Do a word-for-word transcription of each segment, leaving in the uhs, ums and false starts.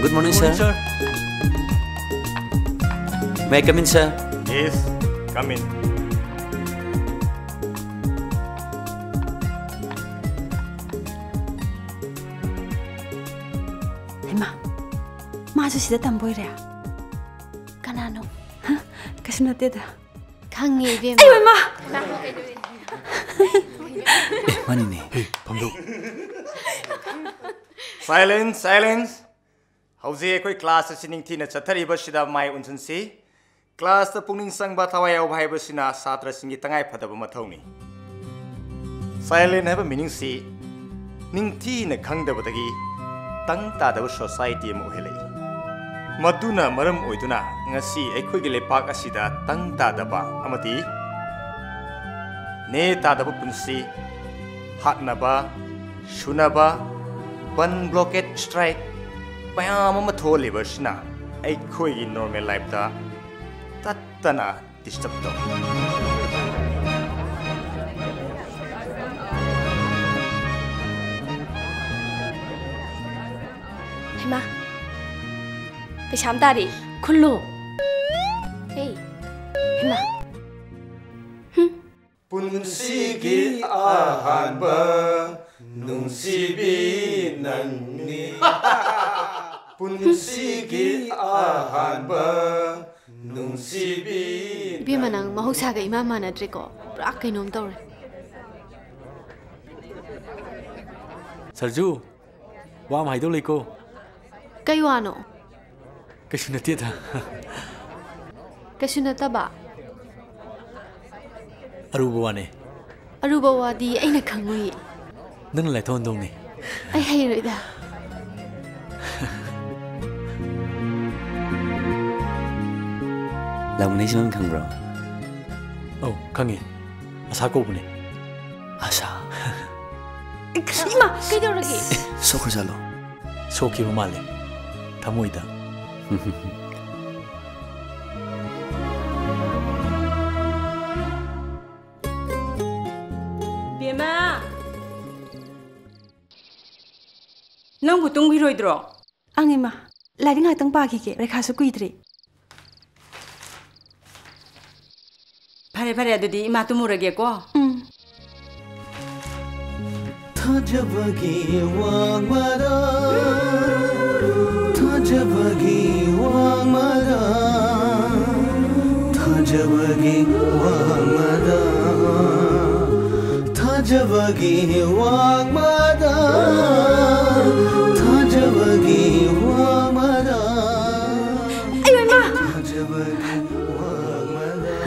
Good morning, sir. May I come in, sir? Yes, come in. ꯍꯩꯃꯥ, ꯃꯥꯁꯨ ꯁꯤꯗ ꯇꯝꯕ ꯑꯣꯏꯔꯦ? ꯀꯅꯥꯅꯣ? ꯍ? ꯀꯩꯁꯨ ꯅꯠꯇꯦꯗ꯫ ꯈꯪꯉꯦ, ꯏꯕꯦꯝꯃ꯫ ꯑꯩ ꯃꯃꯥ! ꯑꯦ, ꯃꯥꯅꯤꯅꯦ꯫ ꯍꯦ, ꯐꯝꯗꯧ꯫ Silence, silence. ꯍꯧꯖꯤꯛ ꯑꯩꯈꯣꯏ class ꯑꯁꯤ ꯅꯤꯡꯊꯤꯅ ꯆꯠꯊꯔꯤꯕꯁꯤꯗ ꯃꯥꯏ ꯑꯣꯟꯁꯤꯟꯁꯤ꯫ Class ꯇ ꯄꯨꯛꯅꯤꯡ ꯆꯪꯕ, ꯊꯋꯥꯏ ꯌꯥꯎꯕ ꯍꯥꯏꯕꯁꯤꯅ ꯁꯥꯇ꯭ꯔꯁꯤꯡꯒꯤ ꯇꯉꯥꯏ ꯐꯗꯕ ꯃꯊꯧꯅꯤ꯫ Silent ꯍꯥꯏꯕ meaning ꯁꯤ ꯅꯤꯡꯊꯤꯅ ꯈꯪꯗꯕꯗꯒꯤ ꯇꯪ ꯇꯥꯗꯕ society ꯑꯃ ꯑꯣꯏꯍꯜꯂꯛꯏ꯫ ꯃꯗꯨꯅ ꯃꯔꯝ ꯑꯣꯏꯗꯨꯅ ꯉꯁꯤ ꯑꯩꯈꯣꯏꯒꯤ ꯂꯩꯄꯥꯛ ꯑꯁꯤꯗ ꯇꯪ ꯇꯥꯗꯕ ꯑꯃꯗꯤ ꯅꯦ ꯇꯥꯗꯕ ꯄꯨꯟꯁꯤ, ꯍꯥꯠꯅꯕ, ꯁꯨꯅꯕ, ꯕꯟ blockade strike ꯃꯌꯥꯝ ꯑꯃ ꯊꯣꯛꯍꯜꯂꯤꯕ ꯑꯁꯤꯅ ꯑꯩꯈꯣꯏꯒꯤ normal life ꯇ ꯇꯠꯇꯅ disturb ꯇꯧꯏ꯫ ꯍꯩꯃꯥ, ꯄꯩꯁꯥ ꯑꯃ ꯇꯥꯔꯤ꯫ ꯈꯨꯜꯂꯣ꯫ ꯍꯦ꯫ ꯍꯩꯃꯥ꯫ ꯄꯨꯟꯁꯤꯒꯤ ꯑꯍꯥꯟꯕ ꯅꯨꯡꯁꯤꯕꯤ ꯅꯪꯅꯤ꯫ ꯄꯨꯟꯁꯤꯒꯤ ꯑꯍꯥꯟꯕ ꯅꯨꯡꯁꯤꯕꯤ ꯏꯕꯦꯝꯃ, ꯅꯪ ꯃꯍꯧꯁꯥꯒ ꯏꯃꯥꯟ ꯃꯥꯟꯅꯗ꯭ꯔꯦꯀꯣ꯫ ꯄꯨꯔꯥ ꯀꯩꯅꯣꯝ ꯇꯧꯔꯦ꯫ ꯁꯔꯖꯨ, ꯋꯥ ꯑꯃ ꯍꯥꯏꯗꯧ ꯂꯩꯀꯣ꯫ ꯀꯩ ꯋꯥꯅꯣ? ꯀꯩꯁꯨ ꯅꯠꯇꯦꯗ꯫ ꯀꯩꯁꯨ ꯅꯠꯇꯕ? ꯑꯔꯨꯕ ꯋꯥꯅꯦ꯫ ꯑꯔꯨꯕ ꯋꯥꯗꯤ ꯑꯩꯅ ꯈꯪꯉꯨꯏ꯫ ꯅꯪꯅ ꯂꯥꯏꯊꯣꯛꯍꯟꯗꯧꯅꯦ꯫ ꯑꯩ ꯍꯩꯔꯣꯏꯗ꯫ ꯂꯥꯎꯃꯤꯟꯅꯩꯁꯦ ꯅꯪ ꯈꯪꯕ꯭ꯔꯣ? ꯑꯧ, ꯈꯪꯉꯦ꯫ ꯑꯁꯥ ꯀꯧꯕꯅꯦ꯫ ꯑꯁꯥ? ꯏꯃꯥ, ꯀꯩꯗꯧꯔꯒꯦ? ꯁꯣꯛꯈ꯭ꯔꯖꯥꯠꯂꯣ? ꯁꯣꯛꯈꯤꯕ ꯃꯥꯜꯂꯦ, ꯊꯃꯣꯏꯗ꯫ ꯕꯦꯝꯃ! ꯅꯪꯕꯨ ꯇꯨꯝꯈꯤꯔꯣꯏꯗ꯭ꯔꯣ? ꯑꯪ, ꯏꯃꯥ꯫ ꯂꯥꯏꯔꯤꯛ ꯉꯥꯛꯇꯪ ꯄꯥꯈꯤꯒꯦ, ꯄꯔꯤꯈꯥꯁꯨ ꯀꯨꯏꯗ꯭ꯔꯦ꯫ ꯐꯔꯦ, ꯐꯔꯦ, ꯑꯗꯨꯗꯤ ꯏꯃꯥ ꯇꯨꯝꯃꯨꯔꯒꯦꯀꯣ꯫ ꯎꯝ꯫ ꯊꯥꯖꯕꯒꯤ ꯋꯥꯡꯃꯗ, ꯊꯥꯖꯕꯒꯤ ꯋꯥꯡꯃꯗ, ꯊꯥꯖꯕꯒꯤ ꯋꯥꯡꯃꯗ, ꯊꯥꯖꯕꯒꯤ ꯋꯥꯡꯃꯗ, ꯊꯥꯖꯕꯒꯤ ꯋꯥꯡꯃꯗ, ꯑꯩꯌꯣ, ꯏꯃꯥ! ꯊꯥꯖꯕꯒꯤ ꯋꯥꯡꯃꯗ꯫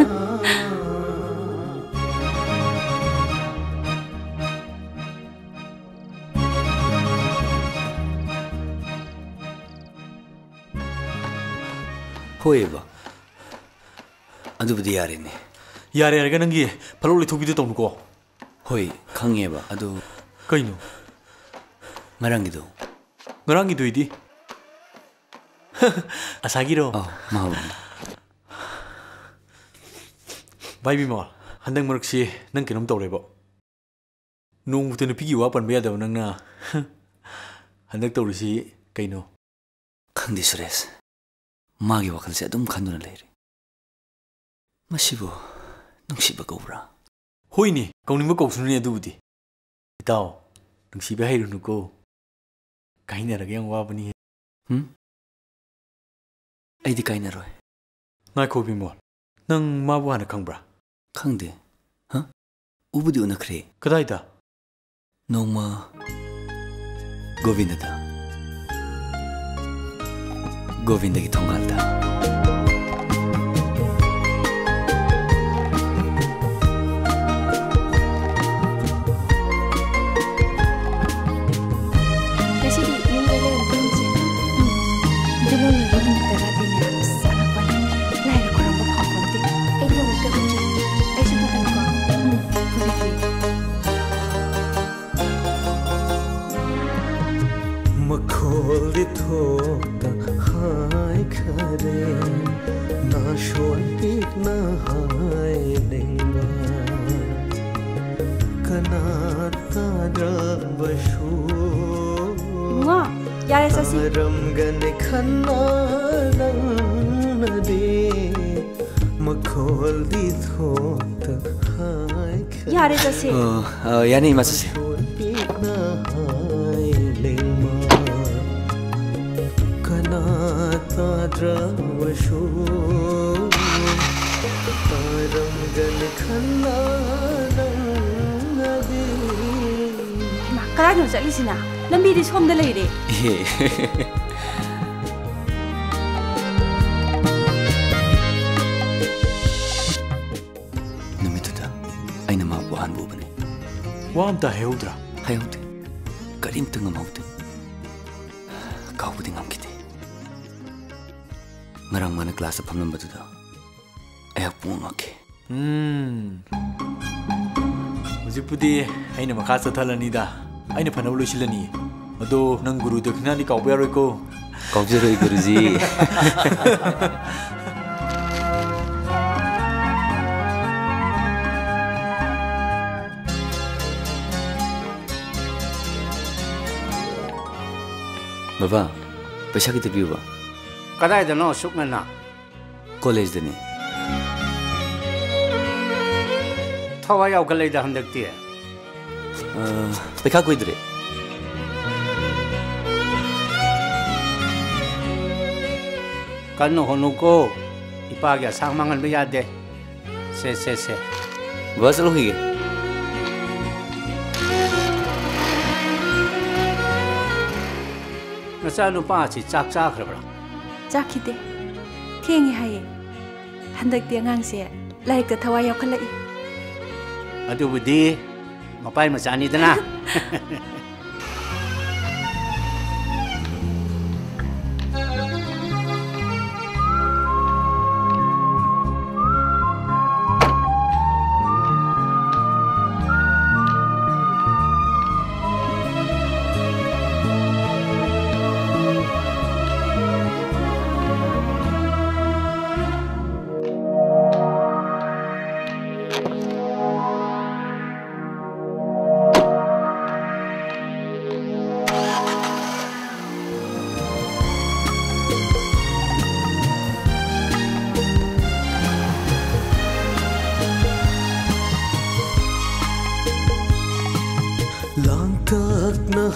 ꯍꯣꯏ, ꯕꯥ꯫ ꯑꯗꯨꯕꯨꯗꯤ ꯌꯥꯔꯦꯅꯦ꯫ ꯌꯥꯔꯦ ꯍꯥꯏꯔꯒ ꯅꯪꯒꯤ ꯐꯠꯂꯧ ꯂꯩꯊꯣꯛꯄꯤꯗꯣ ꯇꯧꯅꯨꯀꯣ꯫ ꯍꯣꯏ, ꯈꯪꯉꯦꯕ, ꯑꯗꯨ ꯀꯩꯅꯣ? ꯉꯔꯥꯡꯒꯤꯗꯣ꯫ ꯉꯔꯥꯡꯒꯤꯗꯨꯏꯗꯤ? ꯑꯁꯥꯒꯤꯔꯣ? ꯑꯧ, ꯃꯥꯕꯨꯅꯤ꯫ ꯚꯥꯏ ꯕꯤꯃꯣꯜ, ꯍꯟꯗꯛ ꯃꯔꯛꯁꯤ ꯅꯪ ꯀꯩꯅꯣꯝ ꯇꯧꯔꯦꯕꯣ꯫ ꯅꯣꯡꯃꯇ ꯅꯨꯄꯤꯒꯤ ꯋꯥ ꯄꯟꯕ ꯌꯥꯗꯕ ꯅꯪꯅ ꯍꯟꯗꯛ ꯇꯧꯔꯤꯁꯤ ꯀꯩꯅꯣ? ꯈꯪꯗꯦ ꯁꯨꯔꯦꯁ, ꯃꯥꯒꯤ ꯋꯥꯈꯜꯁꯦ ꯑꯗꯨꯝ ꯈꯟꯗꯨꯅ ꯂꯩꯔꯦ꯫ ꯃꯁꯤꯕꯨ ꯅꯨꯡꯁꯤꯕ ꯀꯧꯕ꯭ꯔꯥ? ꯍꯣꯏꯅꯦ, ꯀꯧꯅꯤꯡꯕ ꯀꯧꯁꯅꯨꯅꯦ ꯑꯗꯨꯕꯨꯗꯤ꯫ ꯏꯇꯥꯎ, ꯅꯨꯡꯁꯤꯕ ꯍꯩꯔꯨꯅꯨꯀꯣ꯫ ꯀꯥꯏꯅꯔꯒ ꯌꯥꯝ ꯋꯥꯕꯅꯤ꯫ ꯍꯨꯝ? ꯑꯩꯗꯤ ꯀꯥꯏꯅꯔꯣꯏ꯫ ꯉꯥꯏꯈꯣ ꯕꯤꯃꯣꯜ, ꯅꯪ ꯃꯥꯕꯨ ꯍꯥꯟꯅ ꯈꯪꯕ꯭ꯔꯥ? ꯈꯪꯗꯦ꯫ ꯍꯥ? ꯎꯕꯨꯗꯤ ꯎꯅꯈ꯭ꯔꯦ꯫ ꯀꯗꯥꯏꯗ? ꯅꯣꯡꯃ ꯒꯣꯕꯤꯟꯗꯗ꯫ ꯒꯣꯕꯤꯟꯗꯒꯤ ꯊꯣꯡꯒꯥꯜꯗ꯫ ꯉꯁꯤꯗꯤ ꯌꯨꯝꯗ ꯂꯩꯔꯝ ꯄꯨꯟꯁꯦ꯫ ꯎꯝ꯫ ꯑꯗꯨ ꯂꯣꯏꯔꯒ ꯅꯨꯃꯤꯠ ꯇꯔꯥꯗꯤꯅꯦ, ꯑꯁ, ꯑꯉꯛꯄꯅꯤ꯫ ꯂꯥꯏꯒ ꯈꯨꯔꯨꯝꯕ ꯐꯪꯄꯣꯟꯇꯦ꯫ ꯑꯩꯗꯤ ꯑꯃꯨꯛꯇ ꯎꯗ꯭ꯔꯤ꯫ ꯑꯩꯁꯨ ꯄꯨꯕꯤꯔꯛꯀꯦ꯫ ꯎꯝ, ꯄꯨꯕꯤꯔꯛꯀꯦ꯫ ꯃꯈꯣꯜꯗꯤ ꯊꯣꯛꯇ ꯍꯥꯏꯈꯔꯦ, ꯅꯥꯁꯣꯟ ꯄꯤꯛꯅ ꯍꯥꯏꯅꯤꯡꯕ, ꯀꯅꯥ ꯇꯥꯗ꯭ꯔꯕꯁꯨ꯫ ꯏꯕꯨꯡꯉꯣ, ꯌꯥꯔꯦ, ꯆꯠꯁꯤ꯫ ꯇꯥꯔꯝꯒꯅꯤ ꯈꯟꯅ ꯅꯪꯅꯗꯤ ꯃꯈꯣꯜꯗꯤ ꯊꯣꯛꯇ ꯍꯥꯏꯈ꯭ꯔꯦ꯫ ꯌꯥꯔꯦ, ꯆꯠꯁꯤ꯫ ꯑ, ꯑ, ꯌꯥꯅꯤ, ꯏꯃꯥ, ꯆꯠꯁꯤ꯫ ꯄꯤꯛꯅ ꯍꯥꯏꯂꯦ ꯃꯥ, ꯀꯅꯥ ꯇꯥꯗ꯭ꯔꯕꯁꯨ ꯇꯥꯔꯝꯒꯅꯤ ꯈꯟꯅ ꯅꯪꯅꯗꯤ꯫ ꯍꯩꯃꯥ, ꯀꯗꯥꯏꯗꯅꯣ ꯆꯠꯂꯤꯁꯤꯅ? ꯂꯝꯕꯤꯗꯤ ꯁꯣꯝꯗ ꯂꯩꯔꯦ꯫ ꯏꯍꯦ꯫ ꯅꯨꯃꯤꯠꯇꯨꯗ ꯑꯩꯅ ꯃꯥꯕꯨ ꯑꯍꯥꯟꯕ ꯎꯕꯅꯤ꯫ ꯋꯥ ꯑꯝꯇ ꯍꯥꯏꯍꯧꯗ꯭ꯔꯥ? ꯍꯥꯏꯍꯧꯗꯦ꯫ ꯀꯔꯤꯝꯇ ꯉꯝꯍꯧꯗꯦ꯫ ꯀꯥꯎꯕꯗꯤ ꯉꯝꯈꯤꯗꯦ꯫ ꯉꯔꯥꯡ ꯃꯥꯅ ꯀ꯭ꯂꯥꯁꯇ ꯐꯝꯂꯝꯕꯗꯨꯗ ꯑꯩꯍꯥꯛ ꯄꯨꯡꯉꯛ ꯉꯛꯈꯤ꯫ ꯎꯝ꯫ ꯍꯧꯖꯤꯛꯄꯨꯗꯤ ꯑꯩꯅ ꯃꯈꯥ ꯆꯠꯊꯍꯜꯂꯅꯤꯗ꯫ ꯑꯩꯅ ꯐꯅꯕ ꯂꯣꯏꯁꯤꯜꯂꯅꯤ꯫ ꯑꯗꯣ ꯅꯪ ꯒꯨꯔꯨ ꯗꯈꯤꯅꯥꯗꯤ ꯀꯥꯎꯕ ꯌꯥꯔꯣꯏꯀꯣ꯫ ꯀꯥꯎꯖꯔꯣꯏ, ꯒꯨꯔꯨꯖꯤ꯫ ꯕꯕꯥ, ꯄꯩꯁꯥ ꯈꯤꯇ ꯄꯤꯌꯨꯕ꯫ ꯀꯗꯥꯏꯗꯅꯣ ꯑꯁꯨꯛ ꯉꯟꯅ? ꯀꯣꯂꯦꯖꯇꯅꯤ꯫ ꯊꯋꯥꯏ ꯌꯥꯎꯈꯠꯂꯛꯏꯗ ꯍꯟꯗꯛꯇꯤ꯫ ꯑ, ꯄꯩꯈꯥ ꯀꯨꯏꯗ꯭ꯔꯦ꯫ ꯀꯟꯅ ꯍꯣꯠꯅꯧꯀꯣ꯫ ꯏꯄꯥꯒꯤ ꯑꯁꯥ ꯃꯥꯡꯍꯟꯕ ꯌꯥꯗꯦ꯫ ꯁꯦ, ꯁꯦ, ꯁꯦ꯫ ꯕꯕꯥ, ꯆꯠꯂꯨꯈꯤꯒꯦ꯫ ꯅꯆꯥꯅꯨꯄꯥ ꯑꯁꯤ ꯆꯥꯛ ꯆꯥꯈ꯭ꯔꯕ꯭ꯔꯥ? ꯆꯥꯈꯤꯗꯦ꯫ ꯊꯦꯡꯉꯦ ꯍꯥꯏꯌꯦ꯫ ꯍꯟꯗꯛꯇꯤ ꯑꯉꯥꯡꯁꯦ ꯂꯥꯏꯔꯤꯛꯇ ꯊꯋꯥꯏ ꯌꯥꯎꯈꯠꯂꯛꯏ꯫ ꯑꯗꯨꯕꯨꯗꯤ ꯃꯄꯥꯏ ꯃꯆꯥꯅꯤꯗꯅ꯫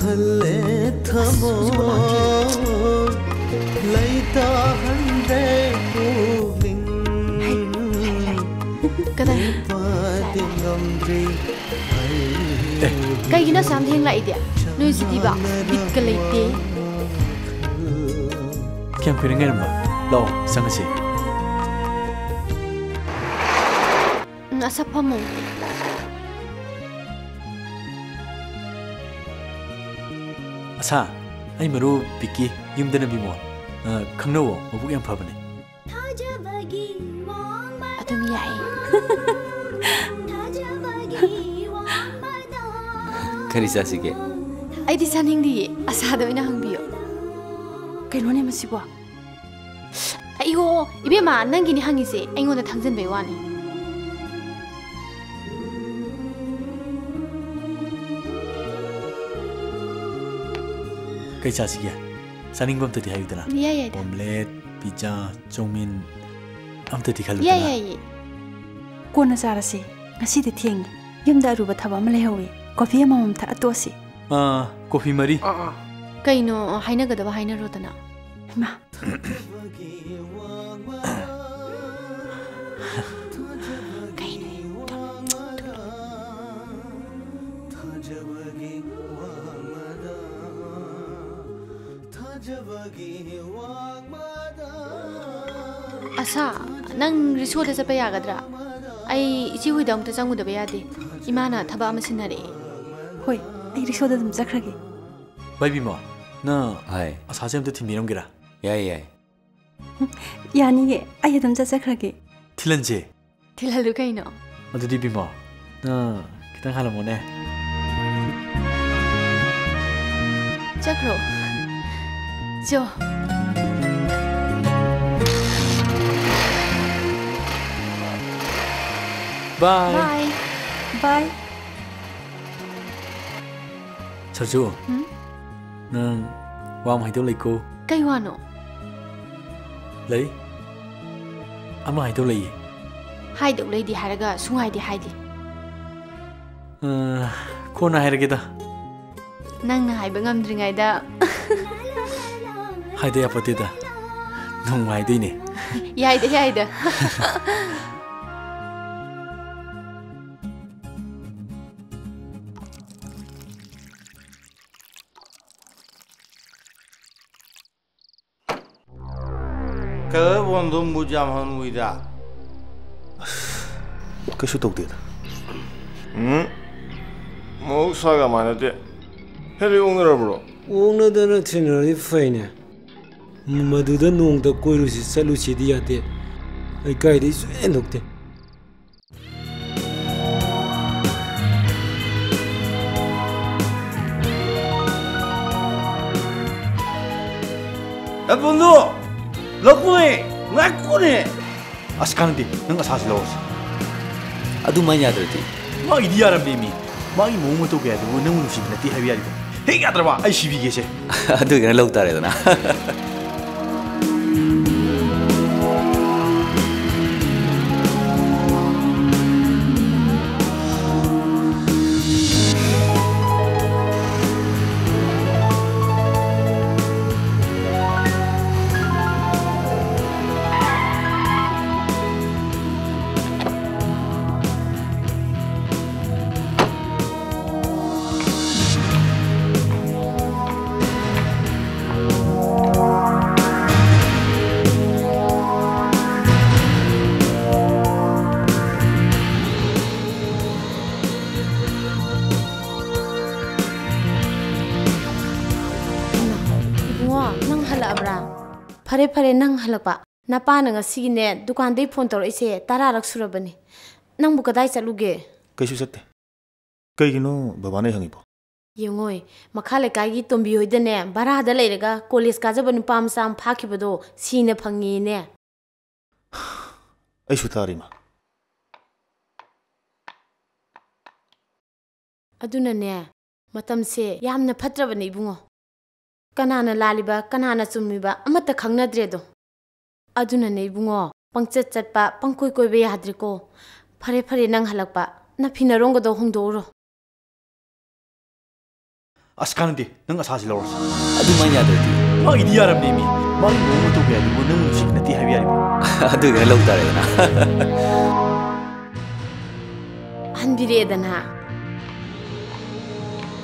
ꯍꯜꯂꯦ ꯊꯃꯣꯏ, ꯂꯩꯇꯥꯍꯟꯗ꯭ꯔꯦ ꯄꯨꯛꯅꯤꯡ꯫ ꯍꯩ, ꯂꯩ, ꯂꯩ꯫ ꯀꯗꯥꯏ? ꯄꯥꯗꯤ ꯉꯝꯗ꯭ꯔꯤ꯫ ꯀꯩꯒꯤꯅꯣ ꯑꯁꯨꯛ ꯌꯥꯝ ꯊꯦꯡ ꯂꯥꯛꯏꯗꯤ? ꯅꯣꯏꯁꯤꯗꯤꯕ, ꯕꯤꯠꯀ ꯂꯩꯇꯦ꯫ ꯀꯌꯥꯝ ꯀꯨꯏꯔꯦ ꯉꯥꯏꯔꯝꯕ? ꯂꯥꯛꯑꯣ, ꯆꯪꯉꯁꯤ꯫ ꯎꯝ, ꯑꯁꯥ, ꯐꯝꯃꯣ꯫ ꯑꯁꯥ, ꯑꯩ ꯃꯔꯨꯞ ꯄꯤꯀꯤ, ꯌꯨꯝꯗꯅ ꯕꯤꯃꯣꯜ꯫ ꯑ, ꯈꯪꯅꯧꯋꯣ, ꯃꯕꯨꯛ ꯌꯥꯝ ꯐꯕꯅꯦ꯫ ꯑꯗꯨꯝ ꯌꯥꯏꯌꯦ꯫ ꯀꯔꯤ ꯆꯥꯁꯤꯒꯦ? ꯑꯩꯗꯤ ꯆꯥꯅꯤꯡꯗꯤꯌꯦ, ꯑꯁꯥꯗ ꯑꯣꯏꯅ ꯍꯪꯕꯤꯌꯣ꯫ ꯀꯩꯅꯣꯅꯦ ꯃꯁꯤꯕꯣ? ꯑꯩꯌꯣ, ꯏꯕꯦꯝꯃ, ꯅꯪꯒꯤꯅꯤ ꯍꯪꯉꯤꯁꯦ, ꯑꯩꯉꯣꯟꯗ ꯊꯥꯡꯖꯟꯕꯩ ꯋꯥꯅꯤ꯫ ꯀꯩ ꯆꯥꯁꯤꯒꯦ? ꯆꯥꯅꯤꯡꯕ ꯑꯝꯇꯗꯤ ꯍꯥꯏꯌꯨꯗꯅ꯫ ꯌꯥꯏ, ꯌꯥꯏꯗ꯫ ꯑꯣꯝꯂꯦꯠ, ꯄꯤꯖꯥ, ꯆꯧꯃꯤꯟ, ꯑꯝꯇꯗꯤ ꯈꯜꯂꯨꯗꯅ꯫ ꯌꯥꯏ, ꯌꯥꯏꯌꯦ꯫ ꯀꯣꯟꯅ ꯆꯥꯔꯁꯤ꯫ ꯉꯁꯤꯗꯤ ꯊꯦꯡꯉꯦ꯫ ꯌꯨꯝꯗ ꯑꯔꯨꯕ ꯊꯕꯛ ꯑꯃ ꯂꯩꯍꯧꯋꯤ꯫ ꯀꯣꯐꯤ ꯑꯃꯃꯝ ꯊꯛꯑ ꯇꯣꯛꯑꯁꯤ꯫ ꯑꯥ, ꯀꯣꯐꯤ ꯃꯔꯤ꯫ ꯑꯥ, ꯑꯥ꯫ ꯀꯩꯅꯣ, ꯍꯥꯏꯅꯒꯗꯕ ꯍꯥꯏꯅꯔꯣꯗꯅ꯫ ꯍꯩꯃꯥ꯫ ꯑꯁꯥ, ꯅꯪ ꯔꯤꯁꯣꯗ ꯆꯠꯄ ꯌꯥꯒꯗ꯭ꯔꯥ? ꯑꯩ ꯏꯆꯦ ꯍꯣꯏꯗ ꯑꯃꯨꯛꯇ ꯆꯪꯉꯨꯗꯕ ꯌꯥꯗꯦ꯫ ꯏꯃꯥꯅ ꯊꯕꯛ ꯑꯃ ꯁꯤꯟꯅꯔꯛꯑꯦ꯫ ꯍꯣꯏ, ꯑꯩ ꯔꯤꯁꯣꯗ ꯑꯗꯨꯝ ꯆꯠꯈ꯭ꯔꯒꯦ꯫ ꯚꯥꯏ ꯕꯤꯃꯣ, ꯅꯪ ꯍꯥꯏ꯫ ꯑꯁꯥꯁꯦ ꯑꯝꯇ ꯊꯤꯟꯕꯤꯔꯝꯒꯦꯔꯥ? ꯌꯥꯏ, ꯌꯥꯏ꯫ ꯌꯥꯅꯤꯌꯦ, ꯑꯩ ꯑꯗꯨꯝ ꯆꯠꯆꯈ꯭ꯔꯒꯦ꯫ ꯊꯤꯜꯍꯟꯁꯦ꯫ ꯊꯤꯜꯍꯜꯂꯨ ꯀꯩꯅꯣ꯫ ꯑꯗꯨꯗꯤ ꯕꯤꯃꯣ, ꯅꯪ ꯈꯤꯇꯪ ꯍꯥꯜꯂꯝꯃꯣꯅꯦ꯫ ꯆꯠꯈ꯭ꯔꯣ꯫ ꯆꯣ꯫ ꯕꯥꯏ꯫ ꯕꯥꯏ꯫ ꯕꯥꯏ꯫ ꯁꯔꯖꯨ, ꯍꯨꯝ? ꯅꯪ ꯋꯥ ꯑꯃ ꯍꯥꯏꯗꯧ ꯂꯩꯀꯣ꯫ ꯀꯩ ꯋꯥꯅꯣ? ꯂꯩ꯫ ꯑꯃ ꯍꯥꯏꯗꯧ ꯂꯩꯌꯦ꯫ ꯍꯥꯏꯗꯧ ꯂꯩꯗꯤ ꯍꯥꯏꯔꯒ ꯁꯨꯡꯍꯥꯏꯗꯤ ꯍꯥꯏꯗꯦ꯫ ꯑ, ꯀꯣꯟꯅ ꯍꯥꯏꯔꯒꯦꯗ꯫ ꯅꯪꯅ ꯍꯥꯏꯕ ꯉꯝꯗ꯭ꯔꯤꯉꯩꯗ꯫ ꯍꯥꯏꯗ ꯌꯥꯄꯣꯠꯇꯦꯗ꯫ ꯅꯣꯡꯃ ꯍꯥꯏꯗꯣꯏꯅꯦ꯫ ꯌꯥꯏꯗ, ꯌꯥꯏꯗ꯫ ꯀꯩꯗꯧꯔꯦ ꯕꯣꯟꯗꯣ ꯃꯨꯠ ꯌꯥꯝ ꯍꯟꯅ ꯎꯏꯗ? ꯑꯁ, ꯀꯩꯁꯨ ꯇꯧꯗꯦꯗ꯫ ꯎꯝ, ꯃꯍꯧꯁꯥꯒ ꯃꯥꯟꯅꯗꯦ꯫ ꯍꯦꯔꯤ ꯑꯣꯛꯅꯔꯕ꯭ꯔꯣ? ꯑꯣꯛꯅꯗꯅ ꯊꯦꯡꯅꯔꯗꯤ ꯐꯩꯅꯦ꯫ ꯃꯗꯨꯗ ꯅꯣꯡꯇ ꯀꯣꯏꯔꯨꯁꯤ ꯆꯠꯂꯨꯁꯤꯗꯤ ꯌꯥꯗꯦ꯫ ꯂꯩꯀꯥꯏꯗꯩ ꯁꯨꯡꯍꯦꯟ ꯍꯦꯟꯗꯣꯛꯇꯦ꯫ ꯑꯦ ꯕꯣꯟꯗꯨ! ꯂꯥꯛꯈꯣꯅꯦ! ꯉꯥꯏꯈꯣꯅꯦ! ꯑꯁ, ꯀꯥꯟꯅꯗꯦ꯫ ꯅꯪ ꯑꯁꯥꯁꯤ ꯂꯧꯔꯁꯤ꯫ ꯑꯗꯨꯃꯥꯏꯅ ꯌꯥꯗ꯭ꯔꯗꯤ? ꯃꯥꯒꯤꯗꯤ ꯌꯥꯔꯝꯅꯦꯃꯤ꯫ ꯃꯥꯒꯤ ꯃꯑꯣꯡ ꯃꯇꯧ ꯀꯌꯥꯗꯨꯕꯨ ꯅꯪꯕꯨ ꯅꯨꯡꯁꯤꯕ ꯅꯠꯇꯦ ꯍꯥꯏꯕ ꯌꯥꯔꯤꯕꯣ? ꯍꯦꯛ ꯌꯥꯗ꯭ꯔꯕ ꯑꯩ ꯁꯤꯕꯤꯒꯦꯁꯦ꯫ ꯑꯗꯨ ꯑꯣꯏꯒꯅ ꯂꯧ ꯇꯥꯔꯦꯗꯅ꯫ ꯏꯕꯨꯡꯉꯣ, ꯅꯪ ꯍꯜꯂꯛꯑꯕ꯭ꯔꯥ? ꯐꯔꯦ, ꯐꯔꯦ, ꯅꯪ ꯍꯜꯂꯛꯄ꯫ ꯅꯄꯥꯅ ꯉꯁꯤꯒꯤꯅꯦ, ꯗꯨꯀꯥꯟꯗꯩ ꯐꯣꯟ ꯇꯧꯔꯛꯏꯁꯦ ꯇꯔꯥꯔꯛ ꯁꯨꯔꯕꯅꯤ꯫ ꯅꯪꯕꯨ ꯀꯗꯥꯏ ꯆꯠꯂꯨꯒꯦ? ꯀꯩꯁꯨ ꯆꯠꯇꯦ꯫ ꯀꯩꯒꯤꯅꯣ ꯕꯕꯥꯅ ꯍꯪꯉꯤꯕꯣ? ꯌꯦꯡꯉꯣꯏ, ꯃꯈꯥ ꯂꯩꯀꯥꯏꯒꯤ ꯇꯣꯝꯕꯤ ꯍꯣꯏꯗꯅꯦ, ꯚꯔꯥꯗ ꯂꯩꯔꯒ ꯀꯣꯂꯦꯖ ꯀꯥꯖꯕ ꯅꯨꯄꯥ ꯃꯆꯥ ꯑꯃ ꯐꯥꯈꯤꯕꯗꯣ ꯁꯤꯅ ꯐꯪꯉꯦꯅꯦ꯫ ꯑꯩꯁꯨ ꯇꯥꯔꯤꯃ꯫ ꯑꯗꯨꯅꯅꯦ, ꯃꯇꯝꯁꯦ ꯌꯥꯝꯅ ꯐꯠꯇ꯭ꯔꯕꯅꯦ ꯏꯕꯨꯡꯉꯣ꯫ ꯀꯅꯥꯅ ꯂꯥꯜꯂꯤꯕ, ꯀꯅꯥꯅ ꯆꯨꯝꯃꯤꯕ ꯑꯃꯠꯇ ꯈꯪꯅꯗ꯭ꯔꯦꯗꯣ꯫ ꯑꯗꯨꯅꯅꯦ ꯏꯕꯨꯡꯉꯣ, ꯄꯪꯆꯠ ꯆꯠꯄ, ꯄꯪꯀꯣꯏ ꯀꯣꯏꯕ ꯌꯥꯗ꯭ꯔꯦꯀꯣ꯫ ꯐꯔꯦ, ꯐꯔꯦ, ꯅꯪ ꯍꯜꯂꯛꯄ, ꯅꯐꯤ ꯅꯔꯣꯡꯒꯗꯣ ꯍꯣꯡꯗꯣꯛꯎꯔꯣ꯫ ꯑꯁ, ꯀꯥꯟꯅꯗꯦ꯫ ꯅꯪ ꯑꯁꯥꯁꯤ ꯂꯧꯔꯁꯤ꯫ ꯑꯗꯨꯃꯥꯏꯅ ꯌꯥꯗ꯭ꯔꯗꯤ? ꯃꯥꯒꯤꯗꯤ ꯌꯥꯔꯝꯅꯦ ꯃꯤ꯫ ꯃꯥꯒꯤ ꯃꯑꯣꯡ ꯃꯇꯧ ꯀꯌꯥꯗꯨꯕꯨ ꯅꯪꯕꯨ ꯅꯨꯡꯁꯤꯕ ꯅꯠꯇꯦ ꯍꯥꯏꯕ ꯌꯥꯔꯤꯕ? ꯑꯗꯨ ꯑꯣꯏꯒꯅ ꯂꯧ ꯇꯥꯔꯦꯗꯅ꯫ ꯍꯟꯕꯤꯔꯛꯑꯦꯗꯅ꯫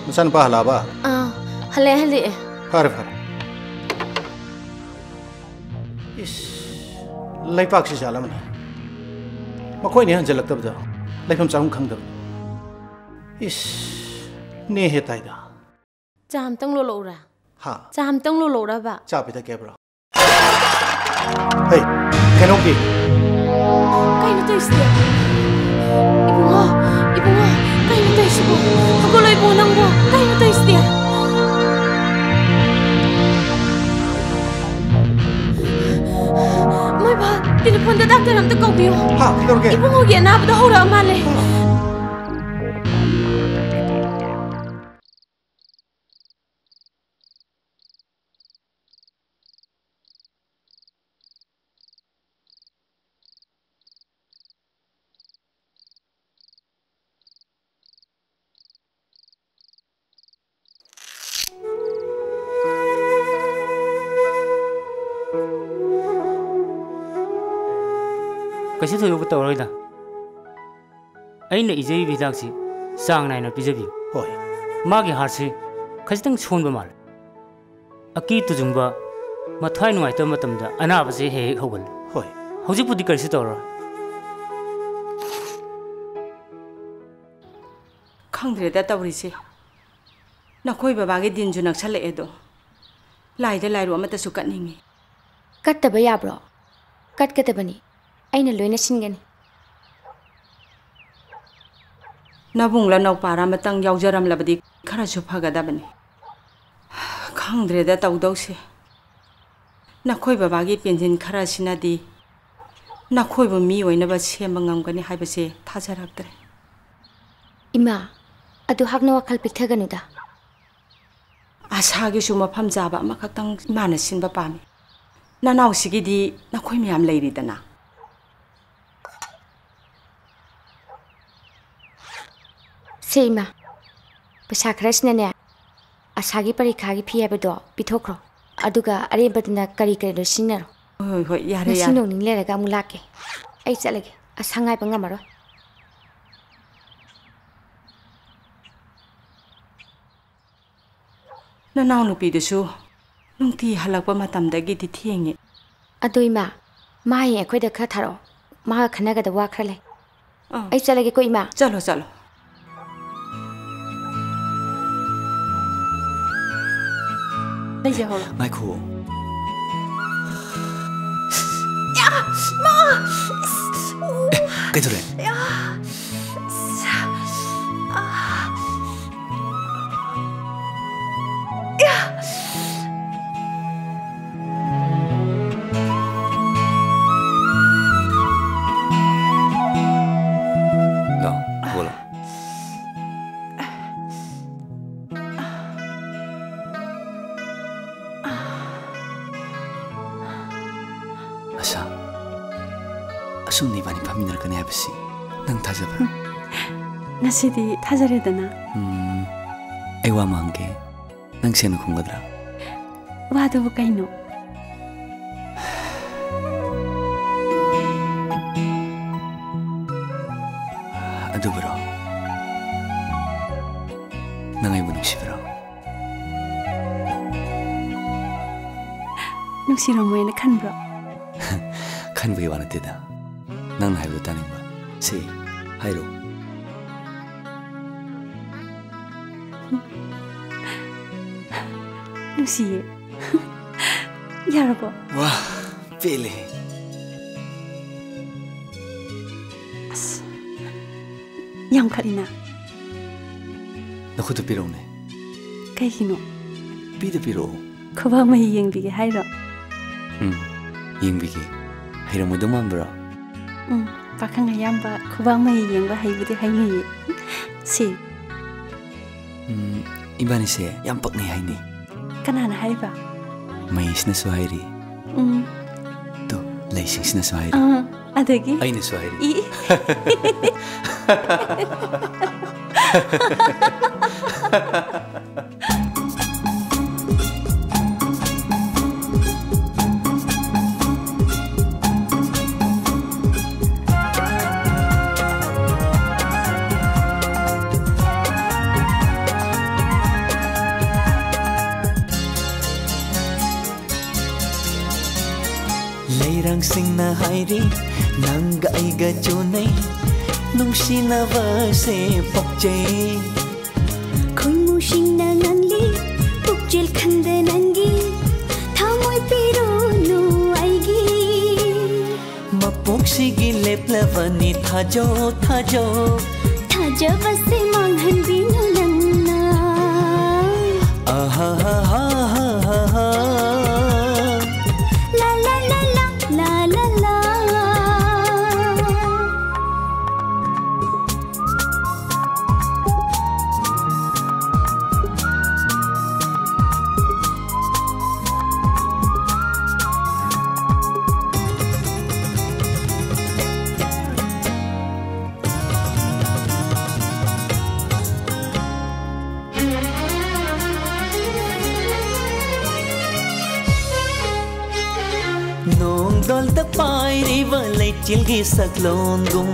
ꯃꯆꯥꯅꯨꯄꯥ ꯍꯜꯂꯛꯑꯕ? ꯑꯥ, ꯍꯜꯂꯛꯑꯦ, ꯍꯜꯂꯛꯑꯦ꯫ ꯐꯔꯦ, ꯐꯔꯦ꯫ ꯏꯁ, ꯂꯩꯄꯥꯛꯁꯤ ꯖꯥꯠ ꯑꯃꯅꯤ꯫ ꯃꯈꯣꯏꯅ ꯍꯟꯖꯜꯂꯛꯇꯕꯗ ꯂꯩꯐꯝ ꯆꯥꯐꯝ ꯈꯪꯗꯕꯅꯤ꯫ ꯏꯁ, ꯅꯦ ꯍꯦ ꯇꯥꯏꯗ꯫ ꯆꯥ ꯑꯝꯇꯪ ꯂꯣꯜꯂꯛꯎꯔꯥ? ꯍꯥ? ꯆꯥ ꯑꯝꯇꯪ ꯂꯣꯜꯂꯛꯎꯔꯕ? ꯆꯥ ꯄꯤꯊꯛꯀꯦ ꯍꯥꯏꯕ꯭ꯔꯣ? ꯍꯩ, ꯀꯩꯅꯣꯒꯤ꯫ ꯀꯩꯅꯣ ꯇꯧꯔꯤꯁꯤꯗꯤ? ꯏꯕꯨꯡꯉꯣ, ꯏꯕꯨꯡꯉꯣ, ꯀꯩꯅꯣ ꯇꯧꯔꯤꯁꯤꯕꯣ? ꯍꯧꯒꯠꯂꯣ ꯏꯕꯨꯡꯉꯣ ꯅꯪꯕꯣ, ꯀꯩꯅꯣ ꯇꯧꯔꯤꯁꯤꯗꯤ? ꯃꯣꯏ ꯕꯥ, ꯇꯦꯂꯤꯐꯣꯟꯗ ꯗꯥꯛꯇꯔ ꯑꯝꯇ ꯀꯧꯕꯤꯌꯨ꯫ ꯍꯥ, ꯀꯩꯗꯧꯔꯒꯦ? ꯏꯕꯨꯡꯉꯣꯒꯤ ꯑꯅꯥꯕꯗꯣ ꯍꯧꯔꯛꯑ ꯃꯥꯜꯂꯦ꯫ ꯀꯩꯁꯨ ꯊꯣꯏꯗꯣꯛꯄ ꯇꯧꯔꯣꯏꯗ꯫ ꯑꯩꯅ ꯏꯖꯔꯤꯕ ꯍꯤꯗꯥꯛꯁꯤ ꯆꯥꯡ ꯅꯥꯏꯅ ꯄꯤꯖꯕꯤꯌꯨ꯫ ꯍꯣꯏ꯫ ꯃꯥꯒꯤ ꯍꯥꯔꯠꯁꯤ ꯈꯖꯤꯛꯇꯪ ꯁꯣꯟꯕ ꯃꯥꯜꯂꯦ꯫ ꯑꯀꯤ ꯇꯨꯖꯨꯡꯕ, ꯃꯊ꯭ꯋꯥꯏ ꯅꯨꯡꯉꯥꯏꯇꯕ ꯃꯇꯝꯗ ꯑꯅꯥꯕꯁꯦ ꯍꯦꯛ ꯍꯦꯛ ꯍꯧꯒꯜꯂꯤ꯫ ꯍꯣꯏ꯫ ꯍꯧꯖꯤꯛꯄꯨꯗꯤ ꯀꯔꯤꯁꯨ ꯇꯧꯔꯔꯣꯏ꯫ ꯈꯪꯗ꯭ꯔꯦꯗ ꯇꯧꯔꯤꯁꯦ꯫ ꯅꯈꯣꯏ ꯕꯕꯥꯒꯤ ꯗꯤꯟꯁꯨ ꯅꯛꯁꯜꯂꯛꯑꯦꯗꯣ꯫ ꯂꯥꯏꯗ ꯂꯥꯏꯔꯨ ꯑꯃꯠꯇꯁꯨ ꯀꯠꯅꯤꯡꯉꯤ꯫ ꯀꯠꯇꯕ ꯌꯥꯕ꯭ꯔꯣ? ꯀꯠꯀꯗꯕꯅꯤ꯫ ꯑꯩꯅ ꯂꯣꯏꯅ ꯁꯤꯟꯒꯅꯤ꯫ ꯅꯕꯨꯡ ꯂꯅꯧꯄꯥꯔ ꯑꯃꯇꯪ ꯌꯥꯎꯖꯔꯝꯂꯕꯗꯤ ꯈꯔꯁꯨ ꯐꯒꯗꯕꯅꯤ꯫ ꯈꯪꯗ꯭ꯔꯦꯗ ꯇꯧꯗꯧꯁꯦ꯫ ꯅꯈꯣꯏ ꯕꯕꯥꯒꯤ ꯄꯦꯟꯁꯤꯟ ꯈꯔꯁꯤꯅꯗꯤ ꯅꯈꯣꯏꯕꯨ ꯃꯤ ꯑꯣꯏꯅꯕ ꯁꯦꯝꯕ ꯉꯝꯒꯅꯤ ꯍꯥꯏꯕꯁꯦ ꯊꯥꯖꯔꯛꯇ꯭ꯔꯦ꯫ ꯏꯃꯥ, ꯑꯗꯨ ꯍꯥꯛꯅ ꯋꯥꯈꯜ ꯄꯤꯛꯊꯒꯅꯨꯗ꯫ ꯑꯥꯁꯥꯒꯤꯁꯨ ꯃꯐꯝ ꯆꯥꯕ ꯑꯃꯈꯛꯇꯪ ꯏꯃꯥꯅ ꯁꯤꯟꯕ ꯄꯥꯝꯃꯤ꯫ ꯅꯅꯥꯎꯁꯤꯒꯤꯗꯤ ꯅꯈꯣꯏ ꯃꯌꯥꯝ ꯂꯩꯔꯤꯗꯅ꯫ ꯁꯦ ꯏꯃꯥ, ꯄꯩꯁꯥ ꯈꯔꯁꯤꯅꯅꯦ, ꯑꯁꯥꯒꯤ ꯄꯔꯤꯈꯥꯒꯤ ꯐꯤ ꯍꯥꯏꯕꯗꯣ ꯄꯤꯊꯣꯛꯈ꯭ꯔꯣ꯫ ꯑꯗꯨꯒ ꯑꯔꯦꯝꯕꯗꯨꯅ ꯀꯔꯤ ꯀꯔꯤꯅꯣ ꯁꯤꯖꯤꯟꯅꯔꯣ꯫ ꯍꯣꯏ, ꯍꯣꯏ, ꯌꯥꯔꯦ, ꯉꯁꯤ ꯌꯥꯔꯦ꯫ ꯅꯣꯡ ꯅꯤꯅꯤ ꯂꯩꯔꯒ ꯑꯃꯨꯛ ꯂꯥꯛꯀꯦ꯫ ꯑꯩ ꯆꯠꯂꯒꯦ꯫ ꯑꯁꯥ ꯉꯥꯏꯕ ꯉꯝꯃꯔꯣꯏ꯫ ꯅꯅꯥꯎꯅꯨꯄꯤꯗꯨꯁꯨ ꯅꯨꯡꯇꯤ ꯍꯜꯂꯛꯄ ꯃꯇꯝꯗꯒꯤꯗꯤ ꯊꯦꯡꯉꯦ꯫ ꯑꯗꯣ ꯏꯃꯥ, ꯃꯥ ꯍꯌꯦꯡ ꯑꯩꯈꯣꯏꯗ ꯈꯔ ꯊꯥꯔꯛꯑꯣ꯫ ꯃꯥꯒ ꯈꯟꯅꯒꯗꯕ ꯋꯥ ꯈꯔ ꯂꯩ꯫ ꯑꯥ꯫ ꯑꯩ ꯆꯠꯂꯒꯦꯀꯣ, ꯏꯃꯥ꯫ ꯆꯠꯂꯣ, ꯆꯠꯂꯣ꯫ ꯂꯩꯖꯍꯧꯔꯣ꯫ ꯉꯥꯏꯈꯣ꯫ ꯌꯥ! ꯃꯥ! ꯏꯁ! ꯎ! ꯀꯩꯗꯧꯔꯦ? ꯌꯥ! ꯏꯁ! ꯑꯥ! ꯌꯥ! ꯂꯥꯛꯑꯣ, ꯍꯧꯒꯠꯂꯣ꯫ ꯑꯁꯥ, ꯑꯁꯨꯝꯅ ꯏꯕꯥꯅꯤ ꯐꯝꯃꯤꯟꯅꯔꯛꯀꯅꯤ ꯍꯥꯏꯕꯁꯤ ꯅꯪ ꯊꯥꯖꯕ꯭ꯔꯥ? ꯉꯁꯤꯗꯤ ꯊꯥꯖꯔꯦꯗꯅ꯫ ꯎꯝ, ꯑꯩ ꯋꯥ ꯑꯃ ꯍꯪꯒꯦ꯫ ꯅꯪ ꯁꯦꯡꯅ ꯈꯨꯝꯒꯗ꯭ꯔꯥ? ꯋꯥꯗꯨꯕꯨ ꯀꯩꯅꯣ? ꯑꯗꯨꯕꯨꯔꯣ? ꯅꯪ ꯑꯩꯕꯨ ꯅꯨꯡꯁꯤꯕꯔꯣ? ꯅꯨꯡꯁꯤꯔꯝꯃꯣꯏꯅ ꯈꯟꯕ꯭ꯔꯣ? ꯈꯟꯕꯒꯤ ꯋꯥ ꯅꯠꯇꯦꯗ꯫ ꯅꯪꯅ ꯍꯥꯏꯕꯗꯨ ꯇꯥꯅꯤꯡꯕ꯫ ꯁꯤ, ꯍꯥꯏꯔꯣ꯫ ꯅꯨꯡꯁꯤꯌꯦ꯫ ꯌꯥꯔꯕꯣ? ꯋꯥ, ꯄꯦꯜꯂꯦ꯫ ꯑꯁ, ꯌꯥꯝ ꯈꯠꯂꯤꯅ꯫ ꯅꯈꯨꯠꯇꯨ ꯄꯤꯔꯛꯎꯅꯦ꯫ ꯀꯩꯒꯤꯅꯣ? ꯄꯤꯗ ꯄꯤꯔꯛꯑꯣ꯫ ꯈꯨꯕꯥꯛ ꯃꯍꯤ ꯌꯦꯡꯕꯤꯒꯦ ꯍꯥꯏꯔꯣ? ꯎꯝ, ꯌꯦꯡꯕꯤꯒꯦ꯫ ꯍꯩꯔꯝꯃꯣꯏꯗꯧ ꯃꯥꯟꯕ꯭ꯔꯣ? ꯎꯝ, ꯄꯥꯈꯪ ꯑꯌꯥꯝꯕ ꯈꯨꯕꯥꯛ ꯃꯍꯤ ꯌꯦꯡꯕ ꯍꯩꯕꯨꯗꯤ ꯍꯩꯅꯩꯌꯦ꯫ ꯁꯤ꯫ ꯎꯝ, ꯏꯕꯥꯅꯤꯁꯦ ꯌꯥꯝ ꯄꯛꯅꯩ ꯍꯥꯏꯅꯤ꯫ ꯀꯅꯥꯅ ꯍꯥꯏꯕ? ꯃꯍꯤꯁꯤꯅꯁꯨ ꯍꯥꯏꯔꯤ꯫ ꯎꯝ꯫ ꯇꯨ, ꯂꯩꯁꯤꯡꯁꯤꯅꯁꯨ ꯍꯥꯏꯔꯤ꯫ ꯑꯥ, ꯑꯗꯒꯤ? ꯑꯩꯅꯁꯨ ꯍꯥꯏꯔꯤ꯫ ꯏ꯫ ꯏꯔꯥꯡꯁꯤꯡꯅ ꯍꯥꯏꯔꯤ ꯅꯪꯒ ꯑꯩꯒ ꯆꯨꯅꯩ, ꯅꯨꯡꯁꯤꯅꯕꯁꯦ ꯄꯛꯆꯩ꯫ ꯈꯣꯏꯃꯨꯁꯤꯡꯅ ꯉꯥꯡꯂꯤ ꯄꯨꯛꯆꯦꯜ ꯈꯪꯗ ꯅꯪꯒꯤ ꯊꯃꯣꯏ ꯄꯤꯔꯨꯅꯨ ꯑꯩꯒꯤ꯫ ꯃꯄꯣꯛꯁꯤꯒꯤ ꯂꯦꯞꯂꯕꯅꯤ ꯊꯥꯖꯧ ꯊꯥꯖꯧ꯫ ꯊꯥꯖꯕꯁꯦ ꯃꯥꯡꯍꯟꯕꯤꯅꯨ ꯅꯪꯅ꯫ ꯑꯍꯥꯍꯥꯍꯥꯍꯥꯍꯥ꯫ ꯂꯥ ꯂꯥ ꯂꯥ ꯂꯥ ꯂꯥ ꯂꯥ ꯂꯥ꯫ ꯅꯣꯡꯗꯣꯜꯗ ꯄꯥꯏꯔꯤꯕ ꯂꯩꯆꯤꯜꯒꯤ ꯁꯛꯂꯣꯟꯒꯨꯝ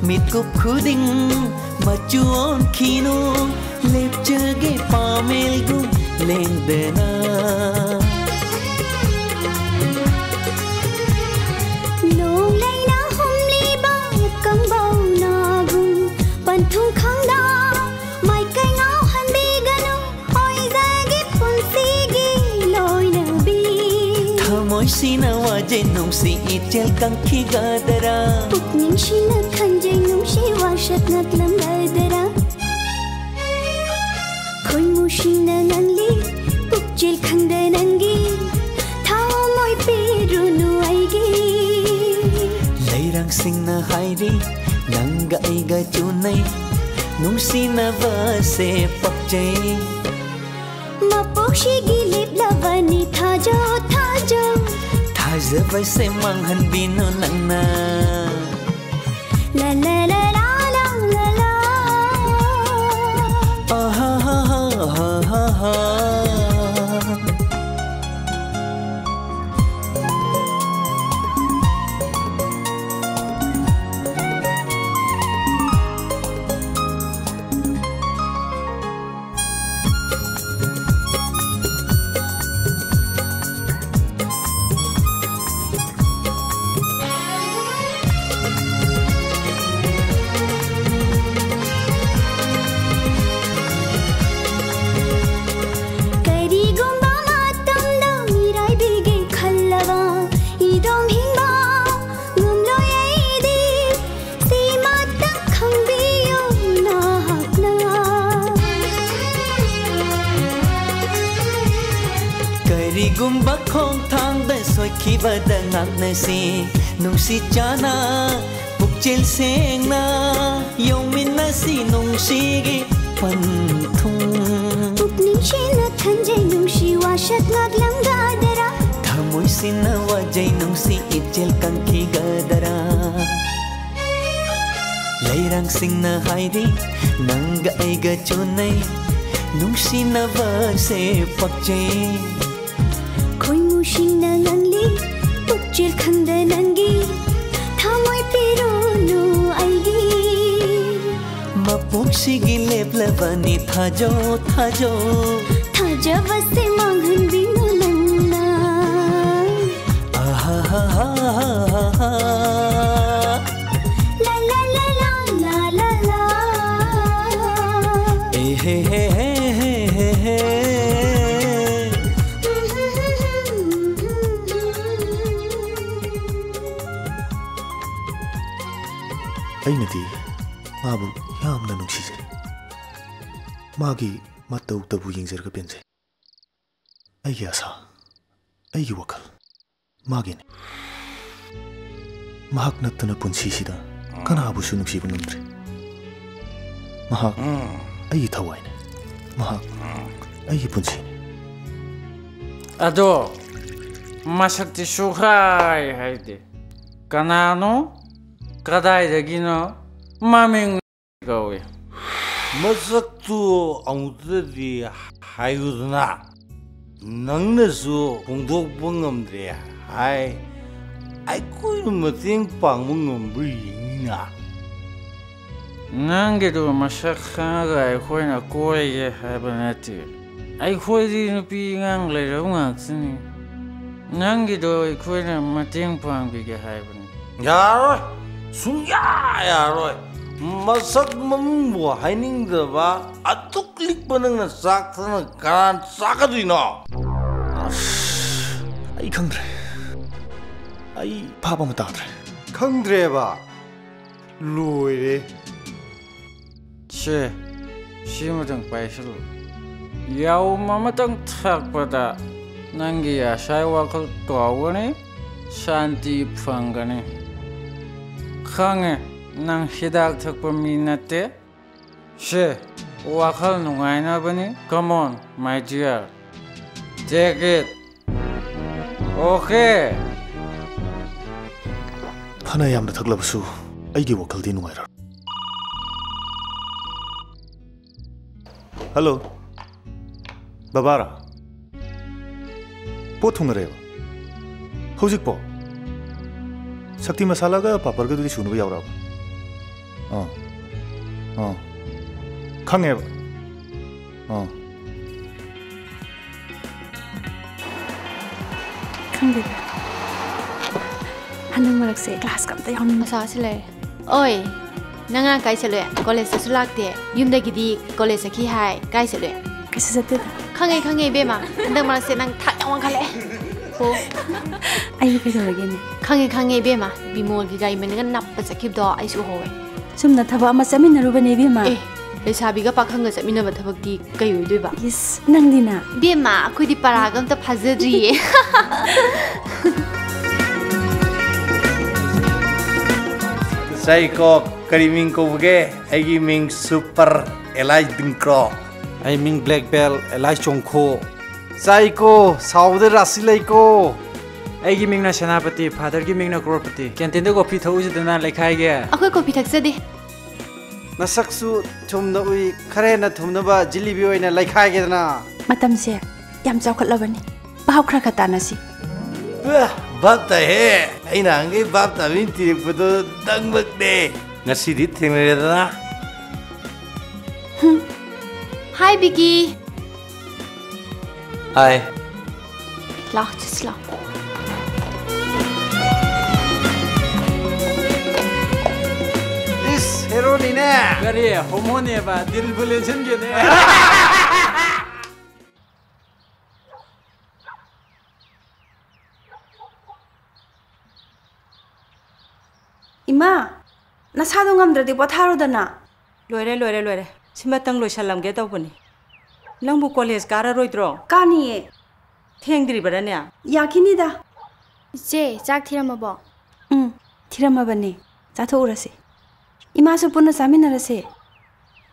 ꯃꯤꯠꯀꯨꯞ ꯈꯨꯗꯤꯡ ꯃꯆꯨ ꯑꯣꯟꯈꯤꯅꯨ꯫ ꯂꯦꯞꯆꯒꯦ ꯄꯥꯃꯦꯜꯒꯨꯝ ꯂꯦꯡꯗꯅ꯫ ꯅꯣꯡꯂꯩꯅ ꯍꯨꯝꯂꯤꯕ ꯀꯪꯕꯧꯅꯥꯒꯨꯝ ꯄꯟꯊꯨꯡ ꯈꯪꯗ ꯃꯥꯏꯀꯩ ꯉꯥꯎꯍꯟꯕꯤꯒꯅꯨ꯫ ꯑꯣꯏꯖꯒꯦ ꯄꯨꯟꯁꯤꯒꯤ ꯂꯣꯏꯅꯕꯤ꯫ ꯊꯃꯣꯏꯁꯤꯅ ꯋꯥꯖꯩ ꯅꯨꯡꯁꯤ ꯏꯆꯦꯜ ꯀꯪꯈꯤꯒꯗ꯭ꯔꯥ? ꯄꯨꯛꯅꯤꯡꯁꯤꯅ ꯈꯟꯖꯩ ꯅꯨꯡꯁꯤ ꯋꯥꯁꯛ ꯉꯛꯂꯝꯒꯗ꯭ꯔꯥ? ꯈꯣꯏꯃꯨꯁꯤꯡꯅ ꯉꯥꯡꯂꯤ ꯄꯨꯛꯆꯦꯜ ꯈꯪꯗ ꯅꯪꯒꯤ ꯊꯃꯣꯏ ꯄꯤꯔꯨꯅꯨ ꯑꯩꯒꯤ꯫ ꯂꯩꯔꯥꯡꯁꯤꯡꯅ ꯍꯥꯏꯔꯤ ꯅꯪꯒ ꯑꯩꯒ ꯆꯨꯅꯩ, ꯅꯨꯡꯁꯤꯅꯕꯁꯦ ꯄꯛꯆꯩ꯫ ꯃꯄꯣꯛꯁꯤꯒꯤ ꯂꯦꯞꯂꯕꯅꯤ ꯊꯥꯖꯧ ꯊꯥꯖꯧ꯫ ꯊꯥꯖꯕꯁꯦ ꯃꯥꯡꯍꯟꯕꯤꯅꯨ ꯅꯪꯅ꯫ ꯂꯥ ꯂꯥ ꯂꯥ ꯂꯥ ꯂꯥ ꯂꯥ꯫ ꯑꯍꯥꯍꯥꯍꯥꯍꯥꯍꯥ꯫ ꯀꯔꯤꯒꯨꯝꯕ ꯈꯣꯡꯊꯥꯡꯗ ꯁꯣꯏꯈꯤꯕꯗ ꯉꯥꯛꯅꯁꯤ, ꯅꯨꯡꯁꯤ ꯆꯥꯟꯅ ꯄꯨꯛꯆꯦꯜ ꯁꯦꯡꯅ ꯌꯣꯡꯃꯤꯟꯅꯁꯤ ꯅꯨꯡꯁꯤꯒꯤ ꯄꯟꯊꯨꯡ꯫ ꯄꯨꯛꯅꯤꯡꯁꯤꯅ ꯈꯟꯖꯩ ꯅꯨꯡꯁꯤ ꯋꯥꯁꯛ ꯉꯥꯛꯂꯝꯒꯗꯔꯥ? ꯊꯃꯣꯏꯁꯤꯅ ꯋꯥꯖꯩ ꯅꯨꯡꯁꯤ ꯏꯆꯦꯜ ꯀꯪꯈꯤꯒꯗꯔꯥ? ꯂꯩꯔꯥꯡꯁꯤꯡꯅ ꯍꯥꯏꯔꯤ ꯅꯪꯒ ꯑꯩꯒ ꯆꯨꯅꯩ, ꯅꯨꯡꯁꯤꯅꯕꯁꯦ ꯄꯛꯆꯩ꯫ ꯈꯣꯏꯃꯨꯁꯤꯡꯅ ꯉꯥꯡꯂꯤ ꯄꯨꯛꯆꯦꯜ ꯈꯪꯗ ꯅꯪꯒꯤ ꯊꯃꯣꯏ ꯄꯤꯔꯨꯅꯨ ꯑꯩꯒꯤ꯫ ꯃꯄꯣꯛꯁꯤꯒꯤ ꯂꯦꯞꯂꯕꯅꯤ ꯊꯥꯖꯧ ꯊꯥꯖꯧ꯫ ꯊꯥꯖꯕꯁꯦ ꯃꯥꯡꯍꯟꯕꯤꯅꯨ ꯅꯪꯅ꯫ ꯑꯍꯥꯍꯥꯍꯥꯍꯥ꯫ ꯂꯥ ꯂꯥ ꯂꯥ ꯂꯥ ꯂꯥ ꯂꯥ ꯂꯥ꯫ ꯑꯦ ꯍꯦ ꯍꯦ ꯍꯦ ꯍꯦ ꯍꯦ ꯍꯦ꯫ ꯑꯩꯅꯗꯤ ꯃꯥꯕꯨ ꯌꯥꯝꯅ ꯅꯨꯡꯁꯤꯖꯔꯤ꯫ ꯃꯥꯒꯤ ꯃꯇꯧꯇꯕꯨ ꯌꯦꯡꯖꯔꯒ ꯄꯦꯟꯖꯩ꯫ ꯑꯩꯒꯤ ꯑꯁꯥ, ꯑꯩꯒꯤ ꯋꯥꯈꯜ ꯃꯥꯒꯤꯅꯤ꯫ ꯃꯍꯥꯛ ꯅꯠꯇꯅ ꯄꯨꯟꯁꯤꯁꯤꯗ ꯀꯅꯥꯕꯨꯁꯨ ꯅꯨꯡꯁꯤꯕ ꯉꯝꯗ꯭ꯔꯦ꯫ ꯃꯍꯥꯛ ꯑꯩꯒꯤ ꯊꯋꯥꯏꯅꯤ꯫ ꯃꯍꯥꯛ ꯑꯩꯒꯤ ꯄꯨꯟꯁꯤꯅꯤ꯫ ꯑꯗꯣ ꯃꯁꯛꯇꯤ ꯁꯨꯛꯍꯥꯏ ꯍꯥꯏꯗꯦ꯫ ꯀꯅꯥꯅꯣ? ꯀꯗꯥꯏꯗꯒꯤꯅꯣ? ꯃꯃꯤꯡ ꯀꯧꯏ꯫ ꯃꯁꯛꯇꯨ ꯑꯃꯨꯛꯇꯗꯤ ꯍꯥꯏꯌꯨꯗꯅ꯫ ꯅꯪꯅꯁꯨ ꯐꯣꯡꯗꯣꯛꯄ ꯉꯝꯗ꯭ꯔꯦ ꯍꯥꯏ꯫ ꯑꯩꯈꯣꯏꯅ ꯃꯇꯦꯡ ꯄꯥꯡꯕ ꯉꯝꯕ꯭ꯔꯥ ꯌꯦꯡꯅꯤꯅ꯫ ꯅꯪꯒꯤꯗꯨ ꯃꯁꯛ ꯈꯪꯉꯒ ꯑꯩꯈꯣꯏꯅ ꯀꯣꯏꯒꯦ ꯍꯥꯏꯕ ꯅꯠꯇꯦ꯫ ꯑꯩꯈꯣꯏꯗꯤ ꯅꯨꯄꯤ ꯑꯉꯥꯡ ꯂꯩꯔꯕ ꯉꯥꯛꯇꯅꯤ꯫ ꯅꯪꯒꯤꯗꯣ ꯑꯩꯈꯣꯏꯅ ꯃꯇꯦꯡ ꯄꯥꯡꯕꯤꯒꯦ ꯍꯥꯏꯕꯅꯤ꯫ ꯌꯥꯔꯣꯏ, ꯁꯨꯡꯌꯥ ꯌꯥꯔꯣꯏ꯫ ꯃꯁꯛ ꯃꯃꯤꯡꯕꯨ ꯍꯥꯏꯅꯤꯡꯗꯕ ꯑꯗꯨꯛ ꯂꯤꯛꯄ ꯅꯪꯅ ꯆꯥꯛꯇꯅ ꯀꯅꯥꯅ ꯆꯥꯒꯗꯣꯏꯅꯣ? ꯑꯁ, ꯑꯩ ꯈꯪꯗ꯭ꯔꯦ꯫ ꯑꯩ ꯚꯥꯞ ꯑꯃ ꯇꯥꯗ꯭ꯔꯦ꯫ ꯈꯪꯗ꯭ꯔꯦꯕ? ꯂꯣꯏꯔꯦ꯫ ꯁꯦ, ꯁꯤꯃꯇꯪ ꯄꯥꯏꯁꯤꯜꯂꯨ꯫ ꯌꯥꯎꯝ ꯑꯃꯇꯪ ꯊꯛꯄꯗ ꯅꯪꯒꯤ ꯑꯁꯥꯏ ꯋꯥꯈꯜ ꯀꯥꯎꯒꯅꯤ, ꯁꯥꯟꯇꯤ ꯐꯪꯒꯅꯤ꯫ ꯈꯪꯉꯦ, ꯅꯪ ꯍꯤꯗꯥꯛ ꯊꯛꯄ ꯃꯤ ꯅꯠꯇꯦ꯫ ꯁꯦ, ꯋꯥꯈꯜ ꯅꯨꯡꯉꯥꯏꯅꯕꯅꯤ꯫ Come on, my dear. Take it. Okay. ꯐꯅ ꯌꯥꯝꯅ ꯊꯛꯂꯕꯁꯨ ꯑꯩꯒꯤ ꯋꯥꯈꯜꯗꯤ ꯅꯨꯡꯉꯥꯏꯔꯔꯣꯏ꯫ ꯍꯜꯂꯣ, ꯕꯕꯥꯔꯥ? ꯄꯣꯠ ꯊꯨꯡꯅꯔꯦꯕ? ꯍꯧꯖꯤꯛꯄꯣ? ꯁꯛꯇꯤ ꯃꯁꯥꯂꯥꯒ ꯄꯥꯄꯔꯒꯗꯨꯗꯤ ꯁꯨꯅꯕ ꯌꯥꯎꯔꯛꯑꯕ? ꯑꯥ, ꯑꯥ, ꯈꯪꯉꯦꯕ꯫ ꯑꯥ꯫ ꯈꯪꯗꯦꯗ꯫ ꯍꯟꯗꯛ ꯃꯔꯛꯁꯦ ꯀ꯭ꯂꯥꯁꯀ ꯑꯝꯇ ꯌꯥꯎꯅꯤꯡꯗꯦ꯫ ꯃꯁꯥꯁꯤ ꯂꯩꯔꯦ꯫ ꯑꯣꯏ, ꯅꯪ ꯉꯔꯥꯡ ꯀꯥꯏ ꯆꯠꯂꯨꯏ? ꯀꯣꯂꯦꯖꯇꯁꯨ ꯂꯥꯛꯇꯦ꯫ ꯌꯨꯝꯗꯒꯤꯗꯤ ꯀꯣꯂꯦꯖ ꯆꯠꯈꯤ ꯍꯥꯏ꯫ ꯀꯥꯏ ꯆꯠꯂꯨꯏ? ꯀꯩꯁꯨ ꯆꯠꯇꯦꯗ꯫ ꯈꯪꯉꯦ, ꯈꯪꯉꯦ, ꯏꯕꯦꯝꯃ꯫ ꯍꯟꯗꯛ ꯃꯔꯛꯁꯦ ꯅꯪ ꯊꯥꯛ ꯌꯥꯝ ꯋꯥꯡꯈꯠꯂꯛꯑꯦ꯫ ꯑꯣ꯫ ꯑꯩꯕꯨ ꯀꯩꯗꯧꯔꯒꯦꯅꯦ? ꯈꯪꯉꯦ, ꯈꯪꯉꯦ, ꯏꯕꯦꯝꯃ꯫ ꯕꯤꯃꯣꯜꯒꯤ ꯒꯥꯔꯤ ꯃꯅꯤꯡꯗ ꯅꯞꯄ ꯆꯠꯈꯤꯕꯗꯣ ꯑꯩꯁꯨ ꯎꯍꯧꯋꯦ꯫ ꯆꯨꯝꯅ ꯊꯕꯛ ꯑꯃ ꯆꯠꯃꯤꯟꯅꯔꯨꯕꯅꯦ, ꯏꯕꯦꯝꯃ꯫ ꯑꯦ, ꯂꯩꯁꯥꯕꯤꯒ ꯄꯥꯈꯪꯒ ꯆꯠꯃꯤꯟꯅꯕ ꯊꯕꯛꯇꯤ ꯀꯩ ꯑꯣꯏꯗꯣꯏꯕ? ꯏꯁ, ꯅꯪꯗꯤꯅ? ꯏꯕꯦꯝꯃ, ꯑꯩꯈꯣꯏꯗꯤ ꯄꯔꯥꯒ ꯑꯝꯇ ꯐꯥꯖꯗ꯭ꯔꯤꯌꯦ꯫ ꯆꯥꯏꯀꯣ, ꯀꯔꯤ ꯃꯤꯡ ꯀꯧꯕꯒꯦ? ꯑꯩꯒꯤ ꯃꯤꯡ ꯁꯨꯄꯔ ꯑꯦꯂꯥꯏ ꯗꯤꯡꯀ꯭ꯔꯣ꯫ ꯑꯩ ꯃꯤꯡ ꯕ꯭ꯂꯦꯛ ꯕꯦꯜ ꯑꯦꯂꯥꯏ ꯆꯣꯡꯈꯣ꯫ ꯆꯥꯏꯀꯣ, ꯁꯥꯎꯕꯗ ꯔꯥꯁꯤ ꯂꯩꯀꯣ꯫ ꯑꯩꯒꯤ ꯃꯤꯡꯅ ꯁꯦꯅꯥꯄꯇꯤ, ꯐꯥꯗꯔꯒꯤ ꯃꯤꯡꯅ ꯀ꯭ꯔꯣꯔꯄꯇꯤ꯫ ꯀꯦꯟꯇꯤꯟꯗ ꯀꯣꯐꯤ ꯊꯛꯎꯁꯤꯗꯅ, ꯂꯩꯈꯥꯏꯒꯦ꯫ ꯑꯩꯈꯣꯏ ꯀꯣꯐꯤ ꯊꯛꯆꯗꯦ꯫ ꯅꯁꯛꯁꯨ ꯊꯨꯝꯅ ꯎꯏ, ꯈꯔ ꯍꯦꯟꯅ ꯊꯨꯝꯅꯕ ꯖꯤꯂꯤꯕꯤ ꯑꯣꯏꯅ ꯂꯩꯈꯥꯏꯒꯦꯗꯅ꯫ ꯃꯇꯝꯁꯦ ꯌꯥꯝ ꯆꯥꯎꯈꯠꯂꯕꯅꯤ, ꯚꯥꯞ ꯈꯔ ꯈꯔ ꯇꯥꯅꯁꯤ꯫ ꯑ, ꯚꯥꯞ ꯇꯥꯏꯍꯦ꯫ ꯑꯩ ꯅꯍꯥꯟꯈꯩ ꯚꯥꯞ ꯇꯥꯕ ꯃꯤ ꯊꯤꯔꯛꯄꯗꯣ ꯅꯪꯃꯛꯅꯦ꯫ ꯉꯁꯤꯗꯤ ꯊꯦꯡꯅꯔꯦꯗꯅ꯫ ꯍꯥꯏ, ꯕꯤꯀꯤ꯫ ꯍꯥꯏ꯫ ꯂꯥꯎ, ꯆꯠꯁꯤ ꯂꯥꯎ꯫ ꯏꯁ, ꯍꯦꯔꯣꯅꯤꯅꯦ꯫ ꯀꯔꯤ? ꯍꯣꯃꯣꯅꯦꯕ, ꯗꯤꯜꯕꯨ ꯂꯦꯟꯁꯤꯟꯒꯦꯅꯦ꯫ ꯏꯃꯥ, ꯅꯁꯥꯗꯣ ꯉꯝꯗ꯭ꯔꯗꯤ ꯄꯣꯊꯥꯔꯣꯗꯅ꯫ ꯂꯣꯏꯔꯦ, ꯂꯣꯏꯔꯦ, ꯂꯣꯏꯔꯦ꯫ ꯁꯤꯃꯇꯪ ꯂꯣꯏꯁꯜꯂꯝꯒꯦ ꯇꯧꯕꯅꯤ꯫ ꯅꯪꯕꯨ ꯀꯣꯂꯦꯖ ꯀꯥꯔꯔꯣꯏꯗ꯭ꯔꯣ? ꯀꯥꯅꯤꯌꯦ꯫ ꯊꯦꯡꯗ꯭ꯔꯤꯕꯔꯅꯦ? ꯌꯥꯈꯤꯅꯤꯗ꯫ ꯏꯆꯦ, ꯆꯥꯛ ꯊꯤꯔꯝꯃꯕꯣ? ꯎꯝ, ꯊꯤꯔꯝꯃꯕꯅꯦ꯫ ꯆꯥꯊꯣꯛꯎꯔꯁꯤ꯫ ꯏꯃꯥꯁꯨ ꯄꯨꯟꯅ ꯆꯥꯃꯤꯟꯅꯔꯁꯦ꯫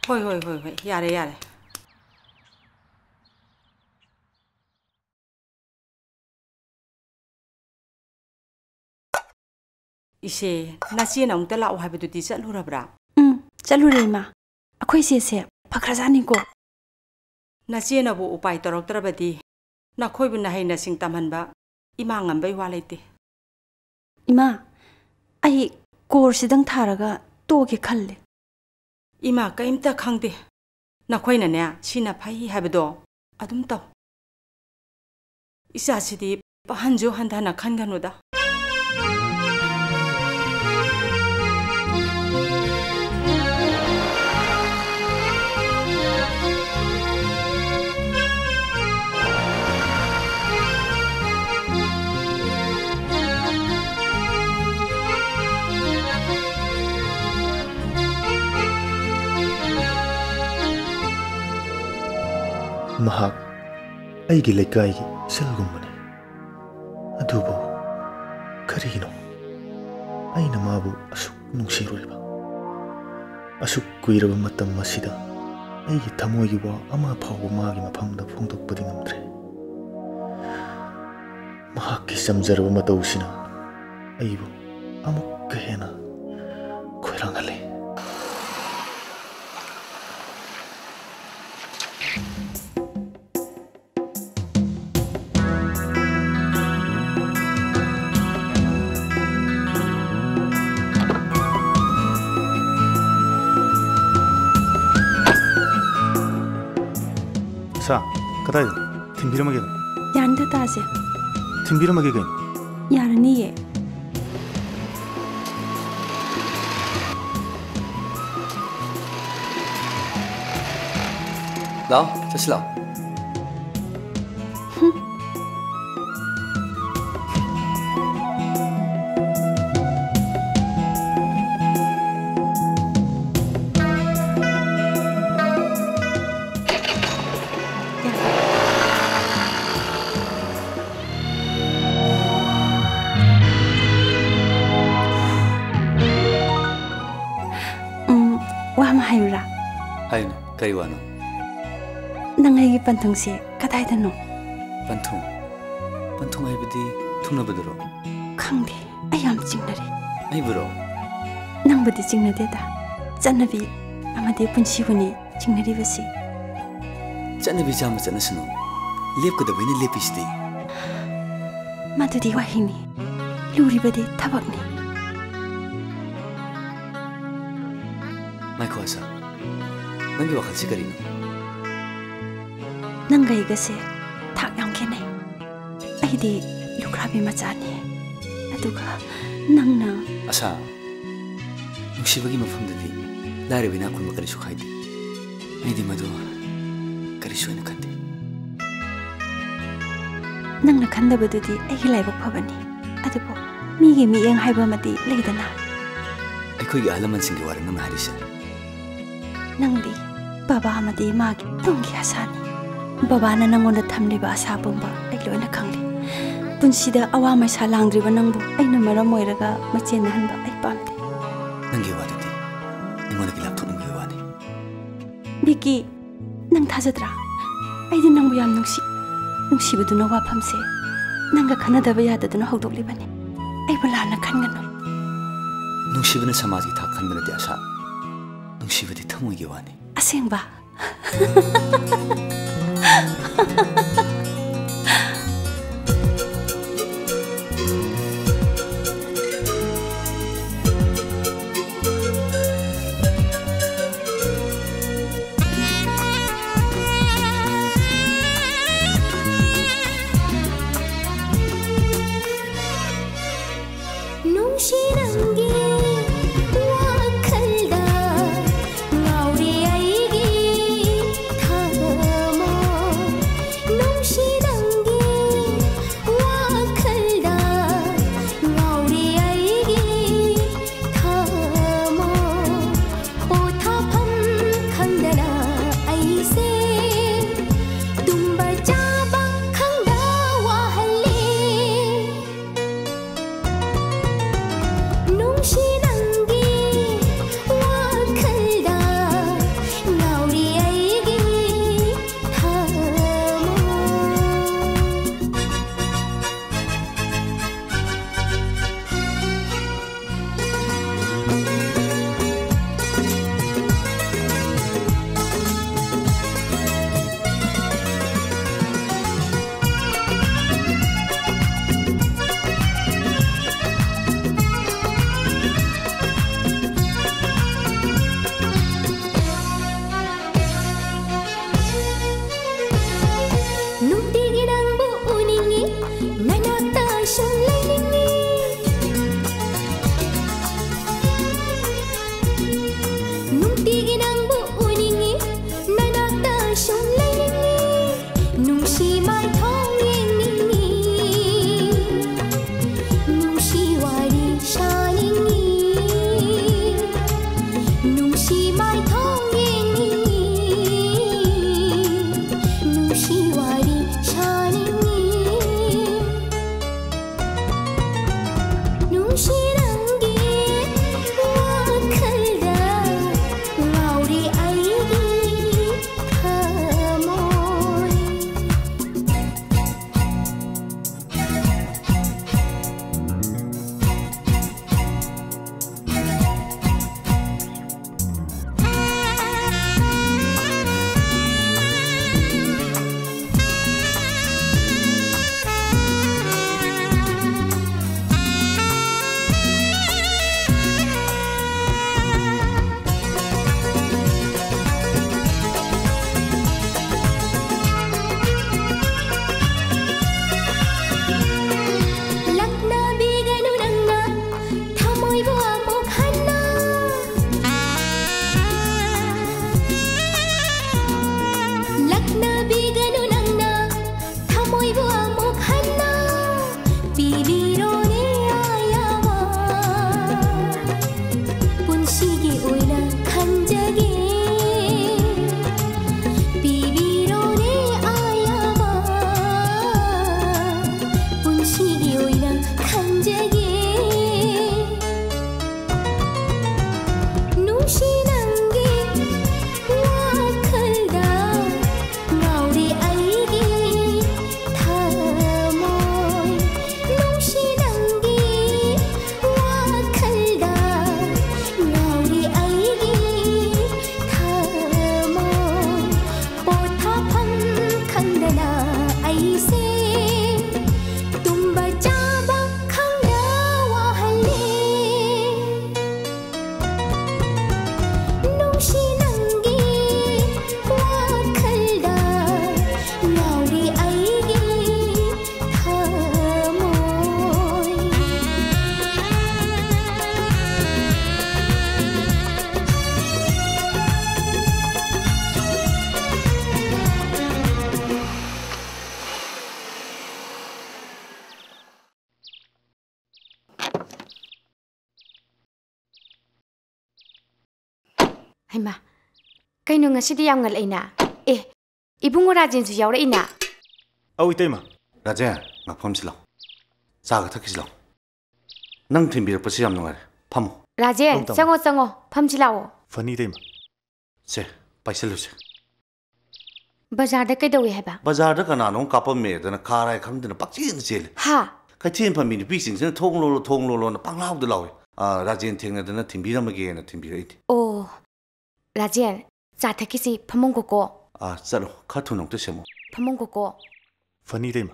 ꯍꯣꯏ, ꯍꯣꯏ, ꯍꯣꯏ, ꯍꯣꯏ꯫ ꯌꯥꯔꯦ, ꯌꯥꯔꯦ꯫ ꯏꯆꯦ, ꯅꯆꯦꯅ ꯑꯃꯨꯛꯇ ꯂꯥꯛꯑꯣ ꯍꯥꯏꯕꯗꯨꯗꯤ ꯆꯠꯂꯨꯔꯕ꯭ꯔꯥ? ꯎꯝ, ꯆꯠꯂꯨꯔꯦ, ꯏꯃꯥ꯫ ꯑꯩꯈꯣꯏ ꯆꯦꯁꯦ ꯐꯈ꯭ꯔꯖꯥꯠꯅꯤꯀꯣ꯫ ꯅꯆꯦꯅꯕꯨ ꯎꯄꯥꯏ ꯇꯧꯔꯛꯇ꯭ꯔꯕꯗꯤ ꯅꯈꯣꯏꯕꯨ ꯅꯍꯩ ꯅꯁꯤꯡ ꯇꯝꯍꯟꯕ ꯏꯃꯥ ꯉꯝꯕꯩ ꯋꯥ ꯂꯩꯇꯦ꯫ ꯏꯃꯥ, ꯑꯩ ꯀꯣꯔꯁꯁꯤꯗꯪ ꯊꯥꯔꯒ ꯇꯣꯛꯑꯒꯦ ꯈꯜꯂꯦ꯫ ꯏꯃꯥ, ꯀꯩꯝꯇ ꯈꯪꯗꯦ꯫ ꯅꯈꯣꯏꯅꯅꯦ, ꯁꯤꯅ ꯐꯩ ꯍꯥꯏꯕꯗꯣ ꯑꯗꯨꯝ ꯇꯧ꯫ ꯏꯆꯥꯁꯤꯗꯤ ꯄꯥꯍꯟꯁꯨ ꯍꯟꯊꯅ ꯈꯟꯒꯅꯨꯗ꯫ ꯃꯍꯥꯛ ꯑꯩꯒꯤ ꯂꯩꯀꯥꯏꯒꯤ ꯏꯆꯜꯒꯨꯝꯕꯅꯤ꯫ ꯑꯗꯨꯕꯨ ꯀꯔꯤꯒꯤꯅꯣ ꯑꯩꯅ ꯃꯥꯕꯨ ꯑꯁꯨꯛ ꯅꯨꯡꯁꯤꯔꯨꯔꯤꯕ? ꯑꯁꯨꯛ ꯀꯨꯏꯔꯕ ꯃꯇꯝ ꯑꯁꯤꯗ ꯑꯩꯒꯤ ꯊꯃꯣꯏꯒꯤ ꯋꯥ ꯑꯃ ꯐꯥꯎꯕ ꯃꯥꯒꯤ ꯃꯐꯝꯗ ꯐꯣꯡꯗꯣꯛꯄꯗꯤ ꯉꯝꯗ꯭ꯔꯦ꯫ ꯃꯍꯥꯛꯀꯤ ꯆꯝꯖꯔꯕ ꯃꯇꯧꯁꯤꯅ ꯑꯩꯕꯨ ꯑꯃꯨꯛꯀ ꯍꯦꯟꯅ ꯈꯣꯏꯔꯥꯡꯍꯜꯂꯦ꯫ ꯁꯥ, ꯀꯗꯥꯏꯗ? ꯊꯤꯟꯕꯤꯔꯝꯃꯒꯦ꯫ ꯌꯥꯅꯤꯗ, ꯇꯥꯁꯦ꯫ ꯊꯤꯟꯕꯤꯔꯝꯃꯒꯦ ꯀꯩꯅꯣ꯫ ꯌꯥꯔꯅꯤꯌꯦ꯫ ꯂꯥꯛꯑꯣ, ꯆꯠꯁꯤ ꯂꯥꯛꯑꯣ꯫ ꯀꯔꯤ ꯋꯥꯅꯣ? ꯅꯪ ꯑꯩꯒꯤ ꯄꯟꯊꯨꯡꯁꯦ ꯀꯗꯥꯏꯗꯅꯣ? ꯄꯟꯊꯨꯡ? ꯄꯟꯊꯨꯡ ꯍꯥꯏꯕꯗꯤ ꯊꯨꯡꯅꯕꯗꯨꯔꯣ? ꯈꯪꯗꯦ, ꯑꯩ ꯌꯥꯝ ꯆꯤꯡꯅꯔꯦ꯫ ꯑꯩꯕꯨꯔꯣ? ꯅꯪꯕꯨꯗꯤ ꯆꯤꯡꯅꯗꯦꯗ꯫ ꯆꯠꯅꯕꯤ ꯑꯃꯗꯤ ꯄꯨꯟꯁꯤꯕꯨꯅꯤ ꯆꯤꯡꯅꯔꯤꯕꯁꯤ꯫ ꯆꯠꯅꯕꯤ ꯆꯥꯝꯃ ꯆꯠꯅꯁꯅꯨ, ꯂꯦꯞꯀꯗꯕ ꯑꯩꯅ ꯂꯦꯞꯄꯤꯁꯤꯗꯤ꯫ ꯃꯗꯨꯗꯤ ꯋꯥꯍꯩꯅꯤ, ꯂꯨꯔꯤꯕꯗꯤ ꯊꯕꯛꯅꯤ꯫ ꯉꯥꯏꯈꯣ ꯑꯁꯥ, ꯅꯪꯒꯤ ꯋꯥꯈꯜꯁꯤ ꯀꯔꯤꯅꯣ? ꯅꯪꯒ ꯑꯩꯒꯁꯦ ꯊꯥꯛ ꯌꯥꯝ ꯈꯦꯠꯅꯩ꯫ ꯑꯩꯗꯤ ꯂꯨꯈ꯭ꯔꯥꯕꯤ ꯃꯆꯥꯅꯤ, ꯑꯗꯨꯒ ꯅꯪꯅ ꯑꯁꯥ, ꯅꯨꯡꯁꯤꯕꯒꯤ ꯃꯐꯝꯗꯗꯤ ꯂꯥꯏꯔꯕ ꯏꯅꯥꯛ ꯈꯨꯟꯕ ꯀꯔꯤꯁꯨ ꯈꯥꯏꯗꯦ꯫ ꯑꯩꯗꯤ ꯃꯗꯨ ꯀꯔꯤꯁꯨ ꯑꯣꯏꯅ ꯈꯟꯗꯦ꯫ ꯅꯪꯅ ꯈꯟꯗꯕꯗꯨꯗꯤ ꯑꯩꯒꯤ ꯂꯥꯏꯕꯛ ꯐꯕꯅꯤ꯫ ꯑꯗꯨꯕꯨ ꯃꯤꯒꯤ ꯃꯤꯠꯌꯦꯡ ꯍꯥꯏꯕ ꯑꯃꯗꯤ ꯂꯩꯗꯅ꯫ ꯑꯩꯈꯣꯏꯒꯤ ꯑꯍꯜ ꯂꯃꯟꯁꯤꯡꯒꯤ ꯋꯥꯔꯦꯡ ꯅꯪꯅ ꯍꯥꯏꯔꯤꯁꯦ? ꯅꯪꯗꯤ ꯕꯕꯥ ꯑꯃꯗꯤ ꯏꯃꯥꯒꯤ ꯇꯨꯡꯒꯤ ꯑꯁꯥꯅꯤ꯫ ꯕꯕꯥꯅ ꯅꯪꯉꯣꯟꯗ ꯊꯝꯂꯤꯕ ꯑꯁꯥ ꯄꯨꯝꯕ ꯑꯩ ꯂꯣꯏꯅ ꯈꯪꯂꯤ꯫ ꯄꯨꯟꯁꯤꯗ ꯑꯋꯥ ꯃꯩꯁꯥ ꯂꯥꯡꯗ꯭ꯔꯤꯕ ꯅꯪꯕꯨ ꯑꯩꯅ ꯃꯔꯝ ꯑꯣꯏꯔꯒ ꯃꯆꯦꯟꯅꯍꯟꯕ ꯑꯩ ꯄꯥꯝꯗꯦ꯫ ꯅꯪꯒꯤ ꯋꯥꯗꯨꯗꯤ ꯑꯩꯉꯣꯟꯗꯒꯤ ꯂꯥꯞꯊꯣꯛꯅꯤꯡꯕꯒꯤ ꯋꯥꯅꯤ꯫ ꯕꯤꯀꯤ, ꯅꯪ ꯊꯥꯖꯗ꯭ꯔꯥ? ꯑꯩꯗꯤ ꯅꯪꯕꯨ ꯌꯥꯝ ꯅꯨꯡꯁꯤ꯫ ꯅꯨꯡꯁꯤꯕꯗꯨꯅ ꯋꯥꯐꯝꯁꯦ ꯅꯪꯒ ꯈꯟꯅꯗꯕ ꯌꯥꯗꯗꯨꯅ ꯍꯧꯗꯣꯛꯂꯤꯕꯅꯤ꯫ ꯑꯩꯕꯨ ꯂꯥꯟꯅ ꯈꯟꯒꯅꯨ꯫ ꯅꯨꯡꯁꯤꯕꯅ ꯁꯃꯥꯖꯒꯤ ꯊꯥꯛ ꯈꯟꯕꯅꯗꯤ ꯑꯁꯥ, ꯅꯨꯡꯁꯤꯕꯗꯤ ꯊꯃꯣꯏꯒꯤ ꯋꯥꯅꯤ꯫ ꯑꯁꯦꯡꯕ? ꯅꯨꯡꯁꯤ ꯅꯪꯒꯤ ꯋꯥꯈꯜꯗ ꯉꯥꯎꯔꯤ ꯑꯩꯒꯤ ꯊꯃꯣꯏ꯫ ꯑꯩꯁꯦ ꯇꯨꯝꯕ ꯆꯥꯕ ꯈꯪꯗ ꯋꯥꯍꯜꯂꯦ꯫ ꯅꯨꯡꯁꯤ ꯅꯪꯒꯤ ꯋꯥꯈꯜꯗ ꯉꯥꯎꯔꯤ ꯑꯩꯒꯤ ꯊꯃꯣꯏ꯫ ꯍꯩꯃꯥ, ꯀꯩꯅꯣ ꯉꯁꯤꯗꯤ ꯌꯥꯝ ꯉꯜꯂꯛꯏꯅ? ꯑꯦ, ꯏꯕꯨꯡꯉꯣ ꯔꯥꯖꯦꯟꯁꯨ ꯌꯥꯎꯔꯛꯏꯅ? ꯑꯧ, ꯏꯇꯩꯃ꯫ ꯔꯥꯖꯦꯟ, ꯉꯥꯛ ꯐꯝꯁꯤ ꯂꯥꯎ꯫ ꯆꯥꯒ ꯊꯛꯈꯤꯁꯤ ꯂꯥꯎ꯫ ꯅꯪ ꯊꯤꯟꯕꯤꯔꯛꯄꯁꯤ ꯌꯥꯝ ꯅꯨꯡꯉꯥꯏꯔꯦ꯫ ꯐꯝꯃꯣ꯫ ꯔꯥꯖꯦꯟ, ꯇꯥꯃꯣ꯫ ꯆꯪꯉꯣ, ꯆꯪꯉꯣ꯫ ꯐꯝꯁꯤ ꯂꯥꯛꯑꯣ꯫ ꯐꯅꯤ, ꯏꯇꯩꯃ꯫ ꯁꯦ, ꯄꯥꯏꯁꯜꯂꯨꯁꯦ꯫ ꯕꯖꯥꯔꯗ ꯀꯩꯗꯧꯏ ꯍꯥꯏꯕ? ꯕꯖꯥꯔꯗ ꯀꯅꯥꯅꯣꯝ ꯀꯥꯞꯄꯝꯃꯦꯗꯅ ꯈꯥꯔꯥꯏ ꯈꯪꯗꯅ ꯄꯪꯆꯦꯟ ꯆꯦꯜꯂꯦ꯫ ꯍꯥ? ꯀꯩꯊꯦꯜ ꯐꯝꯃꯤ ꯅꯨꯄꯤꯁꯤꯡꯁꯤꯅ "ꯊꯣꯡ ꯂꯣꯜꯂꯣ, ꯊꯣꯡ ꯂꯣꯜꯂꯣꯅ" ꯄꯪꯂꯥꯎꯗ ꯂꯥꯎꯏ꯫ ꯑꯥ, ꯔꯥꯖꯦꯟ ꯊꯦꯡꯅꯗꯅ ꯊꯤꯟꯕꯤꯔꯝꯃꯒꯦꯅ ꯊꯤꯟꯕꯤꯔꯛꯏꯅꯤ꯫ ꯑꯣ, ꯔꯥꯖꯦꯟ, ꯆꯥ ꯊꯛꯈꯤꯁꯤ, ꯐꯝꯃꯨꯒꯣꯀꯣ꯫ ꯑꯥ, ꯆꯠꯂꯣ, ꯈꯔ ꯊꯨꯅ ꯑꯃꯨꯛꯇ ꯁꯦꯝꯃꯣ꯫ ꯐꯝꯃꯨꯒꯣꯀꯣ꯫ ꯐꯅꯤ, ꯏꯇꯩꯃ꯫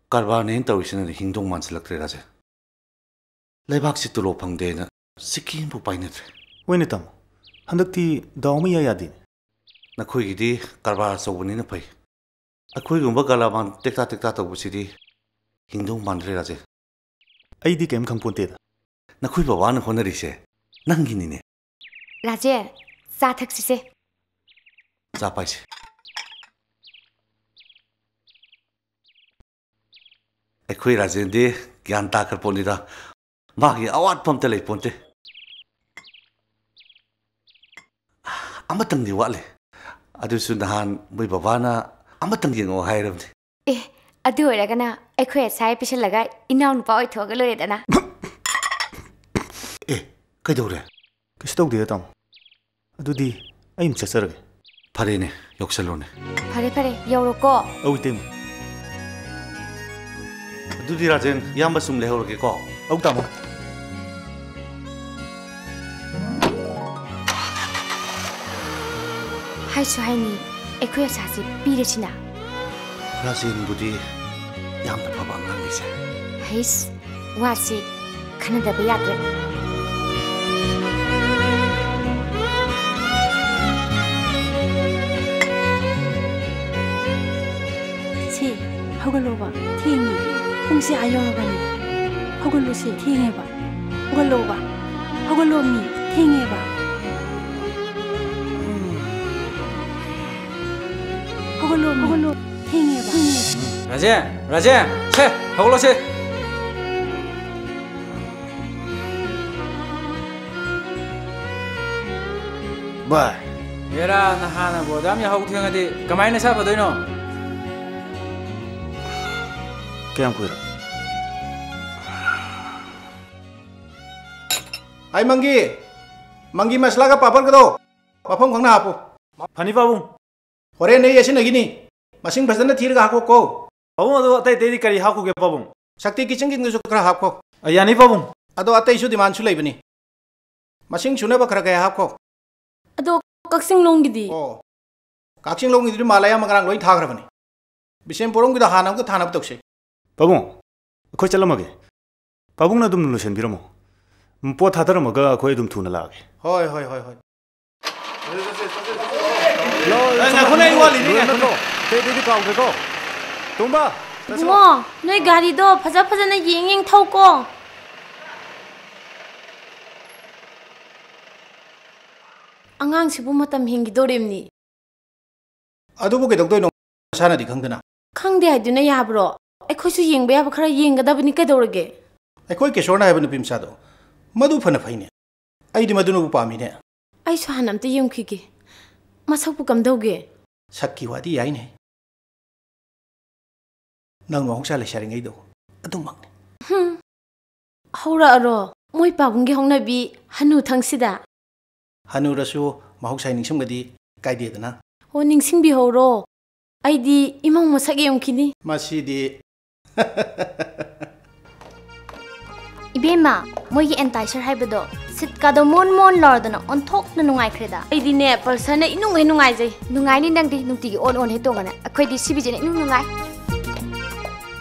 ꯀꯔꯕꯥꯔꯅꯦꯅ ꯇꯧꯔꯤꯁꯤꯅꯗꯤ ꯍꯤꯡꯗꯧ ꯃꯥꯟꯁꯤꯜꯂꯛꯇ꯭ꯔꯦ, ꯔꯥꯖꯦꯟ꯫ ꯂꯩꯕꯥꯛꯁꯤ ꯇꯣꯂꯣꯞ ꯐꯪꯗꯦꯅ ꯁꯤꯀꯤ ꯑꯃꯐꯥꯎ ꯄꯥꯏꯅꯗ꯭ꯔꯦ꯫ ꯍꯣꯏꯅꯦ, ꯇꯥꯃꯣ, ꯍꯟꯗꯛꯇꯤ ꯗꯥꯎ ꯑꯃ ꯏꯌꯥ ꯌꯥꯗꯦꯅꯦ꯫ ꯅꯈꯣꯏꯒꯤꯗꯤ ꯀꯔꯕꯥꯔ ꯑꯆꯧꯕꯅꯤꯅ ꯐꯩ, ꯑꯩꯈꯣꯏꯒꯨꯝꯕ ꯒꯂꯥꯃꯥꯟ ꯇꯦꯛꯇꯥ ꯇꯦꯛꯇꯥ ꯇꯧꯕꯁꯤꯗꯤ ꯍꯤꯡꯗꯧ ꯃꯥꯟꯗ꯭ꯔꯦ, ꯔꯥꯖꯦꯟ꯫ ꯑꯩꯗꯤ ꯀꯩꯝ ꯈꯪꯄꯣꯟꯇꯦꯗ꯫ ꯅꯈꯣꯏ ꯕꯕꯥꯅ ꯍꯣꯠꯅꯔꯤꯁꯦ ꯅꯪꯒꯤꯅꯤꯅꯦ꯫ ꯔꯥꯖꯦꯟ, ꯆꯥ ꯊꯛꯁꯤꯁꯦ꯫ ꯆꯥ ꯄꯥꯏꯁꯦ꯫ ꯑꯩꯈꯣꯏ ꯔꯥꯖꯦꯟꯗꯤ ꯒ꯭ꯌꯥꯟ ꯇꯥꯈ꯭ꯔ ꯄꯣꯠꯅꯤꯗ꯫ ꯃꯥꯒꯤ ꯑꯋꯥꯠꯄ ꯑꯝꯇ ꯂꯩꯄꯣꯟꯇꯦ꯫ ꯑꯃꯇꯪꯗꯤ ꯋꯥꯠꯂꯤ꯫ ꯑꯗꯨꯁꯨ ꯅꯍꯥꯟ ꯃꯣꯏ ꯕꯕꯥꯅ ꯑꯃꯇꯪ ꯌꯦꯡꯉꯛꯑꯣ ꯍꯥꯏꯔꯕꯅꯤ꯫ ꯑꯦ, ꯑꯗꯨ ꯑꯣꯏꯔꯒꯅ ꯑꯩꯈꯣꯏ ꯑꯁꯥꯏ ꯄꯤꯁꯜꯂꯒ ꯏꯅꯥꯎꯅꯨꯄꯥ ꯑꯣꯏꯊꯣꯛꯑꯒ ꯂꯣꯏꯔꯦꯗꯅ꯫ ꯑꯦ, ꯀꯩꯗꯧꯔꯦ? ꯀꯩꯁꯨ ꯇꯧꯗꯦꯗ, ꯇꯥꯃꯣ꯫ ꯑꯗꯨꯗꯤ ꯑꯩ ꯑꯃꯨꯛ ꯆꯠꯆꯔꯒꯦ꯫ ꯐꯔꯦꯅꯦ, ꯌꯧꯁꯜꯂꯣꯅꯦ꯫ ꯐꯔꯦ, ꯐꯔꯦ, ꯌꯧꯔꯣꯀꯣ꯫ ꯑꯧ, ꯏꯇꯩꯃ꯫ ꯑꯗꯨꯗꯤ ꯔꯥꯖꯦꯟ, ꯏꯌꯥꯝꯕ ꯁꯨꯝ ꯂꯩꯍꯧꯔꯒꯦꯀꯣ꯫ ꯑꯧ, ꯇꯥꯃꯣ꯫ ꯍꯥꯏꯁꯨ ꯍꯥꯏꯅꯤ, ꯑꯩꯈꯣꯏ ꯑꯁꯥꯁꯦ ꯄꯤꯔꯁꯤꯅ꯫ ꯔꯥꯖꯦꯟꯕꯨꯗꯤ ꯌꯥꯝꯅ ꯐꯕ ꯑꯉꯥꯡꯅꯤ, ꯏꯆꯦ꯫ ꯍꯩꯁ, ꯋꯥꯁꯤ ꯈꯟꯅꯗꯕ ꯌꯥꯗ꯭ꯔꯦ꯫ ꯁꯤ, ꯍꯧꯒꯠꯂꯣꯕ, ꯊꯦꯡꯉꯦ꯫ ꯄꯨꯡꯁꯦ ꯑꯥ ꯌꯧꯔꯕꯅꯤ꯫ ꯍꯧꯒꯠꯂꯨꯁꯦ, ꯊꯦꯡꯉꯦꯕ꯫ ꯍꯧꯒꯠꯂꯣꯕ꯫ ꯍꯧꯒꯠꯂꯣꯃꯤ, ꯊꯦꯡꯉꯦꯕ꯫ ꯍꯧꯒꯠꯂꯣꯃꯤ꯫ ꯍꯧꯒꯠꯂꯣ꯫ ꯊꯦꯡꯉꯦꯕ꯫ ꯊꯦꯡꯉꯦꯕ꯫ ꯔꯥꯖꯦꯟ! ꯔꯥꯖꯦꯟ! ꯁꯦ, ꯍꯧꯒꯠꯂꯣꯁꯦ꯫ ꯚꯥꯏ꯫ ꯍꯦꯔꯥ, ꯅꯍꯥꯅꯕꯨ ꯑꯗꯨꯌꯥꯝ ꯌꯥꯍꯧ ꯊꯦꯡꯉꯗꯤ ꯀꯃꯥꯏꯅ ꯅꯁꯥ ꯐꯗꯣꯏꯅꯣ? ꯀꯌꯥꯝ ꯀꯨꯏꯔꯦ? ꯍꯥꯏ ꯃꯪꯒꯤ, ꯃꯪꯒꯤ ꯃꯁꯂꯥꯒ ꯄꯥꯄꯔꯒꯗꯣ ꯃꯐꯝ ꯈꯪꯅ ꯍꯥꯞꯄꯨ꯫ ꯐꯅꯤ ꯄꯥꯕꯨꯡ꯫ ꯍꯣꯔꯦꯟ ꯑꯩ ꯌꯦꯠꯁꯤꯟꯅꯈꯤꯅꯤ꯫ ꯃꯁꯤꯡ ꯐꯖꯅ ꯊꯤꯔꯒ ꯍꯥꯞꯄꯨꯀꯣ꯫ ꯄꯥꯕꯨꯡ, ꯑꯗꯣ ꯑꯇꯩ ꯑꯇꯩꯗꯤ ꯀꯔꯤ ꯍꯥꯞꯈꯣꯒꯦ ꯄꯥꯕꯨꯡ? ꯁꯛꯇꯤ ꯀꯤꯆꯟ ꯀꯤꯡꯗꯁꯨ ꯈꯔ ꯍꯥꯞꯈꯣ꯫ ꯑ, ꯌꯥꯅꯤ ꯄꯥꯕꯨꯡ꯫ ꯑꯗꯣ ꯑꯇꯩꯁꯨ ꯗꯤꯃꯥꯟꯁꯨ ꯂꯩꯕꯅꯤ꯫ ꯃꯁꯤꯡ ꯁꯨꯅꯕ ꯈꯔ ꯈꯔ ꯍꯥꯞꯈꯣ꯫ ꯑꯗꯣ ꯀꯛꯆꯤꯡꯂꯣꯝꯒꯤꯗꯤ? ꯑꯣ, ꯀꯛꯆꯤꯡꯂꯣꯝꯒꯤꯗꯨꯗꯤ ꯃꯥꯜ ꯑꯌꯥꯝꯕ ꯉꯔꯥꯡ ꯂꯣꯏ ꯊꯥꯈ꯭ꯔꯕꯅꯤ꯫ ꯕꯤꯁꯦꯝꯄꯨꯔꯔꯣꯝꯒꯤꯗꯣ ꯍꯥꯟꯅ ꯑꯃꯨꯛꯀ ꯊꯥꯅꯕ ꯇꯧꯁꯤ꯫ ꯄꯥꯕꯨꯡ, ꯑꯩꯈꯣꯏ ꯆꯠꯂꯝꯃꯒꯦ꯫ ꯄꯥꯕꯨꯡꯅ ꯑꯗꯨꯝ ꯂꯣꯏꯁꯤꯟꯕꯤꯔꯝꯃꯣ꯫ ꯎꯝ, ꯄꯣꯠ ꯊꯥꯗꯔꯝꯃꯒ ꯑꯩꯈꯣꯏ ꯑꯗꯨꯝ ꯊꯨꯅ ꯂꯥꯛꯑꯒꯦ꯫ ꯍꯣꯏ, ꯍꯣꯏ, ꯍꯣꯏ, ꯍꯣꯏ꯫ ꯑꯦ, ꯉꯥꯏꯈꯣꯅꯦ, ꯑꯩ ꯋꯥꯠꯂꯤꯅꯦ, ꯂꯣꯏꯔꯕ ꯉꯥꯏꯈꯣꯅꯦ꯫ ꯅꯠꯇ꯭ꯔꯣ? ꯑꯇꯩ ꯑꯇꯩꯗꯤ ꯀꯥꯎꯗ꯭ꯔꯦꯀꯣ? ꯇꯣꯝꯕ, ꯆꯠꯁꯤꯔꯣ? ꯏꯕꯨꯡꯉꯣ, ꯅꯣꯏ ꯒꯥꯔꯤꯗꯣ ꯐꯖ ꯐꯖꯅ ꯌꯦꯡ ꯌꯦꯡ ꯊꯧꯀꯣ꯫ ꯑꯉꯥꯡꯁꯤꯕꯨ ꯃꯇꯝ ꯍꯦꯟꯈꯤꯗꯣꯔꯤꯕꯅꯤ꯫ ꯑꯗꯨꯕꯨ ꯀꯩꯗꯧꯗꯣꯏꯅꯣ, ꯃꯁꯥꯅꯗꯤ ꯈꯪꯗꯅ? ꯈꯪꯗꯦ ꯍꯥꯏꯗꯨꯅ ꯌꯥꯕ꯭ꯔꯣ? ꯑꯩꯈꯣꯏꯁꯨ ꯌꯦꯡꯕ ꯌꯥꯕ ꯈꯔ ꯌꯦꯡꯒꯗꯕꯅꯤ ꯀꯩꯗꯧꯔꯒꯦ? ꯑꯩꯈꯣꯏ ꯀꯦꯁꯣꯔꯅ ꯍꯥꯏꯕ ꯅꯨꯄꯤ ꯃꯆꯥꯗꯣ, ꯃꯗꯨ ꯐꯅ ꯐꯩꯅꯦ꯫ ꯑꯩꯗꯤ ꯃꯗꯨꯅꯕꯨ ꯄꯥꯝꯃꯤꯅꯦ꯫ ꯑꯩꯁꯨ ꯍꯥꯟꯅ ꯑꯝꯇ ꯌꯦꯡꯈꯤꯒꯦ꯫ ꯃꯁꯛꯄꯨ ꯀꯝꯗꯧꯒꯦ? ꯁꯛꯀꯤ ꯋꯥꯗꯤ ꯌꯥꯏꯅꯦ꯫ ꯅꯪ ꯃꯍꯧꯁꯥ ꯂꯩꯁꯥꯔꯤꯉꯩꯗꯣ ꯑꯗꯨꯃꯛꯅꯤ꯫ ꯍꯨꯝ꯫ ꯍꯧꯔꯛꯑꯔꯣ? ꯃꯣꯏ ꯄꯥꯕꯨꯡꯒꯤ ꯍꯧꯅꯕꯤ ꯍꯅꯨ ꯊꯪꯁꯤꯗ꯫ ꯍꯅꯨꯔꯁꯨ ꯃꯍꯧꯁꯥ ꯅꯤꯡꯁꯤꯡꯕꯗꯤ ꯀꯥꯏꯗꯦꯗꯅ꯫ ꯑꯣ, ꯅꯤꯡꯁꯤꯡꯕꯤꯍꯧꯔꯣ꯫ ꯑꯩꯗꯤ ꯏꯃꯧ ꯃꯁꯛ ꯌꯦꯡꯈꯤꯅꯤ꯫ ꯃꯁꯤꯗꯤ꯫ ꯏꯕꯦꯝꯃ, ꯃꯣꯏꯒꯤ ꯑꯦꯟꯇꯥꯏꯁꯔ ꯍꯥꯏꯕꯗꯣ ꯁꯤꯠꯀꯥꯗꯣ ꯃꯣꯟ ꯃꯣꯟ ꯂꯥꯎꯔꯗꯅ ꯑꯣꯟꯊꯣꯛꯅ ꯅꯨꯡꯉꯥꯏꯈ꯭ꯔꯦꯗ꯫ ꯑꯩꯗꯤꯅꯦ, Pulsarꯅ ꯏꯅꯨꯡ ꯍꯦꯟ ꯅꯨꯡꯉꯥꯏꯖꯩ꯫ ꯅꯨꯡꯉꯥꯏꯅꯤ ꯅꯪꯗꯤ, ꯅꯨꯡꯇꯤꯒꯤ ꯑꯣꯟ ꯑꯣꯟ ꯍꯦꯛ ꯇꯣꯡꯉꯅꯦ꯫ ꯑꯩꯈꯣꯏꯗꯤ CBJꯅ ꯏꯅꯨꯡ ꯅꯨꯡꯉꯥꯏ꯫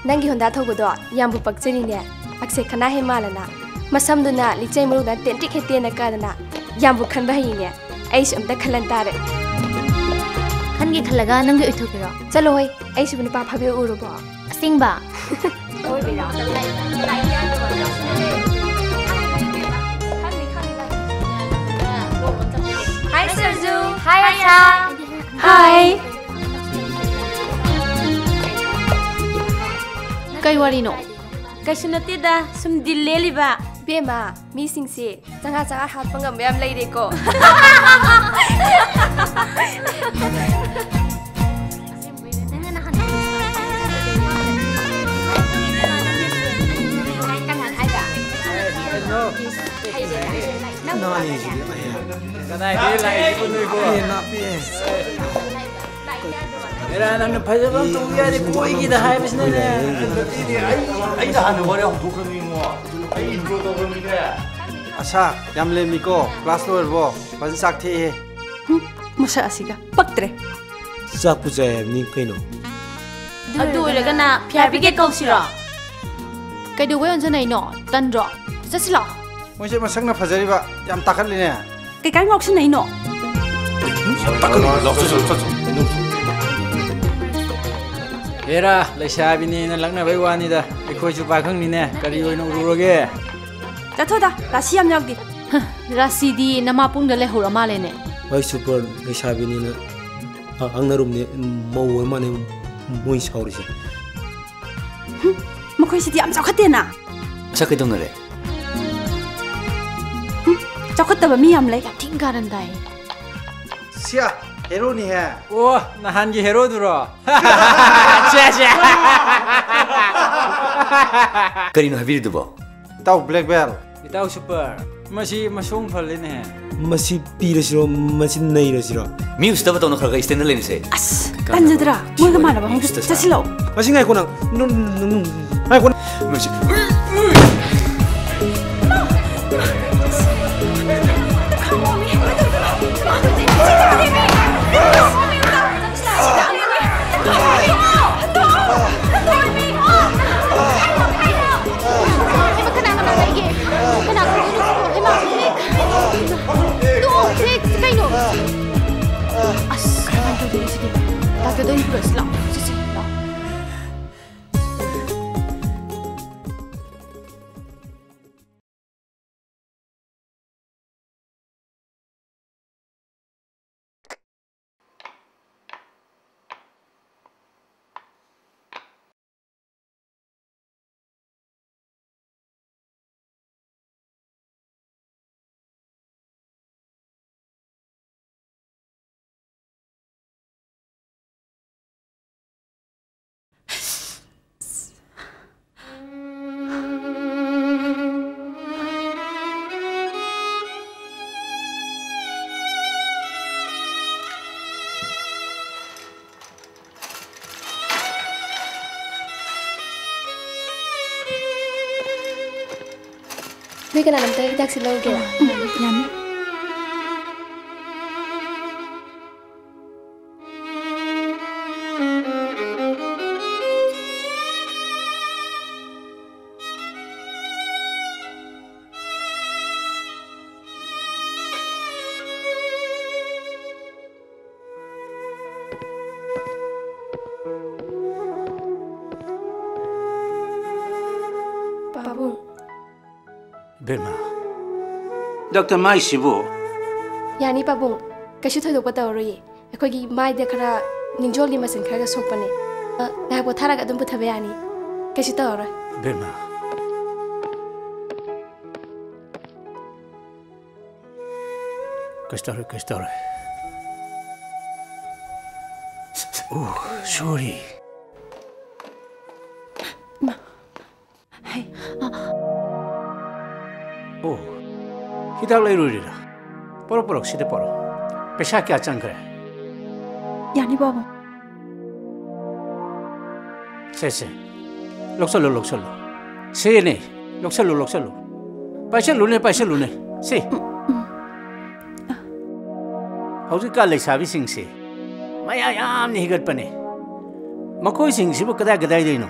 ꯅꯪꯒꯤ Honda ꯊꯧꯕꯗꯣ ꯌꯥꯝꯕꯨ ꯄꯛꯆꯔꯤꯅꯦ꯫ ꯑꯛꯁꯦ ꯈꯅꯥ ꯍꯦꯛ ꯃꯥꯜꯂꯅ꯫ ꯃꯁꯝꯗꯨꯅ ꯂꯤꯆꯩ ꯃꯔꯨꯗ ꯇꯦꯟꯇ꯭ꯔꯤꯛ ꯍꯦꯛ ꯇꯦꯟꯅ ꯀꯥꯗꯅ꯫ ꯌꯥꯝꯕꯨ ꯈꯟꯕ ꯍꯩꯅꯦ꯫ ꯑꯩꯁꯨ ꯑꯝꯇ ꯈꯜꯍꯟ ꯇꯥꯔꯦ꯫ ꯈꯟꯒꯦ ꯈꯜꯂꯒ ꯅꯪꯒꯤ ꯑꯣꯏꯊꯣꯛꯀꯦꯔꯣ? ꯆꯠꯂꯣ ꯍꯣꯏ, ꯑꯩꯁꯤꯕꯨ ꯅꯨꯄꯥ ꯐꯥꯕꯤꯕ ꯎꯔꯕꯣ? ꯑꯁꯦꯡꯕ? Hi, ꯁꯔꯖꯨ꯫ Hi, ꯑꯁꯥ꯫ Hi꯫ ꯀꯩ ꯋꯥꯔꯤꯅꯣ? ꯀꯩꯁꯨ ꯅꯠꯇꯦꯗ, ꯁꯨꯝ ꯗꯤꯜ ꯂꯦꯜꯂꯤꯕ꯫ ꯏꯕꯦꯝꯃ, ꯃꯤꯁꯤꯡꯁꯦ ꯆꯪꯉꯥ ꯆꯪꯉꯥ ꯍꯥꯠꯄ ꯉꯝꯕ ꯌꯥꯝ ꯂꯩꯔꯦꯀꯣ꯫ ꯀꯗꯥꯏꯗꯒꯤ ꯂꯥꯛꯏꯁꯤꯕꯣ ꯅꯣꯏꯕꯣ? ꯑꯦ, ꯅꯥꯞꯄꯤ꯫ ꯑꯦꯔꯥ, ꯅꯪꯅ ꯐꯖꯕ ꯑꯃ ꯇꯧꯕ ꯌꯥꯗꯦ, ꯀꯣꯏꯒꯤꯗ ꯍꯥꯏꯕꯁꯤꯅꯅꯦ꯫ ꯑꯩ, ꯑꯩꯅ ꯍꯥꯟꯅ ꯋꯥꯔꯤ ꯍꯧꯗꯣꯛꯈ꯭ꯔꯕꯅꯤꯉꯣ꯫ ꯑꯩ intro ꯇꯧꯈ꯭ꯔꯕꯅꯤꯅꯦ꯫ ꯑꯁꯥ, ꯌꯥꯝ ꯂꯦꯝꯃꯤꯀꯣ꯫ Class ꯂꯣꯏꯔꯕꯣ? ꯐꯖꯅ ꯆꯥꯛ ꯊꯦꯛꯑꯦ꯫ ꯍꯨꯝ, ꯃꯁꯛ ꯑꯁꯤꯒ꯫ ꯄꯛꯇ꯭ꯔꯦ꯫ ꯆꯥꯛꯄꯨ ꯆꯥꯏ ꯍꯥꯏꯕꯅꯤ ꯀꯩꯅꯣ꯫ ꯑꯗꯨ ꯑꯣꯏꯔꯒꯅ ꯐꯤꯌꯥꯔ ꯕ꯭ꯔꯤꯒꯦꯗ ꯀꯧꯁꯤꯔꯣ? ꯀꯩꯗꯧꯕꯩ ꯑꯣꯟꯁꯤꯟꯅꯩꯅꯣ? ꯇꯟꯗ꯭ꯔꯣ? ꯆꯠꯁꯤꯂꯥꯎ꯫ ꯃꯣꯏꯁꯦ ꯃꯁꯛꯅ ꯐꯖꯔꯤꯕ, ꯌꯥꯝ ꯇꯥꯈꯠꯂꯤꯅꯦ꯫ ꯀꯩꯀꯥꯏ ꯉꯥꯎꯁꯤꯟꯅꯩꯅꯣ? ꯌꯥꯝ ꯇꯥꯈꯠꯂꯤ, ꯂꯥꯎ, ꯆꯠꯁꯤ, ꯆꯠꯁꯤ꯫ ꯍꯦꯔꯥ, ꯂꯩꯁꯥꯕꯤꯅꯦꯅ ꯂꯛꯅꯕꯩ ꯋꯥꯅꯤꯗ꯫ ꯑꯩꯈꯣꯏꯁꯨ ꯄꯥꯈꯪꯅꯤꯅꯦ, ꯀꯔꯤ ꯑꯣꯏꯅ ꯎꯔꯨꯔꯒꯦ? ꯆꯠꯊꯣꯗ, ꯔꯥꯁꯤ ꯌꯥꯝ ꯌꯥꯎꯗꯦ꯫ ꯍ, ꯔꯥꯁꯤꯗꯤ ꯅꯃꯥ ꯄꯨꯡꯗ ꯂꯩꯍꯧꯔ ꯃꯥꯜꯂꯦꯅꯦ꯫ ꯍꯣꯏ ꯁꯨꯄꯔ, ꯂꯩꯁꯥꯕꯤꯅꯤꯅ ꯍ-, ꯍꯪꯅꯔꯨꯝꯅꯦ, ꯃꯧ ꯑꯣꯏ ꯃꯥꯅꯦ ꯃꯣꯏ ꯁꯥꯎꯔꯤꯁꯦ꯫ ꯍꯨꯝ, ꯃꯈꯣꯏꯁꯤꯗꯤ ꯌꯥꯝ ꯆꯥꯎꯈꯠꯇꯦꯅ꯫ ꯃꯁꯛ ꯀꯩꯗꯧꯅꯔꯦ? ꯍꯨꯝ, ꯆꯥꯎꯈꯠꯇꯕ ꯃꯤ ꯌꯥꯝ ꯂꯩ꯫ ꯌꯥꯝ ꯊꯤꯅ ꯀꯥꯔꯟ ꯇꯥꯏ꯫ ꯁꯤꯌꯥ, ꯍꯦꯔꯣꯅꯤꯍꯦ꯫ ꯑꯣ, ꯅꯍꯥꯟꯒꯤ ꯍꯦꯔꯣꯗꯨꯔꯣ? ꯁꯦ, ꯁꯦ꯫ ꯀꯔꯤꯅꯣ ꯍꯥꯏꯕꯤꯔꯤꯗꯨꯕꯣ? ꯏꯇꯥꯎ ꯕ꯭ꯂꯦꯛ ꯕꯦꯜ꯫ ꯏꯇꯥꯎ ꯁꯨꯄꯔ꯫ ꯃꯁꯤ ꯃꯁꯣꯡ ꯐꯜꯂꯤꯅꯦ꯫ ꯃꯁꯤ ꯄꯤꯔꯁꯤꯔꯣ, ꯃꯁꯤ ꯅꯩꯔꯁꯤꯔꯣ? ꯃꯤ ꯎꯁꯤꯠꯇꯕ ꯇꯧꯅ ꯈꯔ ꯈꯔ ꯏꯁꯇꯦꯟꯗꯔ ꯂꯩꯅꯁꯦ꯫ ꯑꯁ, ꯀꯥꯟꯅꯕ ꯇꯟꯖꯗ꯭ꯔꯥ? ꯃꯣꯏꯒ ꯃꯥꯟꯅꯕ ꯃꯤ ꯈꯪꯗꯦ꯫ ꯎꯁꯤꯠꯇ ꯆꯠꯁꯤꯜꯂꯛꯑꯣ꯫ ꯃꯁꯤ ꯉꯥꯏꯈꯣ ꯅꯪ꯫ ꯅꯨ-, ꯅꯨ-, ꯅꯨ-, ꯉꯥꯏꯈꯣ ꯅꯪ꯫ ꯃꯁꯤ ꯅꯣꯏ ꯀꯅꯥꯅꯣꯝꯇ ꯍꯤꯗꯥꯛꯁꯦ ꯂꯧꯒꯦꯔꯥ? ꯌꯥꯅꯤ꯫ ꯄꯥꯕꯨꯡ꯫ ꯏꯕꯦꯝꯃ, ꯗꯥꯛꯇꯔ ꯃꯥꯏꯁꯤꯕꯨ? ꯌꯥꯅꯤ ꯄꯥꯕꯨꯡ, ꯀꯩꯁꯨ ꯊꯣꯏꯗꯣꯛꯄ ꯇꯧꯔꯔꯣꯏꯌꯦ꯫ ꯑꯩꯈꯣꯏꯒꯤ ꯃꯥꯏꯗ ꯈꯔ ꯅꯤꯡꯖꯣꯜꯒꯤ ꯃꯆꯤꯟ ꯈꯔꯒ ꯁꯣꯛꯄꯅꯦ꯫ ꯑ, ꯉꯥꯏꯍꯥꯛ ꯄꯣꯊꯥꯔꯒ ꯑꯗꯨꯝ ꯄꯨꯊꯕ ꯌꯥꯅꯤ꯫ ꯀꯩꯁꯨ ꯇꯧꯔꯔꯣꯏ꯫ ꯏꯕꯦꯝꯃ꯫ ꯀꯩꯁꯨ ꯇꯧꯔꯣꯏ, ꯀꯩꯁꯨ ꯇꯧꯔꯣꯏ꯫ ꯑꯣ, sorry꯫ ꯍꯩ, ꯑ꯫ ꯑꯣ, ꯍꯤꯗꯥꯛ ꯂꯩꯔꯨꯔꯤꯔꯥ? ꯄꯣꯔꯛ, ꯄꯣꯔꯛ, ꯁꯤꯗ ꯄꯣꯔꯛ꯫ ꯄꯩꯁꯥ ꯀꯌꯥ ꯆꯪꯈ꯭ꯔꯦ? ꯌꯥꯅꯤ, ꯄꯥꯕꯨꯡ꯫ ꯁꯦ, ꯁꯦ꯫ ꯂꯧꯁꯜꯂꯨ, ꯂꯧꯁꯜꯂꯨ꯫ ꯁꯦꯅꯦ꯫ ꯂꯧꯁꯜꯂꯨ, ꯂꯧꯁꯜꯂꯨ꯫ ꯄꯥꯏꯁꯜꯂꯨꯅꯦ, ꯄꯥꯏꯁꯜꯂꯨꯅꯦ꯫ ꯁꯦ꯫ ꯎꯝ, ꯎꯝ꯫ ꯍꯧꯖꯤꯛꯀꯥꯟ ꯂꯩꯁꯥꯕꯤꯁꯤꯡꯁꯦ ꯃꯌꯥ ꯌꯥꯝꯅ ꯍꯤꯒꯠꯄꯅꯦ꯫ ꯃꯈꯣꯏꯁꯤꯡꯁꯤꯕꯨ ꯀꯗꯥꯏ ꯀꯗꯥꯏꯗꯩꯅꯣ?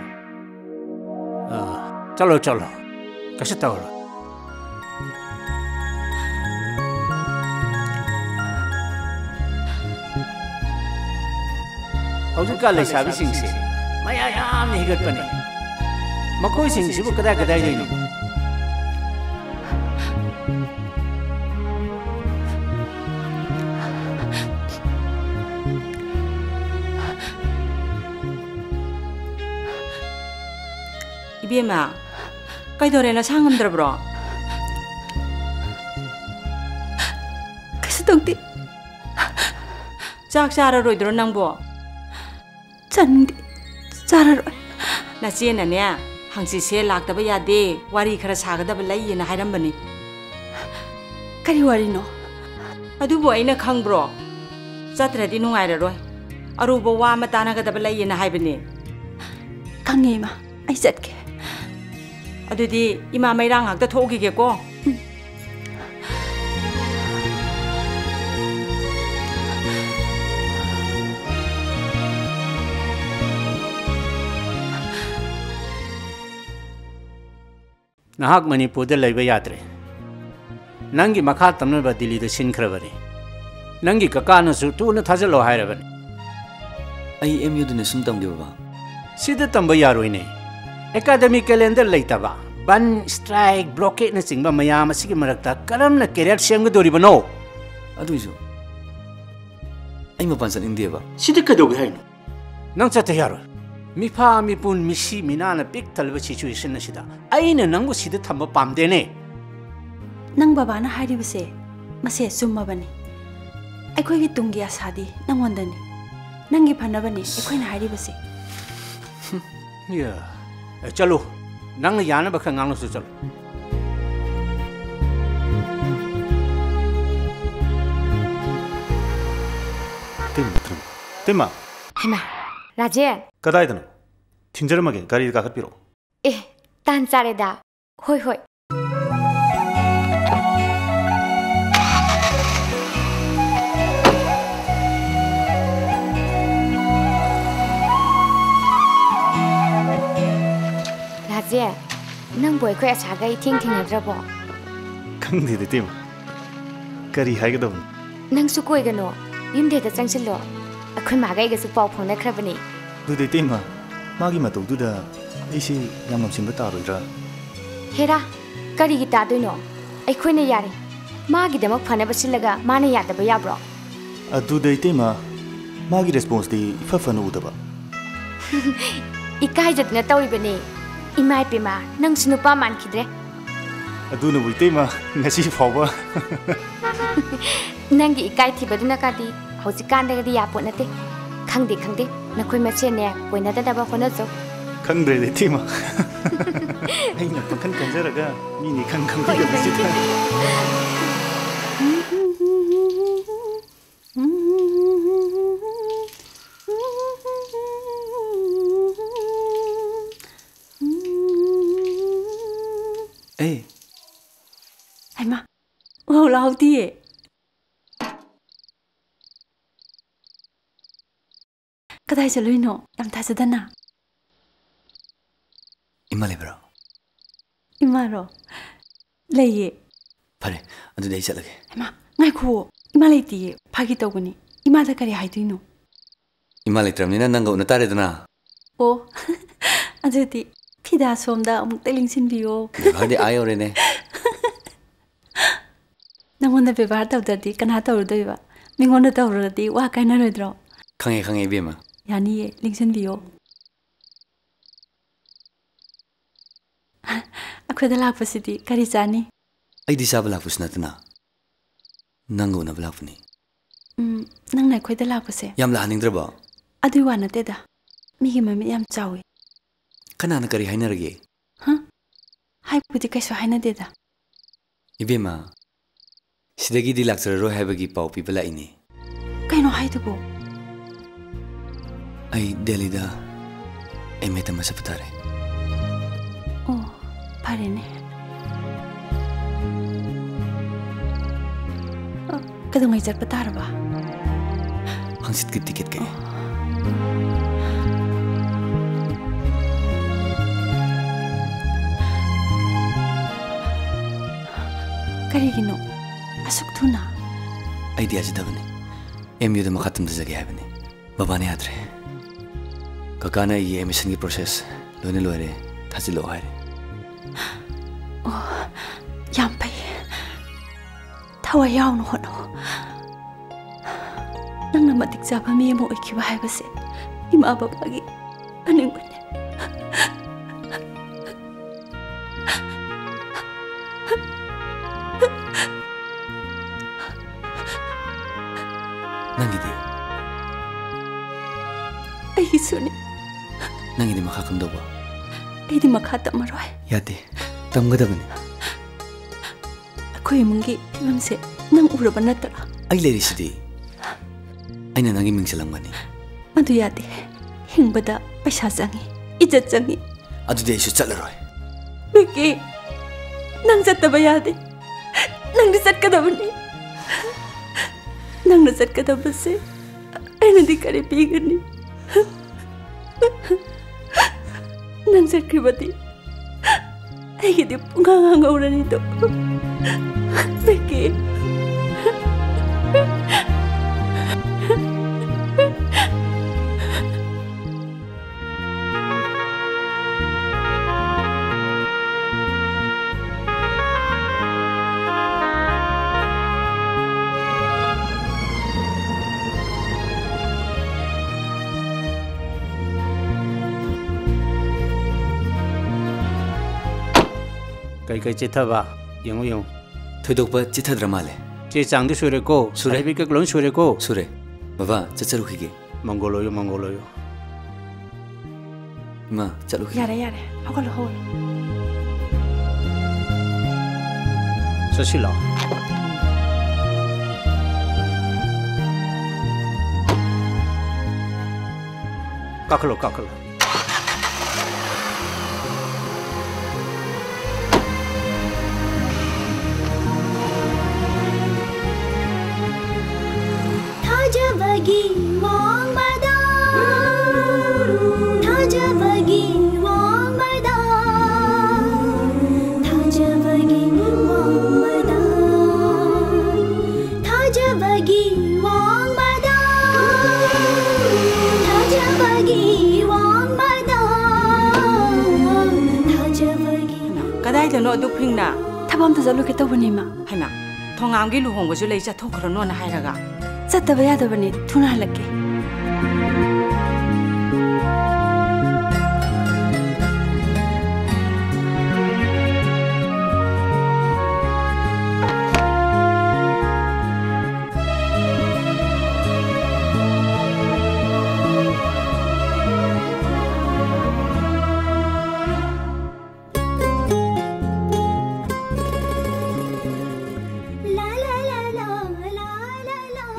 ꯑꯥ, ꯆꯠꯂꯣ, ꯆꯠꯂꯣ꯫ ꯀꯩꯁꯨ ꯇꯧꯔꯣꯏ꯫ ꯍꯧꯖꯤꯛꯀꯥꯟ ꯂꯩꯁꯥꯕꯤꯁꯤꯡꯁꯦ ꯃꯌꯥ ꯌꯥꯝꯅ ꯍꯤꯒꯠꯄꯅꯦ꯫ ꯃꯈꯣꯏꯁꯤꯡꯁꯤꯕꯨ ꯀꯗꯥꯏ ꯀꯗꯥꯏꯗꯩꯅꯣ? ꯏꯕꯦꯝꯃ, ꯀꯩꯗꯧꯔꯦ? ꯅꯁꯥ ꯉꯝꯗ꯭ꯔꯕ꯭ꯔꯣ? ꯀꯩꯁꯨ ꯇꯧꯗꯦ꯫ ꯆꯥꯛ ꯆꯥꯔꯔꯣꯏꯗ꯭ꯔꯣ ꯅꯪꯕꯣ? ꯆꯥꯅꯤꯡꯗꯦ, ꯆꯥꯔꯔꯣꯏ꯫ ꯅꯆꯦꯅꯅꯦ, ꯍꯪꯆꯤꯠꯁꯦ ꯂꯥꯛꯇꯕ ꯌꯥꯗꯦ, ꯋꯥꯔꯤ ꯈꯔ ꯁꯥꯒꯗꯕ ꯂꯩꯌꯦꯅ ꯍꯥꯏꯔꯝꯕꯅꯤ꯫ ꯀꯔꯤ ꯋꯥꯔꯤꯅꯣ? ꯑꯗꯨꯕꯨ ꯑꯩꯅ ꯈꯪꯕ꯭ꯔꯣ? ꯆꯠꯇ꯭ꯔꯗꯤ ꯅꯨꯡꯉꯥꯏꯔꯔꯣꯏ꯫ ꯑꯔꯨꯕ ꯋꯥ ꯑꯃ ꯇꯥꯟꯅꯒꯗꯕ ꯂꯩꯌꯦꯅ ꯍꯥꯏꯕꯅꯦ꯫ ꯈꯪꯉꯦ, ꯏꯃꯥ, ꯑꯩ ꯆꯠꯀꯦ꯫ ꯑꯗꯨꯗꯤ ꯏꯃꯥ ꯃꯩꯔꯥ ꯉꯥꯛꯇ ꯊꯣꯛꯎꯈꯤꯒꯦꯀꯣ꯫ ꯅꯍꯥꯛ ꯃꯅꯤꯄꯨꯔꯗ ꯂꯩꯕ ꯌꯥꯗ꯭ꯔꯦ꯫ ꯅꯪꯒꯤ ꯃꯈꯥ ꯇꯝꯅꯕ ꯗꯤꯜꯂꯤꯗ ꯁꯤꯟꯈ꯭ꯔꯕꯅꯤ꯫ ꯅꯪꯒꯤ ꯀꯀꯥꯅꯁꯨ ꯊꯨꯅ ꯊꯥꯖꯤꯜꯂꯣ ꯍꯥꯏꯔꯕꯅꯤ꯫ ꯑꯩ ꯑꯦꯝ ꯌꯨꯗꯅ ꯁꯨꯝ ꯇꯝꯒꯦ, ꯕꯕꯥ꯫ ꯁꯤꯗ ꯇꯝꯕ ꯌꯥꯔꯣꯏꯅꯦ꯫ ꯑꯦꯀꯥꯗꯃꯤꯛ ꯀꯦꯂꯦꯟꯗꯔ ꯂꯩꯇꯕ, ꯕꯟ, ꯁ꯭ꯇ꯭ꯔꯥꯏꯛ, ꯕ꯭ꯂꯣꯀꯦꯠꯅꯆꯤꯡꯕ ꯃꯌꯥꯝ ꯑꯁꯤꯒꯤ ꯃꯔꯛꯇ ꯀꯔꯝꯅ ꯀꯦꯔꯤꯌꯔ ꯁꯦꯝꯒꯗꯧꯔꯤꯕꯅꯣ? ꯑꯗꯨꯏꯁꯨ ꯑꯩ ꯃꯄꯥꯟ ꯆꯠꯅꯤꯡꯗꯦꯕ꯫ ꯁꯤꯗ ꯀꯩꯗꯧꯒꯦ ꯍꯥꯏꯅꯣ? ꯅꯪ ꯆꯠꯇ ꯌꯥꯔꯣꯏ꯫ ꯃꯤꯐꯥ ꯃꯤꯄꯨꯟ, ꯃꯤꯁꯤ ꯃꯤꯅꯥꯅ ꯄꯤꯛ ꯊꯜꯂꯕ ꯁꯤꯆꯨꯋꯦꯁꯟ ꯑꯁꯤꯗ ꯑꯩꯅ ꯅꯪꯕꯨ ꯁꯤꯗ ꯊꯝꯕ ꯄꯥꯝꯗꯦꯅꯦ꯫ ꯅꯪ ꯕꯕꯥꯅ ꯍꯥꯏꯔꯤꯕꯁꯦ ꯃꯁꯦ ꯑꯆꯨꯝꯃꯕꯅꯤ꯫ ꯑꯩꯈꯣꯏꯒꯤ ꯇꯨꯡꯒꯤ ꯑꯁꯥꯗꯤ ꯅꯪꯉꯣꯟꯗꯅꯤ꯫ ꯅꯪꯒꯤ ꯐꯅꯕꯅꯤ ꯑꯩꯈꯣꯏꯅ ꯍꯥꯏꯔꯤꯕꯁꯦ꯫ ꯌꯥ꯫ ꯑꯦ, ꯆꯠꯂꯨ꯫ ꯅꯪꯅ ꯌꯥꯅꯕ ꯈꯔ ꯉꯥꯡꯅꯁꯨ ꯆꯠꯂꯨ꯫ ꯇꯦꯝꯃ, ꯇꯦꯝꯃ꯫ ꯇꯦꯝꯃ꯫ ꯍꯩꯃꯥ, ꯔꯥꯖꯦꯟ꯫ ꯀꯗꯥꯏꯗꯅꯣ? ꯊꯤꯟꯖꯔꯝꯃꯒꯦ, ꯒꯥꯔꯤꯗ ꯀꯥꯈꯠꯄꯤꯔꯛꯑꯣ꯫ ꯑꯦ, ꯇꯥꯟ ꯆꯥꯔꯦꯗ꯫ ꯍꯣꯏ, ꯍꯣꯏ꯫ ꯔꯥꯖꯦꯟ, ꯅꯪꯕꯨ ꯑꯩꯈꯣꯏ ꯑꯁꯥꯒ ꯏꯊꯦꯡ ꯊꯦꯡꯅꯗ꯭ꯔꯕꯣ? ꯈꯪꯗꯦꯗ, ꯏꯇꯩꯃ꯫ ꯀꯔꯤ ꯍꯥꯏꯒꯗꯕꯅꯣ? ꯅꯪꯁꯨ ꯀꯣꯏꯒꯅꯣ, ꯌꯨꯝꯗ ꯍꯦꯛꯇ ꯆꯪꯁꯤꯜꯂꯣ꯫ ꯑꯩꯈꯣꯏ ꯃꯥꯒ ꯑꯩꯒꯁꯨ ꯄꯥꯎ ꯐꯥꯎꯅꯈ꯭ꯔꯕꯅꯦ꯫ ꯑꯗꯨꯗ ꯏꯇꯩꯃ, ꯃꯥꯒꯤ ꯃꯇꯧꯗꯨꯗ ꯑꯩꯁꯦ ꯌꯥꯝ ꯉꯝꯁꯤꯟꯕ ꯇꯥꯔꯣꯏꯗ꯭ꯔꯥ? ꯍꯦꯔꯥ, ꯀꯔꯤꯒꯤ ꯇꯥꯗꯣꯏꯅꯣ? ꯑꯩꯈꯣꯏꯅ ꯌꯥꯔꯦ꯫ ꯃꯥꯒꯤꯗꯃꯛ ꯐꯅꯕ ꯁꯤꯜꯂꯒ ꯃꯥꯅ ꯌꯥꯗꯕ ꯌꯥꯕ꯭ꯔꯣ? ꯑꯗꯨꯗ ꯏꯇꯩꯃ, ꯃꯥꯒꯤ ꯔꯦꯁꯄꯣꯟꯁꯇꯤ ꯏꯐ ꯐꯅ ꯎꯗꯕ꯫ ꯏꯀꯥꯏꯖꯗꯅ ꯇꯧꯔꯤꯕꯅꯦ꯫ ꯏꯃꯥ ꯏꯄꯦꯝꯃ, ꯅꯪꯁꯨ ꯅꯨꯄꯥ ꯃꯥꯟꯈꯤꯗ꯭ꯔꯦ꯫ ꯑꯗꯨꯅꯕꯨ ꯏꯇꯩꯃ, ꯉꯁꯤ ꯐꯥꯎꯕ꯫ ꯅꯪꯒꯤ ꯏꯀꯥꯏ ꯊꯤꯕꯗꯨꯅ ꯀꯥꯗꯤ ꯍꯧꯖꯤꯛꯀꯥꯟꯗꯒꯗꯤ ꯌꯥꯄꯣꯠ ꯅꯠꯇꯦ꯫ ꯈꯪꯗꯦ, ꯈꯪꯗꯦ, ꯅꯈꯣꯏ ꯃꯁꯦꯟꯅꯦ ꯀꯣꯏꯅꯗꯅꯕ ꯍꯣꯠꯅꯖꯧ꯫ ꯈꯪꯗ꯭ꯔꯦꯗ ꯏꯇꯩꯃ꯫ ꯑꯩꯅ ꯄꯪꯈꯟ ꯈꯟꯖꯔꯒ ꯃꯤꯅ ꯏꯈꯪ ꯈꯪꯕꯤꯗꯕꯁꯤꯗ꯫ ꯑꯦ꯫ ꯍꯩꯃꯥ, ꯎꯍꯧ ꯂꯥꯍꯧꯗꯤꯌꯦ꯫ ꯀꯗꯥꯏ ꯆꯠꯂꯨꯏꯅꯣ? ꯌꯥꯝ ꯊꯥꯖꯗꯅ꯫ ꯏꯃꯥ ꯂꯩꯕ꯭ꯔꯣ? ꯏꯃꯥꯔꯣ? ꯂꯩꯌꯦ꯫ ꯐꯔꯦ, ꯑꯗꯨꯗꯤ ꯑꯩ ꯆꯠꯂꯒꯦ꯫ ꯍꯩꯃꯥ, ꯉꯥꯏꯈꯨꯑꯣ꯫ ꯏꯃꯥ ꯂꯩꯇꯤꯌꯦ꯫ ꯐꯥꯒꯤ ꯇꯧꯕꯅꯤ꯫ ꯏꯃꯥꯗ ꯀꯔꯤ ꯍꯥꯏꯗꯣꯏꯅꯣ? ꯏꯃꯥ ꯂꯩꯇ꯭ꯔꯕꯅꯤꯅ ꯅꯪꯒ ꯎꯅ ꯇꯥꯔꯦꯗꯅ꯫ ꯑꯣ, ꯑꯗꯨꯗꯤ ꯐꯤꯗꯥ ꯁꯣꯝꯗ ꯑꯃꯨꯛꯇ ꯂꯦꯡꯁꯤꯟꯕꯤꯌꯣ꯫ ꯕꯦꯕꯥꯔꯗꯤ ꯑꯥ ꯌꯧꯔꯦꯅꯦ꯫ ꯅꯪꯉꯣꯟꯗ ꯕꯦꯕꯥꯔ ꯇꯧꯗ꯭ꯔꯗꯤ ꯀꯅꯥ ꯇꯧꯔꯨꯗꯣꯏꯕ? ꯃꯤꯉꯣꯟꯗ ꯇꯧꯔꯨꯔꯗꯤ ꯋꯥ ꯀꯥꯏꯅꯔꯣꯏꯗ꯭ꯔꯣ? ꯈꯪꯉꯦ, ꯈꯪꯉꯦ, ꯏꯕꯦꯝꯃ꯫ ꯌꯥꯅꯤꯌꯦ, ꯂꯦꯡꯁꯤꯟꯕꯤꯌꯣ꯫ ꯑꯩꯈꯣꯏꯗ ꯂꯥꯛꯄꯁꯤꯗꯤ ꯀꯔꯤ ꯆꯥꯅꯤ? ꯑꯩꯗꯤ ꯆꯥꯕ ꯂꯥꯛꯄꯁꯨ ꯅꯠꯇꯅ ꯅꯪꯒ ꯎꯅꯕ ꯂꯥꯛꯄꯅꯤ꯫ ꯎꯝ, ꯅꯪꯅ ꯑꯩꯈꯣꯏꯗ ꯂꯥꯛꯄꯁꯦ ꯌꯥꯝ ꯂꯥꯛꯍꯟꯅꯤꯡꯗ꯭ꯔꯕꯣ? ꯑꯗꯨꯏ ꯋꯥ ꯅꯠꯇꯦꯗ꯫ ꯃꯤꯒꯤ ꯃꯃꯤꯠ ꯌꯥꯝ ꯆꯥꯎꯏ꯫ ꯀꯅꯥꯅ ꯀꯔꯤ ꯍꯥꯏꯅꯔꯒꯦ? ꯍꯥ? ꯍꯥꯏꯕꯨꯗꯤ ꯀꯩꯁꯨ ꯍꯥꯏꯅꯗꯦꯗ꯫ ꯏꯕꯦꯝꯃ, ꯁꯤꯗꯒꯤꯗꯤ ꯂꯥꯛꯆꯔꯔꯣꯏ ꯍꯥꯏꯕꯒꯤ ꯄꯥꯎ ꯄꯤꯕ ꯂꯥꯛꯏꯅꯦ꯫ ꯀꯩꯅꯣ ꯍꯥꯏꯗꯨꯕꯣ? ꯑꯩ ꯗꯦꯜꯂꯤꯗ ꯑꯦꯝ ꯑꯦ ꯇꯝꯕ ꯆꯠꯄ ꯇꯥꯔꯦ꯫ ꯑꯣ, ꯐꯔꯦꯅꯦ꯫ ꯑ, ꯀꯩꯗꯧꯉꯩ ꯆꯠꯄ ꯇꯥꯔꯕ? ꯍꯪꯆꯤꯠꯀꯤ ꯇꯤꯀꯦꯠ ꯀꯛꯑꯦ꯫ ꯀꯔꯤꯒꯤꯅꯣ ꯑꯁꯨꯛ ꯊꯨꯅ? ꯑꯩꯗꯤ ꯌꯥꯖꯗꯕꯅꯤ꯫ ꯑꯦꯝ ꯌꯨꯗ ꯃꯈꯥ ꯇꯝꯊꯖꯒꯦ ꯍꯥꯏꯕꯅꯤ꯫ ꯕꯕꯥꯅ ꯌꯥꯗ꯭ꯔꯦ꯫ ꯀꯀꯥꯅ ꯑꯩꯒꯤ ꯑꯦꯗꯃꯤꯁꯟꯒꯤ ꯄ꯭ꯔꯣꯁꯦꯁ ꯂꯣꯏꯅ ꯂꯣꯏꯔꯦ, ꯊꯥꯖꯤꯜꯂꯛꯑꯣ ꯍꯥꯏꯔꯦ꯫ ꯑꯣ, ꯌꯥꯝ ꯐꯩ꯫ ꯊꯋꯥꯏ ꯌꯥꯎꯅ ꯍꯣꯠꯅꯧ꯫ ꯅꯪꯅ ꯃꯇꯤꯛ ꯆꯥꯕ ꯃꯤ ꯑꯃ ꯑꯣꯏꯈꯤꯕ ꯍꯥꯏꯕꯁꯦ ꯏꯃꯥ ꯕꯕꯥꯒꯤ ꯑꯅꯤꯡꯕꯅꯤ꯫ ꯅꯪꯒꯤꯗꯤ? ꯑꯩꯒꯤꯁꯨꯅꯤ꯫ ꯅꯪꯒꯤꯗꯤ ꯃꯈꯥ ꯀꯝꯗꯧꯕ? ꯑꯩꯗꯤ ꯃꯈꯥ ꯇꯝꯃꯔꯣꯏ꯫ ꯌꯥꯗꯦ, ꯇꯝꯒꯗꯕꯅꯤ꯫ ꯑꯩꯈꯣꯏ ꯏꯃꯨꯡꯒꯤ ꯐꯤꯕꯝꯁꯦ ꯅꯪ ꯎꯔꯕ ꯅꯠꯇ꯭ꯔꯥ? ꯑꯩ ꯂꯩꯔꯤꯁꯤꯗꯤ꯫ ꯑꯩꯅ ꯅꯪꯒꯤ ꯃꯤꯡ ꯆꯜꯂꯝꯒꯅꯤ꯫ ꯃꯗꯨ ꯌꯥꯗꯦ꯫ ꯍꯤꯡꯕꯗ ꯄꯩꯁꯥ ꯆꯪꯉꯤ, ꯏꯖꯠ ꯆꯪꯉꯤ꯫ ꯑꯗꯨꯗꯤ ꯑꯩꯁꯨ ꯆꯠꯂꯔꯣꯏ꯫ ꯃꯤꯀꯤ, ꯅꯪ ꯆꯠꯇꯕ ꯌꯥꯗꯦ꯫ ꯅꯪꯗꯤ ꯆꯠꯀꯗꯕꯅꯤ꯫ ꯅꯪꯅ ꯆꯠꯀꯗꯕꯁꯦ ꯑꯩꯅꯗꯤ ꯀꯔꯤ ꯄꯤꯒꯅꯤ? ꯅꯪ ꯆꯠꯈ꯭ꯔꯕꯗꯤ ꯑꯩꯒꯤꯗꯤ ꯄꯨꯡꯍꯥꯡ ꯍꯥꯡꯍꯧꯔꯅꯤꯗꯣ꯫ ꯕꯦꯀꯤ꯫ ꯀꯩꯀꯩ ꯆꯤꯠꯊꯕ? ꯌꯦꯡꯉꯨ, ꯌꯦꯡꯉꯨ꯫ ꯊꯣꯏꯗꯣꯛꯄ ꯆꯤꯠꯊꯗ꯭ꯔ ꯃꯥꯜꯂꯦ꯫ ꯆꯦ ꯆꯥꯡꯗꯤ ꯁꯨꯔꯦꯀꯣ? ꯁꯨꯔꯦ꯫ ꯁꯥꯔꯇꯤꯐꯤꯀꯦꯠ ꯂꯣꯏ ꯁꯨꯔꯦꯀꯣ? ꯁꯨꯔꯦ꯫ ꯕꯕꯥ, ꯆꯠꯆꯔꯨꯈꯤꯒꯦ꯫ ꯃꯪꯒꯣꯜ ꯑꯣꯏꯌꯨ, ꯃꯪꯒꯣꯜ ꯑꯣꯏꯌꯨ꯫ ꯏꯃꯥ, ꯆꯠꯂꯨꯈꯤꯒꯦ꯫ ꯌꯥꯔꯦ, ꯌꯥꯔꯦ꯫ ꯍꯧꯒꯠꯂꯣ, ꯍꯧꯒꯠꯂꯣ꯫ ꯆꯠꯁꯤꯜꯂꯣ꯫ ꯀꯥꯈꯠꯂꯣ, ꯀꯥꯈꯠꯂꯣ꯫ ꯊꯥꯖꯕꯒꯤ ꯋꯥꯡꯃꯗ, ꯊꯥꯖꯕꯒꯤ ꯋꯥꯡꯃꯗ, ꯊꯥꯖꯕꯒꯤ ꯋꯥꯡꯃꯗ, ꯊꯥꯖꯕꯒꯤ ꯋꯥꯡꯃꯗ, ꯊꯥꯖꯕꯒꯤ ꯋꯥꯡꯃꯗ, ꯊꯥꯖꯕꯒꯤ ꯀꯗꯥꯏꯗꯅꯣ ꯑꯗꯨꯛ ꯐꯤꯡꯅ? ꯊꯕꯛ ꯑꯝꯇ ꯆꯠꯂꯨꯒꯦ ꯇꯧꯕꯅꯤ, ꯏꯃꯥ꯫ ꯍꯩꯃꯥ, ꯊꯣꯉꯥꯝꯒꯤ ꯂꯨꯍꯣꯡꯕꯁꯨ ꯂꯩ, ꯆꯠꯊꯣꯛꯈ꯭ꯔꯅꯣꯅ ꯍꯥꯏꯔꯒ꯫ ꯆꯠꯇꯕ ꯌꯥꯗꯕꯅꯦ, ꯊꯨꯅ ꯍꯜꯂꯛꯀꯦ꯫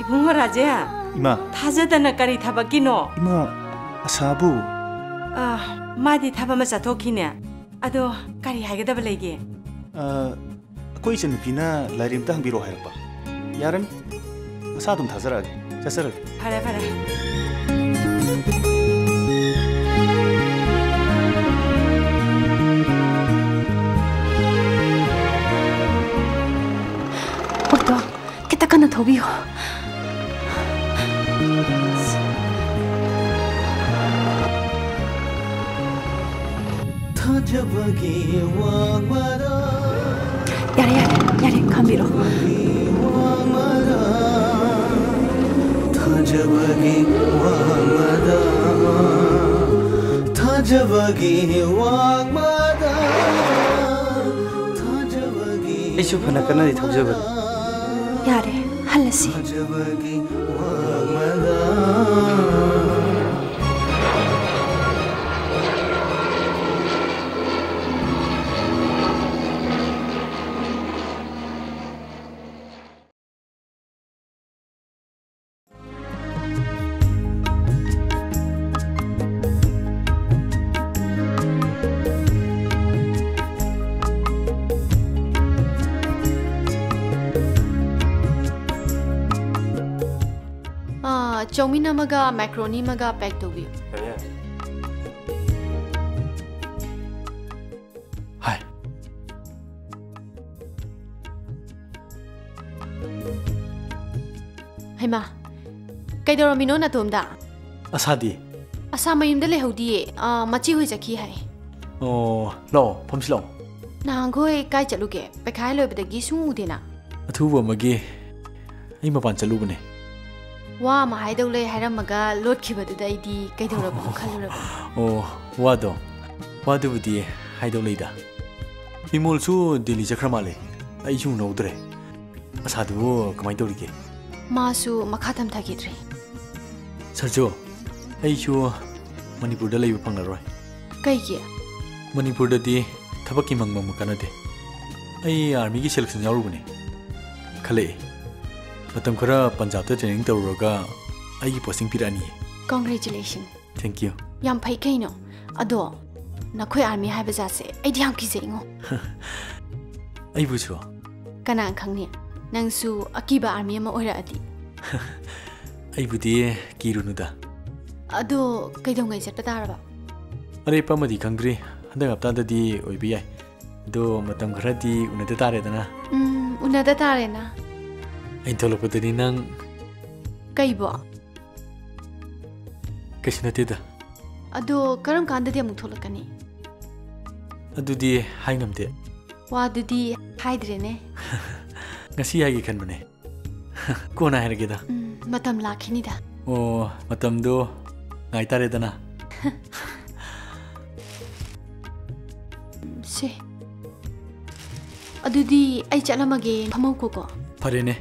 ꯏꯕꯨꯡꯉꯣ ꯔꯥꯖꯦ꯫ ꯏꯃꯥ꯫ ꯊꯥꯖꯗꯅ ꯀꯔꯤ ꯊꯕꯛꯀꯤꯅꯣ? ꯏꯃꯥ, ꯑꯁꯥꯕꯨ꯫ ꯑꯥ, ꯃꯥꯗꯤ ꯊꯕꯛ ꯑꯃ ꯆꯠꯊꯣꯛꯈꯤꯅꯦ꯫ ꯑꯗꯣ ꯀꯔꯤ ꯍꯥꯏꯒꯗꯕ ꯂꯩꯒꯦ? ꯑ, ꯑꯩꯈꯣꯏ ꯏꯆꯟꯅꯨꯄꯤꯅ ꯂꯥꯏꯔꯤ ꯑꯝꯇ ꯍꯪꯕꯤꯔꯛꯑꯣ ꯍꯥꯏꯔꯛꯄ꯫ ꯌꯥꯔꯅꯤ, ꯃꯁꯥ ꯑꯗꯨꯝ ꯊꯥꯖꯔꯛꯑꯒꯦ꯫ ꯆꯠꯆꯔꯒꯦ꯫ ꯐꯔꯦ, ꯐꯔꯦ꯫ ꯑꯣꯇꯣ ꯈꯤꯇ ꯀꯟꯅ ꯊꯧꯕꯤꯌꯨ꯫ ꯊꯥꯖꯕꯒꯤ ꯋꯥꯡꯃꯗ ꯌꯥꯔꯦ, ꯌꯥꯔꯦ, ꯌꯥꯔꯦ, ꯈꯥꯝꯕꯤꯔꯣ꯫ ꯊꯥꯖꯕꯒꯤ ꯋꯥꯡꯃꯗ, ꯊꯥꯖꯕꯒꯤ ꯋꯥꯡꯃꯗ, ꯊꯥꯖꯕꯒꯤ ꯑꯩꯁꯨ ꯐꯅ ꯀꯟꯅꯗꯤ ꯊꯧꯖꯕꯅꯤ꯫ ꯌꯥꯔꯦ, ꯍꯜꯂꯁꯤ꯫ ꯊꯥꯖꯕꯒꯤ ꯋꯥꯡꯃꯗ꯫ ꯑꯥ, ꯆꯧꯃꯤꯟ ꯑꯃꯒ ꯃꯦꯀ꯭ꯔꯣꯅꯤ ꯑꯃꯒ ꯄꯦꯛ ꯇꯧꯕꯤꯌꯨ꯫ ꯌꯥꯔꯦ, ꯌꯥꯔꯦ꯫ ꯍꯥꯏ꯫ ꯍꯩꯃꯥ, ꯀꯩꯗꯧꯔꯝꯃꯤꯅꯣ ꯅꯇꯣꯝꯗ? ꯑꯁꯥꯗꯤ? ꯑꯁꯥ ꯃꯌꯨꯝꯗ ꯂꯩꯍꯧꯗꯤꯌꯦ꯫ ꯑꯥ, ꯃꯆꯦ ꯍꯣꯏ ꯆꯠꯈꯤ ꯍꯥꯏ꯫ ꯑꯣ, ꯂꯥꯛꯑꯣ, ꯐꯝꯁꯤ ꯂꯥꯛꯑꯣ꯫ ꯅꯍꯥꯟꯈꯣꯏ ꯀꯥꯏ ꯆꯠꯂꯨꯒꯦ? ꯄꯩꯈꯥ ꯂꯣꯏꯕꯗꯒꯤ ꯁꯨꯡꯎ ꯎꯗꯦꯅ꯫ ꯑꯊꯨꯕ ꯑꯃꯒꯤ ꯑꯩ ꯃꯄꯥꯟ ꯆꯠꯂꯨꯕꯅꯦ꯫ ꯋꯥ ꯑꯃ ꯍꯥꯏꯗꯧ ꯂꯩ ꯍꯥꯏꯔꯝꯃꯒ ꯂꯣꯠꯈꯤꯕꯗꯨꯗ ꯑꯩꯗꯤ ꯀꯩꯗꯧꯔꯕꯅꯣ ꯈꯜꯂꯨꯔꯕꯅꯦ꯫ ꯑꯣ, ꯋꯥꯗꯣ? ꯋꯥꯗꯨꯕꯨꯗꯤ ꯍꯥꯏꯗꯧ ꯂꯩꯗ꯫ ꯕꯤꯃꯣꯜꯁꯨ ꯗꯦꯜꯂꯤ ꯆꯠꯈ꯭ꯔ ꯃꯥꯜꯂꯦ꯫ ꯑꯩꯁꯨ ꯎꯅꯍꯧꯗ꯭ꯔꯦ꯫ ꯑꯁꯥꯗꯨꯕꯨ ꯀꯃꯥꯏꯅ ꯇꯧꯔꯤꯒꯦ? ꯃꯥꯁꯨ ꯃꯈꯥ ꯇꯝꯊꯈꯤꯗ꯭ꯔꯦ꯫ ꯁꯔꯖꯨ, ꯑꯩꯁꯨ ꯃꯅꯤꯄꯨꯔꯗ ꯂꯩꯕ ꯐꯪꯂꯔꯣꯏ꯫ ꯀꯩꯒꯤ? ꯃꯅꯤꯄꯨꯔꯗꯗꯤ ꯊꯕꯛꯀꯤ ꯃꯪ ꯃꯪꯕ ꯀꯥꯟꯅꯗꯦ꯫ ꯑꯩ ꯑꯥꯔꯃꯤꯒꯤ ꯁꯦꯂꯦꯛꯁꯟ ꯌꯥꯎꯔꯨꯕꯅꯦ꯫ ꯈꯜꯂꯛꯑꯦ꯫ ꯃꯇꯝ ꯈꯔ ꯄꯟꯖꯥꯕꯇ ꯇ꯭ꯔꯦꯅꯤꯡ ꯇꯧꯔꯨꯔꯒ ꯑꯩꯒꯤ ꯄꯣꯁꯇꯤꯡ ꯄꯤꯔꯛꯑꯅꯤꯌꯦ꯫ Congratulations꯫ Thank you꯫ ꯌꯥꯝ ꯐꯩ ꯀꯩꯅꯣ꯫ ꯑꯗꯣ ꯅꯈꯣꯏ ꯑꯥꯔꯃꯤ ꯍꯥꯏꯕ ꯖꯥꯠꯁꯦ ꯑꯩꯗꯤ ꯌꯥꯝ ꯀꯤꯖꯩꯉꯣ꯫ ꯑꯩꯕꯨꯁꯨ? ꯀꯅꯥ ꯈꯪꯅꯤ? ꯅꯪꯁꯨ ꯑꯀꯤꯕ army ꯑꯃ ꯑꯣꯏꯔꯛꯑꯗꯤ꯫ ꯑꯩꯕꯨꯗꯤ ꯀꯤꯔꯨꯅꯨꯗ꯫ ꯑꯗꯣ ꯀꯩꯗꯧꯉꯩ ꯆꯠꯄ ꯇꯥꯔꯕ? ꯑꯔꯦꯞꯄ ꯑꯃꯗꯤ ꯈꯪꯗ꯭ꯔꯤ꯫ ꯍꯟꯗꯛ ꯍꯞꯇꯥꯗꯗꯤ ꯑꯣꯏꯕ ꯌꯥꯏ꯫ ꯑꯗꯣ ꯃꯇꯝ ꯈꯔꯗꯤ ꯎꯅꯗ ꯇꯥꯔꯦꯗꯅ꯫ ꯎꯝ, ꯎꯅꯗ ꯇꯥꯔꯦꯅ꯫ ꯑꯩꯅ ꯊꯣꯛꯂꯛꯄꯗꯗꯤ ꯅꯪ ꯀꯩꯕꯣ? ꯀꯩꯁꯨ ꯅꯠꯇꯦꯗ꯫ ꯑꯗꯣ ꯀꯔꯝ ꯀꯥꯟꯗꯗꯤ ꯑꯃꯨꯛ ꯊꯣꯛꯂꯛꯀꯅꯤ? ꯑꯗꯨꯗꯤ ꯍꯥꯏ ꯉꯝꯗꯦ꯫ ꯋꯥꯗꯨꯗꯤ ꯍꯥꯏꯗ꯭ꯔꯦꯅꯦ꯫ ꯉꯁꯤ ꯍꯥꯏꯒꯦ ꯈꯟꯕꯅꯦ꯫ ꯀꯣꯟꯅ ꯍꯥꯏꯔꯒꯦꯗ꯫ ꯎꯝ, ꯃꯇꯝ ꯂꯥꯛꯈꯤꯅꯤꯗ꯫ ꯑꯣ, ꯃꯇꯝꯗꯣ ꯉꯥꯏꯇꯥꯔꯦꯗꯅ꯫ ꯁꯦ꯫ ꯑꯗꯨꯗꯤ ꯑꯩ ꯆꯠꯂꯝꯃꯒꯦ, ꯐꯝꯍꯧꯈꯣꯀꯣ꯫ ꯐꯔꯦꯅꯦ꯫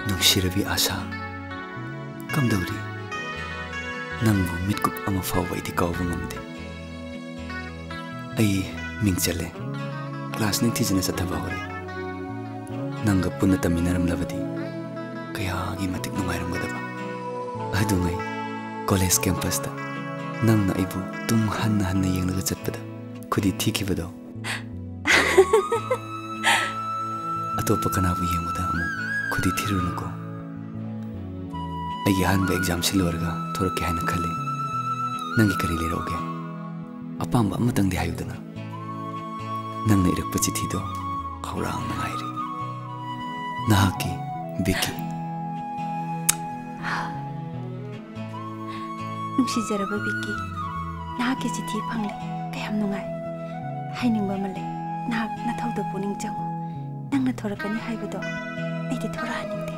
ꯅꯨꯡꯁꯤꯔꯕꯤ ꯑꯥꯁꯥ, ꯀꯝꯗꯧꯔꯤ? ꯅꯪꯕꯨ ꯃꯤꯠꯀꯨꯞ ꯑꯃ ꯐꯥꯎꯕ ꯑꯩꯗꯤ ꯀꯥꯎꯕ ꯉꯝꯗꯦ꯫ ꯑꯩ ꯃꯤꯡ ꯆꯜꯂꯦ꯫ ꯀ꯭ꯂꯥꯁ ꯅꯤꯡꯊꯤꯖꯅ ꯆꯠꯊꯕ ꯍꯧꯔꯦ꯫ ꯅꯪꯒ ꯄꯨꯟꯅ ꯇꯝꯃꯤꯟꯅꯔꯝꯂꯕꯗꯤ ꯀꯌꯥꯒꯤ ꯃꯇꯤꯛ ꯅꯨꯡꯉꯥꯏꯔꯝꯒꯗꯕ꯫ ꯑꯗꯨꯉꯩ ꯀꯣꯂꯦꯖ ꯀꯦꯝꯄꯁꯇ ꯅꯪꯅ ꯑꯩꯕꯨ ꯇꯨꯡ ꯍꯟꯅ ꯍꯟꯅ ꯌꯦꯡꯂꯒ ꯆꯠꯄꯗ ꯈꯨꯗꯤ ꯊꯤꯈꯤꯕꯗꯣ꯫ ꯑꯇꯣꯞꯄ ꯀꯅꯥꯕꯨ ꯌꯦꯡꯕꯗ ꯑꯃꯨꯛ ꯈꯨꯗꯤ ꯊꯤꯔꯨꯅꯨꯀꯣ꯫ ꯑꯩꯒꯤ ꯑꯍꯥꯟꯕ ꯑꯦꯛꯖꯥꯝꯁꯤ ꯂꯣꯏꯔꯒ ꯊꯣꯔꯛꯀꯦ ꯍꯥꯏꯅ ꯈꯜꯂꯤ꯫ ꯅꯪꯒꯤ ꯀꯔꯤ ꯂꯩꯔꯛꯎꯒꯦ? ꯑꯄꯥꯝꯕ ꯑꯃꯇꯪꯗꯤ ꯍꯥꯏꯌꯨꯗꯅ꯫ ꯅꯪꯅ ꯏꯔꯛꯄ ꯆꯤꯊꯤꯗꯣ ꯈꯧꯔꯥꯡꯅ ꯉꯥꯏꯔꯤ꯫ ꯅꯍꯥꯛꯀꯤ ꯕꯤꯀꯤ꯫ ꯅꯨꯡꯁꯤꯖꯔꯕ ꯕꯤꯀꯤ, ꯅꯍꯥꯛꯀꯤ ꯆꯤꯊꯤ ꯐꯪꯂꯦ꯫ ꯀꯌꯥꯝ ꯅꯨꯡꯉꯥꯏ꯫ ꯍꯥꯏꯅꯤꯡꯕ ꯑꯃ ꯂꯩ꯫ ꯅꯍꯥꯛ ꯅꯊꯧꯗ ꯄꯨꯛꯅꯤꯡ ꯆꯪꯉꯨ꯫ ꯅꯪꯅ ꯊꯣꯔꯛꯀꯅꯤ ꯍꯥꯏꯕꯗꯣ ꯑꯩꯗꯤ ꯊꯣꯔꯛꯍꯟꯅꯤꯡꯗꯦ꯫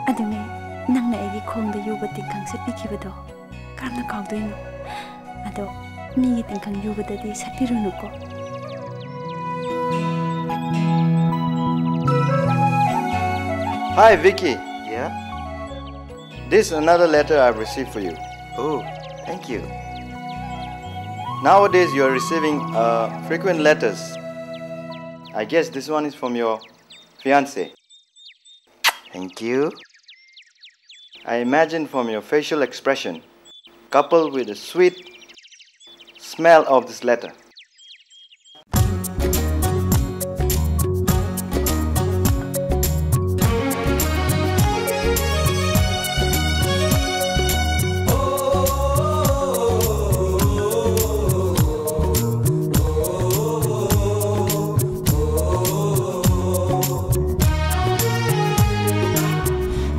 ꯑꯗꯨꯅꯦ, ꯅꯪꯅ ꯑꯩꯒꯤ ꯈꯣꯡꯗ ꯌꯨꯕ ꯇꯤꯡꯈꯪ ꯁꯠꯄꯤꯈꯤꯕꯗꯣ ꯀꯔꯝꯅ ꯀꯥꯎꯗꯣꯏꯅꯣ? ꯑꯗꯣ ꯃꯤꯒꯤ ꯇꯤꯡꯈꯪ ꯌꯨꯕꯗꯗꯤ ꯁꯠꯄꯤꯔꯨꯅꯨꯀꯣ꯫ Hi, Vicky. Yeah? This is another letter I've received for you. Oh, thank you. Nowadays, you're receiving uh, frequent letters. I guess this one is from your fiance. Thank you. I imagine from your facial expression, coupled with the sweet smell of this letter.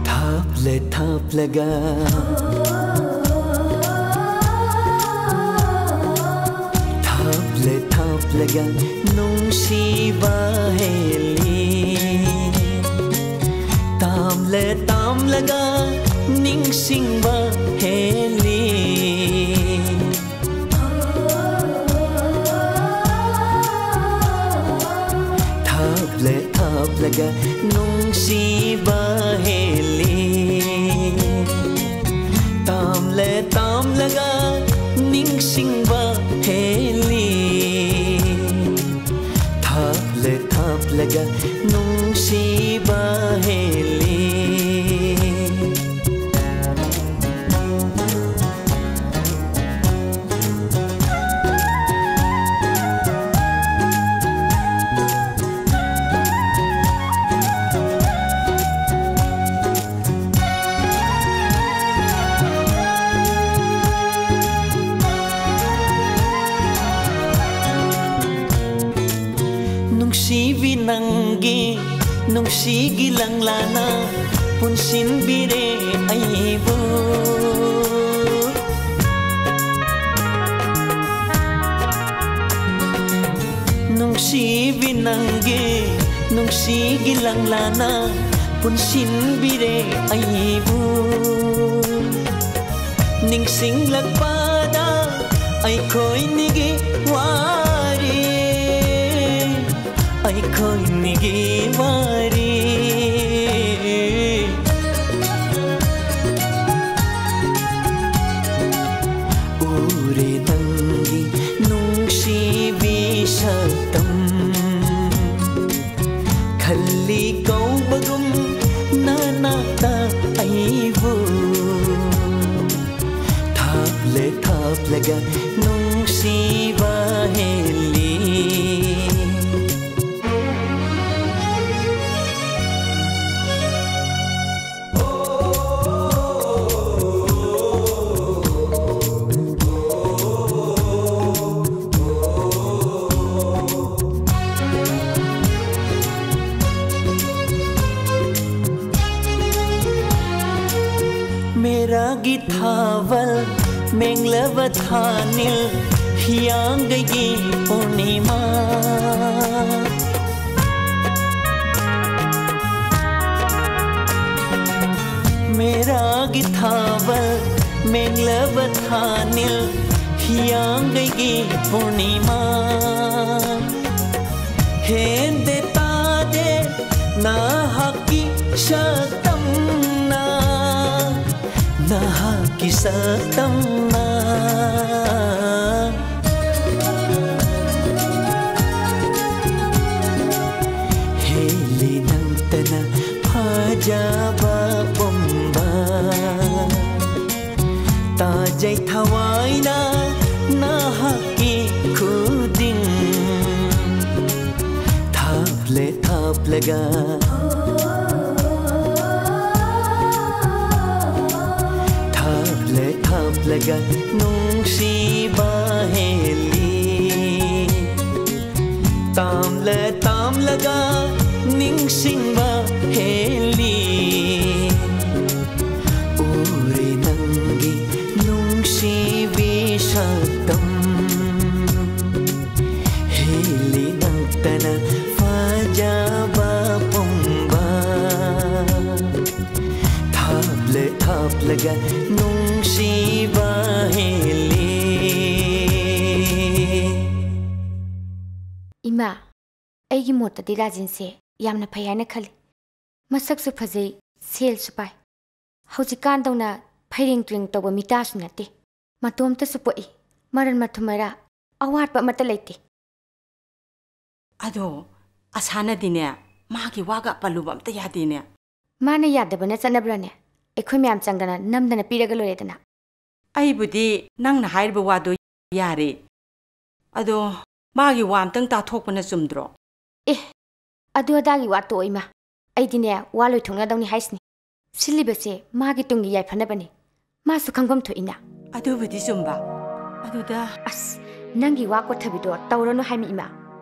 ꯊꯥꯞꯂ ꯊꯥꯞꯂꯒ ꯊꯥꯞꯂ ꯊꯥꯞꯂꯒ ꯅꯨꯡꯁꯤꯕ ꯍꯦꯜꯂꯤ ꯇꯥꯝꯂ ꯇꯥꯝꯂꯒ ꯅꯤꯡꯁꯤꯡꯕ ꯍꯦꯜꯂꯤ ꯊꯥꯞꯂ ꯊꯥꯞꯂꯒ ꯅꯨꯡꯁꯤꯕ ꯍꯦꯜꯂꯤ ꯇꯥꯝꯂ ꯇꯥꯝꯂꯒ ꯅꯤꯡꯁꯤꯡꯕ ꯍꯦꯜꯂꯤ ꯊꯥꯞꯂ ꯊꯥꯞꯂꯒ ꯅꯨꯡꯁꯤꯕ ꯍꯦꯜꯂꯤ ꯅꯨꯡꯁꯤꯕꯤ ꯅꯪꯒꯤ ꯅꯨꯡꯁꯤꯒꯤ ꯂꯪꯂꯥꯅ ꯄꯨꯟꯁꯤꯟꯕꯤꯔꯦ ꯑꯩꯕꯨ ꯅꯨꯡꯁꯤꯕꯤ ꯅꯪꯒꯤ ꯅꯨꯡꯁꯤꯒꯤ ꯂꯪꯂꯥꯅ ꯄꯨꯟꯁꯤꯟꯕꯤꯔꯦ ꯑꯩꯕꯨ꯫ ꯅꯤꯡꯁꯤꯡꯂꯛꯄꯗ ꯑꯩꯈꯣꯏꯅꯤꯒꯤ ꯋꯥꯔꯤ, ꯑꯩꯈꯣꯏꯅꯤꯒꯤ ꯋꯥꯔꯤ꯫ ꯎꯔꯦ ꯅꯪꯒꯤ ꯅꯨꯡꯁꯤꯕꯤ ꯁꯛꯇꯝ, ꯈꯜꯂꯤ ꯀꯧꯕꯒꯨꯝ ꯅꯅꯥꯛꯇ ꯑꯩꯕꯨ꯫ ꯊꯥꯞꯂꯦ ꯊꯥꯞꯂꯒ ꯅꯨꯡꯁꯤꯕ ꯍꯦꯜꯂꯤ꯫ ꯃꯦꯔꯥꯒꯤ ꯊꯥꯕꯜ, ꯃꯦꯡꯂꯕ ꯊꯥꯅꯤꯜ, ꯍꯤꯌꯥꯡꯒꯩꯒꯤ ꯄꯨꯔꯅꯤꯃꯥ꯫ ꯃꯦꯔꯥꯒꯤ ꯊꯥꯕꯜ, ꯃꯦꯡꯂꯕ ꯊꯥꯅꯤꯜ, ꯍꯤꯌꯥꯡꯒꯩꯒꯤ ꯄꯨꯔꯅꯤꯃꯥ꯫ ꯍꯦꯟꯗꯦ ꯇꯥꯗꯦ ꯅꯍꯥꯛꯀꯤ ꯁꯛꯇꯝꯅ, ꯅꯍꯥꯛꯀꯤ ꯁꯛꯇꯝꯅ꯫ ꯍꯦꯜꯂꯤ ꯅꯪꯇꯅ ꯐꯖꯕ ꯄꯨꯝꯕ꯫ ꯇꯥꯖꯩ ꯊꯋꯥꯏꯅ ꯅꯍꯥꯛꯀꯤ ꯈꯨꯗꯤꯡ꯫ ꯊꯥꯞꯂꯦ ꯊꯥꯞꯂꯒ, ꯊꯥꯞꯂꯦ ꯊꯥꯞꯂꯒ ꯅꯨꯡꯁꯤꯕ ꯍꯦꯜꯂꯤ꯫ ꯇꯥꯝꯂ ꯇꯥꯝꯂꯒ ꯅꯤꯡꯁꯤꯡꯕ ꯍꯦꯜꯂꯤ꯫ ꯎꯔꯦ ꯅꯪꯒꯤ ꯅꯨꯡꯁꯤꯕꯤ ꯁꯛꯇꯝ꯫ ꯍꯦꯜꯂꯤ ꯅꯪꯇꯅ ꯐꯖꯕ ꯄꯨꯝꯕ꯫ ꯑꯩꯒꯤ ꯃꯣꯠꯇꯗꯤ ꯔꯥꯖꯦꯟꯁꯦ ꯌꯥꯝꯅ ꯐꯩ ꯍꯥꯏꯅ ꯈꯜꯂꯤ꯫ ꯃꯁꯛꯁꯨ ꯐꯖꯩ, ꯁꯦꯜꯁꯨ ꯄꯥꯏ꯫ ꯍꯧꯖꯤꯛꯀꯥꯟꯗꯧꯅ ꯐꯩꯔꯦꯡ ꯇꯨꯔꯦꯡ ꯇꯧꯕ ꯃꯤꯇꯥꯁꯨ ꯅꯠꯇꯦ꯫ ꯃꯇꯣꯝꯇꯁꯨ ꯄꯣꯛꯏ꯫ ꯃꯔꯟ ꯃꯊꯨꯝ ꯃꯔꯥ ꯑꯋꯥꯠꯄ ꯑꯃꯠꯇ ꯂꯩꯇꯦ꯫ ꯑꯗꯣ ꯑꯁꯥꯅꯗꯤꯅꯦ, ꯃꯥꯒꯤ ꯋꯥꯒ ꯄꯜꯂꯨꯕ ꯑꯝꯇ ꯌꯥꯗꯦꯅꯦ꯫ ꯃꯥꯅ ꯌꯥꯗꯕꯅ ꯆꯠꯅꯕ꯭ꯔꯅꯦ? ꯑꯩꯈꯣꯏ ꯃꯌꯥꯝ ꯆꯪꯗꯅ ꯅꯝꯗꯅ ꯄꯤꯔꯒ ꯂꯣꯏꯔꯦꯗꯅ꯫ ꯑꯩꯕꯨꯗꯤ ꯅꯪꯅ ꯍꯥꯏꯔꯤꯕ ꯋꯥꯗꯣ ꯌꯥꯔꯦ꯫ ꯑꯗꯣ ꯃꯥꯒꯤ ꯋꯥ ꯑꯝꯇꯪ ꯇꯥꯊꯣꯛꯄꯅ ꯆꯨꯝꯗ꯭ꯔꯣ? ꯑꯦ, ꯑꯗꯨ ꯑꯗꯥꯒꯤ ꯋꯥ ꯇꯣꯛꯑꯣ ꯏꯃꯥ꯫ ꯑꯩꯗꯤꯅꯦ, ꯋꯥ ꯂꯣꯏꯊꯣꯛꯅꯗꯧꯅꯤ ꯍꯥꯏꯁꯤꯅꯤ꯫ ꯁꯤꯜꯂꯤꯕꯁꯦ ꯃꯥꯒꯤ ꯇꯨꯡꯒꯤ ꯌꯥꯏꯐꯅꯕꯅꯤ꯫ ꯃꯥꯁꯨ ꯈꯪꯐꯝ ꯊꯣꯛꯏꯅ꯫ ꯑꯗꯨꯕꯨꯗꯤ ꯆꯨꯝꯕ꯫ ꯑꯗꯨꯗ ꯑꯁ, ꯅꯪꯒꯤ ꯋꯥ ꯀꯣꯠꯊꯕꯤꯗꯣ ꯇꯧꯔꯅꯨ ꯍꯥꯏꯃꯤ ꯏꯃꯥ꯫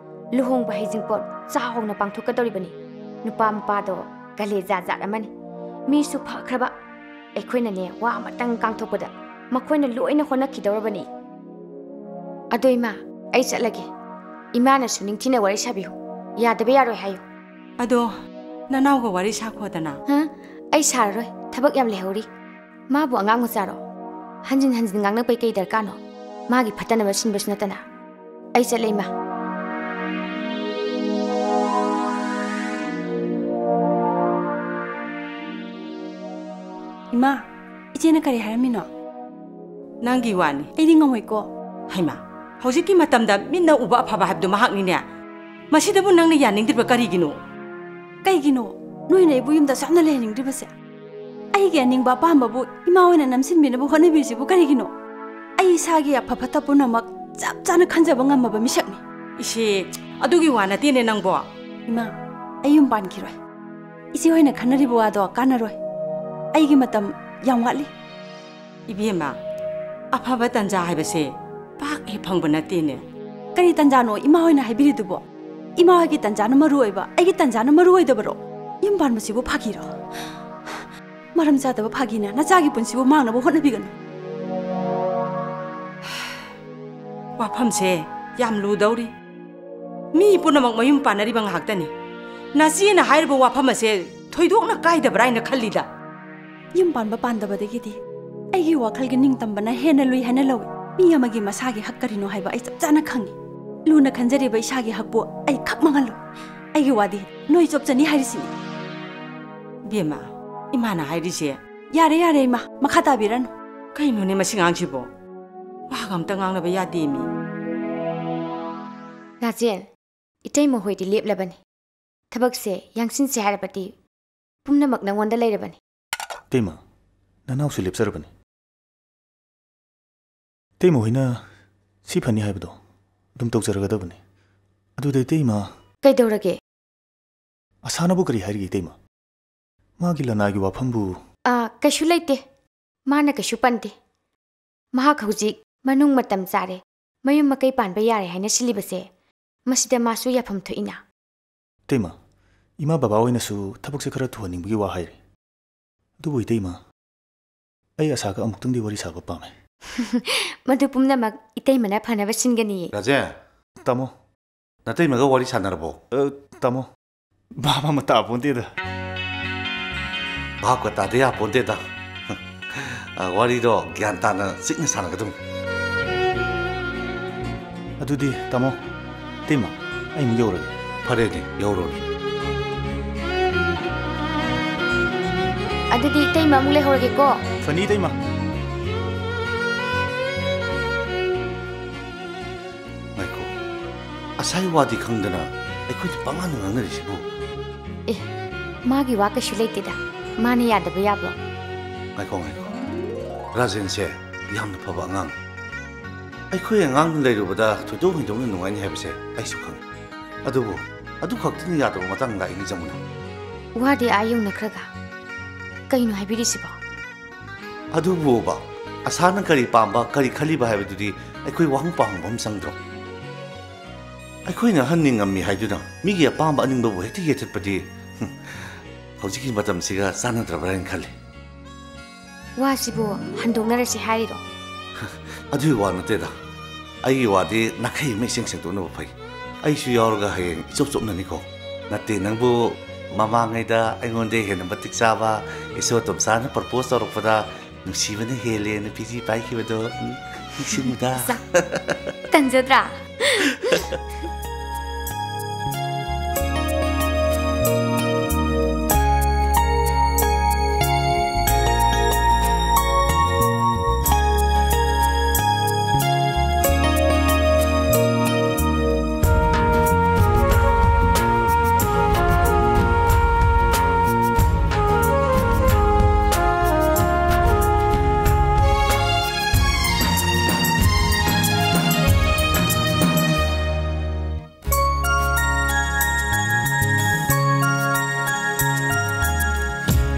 ꯂꯨꯍꯣꯡꯕ ꯍꯩꯖꯤꯡꯄꯣꯠ ꯆꯥꯎꯅ ꯄꯥꯡꯊꯣꯛꯀꯗꯧꯔꯤꯕꯅꯤ꯫ ꯅꯨꯄꯥ ꯃꯄꯥꯗꯣ ꯀꯂꯦꯖꯥ ꯖꯥꯠ ꯑꯃꯅꯤ꯫ ꯃꯤꯁꯨ ꯐꯈ꯭ꯔꯕ꯫ ꯑꯩꯈꯣꯏꯅꯅꯦ, ꯋꯥ ꯑꯃꯇꯪ ꯀꯥꯡꯊꯣꯛꯄꯗ ꯃꯈꯣꯏꯅ ꯂꯣꯏꯅ ꯍꯣꯠꯅꯈꯤꯗꯧꯔꯕꯅꯤ꯫ ꯑꯗꯣ ꯏꯃꯥ, ꯑꯩ ꯆꯠꯂꯒꯦ꯫ ꯏꯃꯥꯅꯁꯨ ꯅꯤꯡꯊꯤꯅ ꯋꯥꯔꯤ ꯁꯥꯕꯤꯌꯨ꯫ ꯌꯥꯗꯕ ꯌꯥꯔꯣꯏ ꯍꯥꯏꯌꯨ꯫ ꯑꯗꯣ ꯅꯅꯥꯎꯒ ꯋꯥꯔꯤ ꯁꯥꯈꯣꯗꯅ꯫ ꯍꯥ? ꯑꯩ ꯁꯥꯔꯔꯣꯏ, ꯊꯕꯛ ꯌꯥꯝ ꯂꯩꯍꯧꯔꯤ꯫ ꯃꯥꯕꯨ ꯑꯉꯥꯡ ꯃꯆꯥꯔꯣ? ꯍꯟꯖꯤꯟ ꯍꯟꯖꯤꯟ ꯉꯥꯡꯅꯕꯩ ꯀꯩ ꯗꯔꯀꯥꯔꯅꯣ? ꯃꯥꯒꯤ ꯐꯠꯇꯅꯕ ꯁꯤꯟꯕꯁꯨ ꯅꯠꯇꯅ꯫ ꯑꯩ ꯆꯠꯂꯦ, ꯏꯃꯥ꯫ ꯏꯃꯥ, ꯏꯆꯦꯅ ꯀꯔꯤ ꯍꯥꯏꯔꯝꯃꯤꯅꯣ? ꯅꯪꯒꯤ ꯋꯥꯅꯤ꯫ ꯑꯩꯗꯤ ꯉꯝꯃꯣꯏꯀꯣ꯫ ꯍꯩꯃꯥ, ꯍꯧꯖꯤꯛꯀꯤ ꯃꯇꯝꯗ ꯃꯤꯠꯅ ꯎꯕ ꯑꯐꯕ ꯍꯥꯏꯕꯗꯨ ꯃꯍꯥꯛꯅꯤꯅꯦ꯫ ꯃꯁꯤꯗꯕꯨ ꯅꯪꯅ ꯌꯥꯅꯤꯡꯗ꯭ꯔꯤꯕ ꯀꯔꯤꯒꯤꯅꯣ? ꯀꯩꯒꯤꯅꯣ ꯅꯣꯏꯅ ꯑꯩꯕꯨ ꯌꯨꯝꯗ ꯑꯁꯨꯛ ꯌꯥꯝꯅ ꯂꯩꯍꯟꯅꯤꯡꯗ꯭ꯔꯤꯕꯁꯦ? ꯑꯩꯒꯤ ꯑꯅꯤꯡꯕ ꯑꯄꯥꯝꯕꯕꯨ ꯏꯃꯥ ꯍꯣꯏꯅ ꯅꯝꯁꯤꯟꯕꯤꯅꯕ ꯍꯣꯠꯅꯕꯤꯔꯤꯁꯤꯕꯨ ꯀꯔꯤꯒꯤꯅꯣ? ꯑꯩ ꯏꯁꯥꯒꯤ ꯑꯐ ꯐꯠꯇ ꯄꯨꯝꯅꯃꯛ ꯆꯞ ꯆꯥꯅ ꯈꯟꯖꯕ ꯉꯝꯃꯕ ꯃꯤꯁꯛꯅꯤ꯫ ꯏꯆꯦ, ꯑꯗꯨꯒꯤ ꯋꯥ ꯅꯠꯇꯦꯅꯦ ꯅꯪꯕꯣ꯫ ꯏꯃꯥ, ꯑꯩ ꯌꯨꯝ ꯄꯥꯟꯈꯤꯔꯣꯏ꯫ ꯏꯆꯦ ꯍꯣꯏꯅ ꯈꯟꯅꯔꯤꯕ ꯋꯥꯗꯣ ꯀꯥꯟꯅꯔꯣꯏ꯫ ꯑꯩꯒꯤ ꯃꯇꯝ ꯌꯥꯝ ꯋꯥꯠꯂꯤ꯫ ꯏꯕꯦꯝꯃ, ꯑꯐꯕ ꯇꯟꯖꯥ ꯍꯥꯏꯕꯁꯦ ꯄꯥꯛ ꯍꯦꯛ ꯐꯪꯕ ꯅꯠꯇꯦꯅꯦ꯫ ꯀꯔꯤ ꯇꯟꯖꯥꯅꯣ ꯏꯃꯥ ꯍꯣꯏꯅ ꯍꯥꯏꯕꯤꯔꯤꯗꯨꯕꯣ? ꯏꯃꯥ ꯍꯣꯏꯒꯤ ꯇꯟꯖꯥꯅ ꯃꯔꯨ ꯑꯣꯏꯕ, ꯑꯩꯒꯤ ꯇꯟꯖꯥꯅ ꯃꯔꯨ ꯑꯣꯏꯗꯕꯔꯣ? ꯌꯨꯝ ꯄꯥꯟꯕꯁꯤꯕꯨ ꯐꯥꯒꯤꯔꯣ? ꯃꯔꯝ ꯆꯥꯗꯕ ꯐꯥꯒꯤꯅ ꯅꯆꯥꯒꯤ ꯄꯨꯟꯁꯤꯕꯨ ꯃꯥꯡꯅꯕ ꯍꯣꯠꯅꯕꯤꯒꯅꯨ꯫ ꯋꯥꯐꯝꯁꯦ ꯌꯥꯝ ꯂꯨꯗꯧꯔꯤ꯫ ꯃꯤ ꯄꯨꯝꯅꯃꯛ ꯃꯌꯨꯝ ꯄꯥꯟꯅꯔꯤꯕ ꯉꯥꯛꯇꯅꯤ꯫ ꯅꯆꯦꯅ ꯍꯥꯏꯔꯤꯕ ꯋꯥꯐꯝ ꯑꯁꯦ ꯊꯣꯏꯗꯣꯛꯅ ꯀꯥꯏꯗꯕ꯭ꯔꯥ ꯍꯥꯏꯅ ꯈꯜꯂꯤꯗ꯫ ꯌꯨꯝ ꯄꯥꯟꯕ ꯄꯥꯟꯗꯕꯗꯒꯤꯗꯤ ꯑꯩꯒꯤ ꯋꯥꯈꯜꯒꯤ ꯅꯤꯡꯇꯝꯕꯅ ꯍꯦꯟꯅ ꯂꯨꯏ ꯍꯥꯏꯅ ꯂꯧꯏ꯫ ꯃꯤ ꯑꯃꯒꯤ ꯃꯁꯥꯒꯤ ꯍꯛ ꯀꯔꯤꯅꯣ ꯍꯥꯏꯕ ꯑꯩ ꯆꯞ ꯆꯥꯅ ꯈꯪꯏ꯫ ꯂꯨꯅ ꯈꯟꯖꯔꯤꯕ ꯏꯁꯥꯒꯤ ꯍꯛꯄꯨ ꯑꯩ ꯈꯛ ꯃꯥꯡꯍꯜꯂꯣꯏ꯫ ꯑꯩꯒꯤ ꯋꯥꯗꯤ ꯅꯣꯏ ꯆꯣꯞꯆꯅꯤ ꯍꯥꯏꯔꯤꯁꯤꯅꯤ꯫ ꯏꯕꯦꯝꯃ, ꯏꯃꯥꯅ ꯍꯥꯏꯔꯤꯁꯦ꯫ ꯌꯥꯔꯦ, ꯌꯥꯔꯦ, ꯏꯃꯥ, ꯃꯈꯥ ꯇꯥꯕꯤꯔꯅꯨ꯫ ꯀꯩꯅꯣꯅꯦ ꯃꯁꯤ ꯑꯉꯥꯡꯁꯤꯕꯣ? ꯋꯥꯒ ꯑꯝꯇ ꯉꯥꯡꯅꯕ ꯌꯥꯗꯦꯃꯤ꯫ ꯔꯥꯖꯦꯟ, ꯏꯇꯩꯃ ꯍꯣꯏꯗꯤ ꯂꯦꯞꯂꯕꯅꯤ꯫ ꯊꯕꯛꯁꯦ ꯌꯥꯡꯁꯤꯟꯁꯦ ꯍꯥꯏꯔꯕꯗꯤ ꯄꯨꯝꯅꯃꯛ ꯅꯪꯉꯣꯟꯗ ꯂꯩꯔꯕꯅꯤ꯫ ꯏꯇꯩꯃ, ꯅꯅꯥꯎꯁꯨ ꯂꯦꯞꯆꯔꯕꯅꯤ꯫ ꯏꯇꯩꯃ ꯍꯣꯏꯅ ꯁꯤ ꯐꯅꯤ ꯍꯥꯏꯕꯗꯣ ꯑꯗꯨꯝ ꯇꯧꯖꯔꯒꯗꯕꯅꯤ꯫ ꯑꯗꯨꯗ ꯏꯇꯩꯃ꯫ ꯀꯩꯗꯧꯔꯒꯦ? ꯑꯁꯥꯅꯕꯨ ꯀꯔꯤ ꯍꯥꯏꯔꯤꯒꯦ ꯏꯇꯩꯃ? ꯃꯥꯒꯤ ꯂꯅꯥꯏꯒꯤ ꯋꯥꯐꯝꯕꯨ꯫ ꯑꯥ, ꯀꯩꯁꯨ ꯂꯩꯇꯦ꯫ ꯃꯥꯅ ꯀꯩꯁꯨ ꯄꯟꯗꯦ꯫ ꯃꯍꯥꯛ ꯍꯧꯖꯤꯛ ꯃꯅꯨꯡ ꯃꯇꯝ ꯆꯥꯔꯦ, ꯃꯌꯨꯝ ꯃꯀꯩ ꯄꯥꯟꯕ ꯌꯥꯔꯦ ꯍꯥꯏꯅ ꯁꯤꯜꯂꯤꯕꯁꯦ, ꯃꯁꯤꯗ ꯃꯥꯁꯨ ꯌꯥꯐꯝ ꯊꯣꯛꯏꯅ꯫ ꯏꯇꯩꯃ, ꯏꯃꯥ ꯕꯕꯥ ꯍꯣꯏꯅꯁꯨ ꯊꯕꯛꯁꯦ ꯈꯔ ꯊꯨꯍꯟꯅꯤꯡꯕꯒꯤ ꯋꯥ ꯍꯥꯏꯔꯤ꯫ ꯑꯗꯨꯕꯨ ꯏꯇꯩꯃ, ꯑꯩ ꯑꯁꯥꯒ ꯑꯃꯨꯛꯇꯪꯗꯤ ꯋꯥꯔꯤ ꯁꯥꯕ ꯄꯥꯝꯃꯦ꯫ ꯃꯗꯨ ꯄꯨꯝꯅꯃꯛ ꯏꯇꯩꯃꯅ ꯐꯅꯕ ꯁꯤꯟꯒꯅꯤꯌꯦ꯫ ꯔꯥꯖꯦ! ꯇꯥꯃꯣ꯫ ꯅꯇꯩꯃꯒ ꯋꯥꯔꯤ ꯁꯥꯟꯅꯔꯕꯣ? ꯑ, ꯇꯥꯃꯣ, ꯚꯥꯞ ꯑꯃ ꯇꯥꯄꯣꯟꯇꯦꯗ꯫ ꯚꯥꯞꯀ ꯇꯥꯗ ꯌꯥꯄꯣꯟꯇꯦꯗ꯫ ꯑ, ꯋꯥꯔꯤꯗꯣ ꯒ꯭ꯌꯥꯟ ꯇꯥꯅ ꯆꯤꯛꯅ ꯁꯥꯟꯅꯒꯗꯕꯅꯤ꯫ ꯑꯗꯨꯗꯤ ꯇꯥꯃꯣ, ꯏꯇꯩꯃ, ꯑꯩ ꯑꯃꯨꯛ ꯌꯧꯔꯒꯦ꯫ ꯐꯔꯦꯅꯦ, ꯌꯧꯔꯣꯅꯦ꯫ ꯑꯗꯨꯗꯤ ꯏꯇꯩꯃ ꯑꯃꯨꯛ ꯂꯩꯍꯧꯔꯒꯦꯀꯣ꯫ ꯐꯅꯤ ꯏꯇꯩꯃ꯫ ꯉꯥꯏꯈꯣ, ꯑꯁꯥꯏ ꯋꯥꯗꯤ ꯈꯪꯗꯅ ꯑꯩꯈꯣꯏꯗ ꯄꯉꯥꯡꯗ ꯉꯥꯡꯅꯔꯤꯁꯤꯕꯨ? ꯑꯦ, ꯃꯥꯒꯤ ꯋꯥ ꯀꯩꯁꯨ ꯂꯩꯇꯦꯗ꯫ ꯃꯥꯅ ꯌꯥꯗꯕ ꯌꯥꯕ꯭ꯔꯣ? ꯉꯥꯏꯈꯣ, ꯉꯥꯏꯈꯣ꯫ ꯔꯥꯖꯦꯟꯁꯦ ꯌꯥꯝꯅ ꯐꯕ ꯑꯉꯥꯡꯅꯤ꯫ ꯑꯩꯈꯣꯏ ꯑꯉꯥꯡꯅ ꯂꯩꯔꯨꯕꯗ ꯊꯣꯏꯗꯣꯛ ꯍꯦꯟꯗꯣꯛꯅ ꯅꯨꯡꯉꯥꯏꯅꯤ ꯍꯥꯏꯕꯁꯦ ꯑꯩꯁꯨ ꯈꯪꯉꯤ꯫ ꯑꯗꯨꯕꯨ ꯑꯗꯨ ꯈꯛꯇꯅ ꯌꯥꯗꯕ ꯃꯇꯥꯡ ꯂꯥꯛꯏꯅꯤ ꯖꯃꯨꯅꯥ꯫ ꯋꯥꯗꯤ ꯑꯥ ꯌꯧꯅꯈ꯭ꯔꯒ ꯀꯩꯅꯣ ꯍꯥꯏꯕꯤꯔꯤꯁꯤꯕꯣ? ꯑꯗꯨꯕꯨꯕ, ꯑꯁꯥꯅ ꯀꯔꯤ ꯄꯥꯝꯕ, ꯀꯔꯤ ꯈꯜꯂꯤꯕ ꯍꯥꯏꯕꯗꯨꯗꯤ ꯑꯩꯈꯣꯏ ꯋꯥꯍꯪ ꯄꯥꯎꯍꯪꯕ ꯑꯃ ꯆꯪꯗ꯭ꯔꯣ? ꯑꯩꯈꯣꯏꯅ ꯑꯍꯟꯅꯤ ꯉꯝꯃꯤ ꯍꯥꯏꯗꯨꯅ ꯃꯤꯒꯤ ꯑꯄꯥꯝꯕ ꯑꯅꯤꯡꯕꯕꯨ ꯍꯦꯛꯇ ꯌꯦꯠꯊꯠꯄꯗꯤ, ꯍꯝ, ꯍꯧꯖꯤꯛꯀꯤ ꯃꯇꯝꯁꯤꯒ ꯆꯥꯟꯅꯗ꯭ꯔꯕ꯭ꯔꯥ ꯍꯥꯏꯅ ꯈꯜꯂꯤ꯫ ꯋꯥꯁꯤꯕꯨ ꯍꯟꯗꯣꯛꯅꯔꯁꯤ ꯍꯥꯏꯔꯤꯔꯣ? ꯑꯗꯨꯒꯤ ꯋꯥ ꯅꯠꯇꯦꯗ꯫ ꯑꯩꯒꯤ ꯋꯥꯗꯤ ꯅꯥꯈꯩ ꯑꯃ ꯏꯁꯦꯡ ꯁꯦꯡꯗꯣꯛꯅꯕ ꯐꯩ꯫ ꯑꯩꯁꯨ ꯌꯥꯎꯔꯒ ꯍꯌꯦꯡ ꯏꯆꯣꯞ ꯆꯣꯞꯅꯅꯤꯀꯣ꯫ ꯅꯠꯇꯦ, ꯅꯪꯕꯨ ꯃꯃꯥꯡꯉꯩꯗ ꯑꯩꯉꯣꯟꯗ ꯍꯦꯟꯅ ꯃꯇꯤꯛ ꯆꯥꯕ ꯏꯁꯣꯔ ꯇꯣꯝꯆꯥꯅ propose ꯇꯧꯔꯛꯄꯗ ꯅꯨꯡꯁꯤꯕꯅ ꯍꯦꯜꯂꯦꯅ ꯐꯤꯖꯤ ꯄꯥꯏꯈꯤꯕꯗꯣ, ꯎꯝ, ꯅꯤꯡꯁꯤꯡꯉꯨꯗ? ꯁꯥ-, ꯇꯟꯖꯗ꯭ꯔꯥ?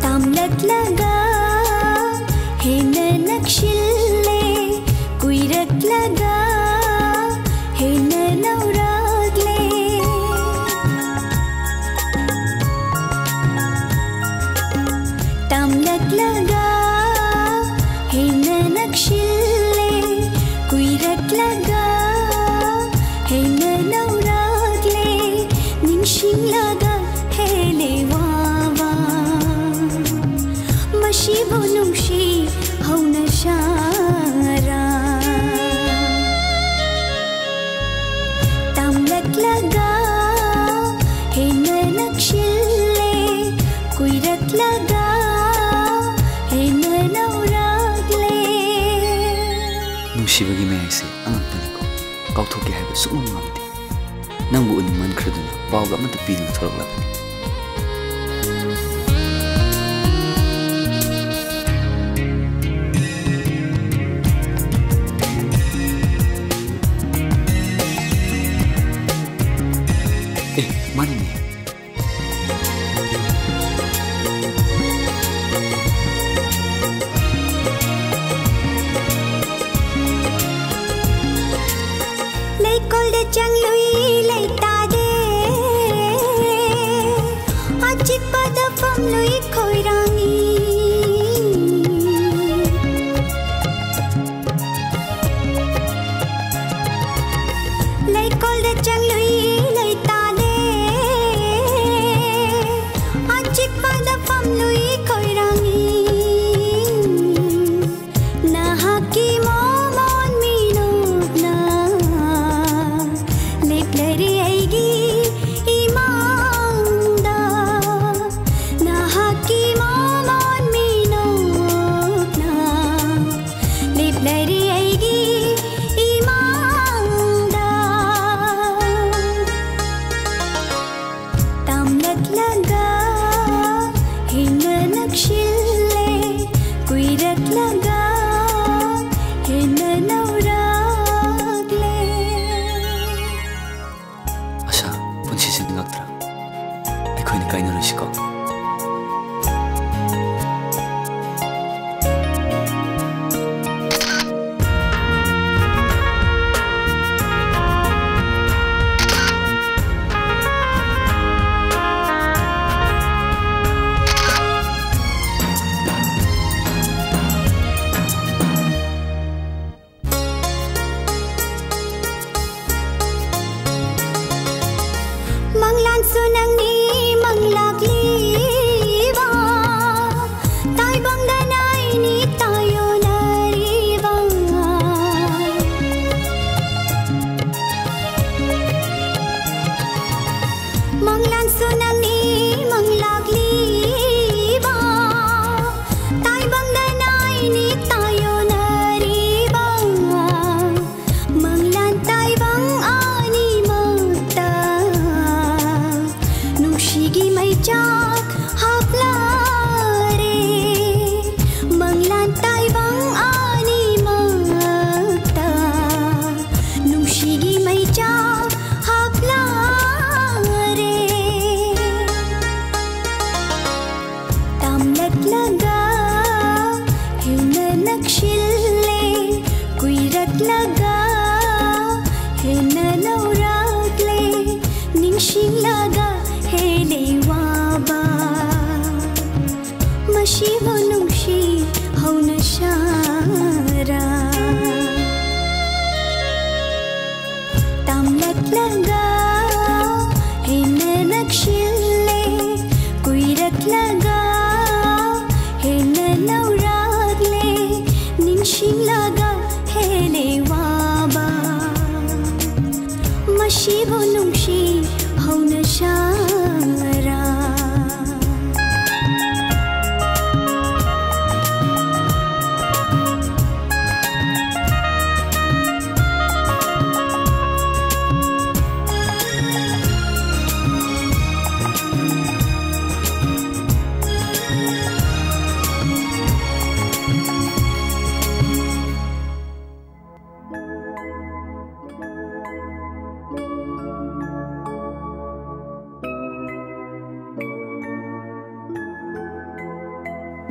ꯇꯥꯝꯂꯛꯂꯒ ꯍꯦꯟꯅ ꯅꯛꯁꯤꯜꯂꯦ, ꯀꯨꯏꯔꯛꯂꯒ ꯍꯦꯟꯅ ꯅꯧꯔꯛꯂꯦ꯫ ꯇꯥꯝꯂꯛꯂꯒ ꯍꯦꯟꯅ ꯅꯛꯁꯤꯜꯂꯦ, ꯀꯨꯏꯔꯛꯂꯒ ꯍꯦꯟꯅ ꯅꯧꯔꯛꯂꯦ, ꯅꯤꯡꯁꯤꯡꯂꯒ ꯍꯦꯜꯂꯦ ꯋꯥꯕ꯫ ꯃꯁꯤꯕꯨ ꯅꯨꯡꯁꯤ ꯍꯧꯅꯁꯥꯔꯥ? ꯇꯥꯝꯂꯛꯂꯒ ꯍꯦꯟꯅ ꯅꯛꯁꯤꯜꯂꯦ, ꯀꯨꯏꯔꯛꯂꯒ ꯍꯦꯟꯅ ꯅꯧꯔꯛꯂꯦ꯫ ꯅꯨꯡꯁꯤꯕꯒꯤ ꯃꯌꯥꯏꯁꯦ ꯑꯉꯛꯄꯅꯤꯀꯣ, ꯀꯥꯎꯊꯣꯛꯀꯦ ꯍꯥꯏꯕ ꯁꯨꯛꯉꯝ ꯉꯝꯗꯦ꯫ ꯅꯪꯕꯨ ꯎꯅꯤꯡꯃꯟꯈ꯭ꯔꯗꯨꯅ ꯄꯥꯎꯒ ꯑꯃꯠꯇ ꯄꯤꯗꯨꯅ ꯊꯣꯔꯛꯂꯕꯅꯤ꯫ ꯑꯦ, ꯃꯥꯅꯤꯅꯦ꯫ ꯂꯩꯀꯣꯜꯗ ꯆꯪꯂꯨꯏ ꯂꯩꯇꯥꯗꯦ꯫ ꯂꯒ ꯍꯦꯟꯅ ꯅꯛꯁꯤꯜꯂꯦ, ꯀꯨꯏꯔꯛꯂꯒ ꯍꯦꯟꯅ ꯅꯧꯔꯛꯂꯦ, ꯅꯤꯡꯁꯤꯡꯂꯒ ꯍꯦꯜꯂꯦ ꯋꯥꯕ꯫ ꯃꯁꯤꯕꯨ ꯅꯨꯡꯁꯤ ꯍꯧꯅꯁꯥꯔꯥ꯫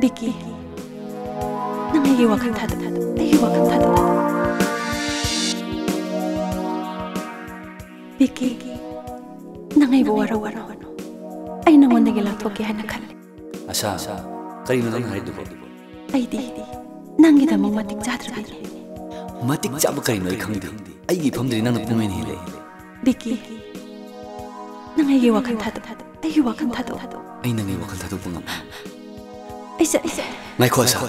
ꯕꯤꯀꯤ, ꯅꯪ ꯑꯩꯒꯤ ꯋꯥꯈꯜ ꯊꯥꯗꯣꯛ, ꯑꯩꯒꯤ ꯋꯥꯈꯜ ꯊꯥꯗꯣꯛ꯫ ꯕꯤꯀꯤ, ꯅꯪ ꯑꯩꯕꯨ ꯋꯥꯔꯧꯒꯅꯨ꯫ ꯑꯩ ꯅꯪꯉꯣꯟꯗꯒꯤ ꯂꯥꯞꯊꯣꯛꯀꯦ ꯍꯥꯏꯅ ꯈꯜꯂꯤ꯫ ꯑꯁꯥ, ꯀꯔꯤꯅꯣ ꯅꯪꯅ ꯍꯥꯏꯗꯨꯕꯣ? ꯑꯩꯗꯤ ꯅꯪꯒꯤꯗꯃꯛ ꯃꯇꯤꯛ ꯆꯥꯗ꯭ꯔꯕꯤꯅꯦ꯫ ꯃꯇꯤꯛ ꯆꯥꯕ ꯀꯔꯤꯅꯣ ꯑꯩ ꯈꯪꯗꯦ꯫ ꯑꯩꯒꯤ ꯏꯐꯝꯗꯗꯤ ꯅꯪꯅ ꯄꯨꯡꯍꯦꯟ ꯍꯦꯜꯂꯦ꯫ ꯕꯤꯀꯤ, ꯅꯪ ꯑꯩꯒꯤ ꯋꯥꯈꯜ ꯊꯥꯗꯣꯛ, ꯑꯩꯒꯤ ꯋꯥꯈꯜ ꯊꯥꯗꯣꯛ꯫ ꯑꯩ ꯅꯪꯒꯤ ꯋꯥꯈꯜ ꯊꯥꯗꯣꯛꯄ ꯉꯝꯃꯣꯏ꯫ ꯑꯩ ꯆꯠ-, ꯑꯩ ꯆꯠ-, ꯉꯥꯏꯈꯣ, ꯑꯁꯥ꯫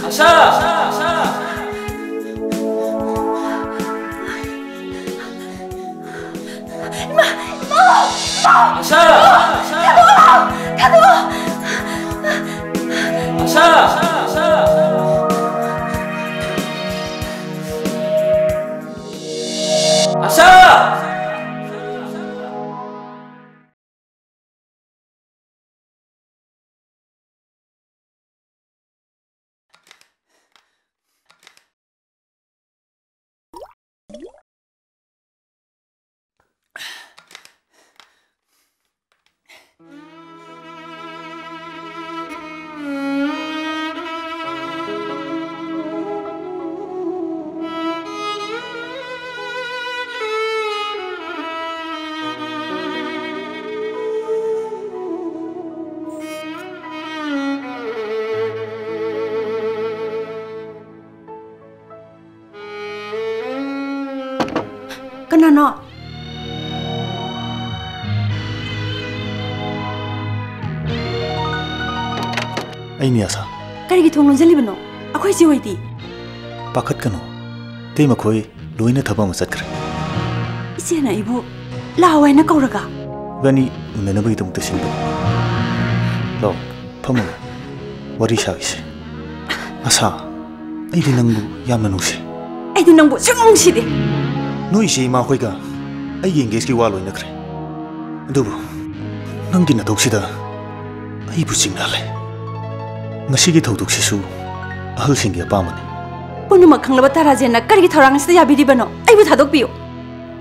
ꯑꯁꯥ! ꯏꯃꯥ! ꯏꯃꯥ! ꯏꯃꯥ! ꯑꯁꯥ! ꯊꯥꯗꯣꯛꯑꯣ! ꯊꯥꯗꯣꯛꯑꯣ! ꯑꯁꯥ! ꯑꯁꯥ! ꯀꯅꯥꯅꯣ? ꯑꯩꯅꯤ, ꯑꯁꯥ꯫ ꯀꯔꯤꯒꯤ ꯊꯣꯡ ꯂꯣꯟꯁꯤꯜꯂꯤꯕꯅꯣ? ꯑꯩꯈꯣꯏ ꯏꯆꯦ ꯍꯣꯏꯗꯤ? ꯄꯥꯈꯠꯀꯅꯨ, ꯏꯇꯩꯃꯈꯣꯏ ꯂꯣꯏꯅ ꯊꯕꯛ ꯑꯃ ꯆꯠꯈ꯭ꯔꯦ꯫ ꯏꯆꯦꯅ ꯑꯩꯕꯨ ꯂꯥꯛꯑꯣ ꯍꯥꯏꯅ ꯀꯧꯔꯒ? ꯏꯕꯥꯅꯤ ꯎꯅꯅꯕꯒꯤꯗꯃꯛꯇ ꯁꯤꯟꯕꯅꯤ꯫ ꯂꯥꯛꯑꯣ, ꯐꯝꯃꯨ, ꯋꯥꯔꯤ ꯁꯥꯈꯤꯁꯤ꯫ ꯑꯁꯥ, ꯑꯩꯗꯤ ꯅꯪꯕꯨ ꯌꯥꯝꯅ ꯅꯨꯡꯁꯤ꯫ ꯑꯩꯗꯤ ꯅꯪꯕꯨ ꯁꯨꯡꯅꯨꯡ ꯅꯨꯡꯁꯤꯗꯦ꯫ ꯅꯣꯏ ꯏꯆꯦ ꯏꯃꯥꯈꯣꯏꯒ ꯑꯩꯒꯤ engage ꯀꯤ ꯋꯥ ꯂꯣꯏꯅꯈ꯭ꯔꯦ꯫ ꯑꯗꯨꯕꯨ ꯅꯪꯒꯤ ꯅꯊꯧꯁꯤꯗ ꯑꯩꯕꯨ ꯆꯤꯡꯅꯍꯜꯂꯦ꯫ ꯉꯁꯤꯒꯤ ꯊꯧꯗꯣꯛꯁꯤꯁꯨ ꯑꯍꯜꯁꯤꯡꯒꯤ ꯑꯄꯥꯝꯕꯅꯤ꯫ ꯄꯨꯝꯅꯃꯛ ꯈꯪꯂꯕ ꯇꯥꯔꯥꯖꯦꯟꯅ ꯀꯔꯤꯒꯤ ꯊꯧꯔꯥꯡ ꯑꯁꯤꯗ ꯌꯥꯕꯤꯔꯤꯕꯅꯣ? ꯑꯩꯕꯨ ꯊꯥꯗꯣꯛꯄꯤꯌꯨ꯫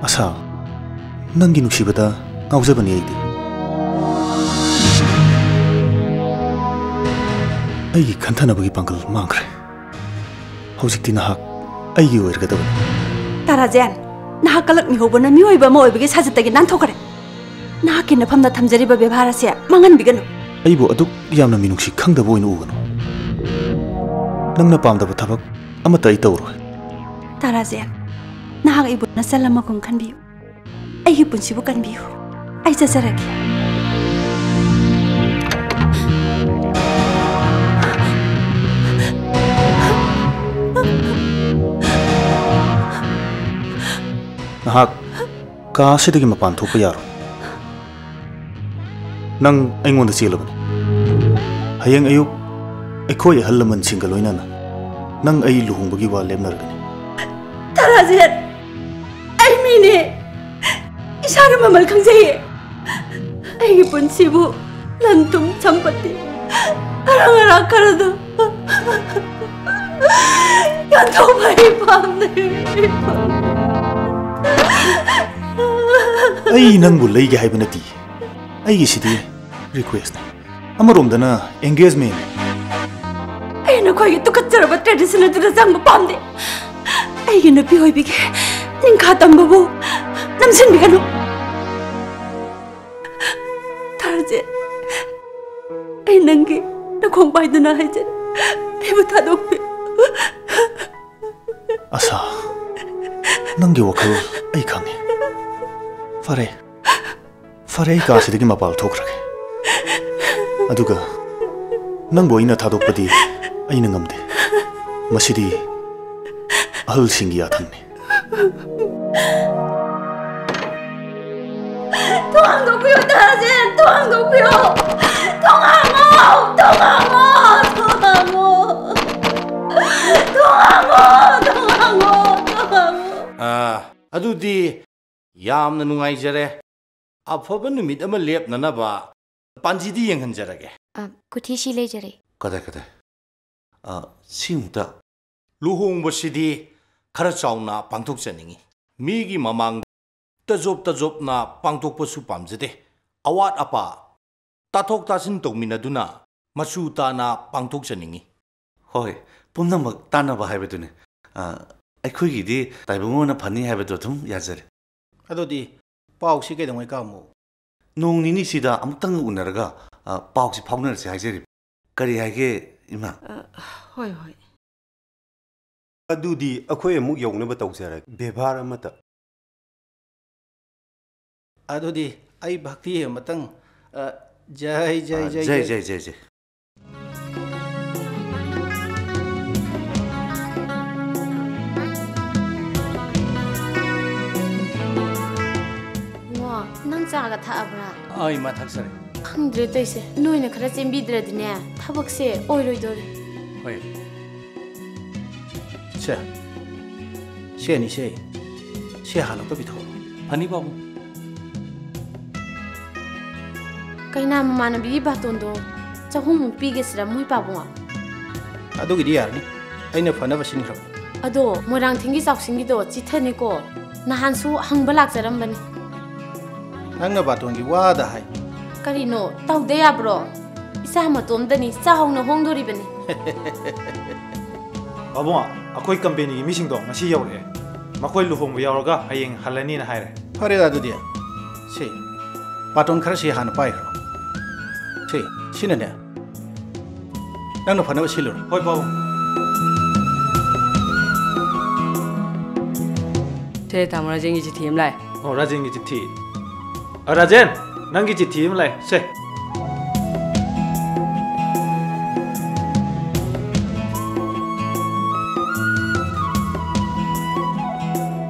ꯑꯁꯥ, ꯅꯪꯒꯤ ꯅꯨꯡꯁꯤꯕꯗ ꯉꯥꯎꯖꯕꯅꯤ ꯑꯩꯗꯤ꯫ ꯑꯩꯒꯤ ꯈꯟꯊꯅꯕꯒꯤ ꯄꯥꯡꯒꯜ ꯃꯥꯡꯈ꯭ꯔꯦ꯫ ꯍꯧꯖꯤꯛꯇꯤ ꯅꯍꯥꯛ ꯑꯩꯒꯤ ꯑꯣꯏꯔꯒꯗꯕꯅꯤ꯫ ꯇꯥꯔꯥꯖꯦꯟ, ꯅꯍꯥꯛ ꯀꯂꯛ ꯃꯤꯍꯧꯕꯅ ꯃꯤꯑꯣꯏꯕ ꯑꯃ ꯑꯣꯏꯕꯒꯤ ꯁꯥꯖꯠꯇꯒꯤ ꯅꯥꯟꯊꯣꯛꯈ꯭ꯔꯦ꯫ ꯅꯍꯥꯛꯀꯤ ꯅꯐꯝꯗ ꯊꯝꯖꯔꯤꯕ ꯕꯦꯕꯥꯔ ꯑꯁꯦ ꯃꯥꯡꯍꯟꯕꯤꯒꯅꯨ꯫ ꯑꯩꯕꯨ ꯑꯗꯨꯛ ꯌꯥꯝꯅ ꯃꯤꯅꯨꯡꯁꯤ ꯈꯪꯗꯕ ꯑꯣꯏꯅ ꯎꯒꯅꯨ꯫ ꯅꯪꯅ ꯄꯥꯝꯗꯕ ꯊꯕꯛ ꯑꯃꯠꯇ ꯑꯩ ꯇꯧꯔꯣꯏ꯫ ꯇꯥꯔꯥꯖꯦꯟ, ꯅꯍꯥꯛ ꯑꯩꯕꯨ ꯅꯆꯜ ꯑꯃꯒꯨꯝ ꯈꯟꯕꯤꯌꯨ꯫ ꯑꯩꯒꯤ ꯄꯨꯟꯁꯤꯕꯨ ꯀꯟꯕꯤꯌꯨ꯫ ꯑꯩ ꯆꯠꯆꯔꯒꯦ꯫ ꯅꯍꯥꯛ ꯀꯥ ꯑꯁꯤꯗꯒꯤ ꯃꯄꯥꯟ ꯊꯣꯛꯄ ꯌꯥꯔꯣꯏ꯫ ꯅꯪ ꯑꯩꯉꯣꯟꯗ ꯆꯦꯜꯂꯕꯅꯤ꯫ ꯍꯌꯦꯡ ꯑꯌꯨꯛ ꯑꯩꯈꯣꯏ ꯑꯍꯜ ꯂꯃꯟꯁꯤꯡꯒ ꯂꯣꯏꯅꯅ ꯅꯪ ꯑꯩ ꯂꯨꯍꯣꯡꯕꯒꯤ ꯋꯥ ꯂꯦꯞꯅꯔꯒꯅꯤ꯫ ꯇꯥꯔꯥꯖꯦꯟ, ꯑꯩ ꯃꯤꯅꯦ꯫ ꯏꯁꯥꯒꯤ ꯃꯃꯜ ꯈꯪꯖꯩꯌꯦ꯫ ꯑꯩꯒꯤ ꯄꯨꯟꯁꯤꯕꯨ ꯂꯟ ꯊꯨꯝ ꯁꯝꯄꯇꯤ ꯑꯔꯥꯡ ꯑꯔꯥꯛ ꯈꯔꯗ ꯌꯣꯟꯊꯣꯛꯄ ꯑꯩ ꯄꯥꯝꯗꯦ꯫ ꯑꯩ ꯅꯪꯕꯨ ꯂꯩꯒꯦ ꯍꯥꯏꯕ ꯅꯠꯇꯦ꯫ ꯑꯩꯒꯤꯁꯤꯗꯤ request ꯅꯤ꯫ ꯑꯃꯔꯣꯝꯗꯅ engagement꯫ ꯑꯩ ꯅꯈꯣꯏꯒꯤ ꯇꯨꯀꯠꯆꯔꯕ tradition ꯑꯗꯨꯗ ꯆꯪꯕ ꯄꯥꯝꯗꯦ꯫ ꯑꯩꯒꯤ ꯅꯨꯄꯤ ꯑꯣꯏꯕꯤꯒꯦ ꯅꯤꯡꯈꯥ ꯇꯝꯕꯕꯨ ꯅꯝꯁꯤꯟꯕꯤꯒꯅꯨ꯫ ꯇꯥꯔꯥꯖꯦꯟ, ꯑꯩ ꯅꯪꯒꯤ ꯅꯈꯣꯡ ꯄꯥꯏꯗꯨꯅ ꯍꯥꯏꯖꯔꯤ, ꯑꯩꯕꯨ ꯊꯥꯗꯣꯛꯄꯤꯌꯨ꯫ ꯑꯁꯥ, ꯅꯪꯒꯤ ꯋꯥꯈꯜ ꯑꯩ ꯈꯪꯉꯦ꯫ ꯐꯔꯦ꯫ ꯐꯔꯦ, ꯑꯩ ꯀꯥꯁꯤꯗꯒꯤ ꯃꯄꯥꯜ ꯊꯣꯛꯈ꯭ꯔꯒꯦ꯫ ꯑꯗꯨꯒ ꯅꯪꯕꯨ ꯑꯩꯅ ꯊꯥꯗꯣꯛꯄꯗꯤ ꯑꯩꯅ ꯉꯝꯗꯦ꯫ ꯃꯁꯤꯗꯤ ꯑꯍꯜꯁꯤꯡꯒꯤ ꯌꯥꯊꯪꯅꯤ꯫ ꯊꯣꯡ ꯍꯥꯡꯗꯣꯛꯄꯤꯌꯣ, ꯇꯥꯖꯦꯟ! ꯊꯣꯡ ꯍꯥꯡꯗꯣꯛꯄꯤꯌꯣ! ꯊꯣꯡ ꯍꯥꯡꯉꯣ! ꯊꯣꯡ ꯍꯥꯡꯉꯣ! ꯊꯣꯡ ꯍꯥꯡꯉꯣ! ꯊꯣꯡ ꯍꯥꯡꯉꯣ! ꯊꯣꯡ ꯍꯥꯡꯉꯣ! ꯊꯣꯡ ꯍꯥꯡꯉꯣ! ꯑꯥ, ꯑꯗꯨꯗꯤ ꯌꯥꯝꯅ ꯅꯨꯡꯉꯥꯏꯖꯔꯦ꯫ ꯑꯐꯕ ꯅꯨꯃꯤꯠ ꯑꯃ ꯂꯦꯞꯅꯅꯕ ꯄꯥꯟꯖꯤꯗꯤ ꯌꯦꯡꯍꯟꯖꯔꯒꯦ꯫ ꯑ, ꯀꯨꯊꯤꯁꯤ ꯂꯩꯖꯔꯦ꯫ ꯀꯗꯥꯏ, ꯀꯗꯥꯏ? ꯑ, ꯁꯤꯃꯨꯛꯇ꯫ ꯂꯨꯍꯣꯡꯕꯁꯤꯗꯤ ꯈꯔ ꯆꯥꯎꯅ ꯄꯥꯡꯊꯣꯛꯆꯅꯤꯡꯏ꯫ ꯃꯤꯒꯤ ꯃꯃꯥꯡꯗ ꯇꯖꯣꯞ ꯇꯖꯣꯞꯅ ꯄꯥꯡꯊꯣꯛꯄꯁꯨ ꯄꯥꯝꯖꯗꯦ꯫ ꯑꯋꯥꯠ ꯑꯄꯥ ꯇꯥꯊꯣꯛ ꯇꯥꯁꯤꯟ ꯇꯧꯃꯤꯟꯅꯗꯨꯅ ꯃꯆꯨ ꯇꯥꯅ ꯄꯥꯡꯊꯣꯛꯆꯅꯤꯡꯏ꯫ ꯍꯣꯏ, ꯄꯨꯝꯅꯃꯛ ꯇꯥꯟꯅꯕ ꯍꯥꯏꯕꯗꯨꯅꯤ꯫ ꯑ, ꯑꯩꯈꯣꯏꯒꯤꯗꯤ ꯇꯥꯏꯕꯪ ꯑꯣꯏꯅ ꯐꯅꯤ ꯍꯥꯏꯕꯗꯨ ꯑꯗꯨꯝ ꯌꯥꯖꯔꯦ꯫ ꯑꯗꯨꯗꯤ ꯄꯥꯎꯁꯤ ꯀꯩꯗꯧꯉꯩ ꯀꯥ ꯑꯃꯨꯛ? ꯅꯣꯡ ꯅꯤꯅꯤꯁꯤꯗ ꯑꯃꯨꯛꯇꯪ ꯎꯅꯔꯒ, ꯑ, ꯄꯥꯎꯁꯤ ꯐꯥꯎꯅꯔꯁꯤ ꯍꯥꯏꯖꯔꯤꯕ꯫ ꯀꯔꯤ ꯍꯥꯏꯒꯦ, ꯏꯃꯥ? ꯑ, ꯍꯣꯏ, ꯍꯣꯏ꯫ ꯑꯗꯨꯗꯤ ꯑꯩꯈꯣꯏ ꯑꯃꯨꯛ ꯌꯧꯅꯕ ꯇꯧꯖꯔꯒꯦ꯫ ꯕꯦꯕꯥꯔ ꯑꯃꯇ꯫ ꯑꯗꯨꯗꯤ ꯑꯩ ꯚꯛꯇꯤ ꯑꯃꯇꯪ, ꯑ, ꯖꯩ, ꯖꯩ, ꯑ, ꯖꯩ, ꯖꯩ, ꯖꯩ꯫ ꯖꯩ, ꯖꯩ, ꯖꯩ꯫ ꯏꯕꯨꯡꯉꯣ, ꯅꯪ ꯆꯥꯒ ꯊꯛꯑꯕ꯭ꯔꯥ? ꯑꯥ, ꯏꯃꯥ, ꯊꯛꯆꯔꯦ꯫ ꯈꯪꯗ꯭ꯔꯦ ꯇꯧꯏꯁꯦ, ꯅꯣꯏꯅ ꯈꯔ ꯆꯦꯟꯕꯤꯗ꯭ꯔꯗꯤꯅꯦ, ꯊꯕꯛꯁꯦ ꯑꯣꯏꯔꯣꯏꯗꯣꯔꯤ꯫ ꯍꯣꯏ꯫ ꯁꯦ, ꯁꯤ ꯑꯅꯤꯁꯦ, ꯁꯤ ꯍꯥꯟꯅ ꯑꯝꯇ ꯄꯤꯊꯣꯛꯑꯣ꯫ ꯐꯅꯤ, ꯄꯥꯕꯨꯡ꯫ ꯀꯩꯅꯥ ꯃꯃꯥꯟꯅꯕꯤꯒꯤ ꯕꯥꯇꯣꯟꯗꯣ ꯆꯍꯨꯝꯃꯨꯛ ꯄꯤꯒꯦꯁꯤꯔ, ꯃꯣꯏ ꯄꯥꯕꯨꯡ? ꯑꯗꯨꯒꯤꯗꯤ ꯌꯥꯔꯅꯤ, ꯑꯩꯅ ꯐꯅꯕ ꯁꯤꯟꯈ꯭ꯔꯕꯅꯤ꯫ ꯑꯗꯣ ꯃꯣꯏꯔꯥꯡꯊꯦꯝꯒꯤ ꯆꯥꯎꯁꯤꯡꯒꯤꯗꯣ ꯆꯤꯊꯅꯤꯀꯣ, ꯅꯍꯥꯟꯁꯨ ꯍꯪꯕ ꯂꯥꯛꯆꯔꯝꯕꯅꯤ꯫ ꯅꯪꯅ ꯕꯥꯇꯣꯟꯒꯤ ꯋꯥꯗ ꯍꯥꯏ꯫ ꯀꯔꯤꯅꯣ, ꯇꯧꯗ ꯌꯥꯕ꯭ꯔꯣ? ꯏꯆꯥ ꯃꯇꯣꯝꯗꯅꯤ, ꯆꯥꯎꯅ ꯍꯣꯡꯗꯣꯔꯤꯕꯅꯤ꯫ ꯄꯥꯕꯨꯡ, ꯑꯩꯈꯣꯏ ꯀꯝꯄꯦꯅꯤꯒꯤ ꯃꯤꯁꯤꯡꯗꯣ ꯉꯁꯤ ꯌꯧꯔꯛꯑꯦ꯫ ꯃꯈꯣꯏ ꯂꯨꯍꯣꯡꯕ ꯌꯥꯎꯔꯒ ꯍꯌꯦꯡ ꯍꯜꯂꯅꯤꯅ ꯍꯥꯏꯔꯦ꯫ ꯐꯔꯦꯗ ꯑꯗꯨꯗꯤ꯫ ꯁꯤ, ꯕꯥꯇꯣꯟ ꯈꯔ ꯁꯤ ꯍꯥꯟꯅ ꯄꯥꯏꯈ꯭ꯔꯣ꯫ ꯁꯤ, ꯁꯤꯅꯅꯦ, ꯅꯪꯅ ꯐꯅꯕ ꯁꯤꯜꯂꯨꯔꯣ꯫ ꯍꯣꯏ, ꯄꯥꯕꯨꯡ꯫ ꯁꯦ, ꯇꯥꯃꯣ ꯔꯥꯖꯦꯟꯒꯤ ꯆꯤꯊꯤ ꯑꯃ ꯂꯥꯛꯑꯦ꯫ ꯑꯣ, ꯔꯥꯖꯦꯟꯒꯤ ꯆꯤꯊꯤ꯫ ꯑ, ꯔꯥꯖꯦꯟ, ꯅꯪꯒꯤ ꯆꯤꯊꯤ ꯑꯃ ꯂꯥꯛꯑꯦ꯫ ꯁꯦ꯫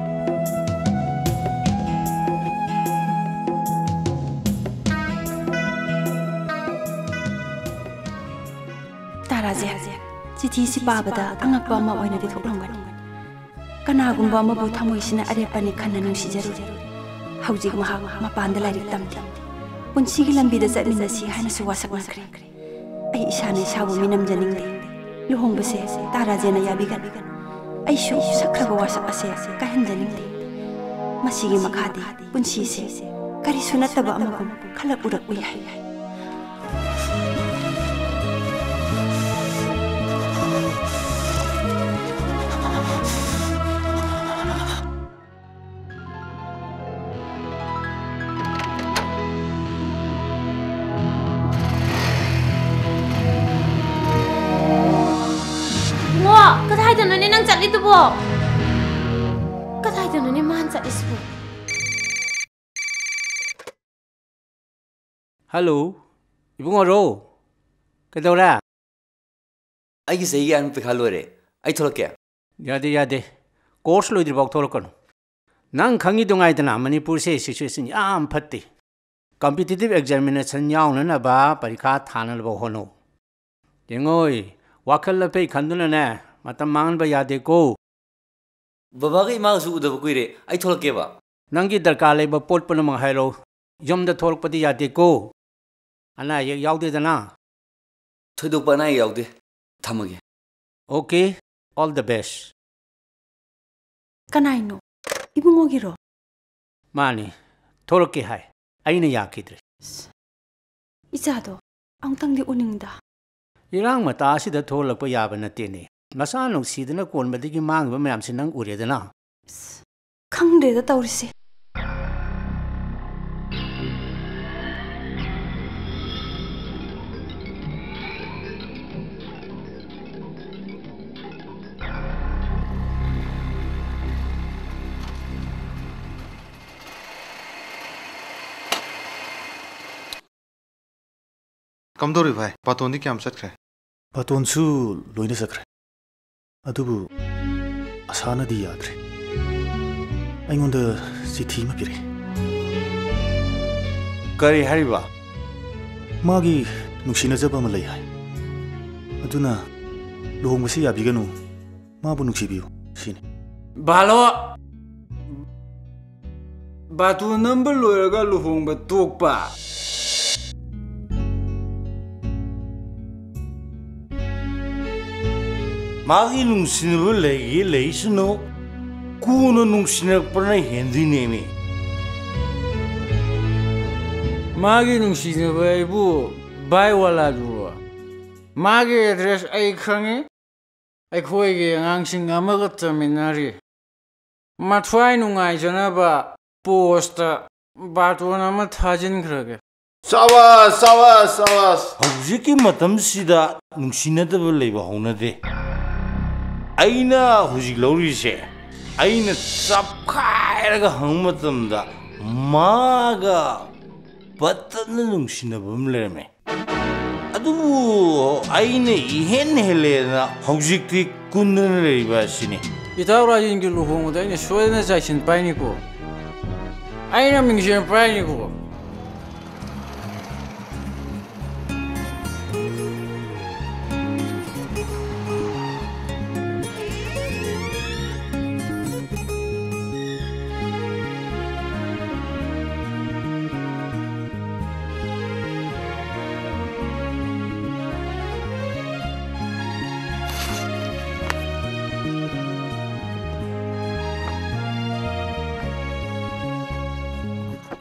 ꯇꯥ ꯔꯥꯖꯦꯟ, ꯆꯤꯊꯤꯁꯤ ꯄꯥꯕꯗ ꯑꯉꯛꯄ ꯑꯃ ꯑꯣꯏꯅꯗꯤ ꯊꯣꯛꯂꯝꯒꯅꯤ꯫ ꯀꯅꯥꯒꯨꯝꯕ ꯑꯃꯕꯨ ꯊꯃꯣꯏꯁꯤꯅ ꯑꯔꯦꯞꯄꯅꯤ ꯈꯟꯅ ꯅꯨꯡꯁꯤꯖꯔꯨꯔꯦ꯫ ꯍꯧꯖꯤꯛ ꯃꯍꯥꯛ ꯃꯄꯥꯟꯗ ꯂꯥꯏꯔꯤꯛ ꯇꯝꯂꯤ꯫ ꯄꯨꯟꯁꯤꯒꯤ ꯂꯝꯕꯤꯗ ꯆꯠꯃꯤꯟꯅꯁꯤ ꯍꯥꯏꯅꯁꯨ ꯋꯥꯁꯛꯅꯈ꯭ꯔꯦ꯫ ꯑꯩ ꯏꯁꯥꯅ ꯏꯁꯥꯕꯨ ꯃꯤꯅꯝꯖꯅꯤꯡꯗꯦ꯫ ꯂꯨꯍꯣꯡꯕꯁꯦ ꯇꯥ ꯔꯥꯖꯦꯟꯅ ꯌꯥꯕꯤꯒꯅꯤ꯫ ꯑꯩꯁꯨ ꯁꯛꯈ꯭ꯔꯕ ꯋꯥꯁꯛ ꯑꯁꯦ ꯀꯥꯏꯍꯟꯖꯅꯤꯡꯗꯦ꯫ ꯃꯁꯤꯒꯤ ꯃꯈꯥꯗꯤ ꯄꯨꯟꯁꯤꯁꯦ ꯀꯔꯤꯁꯨ ꯅꯠꯇꯕ ꯑꯃꯒꯨꯝ ꯈꯜꯂꯛ ꯎꯔꯛꯄ ꯌꯥꯏ꯫ ꯏꯕꯨꯡꯉꯣ, ꯀꯗꯥꯏꯗꯅꯣꯅꯦ ꯅꯪ ꯆꯠꯂꯤꯗꯨꯕꯣ? ꯀꯗꯥꯏꯗꯅꯣꯅꯦ ꯃꯥꯅ ꯆꯠꯂꯤꯁꯤꯕꯣ? ꯍꯜꯂꯣ, ꯏꯕꯨꯡꯉꯣꯔꯣ? ꯀꯩꯗꯧꯔꯦ? ꯑꯩꯒꯤ ꯆꯍꯤꯒꯤ ꯑꯥꯏꯟ ꯄꯩꯈꯥ ꯂꯣꯏꯔꯦ꯫ ꯑꯩ ꯊꯣꯛꯂꯛꯀꯦ꯫ ꯌꯥꯗꯦ, ꯌꯥꯗꯦ꯫ ꯀꯣꯔꯁ ꯂꯣꯏꯗ꯭ꯔꯤꯐꯥꯎ ꯊꯣꯛꯂꯛꯀꯅꯨ꯫ ꯅꯪ ꯈꯪꯉꯤꯗꯨ ꯉꯥꯏꯗꯅ, ꯃꯅꯤꯄꯨꯔꯁꯦ ꯁꯤꯆꯨꯋꯦꯁꯟ ꯌꯥꯝ ꯐꯠꯇꯦ꯫ ꯀꯝꯄꯤꯇꯤꯇꯤꯚ ꯑꯦꯛꯖꯥꯃꯤꯅꯦꯁꯟ ꯌꯥꯎꯅꯅꯕ ꯄꯔꯤꯈꯥ ꯊꯥꯅꯅꯕ ꯍꯣꯠꯅꯧ꯫ ꯌꯦꯡꯉꯣꯏ, ꯋꯥꯈꯜ ꯑꯐꯩ ꯈꯟꯗꯨꯅꯅꯦ, ꯃꯇꯝ ꯃꯥꯡꯍꯟꯕ ꯌꯥꯗꯦꯀꯣ꯫ ꯕꯕꯥꯒ ꯏꯃꯥꯒꯁꯨ ꯎꯗꯕ ꯀꯨꯏꯔꯦ꯫ ꯑꯩ ꯊꯣꯛꯂꯛꯀꯦꯕ꯫ ꯅꯪꯒꯤ ꯗꯔꯀꯥꯔ ꯂꯩꯕ ꯄꯣꯠ ꯄꯨꯝꯅꯃꯛ ꯍꯥꯏꯔꯛꯎ꯫ ꯌꯨꯝꯗ ꯊꯣꯛꯂꯛꯄꯗꯤ ꯌꯥꯗꯦꯀꯣ꯫ ꯑꯅꯥ ꯑꯌꯦꯛ ꯌꯥꯎꯗꯦꯗꯅ? ꯊꯣꯏꯗꯣꯛꯄ ꯑꯅꯥ ꯑꯌꯦꯛ ꯌꯥꯎꯗꯦ꯫ ꯊꯝꯃꯒꯦ꯫ Okay, all the best. ꯀꯅꯥꯏꯅꯣ? ꯏꯕꯨꯡꯉꯣꯒꯤꯔꯣ? ꯃꯥꯅꯤ, ꯊꯣꯛꯂꯛꯀꯦ ꯍꯥꯏ, ꯑꯩꯅ ꯌꯥꯈꯤꯗ꯭ꯔꯦ꯫ ꯏꯆꯥꯗꯣ ꯑꯃꯨꯛꯇꯪꯗꯤ ꯎꯅꯤꯡꯗ꯫ ꯏꯔꯥꯡ ꯃꯇꯥ ꯑꯁꯤꯗ ꯊꯣꯛꯂꯛꯄ ꯌꯥꯕ ꯅꯠꯇꯦꯅꯦ꯫ ꯃꯆꯥ ꯅꯨꯡꯁꯤꯗꯅ ꯀꯣꯟꯕꯗꯒꯤ ꯃꯥꯡꯉꯤꯕ ꯃꯌꯥꯝꯁꯤ ꯅꯪ ꯎꯔꯦꯗꯅ꯫ ꯈꯪꯗ꯭ꯔꯦꯗ ꯇꯧꯔꯤꯁꯦ꯫ ꯀꯝꯗꯧꯔꯤ ꯚꯥꯏ? ꯕꯥꯇꯣꯟꯗꯤ ꯀꯌꯥꯝ ꯆꯠꯈ꯭ꯔꯦ? ꯕꯥꯇꯣꯟꯁꯨ ꯂꯣꯏꯅ ꯆꯠꯈ꯭ꯔꯦ꯫ ꯑꯗꯨꯕꯨ ꯑꯁꯥꯅꯗꯤ ꯌꯥꯗ꯭ꯔꯦ꯫ ꯑꯩꯉꯣꯟꯗ ꯆꯤꯊꯤ ꯑꯃ ꯄꯤꯔꯛꯏ꯫ ꯀꯔꯤ ꯍꯥꯏꯔꯤꯕ? ꯃꯥꯒꯤ ꯅꯨꯡꯁꯤꯅꯖꯕ ꯑꯃ ꯂꯩ ꯍꯥꯏ꯫ ꯑꯗꯨꯅ ꯂꯨꯍꯣꯡꯕꯁꯤ ꯌꯥꯕꯤꯒꯅꯨ, ꯃꯥꯕꯨ ꯅꯨꯡꯁꯤꯕꯤꯌꯨ ꯁꯤꯅꯤ꯫ ꯚꯥꯂꯣ! ꯕꯥꯇꯣꯟ ꯅꯝꯕ ꯂꯣꯏꯔꯒ ꯂꯨꯍꯣꯡꯕ ꯇꯣꯛꯄ꯫ ꯃꯥꯒꯤ ꯅꯨꯡꯁꯤꯅꯕ ꯂꯩꯒꯦ ꯂꯩꯁꯅꯨ, ꯀꯣꯟꯅ ꯅꯨꯡꯁꯤꯅꯔꯛꯄꯅ ꯍꯦꯟꯗꯣꯏꯅꯦꯃꯤ꯫ ꯃꯥꯒꯤ ꯅꯨꯡꯁꯤꯅꯕ ꯑꯩꯕꯨ ꯚꯥꯏ ꯋꯥꯂꯥꯗꯨꯔꯣ? ꯃꯥꯒꯤ ꯑꯦꯗ꯭ꯔꯦꯁ ꯑꯩ ꯈꯪꯉꯤ꯫ ꯑꯩꯈꯣꯏꯒꯤ ꯑꯉꯥꯡꯁꯤꯡ ꯑꯃꯒ ꯇꯝꯃꯤꯟꯅꯔꯤ꯫ ꯃꯊ꯭ꯋꯥꯏ ꯅꯨꯡꯉꯥꯏꯖꯅꯕ ꯄꯣꯁꯇ ꯕꯥꯇꯣꯟ ꯑꯃ ꯊꯥꯖꯤꯟꯈ꯭ꯔꯒꯦ꯫ ꯁꯥꯕꯥꯁ, ꯁꯥꯕꯥꯁ, ꯁꯥꯕꯥꯁ꯫ ꯍꯧꯖꯤꯛꯀꯤ ꯃꯇꯝꯁꯤꯗ ꯅꯨꯡꯁꯤꯅꯗꯕ ꯂꯩꯕ ꯍꯧꯅꯗꯦ꯫ ꯑꯩꯅ ꯍꯧꯖꯤꯛ ꯂꯧꯔꯤꯁꯦ, ꯑꯩꯅ ꯆꯞꯈꯥꯏꯔꯒ ꯍꯪꯕ ꯃꯇꯝꯗ, ꯃꯥꯒ ꯕꯇꯟꯅ ꯅꯨꯡꯁꯤꯅꯕ ꯑꯃ ꯂꯩꯔꯝꯃꯦ꯫ ꯑꯗꯨꯕꯨ ꯑꯩꯅ ꯏꯍꯦꯟ ꯍꯦꯜꯂꯦꯅ ꯍꯧꯖꯤꯛꯇꯤ ꯀꯨꯟꯗꯅ ꯂꯩꯔꯤꯕ ꯑꯁꯤꯅꯤ꯫ ꯏꯇꯥꯎ ꯔꯥꯖꯦꯟꯒꯤ ꯂꯨꯍꯣꯡꯕꯗ ꯑꯩꯅ ꯁꯣꯏꯗꯅ ꯆꯥꯏꯁꯤꯟ ꯄꯥꯏꯅꯤꯀꯣ꯫ ꯑꯩꯅ ꯃꯤꯡꯁꯦꯜ ꯄꯥꯏꯅꯤꯀꯣ꯫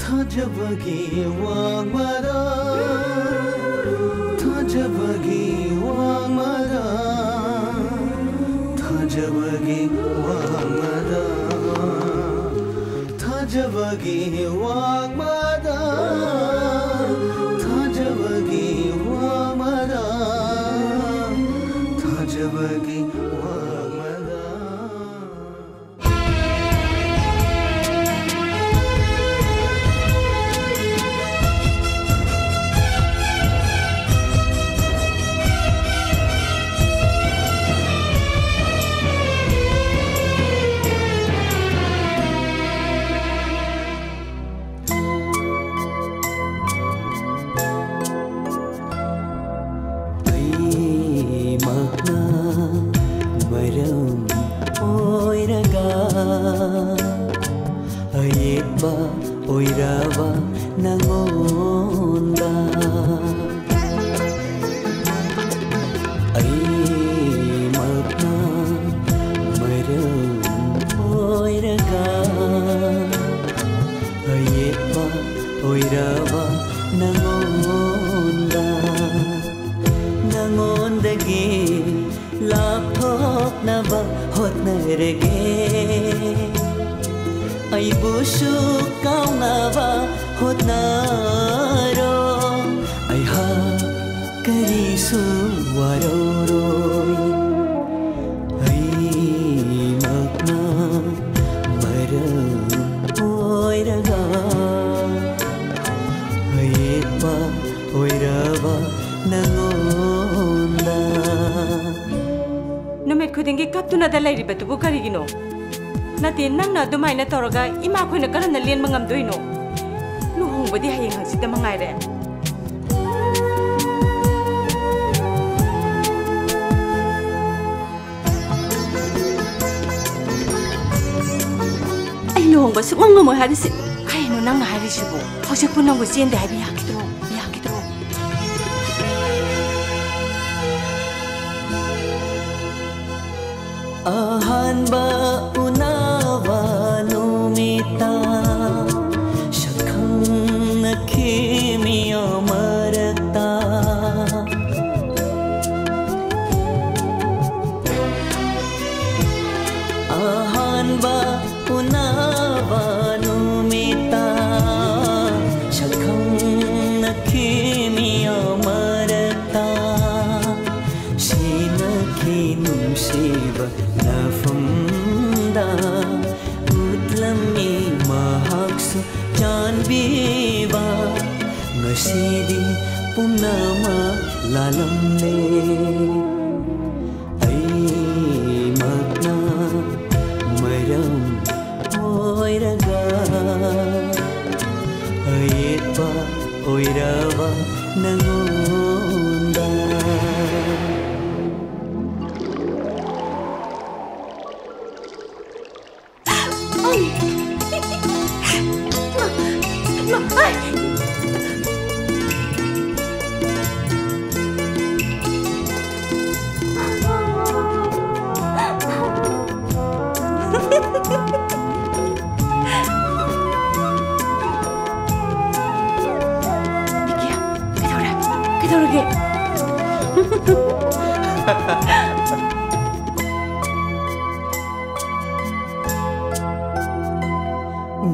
ꯊꯥꯖꯕꯒꯤ ꯋꯥꯡꯃꯗ, ꯊꯥꯖꯕꯒꯤ ꯋꯥꯡꯃꯗ, ꯊꯥꯖꯕꯒꯤ ꯋꯥꯡꯃꯗ, ꯊꯥꯖꯕꯒꯤ ꯋꯥꯡꯃꯗ, ꯊꯥꯖꯕꯒꯤ ꯋꯥꯡꯃꯗ, ꯊꯥꯖꯕꯒꯤ ꯋꯥꯡꯃꯗ꯫ ꯑꯣꯏꯔꯕ ꯅꯉꯣꯟꯗ ꯑꯩꯃꯛꯅ ꯃꯔꯝ ꯑꯣꯏꯔꯒ ꯑꯌꯦꯠꯄ ꯑꯣꯏꯔꯕ ꯅꯉꯣꯟꯗ ꯅꯉꯣꯟꯗꯒꯤ ꯂꯥꯞꯊꯣꯛꯅꯕ ꯍꯣꯠꯅꯔꯒꯦ꯫ ꯑꯩꯕꯨꯁꯨ ꯀꯥꯎꯅꯕ ꯍꯣꯠꯅꯔꯣ꯫ ꯑꯩꯍꯥꯛ ꯀꯔꯤꯁꯨ ꯋꯥꯔꯧꯔꯣꯏ꯫ ꯑꯩꯃꯛꯅ ꯃꯔꯝ ꯑꯣꯏꯔꯒ ꯑꯌꯦꯠꯄ ꯑꯣꯏꯔꯕ ꯅꯉꯣꯟꯗ꯫ ꯅꯨꯃꯤꯠ ꯈꯨꯗꯤꯡꯒꯤ ꯀꯞꯇꯨꯅꯗ ꯂꯩꯔꯤꯕꯗꯨꯕꯨ ꯀꯔꯤꯒꯤꯅꯣ? ꯅꯠꯇꯦ, ꯅꯪꯅ ꯑꯗꯨꯃꯥꯏꯅ ꯇꯧꯔꯒ ꯏꯃꯥꯈꯣꯏꯅ ꯀꯔꯝꯅ ꯂꯦꯟꯕ ꯉꯝꯗꯣꯏꯅꯣ? ꯂꯨꯍꯣꯡꯕꯗꯤ ꯍꯌꯦꯡ ꯍꯪꯆꯤꯠꯇ ꯃꯉꯥꯏꯔꯦ꯫ ꯑꯩ ꯂꯨꯍꯣꯡꯕ ꯁꯨꯛꯉꯝ ꯉꯝꯃꯣꯏ ꯍꯥꯏꯔꯤꯁꯤ꯫ ꯀꯩꯅꯣ ꯅꯪꯅ ꯍꯥꯏꯔꯤꯁꯤꯕꯨ? ꯍꯧꯖꯤꯛꯄꯨ ꯅꯪꯕꯨ ꯆꯦꯟꯗꯦ ꯍꯥꯏꯕ ꯌꯥꯈꯤꯗ꯭ꯔꯣ? ꯌꯥꯈꯤꯗ꯭ꯔꯣ? ꯑꯍꯥꯟꯕ ꯎꯅꯕ ꯅꯨꯃꯤꯠꯇ ꯁꯛꯈꯪꯅꯈꯤ ꯃꯤꯌꯥꯝ ꯃꯔꯛꯇ꯫ ꯑꯍꯥꯟꯕ ꯎꯅꯕ ꯅꯨꯃꯤꯠꯇ ꯁꯛꯈꯪꯅꯈꯤ ꯃꯤꯌꯥꯝ ꯃꯔꯛꯇ ꯁꯤꯟꯅꯈꯤ ꯅꯨꯡꯁꯤꯕ ꯂꯥꯐꯝꯗ ꯎꯠꯂꯝꯃꯤ ꯃꯍꯥꯛꯁꯨ ꯆꯥꯟꯕꯤꯕ꯫ ꯉꯁꯤꯗꯤ ꯄꯨꯝꯅꯃꯛ ꯂꯥꯜꯂꯝꯂꯦ꯫ ꯑꯩꯃꯛꯅ ꯃꯔꯝ ꯑꯣꯏꯔꯒ ꯑꯌꯦꯠꯄ ꯑꯣꯏꯔꯕ ꯅꯉꯣꯟꯗ꯫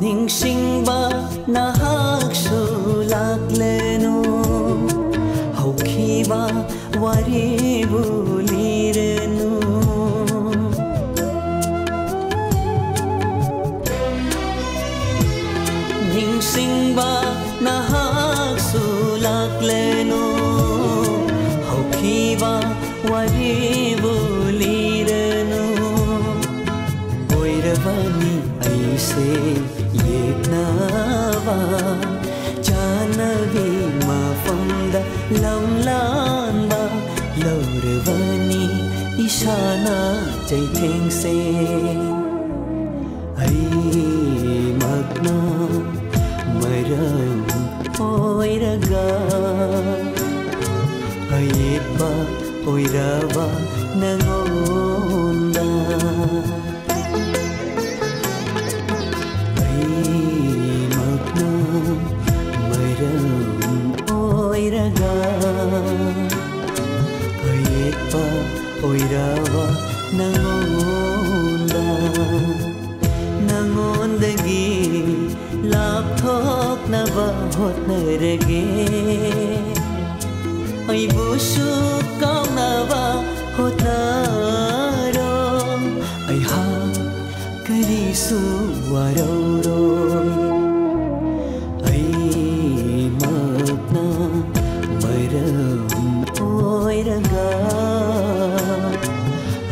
ꯅꯤꯡꯁꯤꯡꯕ ꯅꯍꯥꯛꯁꯨ ꯂꯥꯛꯂꯅꯨ, ꯍꯧꯈꯤꯕ ꯋꯥꯔꯤꯕꯨ ꯂꯤꯔꯅꯨ꯫ ꯅꯤꯡꯁꯤꯡꯕ ꯅꯍꯥꯛꯁꯨ ꯂꯥꯛꯂꯅꯨ, ꯍꯧꯈꯤꯕ ꯋꯥꯔꯤꯕꯨ ꯂꯤꯔꯅꯨ꯫ ꯑꯣꯏꯔꯕꯅꯤ ꯑꯩꯁꯦ ꯌꯦꯛꯅꯕ, ꯆꯥꯟꯅꯕꯤ ꯃꯐꯝꯗ ꯂꯝꯂꯥꯟꯕ ꯂꯧꯔꯕꯅꯤ ꯏꯁꯥꯅ ꯆꯩꯊꯦꯡꯁꯦ꯫ ꯑꯩꯃꯛꯅ ꯃꯔꯝ ꯑꯣꯏꯔꯒ ꯑꯌꯦꯠꯄ ꯑꯣꯏꯔꯕ ꯅꯉꯣꯟꯗ꯫ ꯑꯩꯃꯛꯅ ꯃꯔꯝ ꯑꯣꯏꯔꯒ ꯑꯌꯦꯠꯄ ꯑꯣꯏꯔꯕ ꯅꯉꯣꯟꯗ, ꯅꯉꯣꯟꯗꯒꯤ ꯂꯥꯞꯊꯣꯛꯅꯕ ꯍꯣꯠꯅꯔꯒꯦ꯫ ꯑꯩꯕꯨꯁꯨ ꯀꯥꯎꯅꯕ ꯍꯣꯠꯅꯔꯣ꯫ ꯑꯩꯍꯥꯛ ꯀꯔꯤꯁꯨ ꯋꯥꯔꯧꯔꯣꯏ꯫ ꯑꯩꯃꯛꯅ ꯃꯔꯝ ꯑꯣꯏꯔꯒ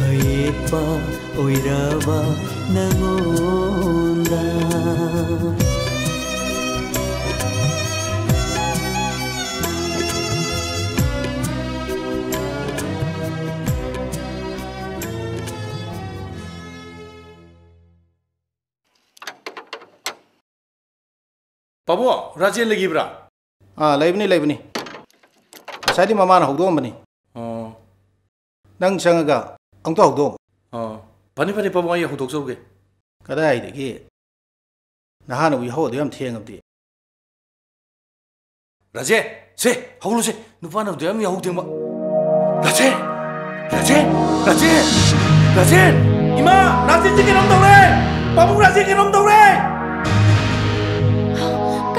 ꯑꯌꯦꯠꯄ ꯑꯣꯏꯔꯕ ꯅꯉꯣꯟꯗ꯫ ꯄꯥꯕꯨꯡ, ꯔꯥꯖꯦꯟ ꯂꯩꯈꯤꯕ꯭ꯔꯥ? ꯑꯥ, ꯂꯩꯕꯅꯤ, ꯂꯩꯕꯅꯤ꯫ ꯉꯁꯥꯏꯗꯤ ꯃꯃꯥꯅ ꯍꯧꯗꯣꯛꯑꯝꯕꯅꯤ꯫ ꯑꯣ꯫ ꯅꯪ ꯆꯪꯉꯒ ꯑꯃꯨꯛꯇ ꯍꯧꯗꯣꯛꯑꯝꯃꯨ꯫ ꯑꯣ꯫ ꯐꯅꯤ, ꯐꯅꯤ, ꯄꯥꯕꯨꯡ, ꯑꯩ ꯍꯧꯗꯣꯛꯆꯔꯨꯒꯦ꯫ ꯀꯗꯥꯏꯗꯒꯤ? ꯅꯍꯥꯅꯕꯨ ꯌꯥꯍꯧ ꯑꯗꯨ ꯌꯥꯝ ꯊꯦꯡꯉꯕꯗꯤ꯫ ꯔꯥꯖꯦꯟ, ꯁꯦ, ꯍꯧꯒꯠꯂꯨꯁꯦ꯫ ꯅꯨꯄꯥꯅꯕꯨ ꯑꯗꯨ ꯌꯥꯝ ꯌꯥꯍꯧ ꯊꯦꯡꯕ꯫ ꯔꯥꯖꯦꯟ! ꯔꯥꯖꯦꯟ! ꯔꯥꯖꯦꯟ! ꯔꯥꯖꯦꯟ! ꯏꯃꯥ! ꯔꯥꯖꯦꯟꯁꯦ ꯀꯩꯅꯣꯝ ꯇꯧꯔꯦ! ꯄꯥꯕꯨꯡ, ꯔꯥꯖꯦꯟ ꯀꯩꯅꯣꯝ ꯇꯧꯔꯦ!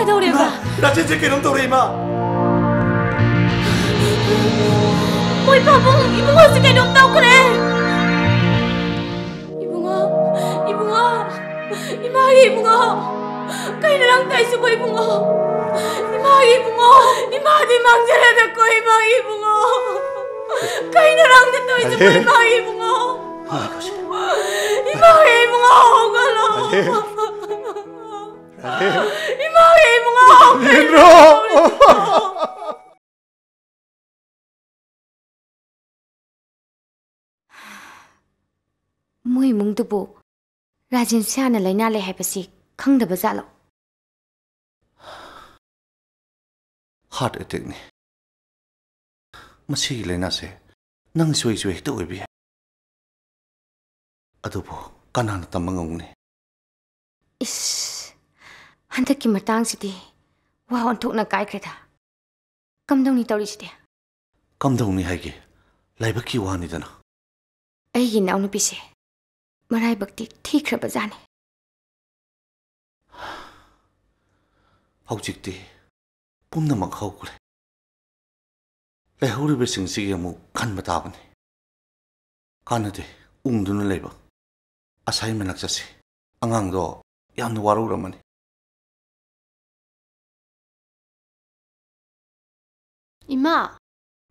ꯇꯧꯔꯦꯕ? ꯏꯃꯥ, ꯔꯥꯖꯦꯟꯁꯦ ꯀꯩꯅꯣꯝ ꯇꯧꯔꯦ, ꯏꯃꯥ꯫ ꯃꯣꯏ ꯄꯥꯕꯨꯡ ꯏꯕꯨꯡꯉꯣꯁꯦ ꯀꯩꯅꯣꯝ ꯇꯧꯈ꯭ꯔꯦ꯫ ꯏꯕꯨꯡꯉꯣ, ꯏꯕꯨꯡꯉꯣ, ꯏꯃꯥꯒꯤ ꯏꯕꯨꯡꯉꯣ, ꯀꯩꯅꯣ ꯅꯪ ꯇꯧꯔꯤꯁꯤꯕꯣ ꯏꯕꯨꯡꯉꯣ? ꯏꯃꯥꯒꯤ ꯏꯕꯨꯡꯉꯣ, ꯏꯃꯥꯗꯤ ꯃꯥꯡꯖꯔꯗꯀꯣ ꯏꯃꯥꯒꯤ ꯏꯕꯨꯡꯉꯣ꯫ ꯀꯩꯅꯣ ꯅꯪꯅ ꯇꯧꯔꯤꯁꯤꯕꯣ ꯏꯃꯥꯒꯤ ꯏꯕꯨꯡꯉꯣ? ꯏꯃꯥꯒꯤ ꯏꯕꯨꯡꯉꯣ ꯍꯧꯒꯠꯂꯣ꯫ ꯏꯃꯥꯒꯤ ꯏꯕꯨꯡꯉꯣ! ꯃꯣꯏ ꯏꯃꯨꯡꯗꯨꯕꯨ ꯔꯥꯖꯦꯟꯁꯤꯌꯥꯅ ꯂꯥꯏꯅꯥ ꯂꯩ ꯍꯥꯏꯕꯁꯤ ꯈꯪꯗꯕ ꯖꯥꯠꯂꯣ? ꯍꯥꯔꯠ ꯑꯦꯇꯦꯛꯅꯤ꯫ ꯃꯁꯤꯒꯤ ꯂꯥꯏꯅꯥꯁꯦ ꯅꯪ ꯁꯣꯏꯁꯨ ꯍꯦꯛꯇ ꯑꯣꯏꯕ ꯌꯥꯏ꯫ ꯑꯗꯨꯕꯨ ꯀꯅꯥꯅ ꯇꯝꯕ ꯉꯝꯒꯅꯤ? ꯏꯁ, ꯍꯟꯗꯛꯀꯤ ꯃꯇꯥꯡꯁꯤꯗꯤ ꯋꯥ ꯑꯣꯟꯊꯣꯛꯅ ꯀꯥꯏꯈ꯭ꯔꯦꯗ꯫ ꯀꯝꯗꯧꯅꯤ ꯇꯧꯔꯤꯁꯤꯗꯤ? ꯀꯝꯗꯧꯅꯤ ꯍꯥꯏꯒꯦ? ꯂꯥꯏꯕꯛꯀꯤ ꯋꯥꯅꯤꯗꯅ꯫ ꯑꯩꯒꯤ ꯏꯅꯥꯎꯅꯨꯄꯤꯁꯦ ꯃꯔꯥꯏꯕꯛꯇꯤ ꯊꯤꯈ꯭ꯔꯕꯖꯥꯠꯅꯤ꯫ ꯍꯧꯖꯤꯛꯇꯤ ꯄꯨꯝꯅꯃꯛ ꯍꯧꯈ꯭ꯔꯦ꯫ ꯂꯩꯍꯧꯔꯤꯕꯁꯤꯡꯁꯤꯒꯤ ꯑꯃꯨꯛ ꯈꯟꯕ ꯇꯥꯕꯅꯤ꯫ ꯀꯥꯟꯅꯗꯦ, ꯎꯪꯗꯨꯅ ꯂꯩꯕ꯫ ꯑꯁꯥꯏ ꯃꯅꯥꯛ ꯆꯠꯁꯤ꯫ ꯑꯉꯥꯡꯗꯣ ꯌꯥꯝꯅ ꯋꯥꯔꯧꯔꯝꯃꯅꯤ꯫ ꯏꯃꯥ!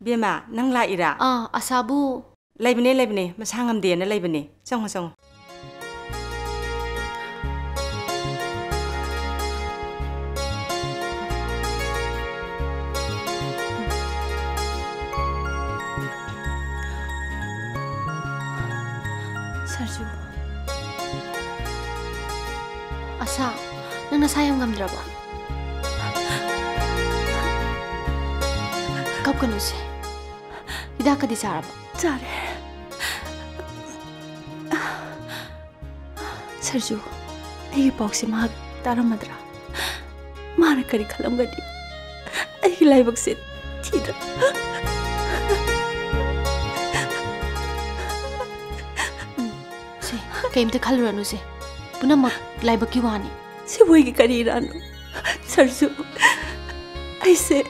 ꯕꯦꯝꯃ, ꯅꯪ ꯂꯥꯛꯏꯔꯥ? ꯑꯥ, ꯑꯁꯥꯕꯨ꯫ ꯂꯩꯕꯅꯦ, ꯂꯩꯕꯅꯦ, ꯃꯁꯥ ꯉꯝꯗꯦꯅ ꯂꯩꯕꯅꯦ꯫ ꯆꯪꯉꯣ, ꯆꯪꯉꯣ꯫ ꯁꯔꯖꯨ꯫ ꯑꯁꯥ, ꯅꯪ ꯅꯁꯥ ꯌꯥꯝ ꯉꯝꯗ꯭ꯔꯕꯣ? ꯀꯞꯀꯅꯨꯁꯦ꯫ ꯍꯤꯗꯥꯛꯀꯗꯤ ꯆꯥꯔꯕꯣ? ꯆꯥꯔꯦ꯫ ꯁꯔꯖꯨ, ꯑꯩꯒꯤ ꯄꯥꯎꯁꯦ ꯃꯍꯥꯛ ꯇꯥꯔꯝꯃꯗ꯭ꯔꯥ? ꯃꯥꯅ ꯀꯔꯤ ꯈꯜꯂꯝꯒꯅꯤ? ꯑꯩꯒꯤ ꯂꯥꯏꯕꯛꯁꯦ ꯊꯤꯗ꯭ꯔꯥ? ꯁꯦ, ꯀꯩꯝꯇ ꯈꯜꯂꯨꯔꯅꯨꯁꯦ꯫ ꯄꯨꯝꯅꯃꯛ ꯂꯥꯏꯕꯛꯀꯤ ꯋꯥꯅꯤ꯫ ꯁꯤꯕꯨ ꯑꯩꯒꯤ ꯀꯔꯤ ꯏꯔꯥꯟꯅꯣ? ꯁꯥꯔꯁꯨ, ꯑꯩꯁꯦ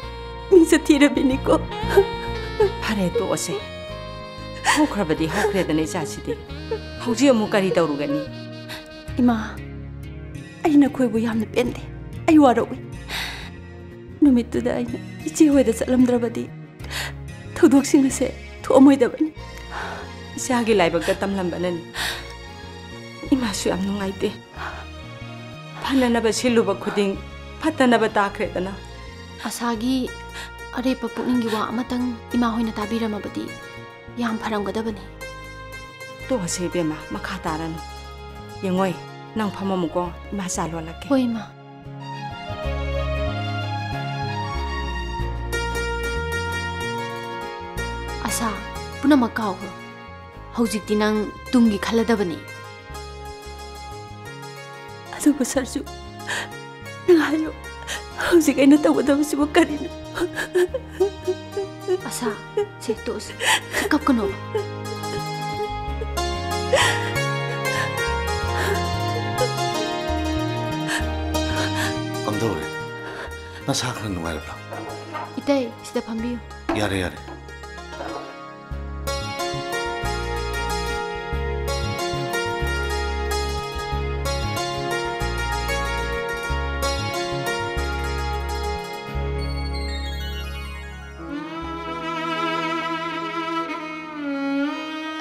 ꯃꯤꯡꯆꯠ ꯊꯤꯔꯕꯤꯅꯤꯀꯣ꯫ ꯐꯔꯦ, ꯇꯣꯛꯑꯁꯦ꯫ ꯍꯧꯈ꯭ꯔꯕꯗꯤ ꯍꯧꯈ꯭ꯔꯦꯗꯅ, ꯏꯆꯥꯁꯤꯗꯤ꯫ ꯍꯧꯖꯤꯛ ꯑꯃꯨꯛ ꯀꯔꯤ ꯇꯧꯔꯨꯒꯅꯤ? ꯏꯃꯥ, ꯑꯩ ꯅꯈꯣꯏꯕꯨ ꯌꯥꯝꯅ ꯄꯦꯟꯗꯦ꯫ ꯑꯩ ꯋꯥꯔꯧꯏ꯫ ꯅꯨꯃꯤꯠꯇꯨꯗ ꯑꯩꯅ ꯏꯆꯦ ꯍꯣꯏꯗ ꯆꯠꯂꯝꯗ꯭ꯔꯕꯗꯤ ꯊꯧꯗꯣꯛꯁꯤꯡ ꯑꯁꯦ ꯊꯣꯛꯑꯝꯃꯣꯏꯗꯕꯅꯤ꯫ ꯏꯆꯥꯒꯤ ꯂꯥꯏꯕꯛꯇ ꯇꯝꯂꯝꯕꯅꯅꯤ꯫ ꯏꯃꯥꯁꯨ ꯌꯥꯝ ꯅꯨꯡꯉꯥꯏꯇꯦ꯫ ꯐꯅꯅꯕ ꯁꯤꯜꯂꯨꯕ ꯈꯨꯗꯤꯡ ꯐꯠꯇꯅꯕ ꯇꯥꯈ꯭ꯔꯦꯗꯅ꯫ ꯑꯁꯥꯒꯤ ꯑꯔꯦꯞꯄ ꯄꯨꯛꯅꯤꯡꯒꯤ ꯋꯥ ꯑꯃꯇꯪ ꯏꯃꯥ ꯍꯣꯏꯅ ꯇꯥꯕꯤꯔꯝꯃꯕꯗꯤ ꯌꯥꯝ ꯐꯔꯝꯒꯗꯕꯅꯤ꯫ ꯇꯣꯛꯑꯁꯦ ꯏꯕꯦꯝꯃ, ꯃꯈꯥ ꯇꯥꯔꯅꯨ꯫ ꯌꯦꯡꯉꯣꯏ, ꯅꯪ ꯐꯝꯃꯝꯃꯨꯀꯣ, ꯏꯃꯥ ꯆꯥ ꯂꯣꯜꯂꯛꯀꯦ꯫ ꯍꯣꯏ, ꯏꯃꯥ꯫ ꯑꯁꯥ, ꯄꯨꯝꯅꯃꯛ ꯀꯥꯎꯈ꯭ꯔꯣ꯫ ꯍꯧꯖꯤꯛꯇꯤ ꯅꯪ ꯇꯨꯡꯒꯤ ꯈꯜꯂꯗꯕꯅꯤ꯫ ꯑꯗꯨꯕꯨ ꯁꯥꯔꯁꯨ, ꯅꯪ ꯍꯥꯏꯌꯨ, ꯍꯧꯖꯤꯛ ꯑꯩꯅ ꯇꯧꯒꯗꯕꯁꯤꯕꯨ ꯀꯔꯤꯅꯣ? ꯑꯁꯥ, ꯁꯦ, ꯇꯣꯛꯑꯁꯤ꯫ ꯀꯞꯀꯅꯣ꯫ ꯀꯝꯗꯧꯔꯦ? ꯅꯁꯥ ꯈꯔ ꯅꯨꯡꯉꯥꯏꯔꯕ꯭ꯔꯥ? ꯏꯇꯩ, ꯁꯤꯗ ꯐꯝꯕꯤꯌꯨ꯫ ꯌꯥꯔꯦ, ꯌꯥꯔꯦ꯫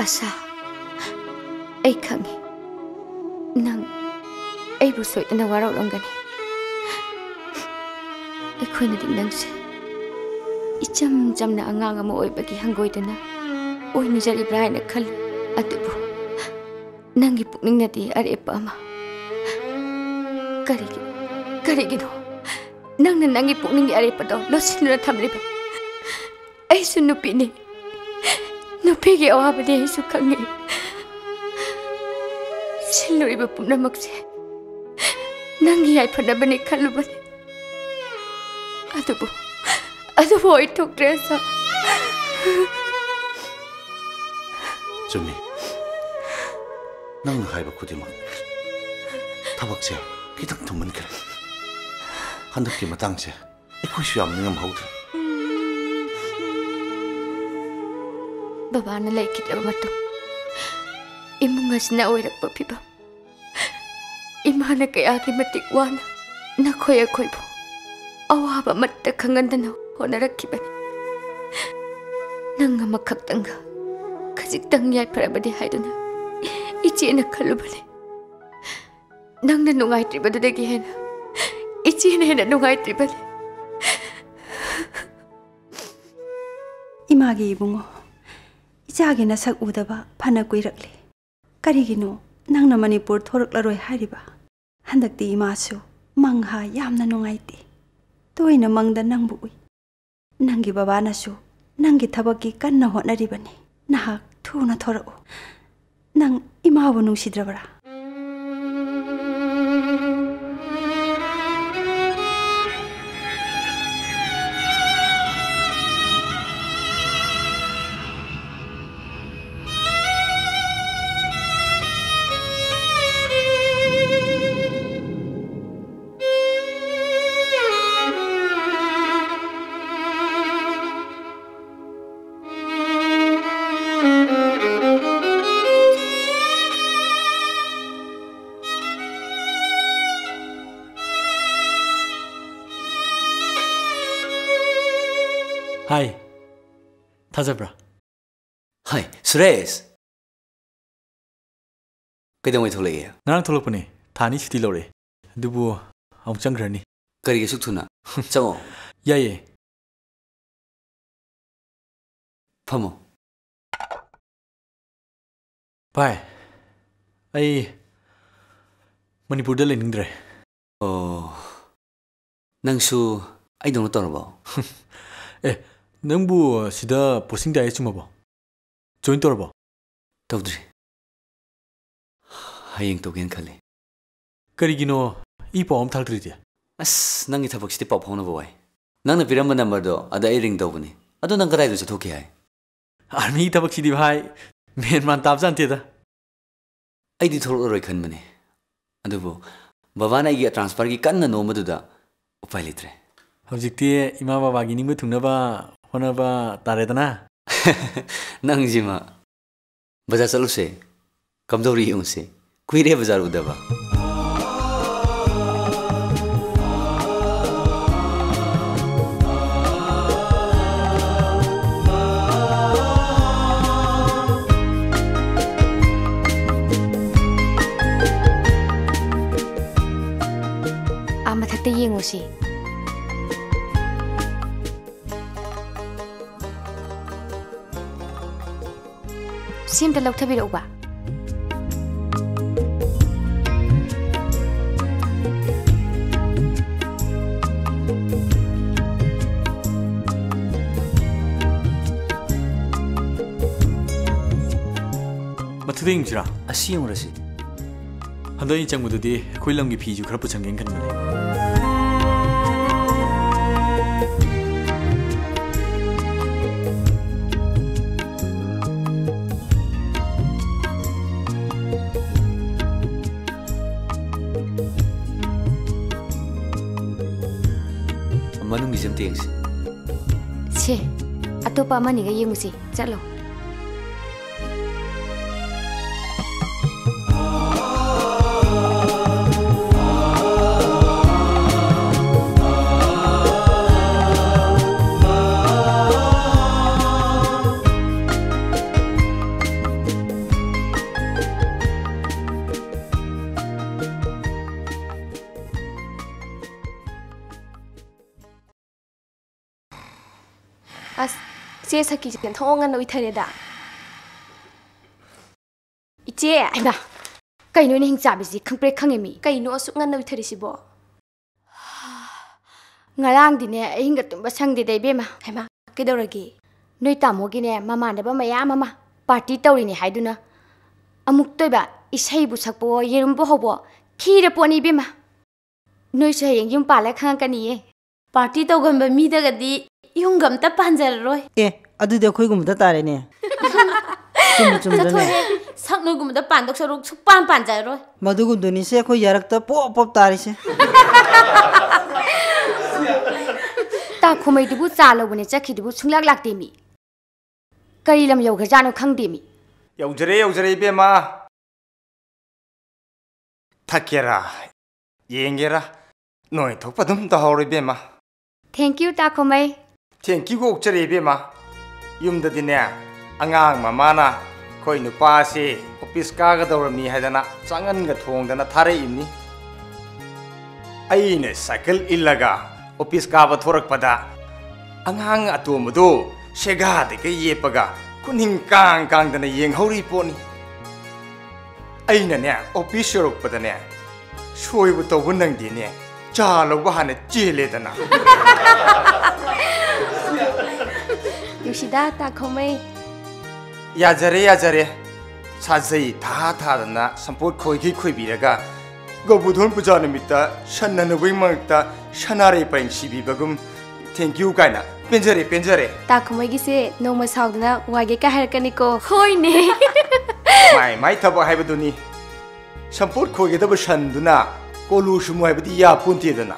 ꯑꯁꯥ, ꯑꯩ ꯈꯪꯏ, ꯅꯪ ꯑꯩꯕꯨ ꯁꯣꯏꯗꯅ ꯋꯥꯔꯧꯔꯝꯒꯅꯤ꯫ ꯑꯩꯈꯣꯏꯅꯗꯤ ꯅꯪꯁꯦ ꯏꯆꯝ ꯆꯝꯅ ꯑꯉꯥꯡ ꯑꯃ ꯑꯣꯏꯕꯒꯤ ꯍꯪꯒꯣꯏꯗꯅ ꯑꯣꯏꯅꯖꯔꯤꯕ꯭ꯔꯥ ꯍꯥꯏꯅ ꯈꯜꯂꯤ꯫ ꯑꯗꯨꯕꯨ ꯅꯪꯒꯤ ꯄꯨꯛꯅꯤꯡꯅꯗꯤ ꯑꯔꯦꯞꯄ ꯑꯃ꯫ ꯀꯔꯤꯒꯤ, ꯀꯔꯤꯒꯤꯅꯣ ꯅꯪꯅ ꯅꯪꯒꯤ ꯄꯨꯛꯅꯤꯡꯒꯤ ꯑꯔꯦꯞꯄꯗꯣ ꯂꯣꯠꯁꯤꯟꯗꯨꯅ ꯊꯝꯂꯤꯕ? ꯑꯩꯁꯨ ꯅꯨꯄꯤꯅꯤ꯫ ꯅꯨꯄꯤꯒꯤ ꯑꯋꯥꯕꯗꯤ ꯑꯩꯁꯨ ꯈꯪꯉꯤ꯫ ꯁꯤꯜꯂꯨꯔꯤꯕ ꯄꯨꯝꯅꯃꯛꯁꯦ ꯅꯪꯒꯤ ꯌꯥꯏꯐꯅꯕꯅꯤ ꯈꯜꯂꯨꯕꯅꯤ꯫ ꯑꯗꯨꯕꯨ, ꯑꯗꯨꯕꯨ ꯑꯣꯏꯊꯣꯛꯇ꯭ꯔꯦ, ꯑꯁꯥ꯫ ꯆꯨꯝꯃꯤ꯫ ꯅꯪꯅ ꯍꯥꯏꯕ ꯈꯨꯗꯤꯡꯃꯛ꯫ ꯊꯕꯛꯁꯦ ꯈꯤꯇꯪ ꯊꯨꯃꯟꯈ꯭ꯔꯦ꯫ ꯍꯟꯗꯛꯀꯤ ꯃꯇꯥꯡꯁꯦ ꯑꯩꯈꯣꯏꯁꯨ ꯌꯥꯝ ꯅꯤꯡꯉꯝꯍꯧꯗ꯭ꯔꯦ꯫ ꯕꯕꯥꯅ ꯂꯩꯈꯤꯗ꯭ꯔꯕ ꯃꯇꯨꯡ ꯏꯃꯨꯡ ꯑꯁꯤꯅ ꯑꯣꯏꯔꯛꯄ ꯐꯤꯕꯝ, ꯏꯃꯥꯅ ꯀꯌꯥꯒꯤ ꯃꯇꯤꯛ ꯋꯥꯅ ꯅꯈꯣꯏ ꯑꯩꯈꯣꯏꯕꯨ ꯑꯋꯥꯕ ꯑꯃꯠꯇ ꯈꯪꯍꯟꯗꯅ ꯍꯣꯠꯅꯔꯛꯈꯤꯕꯅꯤ꯫ ꯅꯪ ꯑꯃꯈꯛꯇꯪꯒ ꯈꯖꯤꯛꯇꯪ ꯌꯥꯏꯐꯔꯕꯗꯤ ꯍꯥꯏꯗꯨꯅ ꯏꯆꯦꯅ ꯈꯜꯂꯨꯕꯅꯤ꯫ ꯅꯪꯅ ꯅꯨꯡꯉꯥꯏꯇ꯭ꯔꯤꯕꯗꯨꯗꯒꯤ ꯍꯦꯟꯅ ꯏꯆꯦꯅ ꯍꯦꯟꯅ ꯅꯨꯡꯉꯥꯏꯇ꯭ꯔꯤꯕꯅꯤ꯫ ꯏꯃꯥꯒꯤ ꯏꯕꯨꯡꯉꯣ, ꯏꯆꯥꯒꯤ ꯅꯁꯛ ꯎꯗꯕ ꯐꯅ ꯀꯨꯏꯔꯛꯂꯦ꯫ ꯀꯔꯤꯒꯤꯅꯣ ꯅꯪꯅ ꯃꯅꯤꯄꯨꯔ ꯊꯣꯔꯛꯂꯔꯣꯏ ꯍꯥꯏꯔꯤꯕ? ꯍꯟꯗꯛꯇꯤ ꯏꯃꯥꯁꯨ ꯃꯪꯍꯥ ꯌꯥꯝꯅ ꯅꯨꯡꯉꯥꯏꯇꯦ꯫ ꯇꯣꯏꯅ ꯃꯪꯗ ꯅꯪꯕꯨ ꯎꯏ꯫ ꯅꯪꯒꯤ ꯕꯕꯥꯅꯁꯨ ꯅꯪꯒꯤ ꯊꯕꯛꯀꯤ ꯀꯟꯅ ꯍꯣꯠꯅꯔꯤꯕꯅꯤ꯫ ꯅꯍꯥꯛ ꯊꯨꯅ ꯊꯣꯔꯛꯎ꯫ ꯅꯪ ꯏꯃꯥꯕꯨ ꯅꯨꯡꯁꯤꯗ꯭ꯔꯕꯔꯥ? ꯍꯥꯏ, ꯊꯥꯖꯕ꯭ꯔꯥ? ꯍꯥꯏ, ꯁꯨꯔꯦꯁ! ꯀꯩꯗꯧꯉꯩ ꯊꯣꯛꯂꯛꯏ? ꯉꯔꯥꯡ ꯊꯣꯛꯂꯛꯄꯅꯦ꯫ ꯊꯥ ꯑꯅꯤ ꯁꯨꯇꯤ ꯂꯧꯔꯦ꯫ ꯑꯗꯨꯕꯨ ꯑꯃꯨꯛ ꯆꯪꯈ꯭ꯔꯅꯤ꯫ ꯀꯔꯤꯒꯤ ꯑꯁꯨꯛ ꯊꯨꯅ? ꯆꯪꯉꯣ꯫ ꯌꯥꯏꯌꯦ꯫ ꯐꯝꯃꯣ꯫ ꯚꯥꯏ, ꯑꯩ ꯃꯅꯤꯄꯨꯔꯗ ꯂꯩꯅꯤꯡꯗ꯭ꯔꯦ꯫ ꯑꯣ, ꯅꯪꯁꯨ ꯑꯩꯗꯧꯅ ꯇꯧꯔꯕꯣ? ꯑꯦ, ꯅꯪꯕꯨ ꯁꯤꯗ posting ꯇꯥꯏ ꯆꯨꯝꯃꯕꯣ? Join ꯇꯧꯔꯕꯣ? ꯇꯧꯗ꯭ꯔꯤ꯫ ꯍꯌꯦꯡ ꯇꯧꯒꯦꯅ ꯈꯜꯂꯤ꯫ ꯀꯔꯤꯒꯤꯅꯣ ꯏ ꯄꯥꯎ ꯑꯃ ꯊꯥꯔꯛꯇ꯭ꯔꯤꯗꯤ? ꯑꯁ, ꯅꯪꯒꯤ ꯊꯕꯛꯁꯤꯗꯤ ꯄꯥꯎ ꯐꯥꯎꯅꯕ ꯋꯥꯏ꯫ ꯅꯪꯅ ꯄꯤꯔꯝꯕ numberꯗꯣ ꯑꯗ ꯑꯩ ring ꯇꯧꯕꯅꯤ꯫ ꯑꯗꯣ ꯅꯪ ꯀꯗꯥꯏꯗ ꯆꯠꯊꯣꯛꯈꯤ ꯍꯥꯏ? Army ꯊꯕꯛꯁꯤꯗꯤ ꯚꯥꯏ, ꯃꯦꯟ ꯃꯥꯟ ꯇꯥꯕꯖꯥꯠ ꯅꯠꯇꯦꯗ꯫ ꯑꯩꯗꯤ ꯊꯣꯛꯂꯛꯂꯔꯣꯏ ꯈꯟꯕꯅꯦ꯫ ꯑꯗꯨꯕꯨ ꯕꯕꯥꯅ ꯑꯩꯒꯤ transferꯒꯤ ꯀꯟꯅ ꯅꯣꯝꯕꯗꯨꯗ ꯎꯄꯥꯏ ꯂꯩꯇ꯭ꯔꯦ꯫ ꯍꯧꯖꯤꯛꯇꯤ ꯏꯃꯥ ꯕꯕꯥꯒꯤ ꯅꯤꯡꯕ ꯊꯨꯡꯅꯕ ꯍꯣꯠꯅꯕ ꯇꯥꯔꯦꯗꯅ꯫ ꯅꯪꯁꯤꯃ꯫ ꯕꯖꯥꯔ ꯆꯠꯂꯨꯁꯦ꯫ ꯀꯝꯗꯧꯔꯤ ꯌꯦꯡꯉꯨꯁꯦ꯫ ꯀꯨꯏꯔꯦ ꯕꯖꯥꯔ ꯎꯗꯕ꯫ ꯑꯥ ꯃꯊꯛꯇ ꯌꯦꯡꯉꯨꯁꯤ꯫ ꯁꯤ ꯑꯝꯇ ꯂꯧꯊꯕꯤꯔꯛꯎꯕ꯫ ꯃꯊꯛꯇ ꯌꯦꯡꯁꯤꯔꯥ? ꯑꯁꯤ ꯌꯦꯡꯉꯨꯔꯁꯤ꯫ ꯍꯟꯗꯛ ꯑꯩꯅ ꯆꯪꯕꯗꯨꯗꯤ ꯑꯩꯈꯣꯏ ꯂꯝꯒꯤ ꯐꯤꯁꯨ ꯈꯔ ꯄꯨꯁꯟꯒꯦꯅ ꯈꯟꯕꯅꯦ꯫ ꯃꯅꯨꯡꯒꯤꯁꯦ ꯑꯝꯇ ꯌꯦꯡꯁꯤ꯫ ꯁꯦ, ꯑꯇꯣꯞꯄ ꯑꯃꯅꯤꯒ ꯌꯦꯡꯉꯨꯁꯤ꯫ ꯆꯠꯂꯣ꯫ ꯑꯁ, ꯏꯆꯦ ꯁꯈꯤꯁꯦ ꯊꯣꯡ ꯉꯟꯅ ꯎꯏꯊꯔꯦꯗ꯫ ꯏꯆꯦ! ꯍꯩꯃꯥ! ꯀꯩꯅꯣꯅꯦ ꯍꯤꯡꯆꯥꯕꯤꯁꯤ ꯈꯪꯄ꯭ꯔꯦꯛ ꯈꯪꯉꯦ ꯃꯤ꯫ ꯀꯩꯅꯣ ꯑꯁꯨꯛ ꯉꯟꯅ ꯎꯏꯊꯔꯤꯁꯤꯕꯣ? ꯉꯔꯥꯡꯗꯤꯅꯦ ꯑꯍꯤꯡꯒ ꯇꯨꯝꯕ ꯁꯪꯗꯦꯗ ꯏꯕꯦꯝꯃ꯫ ꯍꯩꯃꯥ! ꯀꯩꯗꯧꯔꯒꯦ? ꯅꯣꯏ ꯇꯥꯃꯣꯒꯤꯅꯦ ꯃꯃꯥꯟꯅꯕ ꯃꯌꯥꯝ ꯑꯃ ꯄꯥꯔꯇꯤ ꯇꯧꯔꯤꯅꯦ ꯍꯥꯏꯗꯨꯅ ꯑꯃꯨꯛꯇꯣꯏꯕ ꯏꯁꯩꯕꯨ ꯁꯛꯄꯋꯣ ꯌꯦꯔꯨꯝꯕꯨ ꯍꯧꯕꯋꯣ ꯊꯤꯔ ꯄꯣꯠꯅꯤ ꯏꯕꯦꯝꯃ꯫ ꯅꯣꯏꯁꯨ ꯍꯌꯦꯡ ꯌꯨꯝ ꯄꯥꯜꯂ ꯈꯪꯉꯛꯀꯅꯤꯌꯦ꯫ ꯄꯥꯔꯇꯤ ꯇꯧꯒꯟꯕ ꯃꯤꯗꯒꯗꯤ ꯌꯨꯝꯒ ꯑꯝꯇ ꯄꯥꯟꯖꯔꯔꯣꯏ꯫ ꯑꯦ, ꯑꯗꯨꯗꯤ ꯑꯩꯈꯣꯏꯒꯨꯝꯕꯗ ꯇꯥꯔꯦꯅꯦ꯫ ꯆꯨꯝꯕꯨ ꯆꯨꯝꯗ꯭ꯔꯅꯦ? ꯆꯠꯊꯣꯛꯍꯦ꯫ ꯁꯛ ꯅꯣꯏꯒꯨꯝꯕꯗ ꯄꯥꯟꯗꯧ ꯁꯔꯨꯛ ꯁꯨꯛꯄꯥꯟ ꯄꯥꯟꯖꯔꯣꯏ꯫ ꯃꯗꯨꯒꯨꯝꯗꯨꯅꯤꯁꯦ ꯑꯩꯈꯣꯏ ꯌꯥꯔꯛꯇ ꯄꯣꯞ ꯄꯣꯞ ꯇꯥꯔꯤꯁꯦ꯫ ꯇꯥ ꯈꯨꯃꯩꯗꯨꯕꯨ ꯆꯥ ꯂꯧꯕꯅꯦ ꯆꯠꯈꯤꯗꯨꯕꯨ ꯁꯨꯡꯂꯥꯛ ꯂꯥꯛꯇꯦ ꯃꯤ꯫ ꯀꯔꯤ ꯂꯝ ꯌꯧꯈ꯭ꯔꯖꯥꯠꯅꯣ ꯈꯪꯗꯦ ꯃꯤ꯫ ꯌꯧꯖꯔꯦ, ꯌꯧꯖꯔꯦ, ꯏꯕꯦꯝꯃ꯫ ꯊꯛꯀꯦꯔꯥ? ꯌꯦꯡꯒꯦꯔꯥ? ꯅꯣꯏ ꯊꯣꯛꯄ ꯑꯗꯨꯝ ꯇꯧꯍꯧꯔꯣ, ꯏꯕꯦꯝꯃ꯫ Thank you, ꯇꯥ ꯈꯨꯃꯩ꯫ Thank you ꯑꯣꯛꯆꯔꯦ, ꯏꯕꯦꯝꯃ꯫ ꯌꯨꯝꯗꯗꯤꯅꯦ, ꯑꯉꯥꯡ ꯃꯃꯥꯅ ꯑꯩꯈꯣꯏ ꯅꯨꯄꯥꯁꯤ ꯑꯣꯐꯤꯁ ꯀꯥꯒꯗꯧꯔꯝꯅꯤ ꯍꯥꯏꯗꯅ ꯆꯥꯉꯟꯒ ꯊꯣꯡꯗꯅ ꯊꯥꯔꯛꯏꯕꯅꯤ꯫ ꯑꯩꯅ ꯁꯥꯏꯀꯜ ꯏꯜꯂꯒ ꯑꯣꯐꯤꯁ ꯀꯥꯕ ꯊꯣꯔꯛꯄꯗ, ꯑꯉꯥꯡ ꯑꯇꯣꯝꯕꯗꯨ ꯁꯦꯒꯥꯗꯒ ꯌꯦꯞꯄꯒ ꯈꯨꯅꯤꯡ ꯀꯥꯡ ꯀꯥꯡꯗꯅ ꯌꯦꯡꯍꯧꯔꯤ ꯄꯣꯠꯅꯤ꯫ ꯑꯩꯅꯅꯦ, ꯑꯣꯐꯤꯁ ꯌꯧꯔꯛꯄꯗꯅꯦ, ꯁꯣꯏꯕ ꯇꯧꯕ ꯅꯪꯗꯦꯅꯦ, ꯆꯥ ꯂꯧꯕ ꯍꯥꯟꯅ ꯆꯦꯜꯂꯦꯗꯅ꯫ ꯅꯨꯡꯁꯤꯗ, ꯇꯥ ꯈꯨꯃꯩ꯫ ꯌꯥꯖꯔꯦ, ꯌꯥꯖꯔꯦ꯫ ꯁꯥꯖꯩ ꯊꯥ ꯊꯥꯗꯅ ꯁꯝꯄꯣꯠ ꯈꯣꯏꯈꯩ ꯈꯣꯏꯕꯤꯔꯒ, ꯒꯣꯕꯨꯙꯟ ꯄꯨꯖꯥ ꯅꯨꯃꯤꯠꯇ ꯁꯟ ꯍꯅꯨꯕꯒꯤ ꯃꯔꯛꯇ ꯁꯅꯥꯔꯩ ꯄꯔꯦꯡ ꯁꯤꯕꯤꯕꯒꯨꯝ, "Thank you" ꯀꯥꯏꯅ ꯄꯦꯟꯖꯔꯦ, ꯄꯦꯟꯖꯔꯦ꯫ ꯇꯥ ꯈꯨꯃꯩꯒꯤꯁꯦ ꯅꯣꯡꯃ ꯁꯥꯎꯗꯅ ꯋꯥꯏꯒꯦ ꯀꯥꯏ ꯍꯥꯏꯔꯛꯀꯅꯤꯀꯣ꯫ ꯍꯣꯏꯅꯦ꯫ ꯃꯥꯏ ꯃꯥꯏ ꯊꯕꯛ ꯍꯥꯏꯕꯗꯨꯅꯤ꯫ ꯁꯝꯄꯣꯠ ꯈꯣꯏꯒꯗꯕ ꯁꯟꯗꯨꯅ ꯀꯣꯂꯨ ꯁꯨꯝꯃꯨ ꯍꯥꯏꯕꯗꯤ ꯌꯥꯄꯣꯟꯇꯦꯗꯅ꯫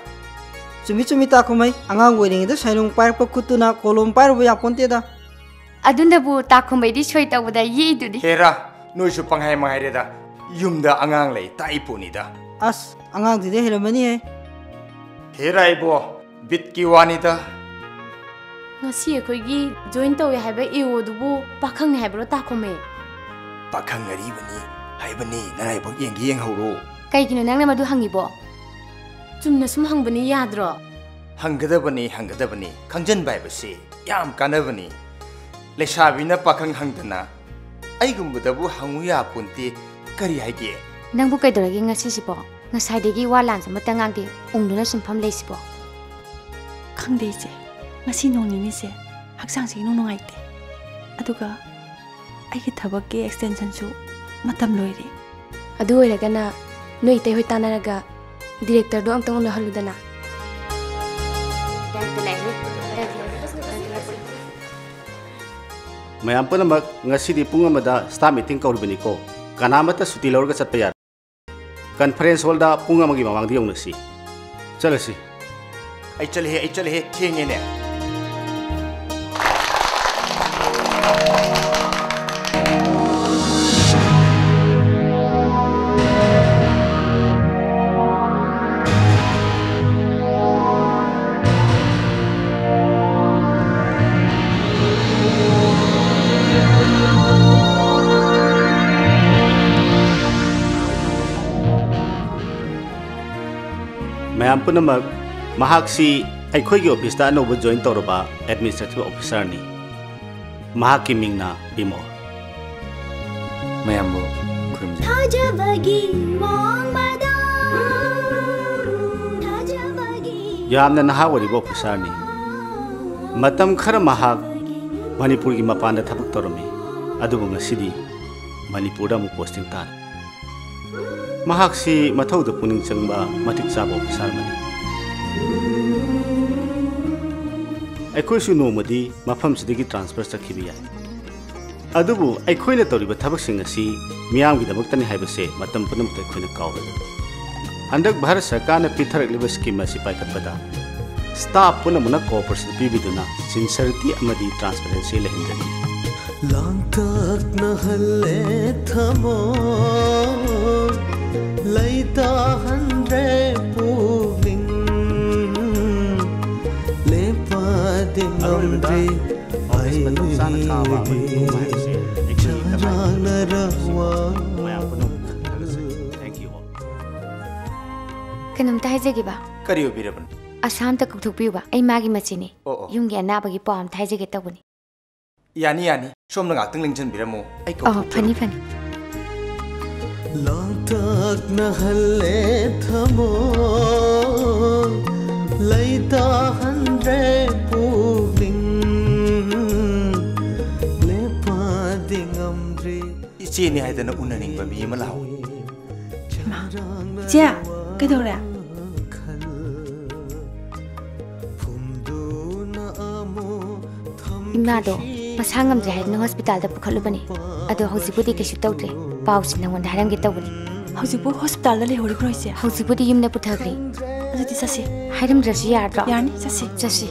ꯆꯨꯝꯃꯤ, ꯆꯨꯝꯃꯤ, ꯇꯥ ꯈꯨꯃꯩ꯫ ꯑꯉꯥꯡ ꯑꯣꯏꯔꯤꯉꯩꯗ ꯁꯥꯏꯂꯣꯡ ꯄꯥꯏꯔꯛꯄ ꯈꯨꯠꯇꯨꯅ ꯀꯣꯂꯣꯝ ꯄꯥꯏꯔꯨꯕ ꯌꯥꯄꯣꯟꯇꯦꯗ꯫ ꯑꯗꯨꯅꯕꯨ ꯇꯥ ꯈꯨꯃꯩꯗꯤ ꯁꯣꯏ ꯇꯧꯕꯗ ꯌꯦꯛꯏꯗꯨꯗꯤ꯫ ꯍꯦꯔꯥ, ꯅꯣꯏꯁꯨ ꯄꯪꯍꯥꯏ ꯃꯍꯥꯏꯔꯦꯗ꯫ ꯌꯨꯝꯗ ꯑꯉꯥꯡ ꯂꯩ ꯇꯥꯛꯏ ꯄꯣꯠꯅꯤꯗ꯫ ꯑꯁ, ꯑꯉꯥꯡꯗꯨꯗꯤ ꯍꯩꯔꯝꯃꯅꯤꯍꯦ꯫ ꯍꯦꯔꯥ ꯏꯕꯣ, ꯕꯤꯠꯀꯤ ꯋꯥꯅꯤꯗ꯫ ꯉꯁꯤ ꯑꯩꯈꯣꯏꯒꯤ join ꯇꯧꯋꯦ ꯍꯥꯏꯕ ꯏꯑꯣꯗꯨꯕꯨ ꯄꯥꯈꯪꯅꯤ ꯍꯥꯏꯕ꯭ꯔꯣ, ꯇꯥ ꯈꯨꯃꯩ? ꯄꯥꯈꯪ ꯑꯔꯤꯕꯅꯤ ꯍꯥꯏꯕꯅꯤ, ꯅꯔꯥꯏꯕꯛ ꯌꯦꯡꯒꯦ ꯌꯦꯡꯍꯧꯔꯣ꯫ ꯀꯩꯒꯤꯅꯣ ꯅꯪꯅ ꯃꯗꯨ ꯍꯪꯉꯤꯕꯣ? ꯆꯨꯝꯅ ꯁꯨꯝ ꯍꯪꯕꯅꯤ, ꯌꯥꯗ꯭ꯔꯣ? ꯍꯪꯒꯗꯕꯅꯤ, ꯍꯪꯒꯗꯕꯅꯤ꯫ ꯈꯪꯖꯟꯕ ꯍꯥꯏꯕꯁꯤ ꯌꯥꯝ ꯀꯥꯟꯅꯕꯅꯤ꯫ ꯂꯩꯁꯥꯕꯤꯅ ꯄꯥꯈꯪ ꯍꯪꯗꯅ ꯑꯩꯒꯨꯝꯕꯗꯕꯨ ꯍꯪꯉꯨ ꯌꯥꯄꯣꯟꯇꯦ꯫ ꯀꯔꯤ ꯍꯥꯏꯒꯦ? ꯅꯪꯕꯨ ꯀꯩꯗꯧꯔꯒꯦ ꯉꯁꯤꯁꯤꯕꯣ? ꯉꯁꯥꯏꯗꯒꯤ ꯋꯥ ꯂꯥꯟꯁꯨ ꯑꯃꯠꯇ ꯉꯥꯡꯗꯦ, ꯎꯪꯗꯨꯅ ꯁꯨꯝ ꯐꯝ ꯂꯩꯁꯤꯕꯣ? ꯈꯪꯗꯦ ꯏꯆꯦ, ꯉꯁꯤ ꯅꯣꯡ ꯅꯤꯅꯤꯁꯦ ꯍꯛꯆꯥꯡꯁꯦ ꯏꯅꯨꯡ ꯅꯨꯡꯉꯥꯏꯇꯦ꯫ ꯑꯗꯨꯒ ꯑꯩꯒꯤ ꯊꯕꯛꯀꯤ extensionꯁꯨ ꯃꯇꯝ ꯂꯣꯏꯔꯦ꯫ ꯑꯗꯨ ꯑꯣꯏꯔꯒꯅ ꯅꯣꯏ ꯏꯇꯩ ꯍꯣꯏ ꯇꯥꯟꯅꯔꯒ directorꯗꯣ ꯑꯝꯇꯪ ꯎꯅꯍꯜꯂꯨꯗꯅ꯫ ꯃꯌꯥꯝ ꯄꯨꯝꯅꯃꯛ ꯉꯁꯤꯗꯤ ꯄꯨꯡ ꯑꯃꯗ staff meeting ꯀꯧꯔꯤꯕꯅꯤꯀꯣ꯫ ꯀꯅꯥꯃꯠꯇ ꯁꯨꯇꯤ ꯂꯧꯔꯒ ꯆꯠꯄ ꯌꯥꯔꯣꯏ꯫ Conference hall ꯗ ꯄꯨꯡ ꯑꯃꯒꯤ ꯃꯃꯥꯡꯗ ꯌꯧꯅꯁꯤ꯫ ꯆꯠꯂꯁꯤ꯫ ꯑꯩ ꯆꯠꯂꯦꯍꯦ, ꯑꯩ ꯆꯠꯂꯦꯍꯦ, ꯊꯦꯡꯉꯦꯅꯦ꯫ ꯃꯌꯥꯝ ꯄꯨꯝꯅꯃꯛ, ꯃꯍꯥꯛꯁꯤ ꯑꯩꯈꯣꯏꯒꯤ office ꯇ ꯑꯅꯧꯕ join ꯇꯧꯔꯕ administrative officer ꯅꯤ꯫ ꯃꯍꯥꯛꯀꯤ ꯃꯤꯡꯅ ꯕꯤꯃꯣꯜ꯫ ꯃꯌꯥꯝꯕꯨ ꯈꯨꯔꯨꯝꯖꯔꯤ꯫ ꯊꯥꯖꯕꯒꯤ ꯋꯥꯡꯃꯗ, ꯊꯥꯖꯕꯒꯤ ꯌꯥꯝꯅ ꯅꯍꯥ ꯑꯣꯏꯔꯤꯕ officer ꯅꯤ꯫ ꯃꯇꯝ ꯈꯔ ꯃꯍꯥꯛ ꯃꯅꯤꯄꯨꯔꯒꯤ ꯃꯄꯥꯟꯗ ꯊꯕꯛ ꯇꯧꯔꯝꯃꯤ, ꯑꯗꯨꯕꯨ ꯉꯁꯤꯗꯤ ꯃꯅꯤꯄꯨꯔꯗ ꯑꯃꯨꯛ posting ꯇꯥꯔꯦ꯫ ꯃꯍꯥꯛꯁꯤ ꯃꯊꯧꯗ ꯄꯨꯛꯅꯤꯡ ꯆꯪꯕ ꯃꯇꯤꯛ ꯆꯥꯕ officer ꯑꯃꯅꯤ꯫ ꯑꯩꯈꯣꯏꯁꯨ ꯅꯣꯡꯃꯗꯤ ꯃꯐꯝꯁꯤꯗꯒꯤ transfer ꯆꯠꯈꯤꯕ ꯌꯥꯏ꯫ ꯑꯗꯨꯕꯨ ꯑꯩꯈꯣꯏꯅ ꯇꯧꯔꯤꯕ ꯊꯕꯛꯁꯤꯡ ꯑꯁꯤ ꯃꯤꯌꯥꯝꯒꯤꯗꯃꯛꯇꯅꯤ ꯍꯥꯏꯕꯁꯦ ꯃꯇꯝ ꯄꯨꯝꯅꯃꯛꯇ ꯑꯩꯈꯣꯏꯅ ꯀꯥꯎꯔꯣꯏꯗꯕꯅꯤ꯫ ꯍꯟꯗꯛ ꯚꯥꯔꯠ ꯁꯔꯀꯥꯔꯅ ꯄꯤꯊꯔꯛꯂꯤꯕ scheme ꯑꯁꯤ ꯄꯥꯏꯈꯠꯄꯗ staff ꯄꯨꯝꯅꯃꯛꯅ cooperation ꯄꯤꯕꯤꯗꯨꯅ sincerity ꯑꯃꯗꯤ transparency ꯂꯩꯍꯟꯖꯅꯤꯡꯏ꯫ ꯂꯥꯡꯇꯛꯅꯍꯜꯂꯦ ꯊꯃꯣꯏ, ꯂꯩꯇꯥꯍꯟꯗ꯭ꯔꯦ ꯄꯨꯛꯅꯤꯡ, ꯂꯦꯞꯄꯗꯤ ꯑꯔꯣꯏꯕꯗ ꯉꯝꯗ꯭ꯔꯤ office ꯃꯇꯝ ꯆꯥꯅ ꯀꯥꯕ ꯑꯃꯗꯤ ꯊꯨꯕ ꯍꯥꯏꯕꯁꯦ ꯑꯩꯈꯣꯏꯒꯤ ꯀꯂꯥ ꯆꯔꯥꯡꯅꯔ ꯋꯥ꯫ ꯃꯌꯥꯝ ꯄꯨꯝꯅꯃꯛ ꯊꯥꯒꯠꯆꯔꯤ꯫ Thank you all꯫ ꯀꯩꯅꯣꯝꯇ ꯍꯥꯏꯖꯒꯦꯕ꯫ ꯀꯔꯤ ꯑꯣꯏꯕꯤꯔꯕꯅꯣ? ꯑꯁꯥ ꯑꯝꯇ ꯀꯧꯊꯣꯛꯄꯤꯌꯨꯕ, ꯑꯩ ꯃꯥꯒꯤ ꯃꯆꯦꯅꯦ꯫ ꯑꯣ, ꯑꯣ꯫ ꯌꯨꯝꯒꯤ ꯑꯅꯥꯕꯒꯤ ꯄꯥꯎ ꯑꯝꯇ ꯍꯥꯏꯖꯒꯦ ꯇꯧꯕꯅꯤ꯫ ꯌꯥꯅꯤ, ꯌꯥꯅꯤ꯫ ꯁꯣꯝꯅ ꯉꯥꯛꯇꯪ ꯂꯦꯡꯁꯤꯟꯕꯤꯔꯝꯃꯨ꯫ ꯑꯩ ꯑꯣ, ꯀꯧꯊꯣꯛꯆꯔꯛꯀꯦ꯫ ꯐꯅꯤ, ꯐꯅꯤ꯫ ꯂꯥꯡꯇꯛꯅꯍꯜꯂꯦ ꯊꯃꯣꯏ, ꯂꯩꯇꯥꯍꯟꯗ꯭ꯔꯦ ꯄꯨꯛꯅꯤꯡ, ꯂꯦꯞꯄꯗꯤ ꯉꯝꯗ꯭ꯔꯤ꯫ ꯏꯆꯦꯅꯤ ꯍꯥꯏꯗꯅ ꯎꯅꯅꯤꯡꯕ ꯃꯤ ꯑꯃ ꯂꯥꯛꯍꯧꯏ꯫ ꯏꯃꯥ, ꯏꯆꯦ, ꯀꯩꯗꯧꯔꯦ? ꯏꯃꯥꯗꯣ ꯃꯁꯥ ꯉꯝꯗ꯭ꯔꯦ ꯍꯥꯏꯗꯨꯅ ꯍꯣꯁꯄꯤꯇꯥꯜꯗ ꯄꯨꯈꯠꯂꯨꯕꯅꯤ꯫ ꯑꯗꯣ ꯍꯧꯖꯤꯛꯄꯨꯗꯤ ꯀꯩꯁꯨ ꯇꯧꯗ꯭ꯔꯦ꯫ ꯄꯥꯎꯁꯤ ꯅꯪꯉꯣꯟꯗ ꯍꯥꯏꯔꯝꯒꯦ ꯇꯧꯕꯅꯤ꯫ ꯍꯧꯖꯤꯛꯄꯨ ꯍꯣꯁꯄꯤꯇꯥꯜꯗ ꯂꯩꯍꯧꯔꯤꯕ꯭ꯔꯣ ꯏꯆꯦ? ꯍꯧꯖꯤꯛꯄꯨꯗꯤ ꯌꯨꯝꯗ ꯄꯨꯊꯈ꯭ꯔꯦ꯫ ꯑꯗꯨꯗꯤ ꯆꯠꯁꯤ꯫ ꯍꯥꯏꯔꯝꯗ꯭ꯔꯁꯨ ꯌꯥꯗ꯭ꯔꯣ? ꯌꯥꯅꯤ, ꯆꯠꯁꯤ꯫ ꯆꯠꯁꯤ꯫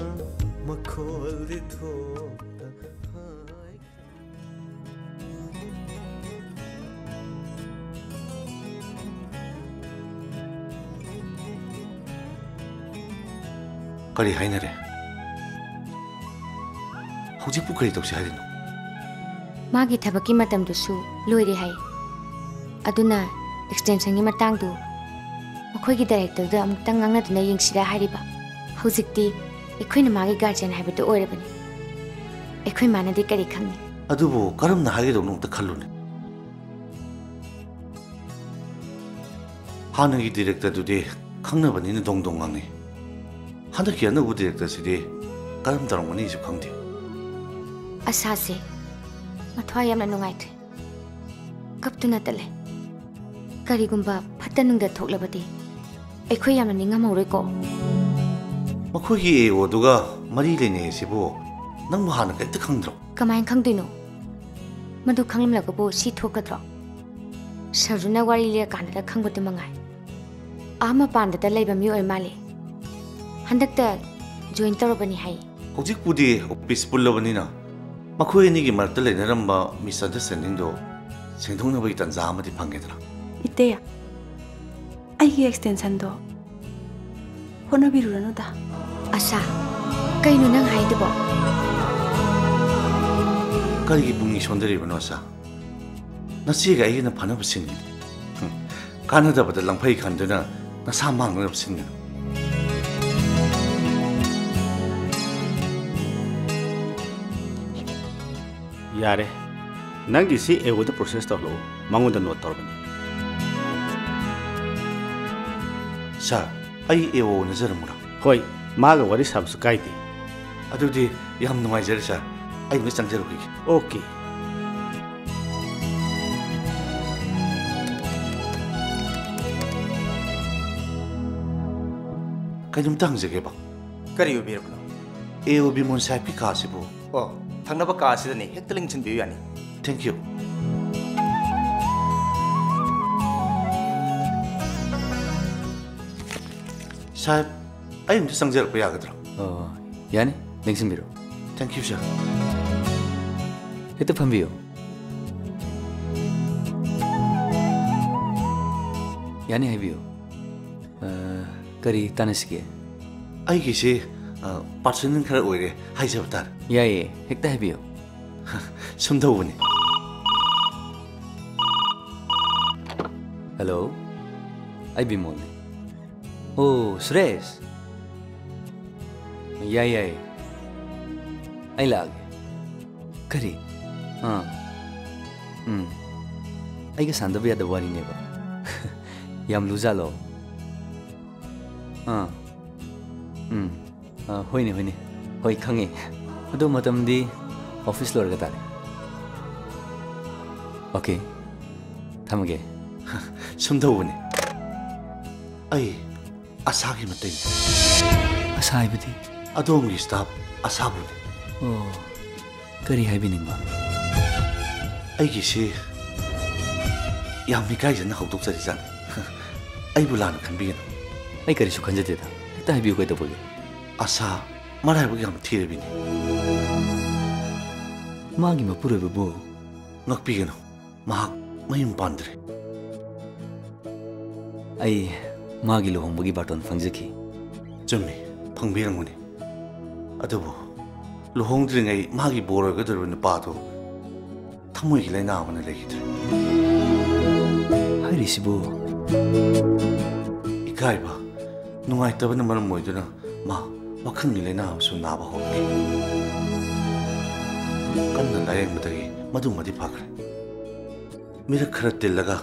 ꯀꯔꯤ ꯍꯥꯏꯅꯔꯦ? ꯍꯧꯖꯤꯛꯄꯨ ꯀꯔꯤ ꯇꯧꯁꯤ ꯍꯥꯏꯔꯤꯅꯣ? ꯃꯥꯒꯤ ꯊꯕꯛꯀꯤ ꯃꯇꯝꯗꯨꯁꯨ ꯂꯣꯏꯔꯦ ꯍꯥꯏ꯫ ꯑꯗꯨꯅ extensionꯒꯤ ꯃꯇꯥꯡꯗꯨ ꯃꯈꯣꯏꯒꯤ directorꯗ ꯑꯃꯨꯛꯇꯪ ꯉꯥꯡꯅꯗꯨꯅ ꯌꯦꯡꯁꯤꯔꯥ ꯍꯥꯏꯔꯤꯕ꯫ ꯍꯧꯖꯤꯛꯇꯤ ꯑꯩꯈꯣꯏꯅ ꯃꯥꯒꯤ guardian ꯍꯥꯏꯕꯗꯨ ꯑꯣꯏꯔꯕꯅꯤ꯫ ꯑꯩꯈꯣꯏ ꯃꯥꯅꯗꯤ ꯀꯔꯤ ꯈꯪꯅꯤ? ꯑꯗꯨꯕꯨ ꯀꯔꯝꯅ ꯍꯥꯏꯒꯗꯧꯅꯣ ꯑꯝꯇ ꯈꯜꯂꯨꯅꯦ꯫ ꯍꯥꯟꯅꯒꯤ directorꯗꯨꯗꯤ ꯈꯪꯅꯕꯅꯤꯅ ꯗꯣꯡ ꯗꯣꯡ ꯉꯥꯡꯅꯩ꯫ ꯍꯟꯗꯛꯀꯤ ꯑꯅꯧꯕ directorꯁꯤꯗꯤ ꯀꯔꯝ ꯇꯧꯔꯝꯒꯅꯤꯁꯨ ꯈꯪꯗꯦ꯫ ꯑꯁꯥꯁꯦ ꯃꯊ꯭ꯋꯥꯏ ꯌꯥꯝꯅ ꯅꯨꯡꯉꯥꯏꯇ꯭ꯔꯦ꯫ ꯀꯞꯇꯨꯅꯇ ꯂꯩ꯫ ꯀꯔꯤꯒꯨꯝꯕ ꯐꯠꯇ ꯅꯨꯡꯗ ꯊꯣꯛꯂꯕꯗꯤ ꯑꯩꯈꯣꯏ ꯌꯥꯝꯅ ꯅꯤꯡꯉꯝꯍꯧꯔꯣꯏꯀꯣ꯫ ꯃꯈꯣꯏꯒꯤ AOꯗꯨꯒ ꯃꯔꯤ ꯂꯩꯅꯩ ꯍꯥꯏꯁꯤꯕꯨ ꯅꯪꯕꯨ ꯍꯥꯟꯅ ꯀꯔꯤꯝꯇ ꯈꯪꯗ꯭ꯔꯣ? ꯀꯃꯥꯏꯅ ꯈꯪꯗꯣꯏꯅꯣ? ꯃꯗꯨ ꯈꯪꯂꯝꯂꯒꯕꯨ ꯁꯤ ꯊꯣꯛꯀꯗ꯭ꯔꯣ? ꯁꯔꯖꯨꯅ ꯋꯥꯔꯤ ꯂꯤꯔꯀꯥꯟꯗ ꯈꯪꯕꯗꯨ ꯃꯉꯥꯏ꯫ ꯑꯥ ꯃꯄꯥꯟꯗꯇ ꯂꯩꯕ ꯃꯤꯑꯣꯏ ꯃꯥꯜꯂꯤ꯫ ꯍꯟꯗꯛꯇ join ꯇꯧꯔꯕꯅꯤ ꯍꯥꯏ꯫ ꯍꯧꯖꯤꯛꯄꯨꯗꯤ office ꯄꯨꯜꯂꯕꯅꯤꯅ ꯃꯈꯣꯏ ꯑꯅꯤꯒꯤ ꯃꯔꯛꯇ ꯂꯩꯅꯔꯝꯕ misunderstandingꯗꯣ ꯁꯦꯡꯗꯣꯛꯅꯕꯒꯤ ꯇꯥꯟꯖꯥ ꯑꯃꯗꯤ ꯐꯪꯒꯦꯗꯅ꯫ ꯏꯇꯩ, ꯑꯩꯒꯤ extensionꯗꯣ ꯍꯣꯠꯅꯕꯤꯔꯨꯔꯅꯨꯗ꯫ ꯑꯁꯥ, ꯀꯩꯅꯣ ꯅꯪ ꯍꯥꯏꯗꯨꯕꯣ? ꯀꯔꯤꯒꯤ ꯄꯨꯛꯅꯤꯡ ꯁꯣꯟꯊꯔꯤꯕꯅꯣ, ꯑꯁꯥ? ꯅꯆꯦꯒ ꯑꯩꯒꯅ ꯐꯅꯕ ꯁꯤꯟꯒꯅꯤ꯫ ꯍꯨꯝ, ꯀꯥꯟꯅꯗꯕꯗ ꯂꯪꯐꯩ ꯈꯟꯗꯨꯅ ꯅꯁꯥ ꯃꯥꯡꯅꯕ ꯁꯤꯟꯒꯅꯨ꯫ ꯌꯥꯔꯦ, ꯅꯪꯒꯤ ꯁꯤ AOꯗ process ꯇꯧꯍꯜꯂꯛꯎ, ꯃꯉꯣꯟꯗ note ꯇꯧꯔꯕꯅꯤ꯫ Sir, ꯑꯩ AO ꯎꯅꯖꯔꯝꯃꯨꯔꯥ? ꯍꯣꯏ, ꯃꯥꯒ ꯋꯥꯔꯤ ꯁꯥꯕꯁꯨ ꯀꯥꯏꯗꯦ꯫ ꯑꯗꯨꯗꯤ ꯌꯥꯝ ꯅꯨꯡꯉꯥꯏꯖꯔꯦ sir, ꯑꯩ ꯑꯃꯨꯛ ꯆꯪꯖꯔꯨꯈꯤꯒꯦ꯫ Okay꯫ ꯀꯩꯅꯣꯝꯇ ꯍꯪꯖꯒꯦꯕ꯫ ꯀꯔꯤ ꯑꯣꯏꯕꯤꯔꯕꯅꯣ? AO ꯕꯤꯃꯣꯟ ꯁꯥꯍꯦꯕꯀꯤ ꯀꯥꯁꯤꯕꯨ ꯑꯣ꯫ ꯊꯪꯅꯕ ꯀꯥ ꯑꯁꯤꯗꯅꯤ, ꯍꯦꯛꯇ ꯂꯦꯡꯁꯤꯟꯕꯤꯌꯨ, ꯌꯥꯅꯤ꯫ Thank you꯫ ꯁꯥꯍꯦꯕ, ꯑꯩ ꯑꯝꯇ ꯆꯪꯖꯔꯛꯄ ꯌꯥꯒꯗ꯭ꯔꯣ? ꯑꯣ, ꯌꯥꯅꯤ, ꯂꯦꯡꯁꯤꯟꯕꯤꯔꯣ꯫ Thank you, sir꯫ ꯍꯦꯛꯇ ꯐꯝꯕꯤꯌꯨ꯫ ꯌꯥꯅꯤ, ꯍꯥꯏꯕꯤꯌꯨ꯫ ꯑ, ꯀꯔꯤ ꯇꯥꯟꯅꯁꯤꯒꯦ? ꯑꯩꯒꯤꯁꯤ, ꯑ, personal ꯈꯔ ꯑꯣꯏꯔꯦ, ꯍꯥꯏꯖꯕ ꯇꯥꯔꯦ꯫ ꯌꯥꯏꯌꯦ, ꯍꯦꯛꯇ ꯍꯥꯏꯕꯤꯌꯨ꯫ ꯁꯨꯝ ꯇꯧꯕꯅꯤ꯫ ꯍꯜꯂꯣ, ꯑꯩ ꯕꯤꯃꯣꯜꯅꯤ꯫ ꯑꯣ, ꯁꯨꯔꯦꯁ꯫ ꯌꯥꯏ, ꯌꯥꯏ꯫ ꯑꯩ ꯂꯥꯛꯑꯒꯦ꯫ ꯀꯔꯤ? ꯑꯥ꯫ ꯎꯝ꯫ ꯑꯩꯒ ꯁꯥꯟꯗꯕ ꯌꯥꯗꯕ ꯋꯥꯔꯤꯅꯦꯕ꯫ ꯌꯥꯝ ꯂꯨꯖꯥꯠꯂꯣ? ꯑꯥ꯫ ꯎꯝ꯫ ꯑꯥ, ꯍꯣꯏꯅꯦ, ꯍꯣꯏꯅꯦ꯫ ꯍꯣꯏ, ꯈꯪꯉꯦ꯫ ꯑꯗꯣ ꯃꯇꯝꯗꯤ office ꯂꯣꯏꯔꯒ ꯇꯥꯔꯦ꯫ Okay꯫ ꯊꯝꯃꯒꯦ꯫ ꯁꯨꯝ ꯇꯧꯕꯅꯤ꯫ ꯑꯩ ꯑꯁꯥꯒꯤ ꯃꯇꯩꯅꯤ꯫ ꯑꯁꯥ ꯍꯥꯏꯕꯗꯤ? ꯑꯗꯣꯝꯒꯤ staff ꯑꯁꯥꯕꯨꯅꯤ꯫ ꯑꯣ, ꯀꯔꯤ ꯍꯥꯏꯕꯤꯅꯤꯡꯕ? ꯑꯩꯒꯤꯁꯤ ꯌꯥꯝ ꯏꯀꯥꯏꯖꯅ ꯍꯧꯗꯣꯛꯆꯔꯤꯖꯥꯠꯅꯤ꯫ ꯑꯩꯕꯨ ꯂꯥꯟꯅ ꯈꯟꯕꯤꯒꯅꯨ꯫ ꯑꯩ ꯀꯔꯤꯁꯨ ꯈꯟꯖꯗꯦꯗ꯫ ꯍꯦꯛꯇ ꯍꯥꯏꯕꯤꯌꯨ, ꯀꯩꯗꯧꯕꯒꯦ? ꯑꯁꯥ ꯃꯔꯥꯏꯕꯛ ꯌꯥꯝ ꯊꯤꯔꯕꯤꯅꯤ꯫ ꯃꯥꯒꯤ ꯃꯄꯨꯔꯣꯏꯕꯕꯨ ꯉꯥꯛꯄꯤꯒꯅꯨ꯫ ꯃꯍꯥꯛ ꯃꯌꯨꯝ ꯄꯥꯟꯗ꯭ꯔꯤ꯫ ꯑꯩ ꯃꯥꯒꯤ ꯂꯨꯍꯣꯡꯕꯒꯤ ꯕꯥꯔꯇꯣꯟ ꯐꯪꯖꯈꯤ꯫ ꯆꯨꯝꯃꯤ, ꯐꯪꯕꯤꯔꯝꯒꯅꯤ꯫ ꯑꯗꯨꯕꯨ ꯂꯨꯍꯣꯡꯗ꯭ꯔꯤꯉꯩ ꯃꯥꯒꯤ ꯕꯣꯔ ꯑꯣꯏꯒꯗꯧꯔꯤꯕ ꯅꯨꯄꯥꯗꯨ ꯊꯃꯣꯏꯒꯤ ꯂꯥꯏꯅꯥ ꯑꯃꯅ ꯂꯩꯈꯤꯗ꯭ꯔꯦ꯫ ꯍꯥꯏꯔꯤꯁꯤꯕꯨ? ꯏꯀꯥꯏꯕ, ꯅꯨꯡꯉꯥꯏꯇꯕꯅ ꯃꯔꯝ ꯑꯣꯏꯗꯨꯅ ꯃꯥ ꯋꯥꯈꯜꯒꯤ ꯂꯥꯏꯅꯥ ꯑꯃꯁꯨ ꯅꯥꯕ ꯍꯧꯔꯛꯈꯤ꯫ ꯀꯟꯅ ꯂꯥꯌꯦꯡꯕꯗꯒꯤ ꯃꯗꯨꯃꯗꯤ ꯐꯈ꯭ꯔꯦ꯫ ꯃꯤꯔꯛ ꯈꯔ ꯇꯤꯜꯂꯒ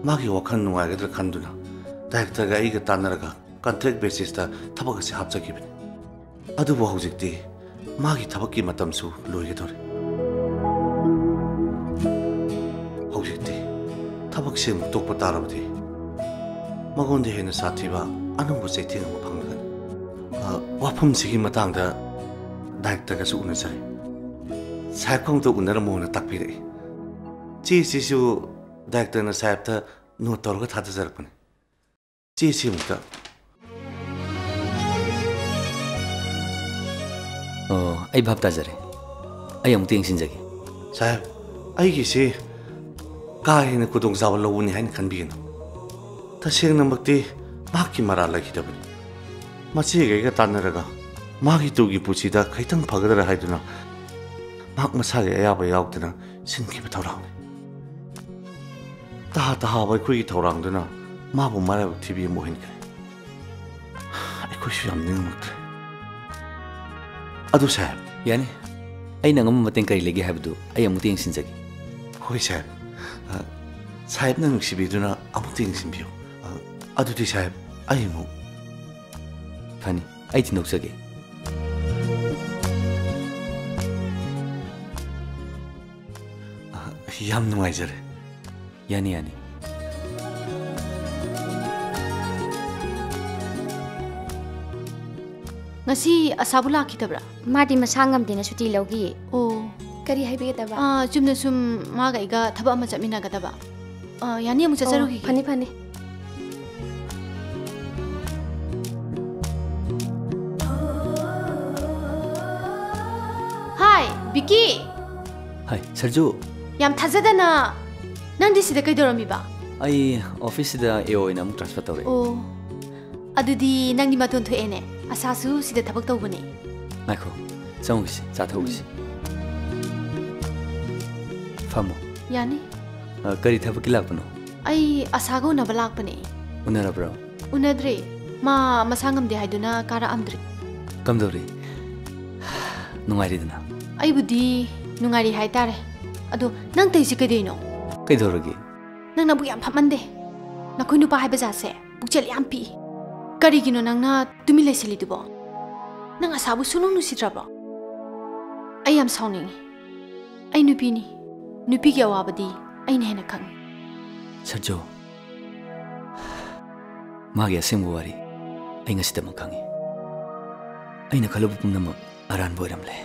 ꯃꯥꯒꯤ ꯋꯥꯈꯜ ꯅꯨꯡꯉꯥꯏꯒꯗ꯭ꯔꯥ ꯈꯟꯗꯨꯅ directorꯒ ꯑꯩꯒ ꯇꯥꯟꯅꯔꯒ contract basisꯇ ꯊꯕꯛ ꯑꯁꯤ ꯍꯥꯞꯆꯈꯤꯕꯅꯤ꯫ ꯑꯗꯨꯕꯨ ꯍꯧꯖꯤꯛꯇꯤ ꯃꯥꯒꯤ ꯊꯕꯛꯀꯤ ꯃꯇꯝꯁꯨ ꯂꯣꯏꯒꯗꯧꯔꯦ꯫ ꯍꯧꯖꯤꯛꯇꯤ ꯊꯕꯛꯁꯦ ꯑꯃꯨꯛ ꯇꯣꯛꯄ ꯇꯥꯔꯕꯗꯤ ꯃꯉꯣꯟꯗ ꯍꯦꯟꯅ ꯁꯥꯊꯤꯕ ꯑꯅꯧꯕ ꯆꯩꯊꯦꯡ ꯑꯃ ꯐꯪꯂꯒꯅꯤ꯫ ꯑ, ꯋꯥꯐꯝꯁꯤꯒꯤ ꯃꯇꯥꯡꯗ directorꯒꯁꯨ ꯎꯅꯖꯔꯦ꯫ ꯁꯥꯍꯦꯕꯀ ꯑꯃꯨꯛꯇ ꯎꯅꯔꯝꯃꯣꯅ ꯇꯥꯛꯄꯤꯔꯛꯏ꯫ ꯆꯦꯁꯤꯁꯨ ꯗꯥꯏꯔꯦꯛꯇꯔꯅ ꯁꯥꯍꯦꯕꯇ ꯅꯣꯠ ꯇꯧꯔꯒ ꯊꯥꯗꯖꯔꯛꯄꯅꯤ꯫ ꯆꯦꯁꯤ ꯑꯃꯨꯛꯇ꯫ ꯑꯣ, ꯑꯩ ꯚꯥꯞ ꯇꯥꯖꯔꯦ꯫ ꯑꯩ ꯑꯃꯨꯛꯇ ꯌꯦꯡꯁꯤꯟꯖꯒꯦ꯫ ꯁꯥꯍꯦꯕ, ꯑꯩꯒꯤꯁꯤ ꯀꯥ ꯍꯦꯟꯅ ꯈꯨꯗꯣꯡꯆꯥꯕ ꯂꯧꯕꯅꯤ ꯍꯥꯏꯅ ꯈꯟꯕꯤꯒꯅꯨ꯫ ꯇꯁꯦꯡꯅꯃꯛꯇꯤ ꯃꯍꯥꯛꯀꯤ ꯃꯔꯥꯜ ꯂꯩꯈꯤꯗꯕꯅꯤ꯫ ꯃꯆꯦꯒꯩꯒ ꯇꯥꯟꯅꯔꯒ ꯃꯥꯒꯤ ꯇꯨꯡꯒꯤ ꯄꯨꯟꯁꯤꯗ ꯈꯤꯇꯪ ꯐꯒꯗ꯭ꯔꯥ ꯍꯥꯏꯗꯨꯅ ꯃꯍꯥꯛ ꯃꯁꯥꯒꯤ ꯑꯌꯥꯕ ꯌꯥꯎꯗꯅ ꯁꯤꯟꯈꯤꯕ ꯊꯧꯔꯥꯡꯅꯤ꯫ ꯇꯍꯥ ꯇꯍꯥꯕ ꯑꯩꯈꯣꯏꯒꯤ ꯊꯧꯔꯥꯡꯗꯨꯅ ꯃꯥꯕꯨ ꯃꯔꯥꯏꯕꯛ ꯊꯤꯕꯤ ꯑꯃ ꯑꯣꯏꯍꯟꯈ꯭ꯔꯦ꯫ ꯑꯩꯈꯣꯏꯁꯨ ꯌꯥꯝ ꯅꯤꯡꯉꯝꯃꯛꯇ꯭ꯔꯦ꯫ ꯑꯗꯨ ꯁꯥꯍꯦꯕ꯫ ꯌꯥꯅꯤ꯫ ꯑꯩꯅ ꯉꯝꯕ ꯃꯇꯦꯡ ꯀꯔꯤ ꯂꯩꯒꯦ ꯍꯥꯏꯕꯗꯨ ꯑꯩ ꯑꯃꯨꯛꯇ ꯌꯦꯡꯁꯤꯟꯖꯒꯦ꯫ ꯍꯣꯏ ꯁꯥꯍꯦꯕ꯫ ꯑ, ꯁꯥꯍꯦꯕꯅ ꯅꯨꯡꯁꯤꯕꯤꯗꯨꯅ ꯑꯃꯨꯛꯇ ꯌꯦꯡꯁꯤꯟꯕꯤꯌꯨ꯫ ꯑ, ꯑꯗꯨꯗꯤ ꯁꯥꯍꯦꯕ, ꯑꯩ ꯑꯃꯨꯛ꯫ ꯐꯅꯤ, ꯑꯩ ꯊꯤꯟꯗꯣꯛꯆꯒꯦ꯫ ꯑ, ꯌꯥꯝ ꯅꯨꯡꯉꯥꯏꯖꯔꯦ꯫ ꯌꯥꯅꯤ, ꯌꯥꯅꯤ꯫ ꯉꯁꯤ ꯑꯁꯥꯕꯨ ꯂꯥꯛꯈꯤꯗꯕ꯭ꯔꯥ? ꯃꯥꯗꯤ ꯃꯁꯥ ꯉꯝꯗꯦꯅ ꯁꯨꯇꯤ ꯂꯧꯈꯤꯌꯦ꯫ ꯑꯣ꯫ ꯀꯔꯤ ꯍꯥꯏꯕꯤꯒꯗꯕ? ꯑꯥ, ꯆꯨꯝꯅ ꯁꯨꯝ ꯃꯥꯒ ꯑꯩꯒ ꯊꯕꯛ ꯑꯃ ꯆꯠꯃꯤꯟꯅꯒꯗꯕ꯫ ꯑꯥ, ꯌꯥꯅꯤ, ꯑꯃꯨꯛ ꯑꯣ, ꯆꯠꯆꯔꯨꯈꯤꯒꯦ꯫ ꯐꯅꯤ, ꯐꯅꯤ꯫ ꯍꯥꯏ, ꯕꯤꯀꯤ! ꯍꯥꯏ, ꯁꯔꯖꯨ꯫ ꯌꯥꯝ ꯊꯥꯖꯗꯅ ꯅꯪꯗꯤ ꯁꯤꯗ ꯀꯩꯗꯧꯔꯝꯃꯤꯕ? ꯑꯩ ꯑꯣꯐꯤꯁꯁꯤꯗ ꯑꯦ ꯑꯣ ꯑꯣꯏꯅ ꯑꯃꯨꯛ ꯇ꯭ꯔꯥꯟꯁꯐꯔ ꯇꯧꯔꯛꯑꯦ꯫ ꯑꯣ, ꯑꯗꯨꯗꯤ ꯅꯪꯗꯤ ꯃꯇꯣꯟ ꯊꯣꯛꯑꯦꯅꯦ꯫ ꯑꯁꯥꯁꯨ ꯁꯤꯗ ꯊꯕꯛ ꯇꯧꯕꯅꯦ꯫ ꯉꯥꯏꯈꯣ, ꯆꯪꯉꯨꯁꯤ, ꯆꯥ ꯊꯛꯎꯁꯤ꯫ ꯐꯝꯃꯣ꯫ ꯌꯥꯅꯤ꯫ ꯑ, ꯀꯔꯤ ꯊꯕꯛꯀꯤ ꯂꯥꯛꯄꯅꯣ? ꯑꯩ ꯑꯁꯥꯒ ꯎꯅꯕ ꯂꯥꯛꯄꯅꯦ꯫ ꯎꯅꯔꯕ꯭ꯔꯣ? ꯎꯅꯗ꯭ꯔꯤ꯫ ꯃꯥ ꯃꯁꯥ ꯉꯝꯗꯦ ꯍꯥꯏꯗꯨꯅ ꯀꯥꯔꯛꯑꯝꯗ꯭ꯔꯤ꯫ ꯀꯝꯗꯧꯔꯤ? ꯅꯨꯡꯉꯥꯏꯔꯤꯗꯅ? ꯑꯩꯕꯨꯗꯤ ꯅꯨꯡꯉꯥꯏꯔꯤ ꯍꯥꯏꯇꯥꯔꯦ꯫ ꯑꯗꯣ ꯅꯪ ꯇꯧꯔꯤꯁꯤ ꯀꯩꯗꯧꯔꯤꯅꯣ? ꯀꯩꯗꯧꯔꯒꯦ? ꯅꯪ ꯅꯕꯨꯛ ꯌꯥꯝ ꯐꯠꯃꯟꯗꯦ꯫ ꯅꯈꯣꯏ ꯅꯨꯄꯥ ꯍꯥꯏꯕ ꯖꯥꯠꯁꯦ ꯄꯨꯛꯆꯦꯜ ꯌꯥꯝ ꯄꯤꯛꯏ꯫ ꯀꯔꯤꯒꯤꯅꯣ ꯅꯪꯅ ꯇꯨꯃꯤꯟ ꯂꯩꯁꯤꯜꯂꯤꯗꯨꯕꯣ? ꯅꯪ ꯑꯁꯥꯕꯨ ꯁꯨꯡꯅꯨꯡ ꯅꯨꯡꯁꯤꯗ꯭ꯔꯕꯣ? ꯑꯩ ꯌꯥꯝ ꯁꯥꯎꯅꯤꯡꯉꯤ꯫ ꯑꯩ ꯅꯨꯄꯤꯅꯤ꯫ ꯅꯨꯄꯤꯒꯤ ꯑꯋꯥꯕꯗꯤ ꯑꯩꯅ ꯍꯦꯟꯅ ꯈꯪꯉꯤ꯫ ꯁꯔꯖꯨ, ꯃꯥꯒꯤ ꯑꯁꯦꯡꯕ ꯋꯥꯔꯤ ꯑꯩ ꯉꯁꯤꯗꯃꯛ ꯈꯪꯉꯤ꯫ ꯑꯩꯅ ꯈꯜꯂꯨꯕ ꯄꯨꯝꯅꯃꯛ ꯑꯔꯥꯟꯕ ꯑꯣꯏꯔꯝꯂꯦ꯫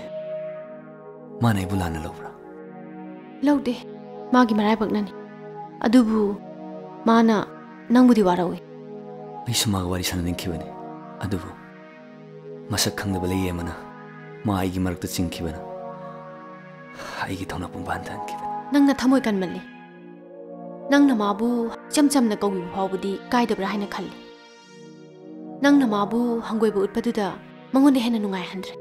ꯃꯥꯅ ꯑꯩꯕꯨ ꯂꯥꯟꯅ ꯂꯧꯕ꯭ꯔꯥ? ꯂꯧꯗꯦ꯫ ꯃꯥꯒꯤ ꯃꯔꯥꯏꯕꯛꯅꯅꯤ꯫ ꯑꯗꯨꯕꯨ ꯃꯥꯅ ꯅꯪꯕꯨꯗꯤ ꯋꯥꯔꯧꯏ꯫ ꯑꯩꯁꯨ ꯃꯥꯒ ꯋꯥꯔꯤ ꯁꯥꯟꯅꯅꯤꯡꯈꯤꯕꯅꯤ꯫ ꯑꯗꯨꯕꯨ ꯃꯁꯛ ꯈꯪꯗꯕ ꯂꯩꯌꯦ ꯑꯃꯅ ꯃꯥ ꯑꯩꯒꯤ ꯃꯔꯛꯇ ꯆꯤꯡꯈꯤꯕꯅ ꯑꯩꯒꯤ ꯊꯧꯅꯥ ꯄꯨꯡꯕꯥꯟ ꯊꯟꯈꯤꯕꯅꯤ꯫ ꯅꯪꯅ ꯊꯃꯣꯏ ꯀꯟꯃꯜꯂꯤ꯫ ꯅꯪꯅ ꯃꯥꯕꯨ ꯏꯆꯝ ꯆꯝꯅ ꯀꯧꯕꯤꯕ ꯐꯥꯎꯕꯗꯤ ꯀꯥꯏꯗꯕ꯭ꯔꯥ ꯍꯥꯏꯅ ꯈꯜꯂꯤ꯫ ꯅꯪꯅ ꯃꯥꯕꯨ ꯍꯪꯒꯣꯏꯕ ꯎꯠꯄꯗꯨꯗ ꯃꯉꯣꯟꯗ ꯍꯦꯟꯅ ꯅꯨꯡꯉꯥꯏꯍꯟꯗ꯭ꯔꯦ꯫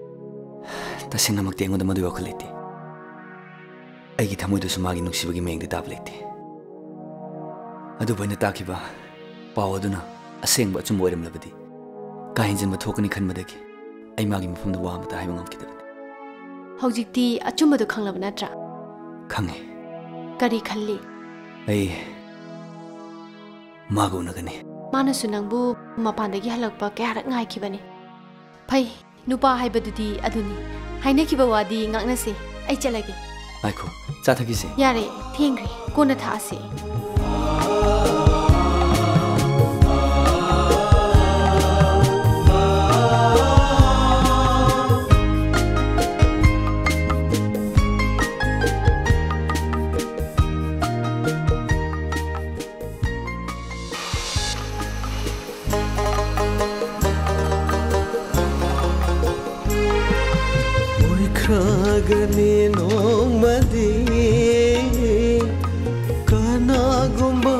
ꯇꯁꯦꯡꯅꯃꯛꯇꯤ ꯑꯩꯉꯣꯟꯗ ꯃꯗꯨꯒꯤ ꯋꯥꯈꯜ ꯂꯩꯇꯦ꯫ ꯑꯩꯒꯤ ꯊꯃꯣꯏꯗꯁꯨ ꯃꯥꯒꯤ ꯅꯨꯡꯁꯤꯕꯒꯤ ꯃꯌꯦꯡꯗꯤ ꯇꯥꯕ ꯂꯩꯇꯦ꯫ ꯑꯗꯨꯕꯨ ꯑꯩꯅ ꯇꯥꯈꯤꯕ ꯄꯥꯎ ꯑꯗꯨꯅ ꯑꯁꯦꯡꯕ ꯑꯆꯨꯝꯕ ꯑꯣꯏꯔꯝꯂꯕꯗꯤ ꯀꯥ ꯍꯦꯟꯖꯤꯟꯕ ꯊꯣꯛꯀꯅꯤ ꯈꯟꯕꯗꯒꯤ ꯑꯩ ꯃꯥꯒꯤ ꯃꯐꯝꯗ ꯋꯥ ꯑꯃꯇ ꯍꯥꯏꯕ ꯉꯝꯈꯤꯗꯕꯅꯤ꯫ ꯍꯧꯖꯤꯛꯇꯤ ꯑꯆꯨꯝꯕꯗꯨ ꯈꯪꯂꯕ ꯅꯠꯇ꯭ꯔꯥ? ꯈꯪꯉꯦ꯫ ꯀꯔꯤ ꯈꯜꯂꯤ? ꯑꯩ ꯃꯥꯒ ꯎꯅꯒꯅꯤ꯫ ꯃꯥꯅꯁꯨ ꯅꯪꯕꯨ ꯃꯄꯥꯟꯗꯒꯤ ꯍꯜꯂꯛꯄ ꯀꯌꯥꯔꯛ ꯉꯥꯏꯈꯤꯕꯅꯤ꯫ ꯐꯩ, ꯅꯨꯄꯥ ꯍꯥꯏꯕꯗꯨꯗꯤ ꯑꯗꯨꯅꯤ꯫ ꯍꯥꯏꯅꯈꯤꯕ ꯋꯥꯗꯤ ꯉꯥꯛꯅꯁꯦ꯫ ꯑꯩ ꯆꯠꯂꯒꯦ꯫ ꯉꯥꯏꯈꯣ, ꯆꯥ ꯊꯛꯈꯤꯁꯦ꯫ ꯌꯥꯔꯦ, ꯊꯦꯡꯈ꯭ꯔꯦ꯫ ꯀꯣꯟꯅ ꯊꯛꯑꯁꯦ꯫ ꯑꯣꯏꯈ꯭ꯔꯒꯅꯤ ꯅꯣꯡꯃꯗꯤ ꯀꯅꯥꯒꯨꯝꯕ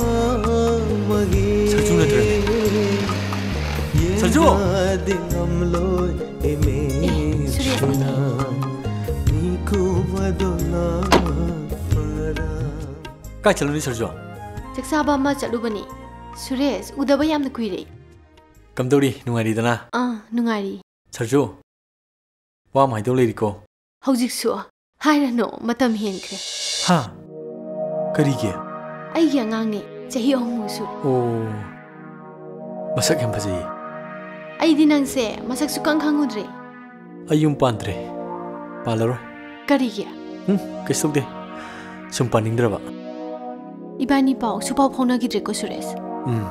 ꯑꯃꯒꯤ ꯁꯔꯖꯨ ꯅꯠꯇ꯭ꯔꯅꯦ? ꯁꯔꯖꯨ! ꯌꯦꯡꯕꯗꯤ ꯉꯝꯂꯣꯏ ꯑꯦ, ꯁꯨꯔꯦꯁ꯫ ꯏꯃꯤꯠꯁꯤꯅ ꯃꯤꯀꯨꯞ ꯑꯗꯨ ꯂꯥꯛꯄꯗ꯫ ꯀꯥꯏ ꯆꯠꯂꯨꯅꯤ ꯁꯔꯖꯨ? ꯆꯥꯛꯆꯥꯕ ꯑꯃ ꯆꯠꯂꯨꯕꯅꯤ꯫ ꯁꯨꯔꯦꯁ, ꯎꯗꯕ ꯌꯥꯝꯅ ꯀꯨꯏꯔꯦ꯫ ꯀꯝꯗꯧꯔꯤ? ꯅꯨꯡꯉꯥꯏꯔꯤꯗꯅ? ꯑꯥ, ꯅꯨꯡꯉꯥꯏꯔꯤ꯫ ꯁꯔꯖꯨ, ꯋꯥ ꯑꯃ ꯍꯥꯏꯗꯧ ꯂꯩꯔꯤꯀꯣ꯫ ꯍꯧꯖꯤꯛꯁꯨ? ꯍꯥꯏꯔꯅꯨ, ꯃꯇꯝ ꯍꯦꯟꯈ꯭ꯔꯦ꯫ ꯍꯥ? ꯀꯔꯤꯒꯤ? ꯑꯩꯒꯤ ꯑꯉꯥꯡꯅꯦ, ꯆꯍꯤ ꯑꯍꯨꯝꯃꯨꯛ ꯁꯨꯔꯦ꯫ ꯑꯣ, ꯃꯁꯛ ꯌꯥꯝ ꯐꯖꯩꯌꯦ꯫ ꯑꯩꯗꯤ ꯅꯪꯁꯦ ꯃꯁꯛ ꯁꯨꯛꯈꯪ ꯈꯪꯉꯨꯗ꯭ꯔꯦ꯫ ꯑꯩ ꯌꯨꯝ ꯄꯥꯟꯗ꯭ꯔꯦ, ꯄꯥꯜꯂꯔꯣꯏ꯫ ꯀꯔꯤꯒꯤ? ꯎꯝ, ꯀꯩꯁꯨ ꯇꯧꯗꯦ, ꯁꯨꯝ ꯄꯥꯅꯤꯡꯗ꯭ꯔꯕ꯫ ꯏꯕꯥꯅꯤ ꯄꯥꯎ ꯁꯨꯄꯥꯎ ꯐꯥꯎꯅꯈꯤꯗ꯭ꯔꯦꯀꯣ, ꯁꯨꯔꯦꯁ꯫ ꯎꯝ,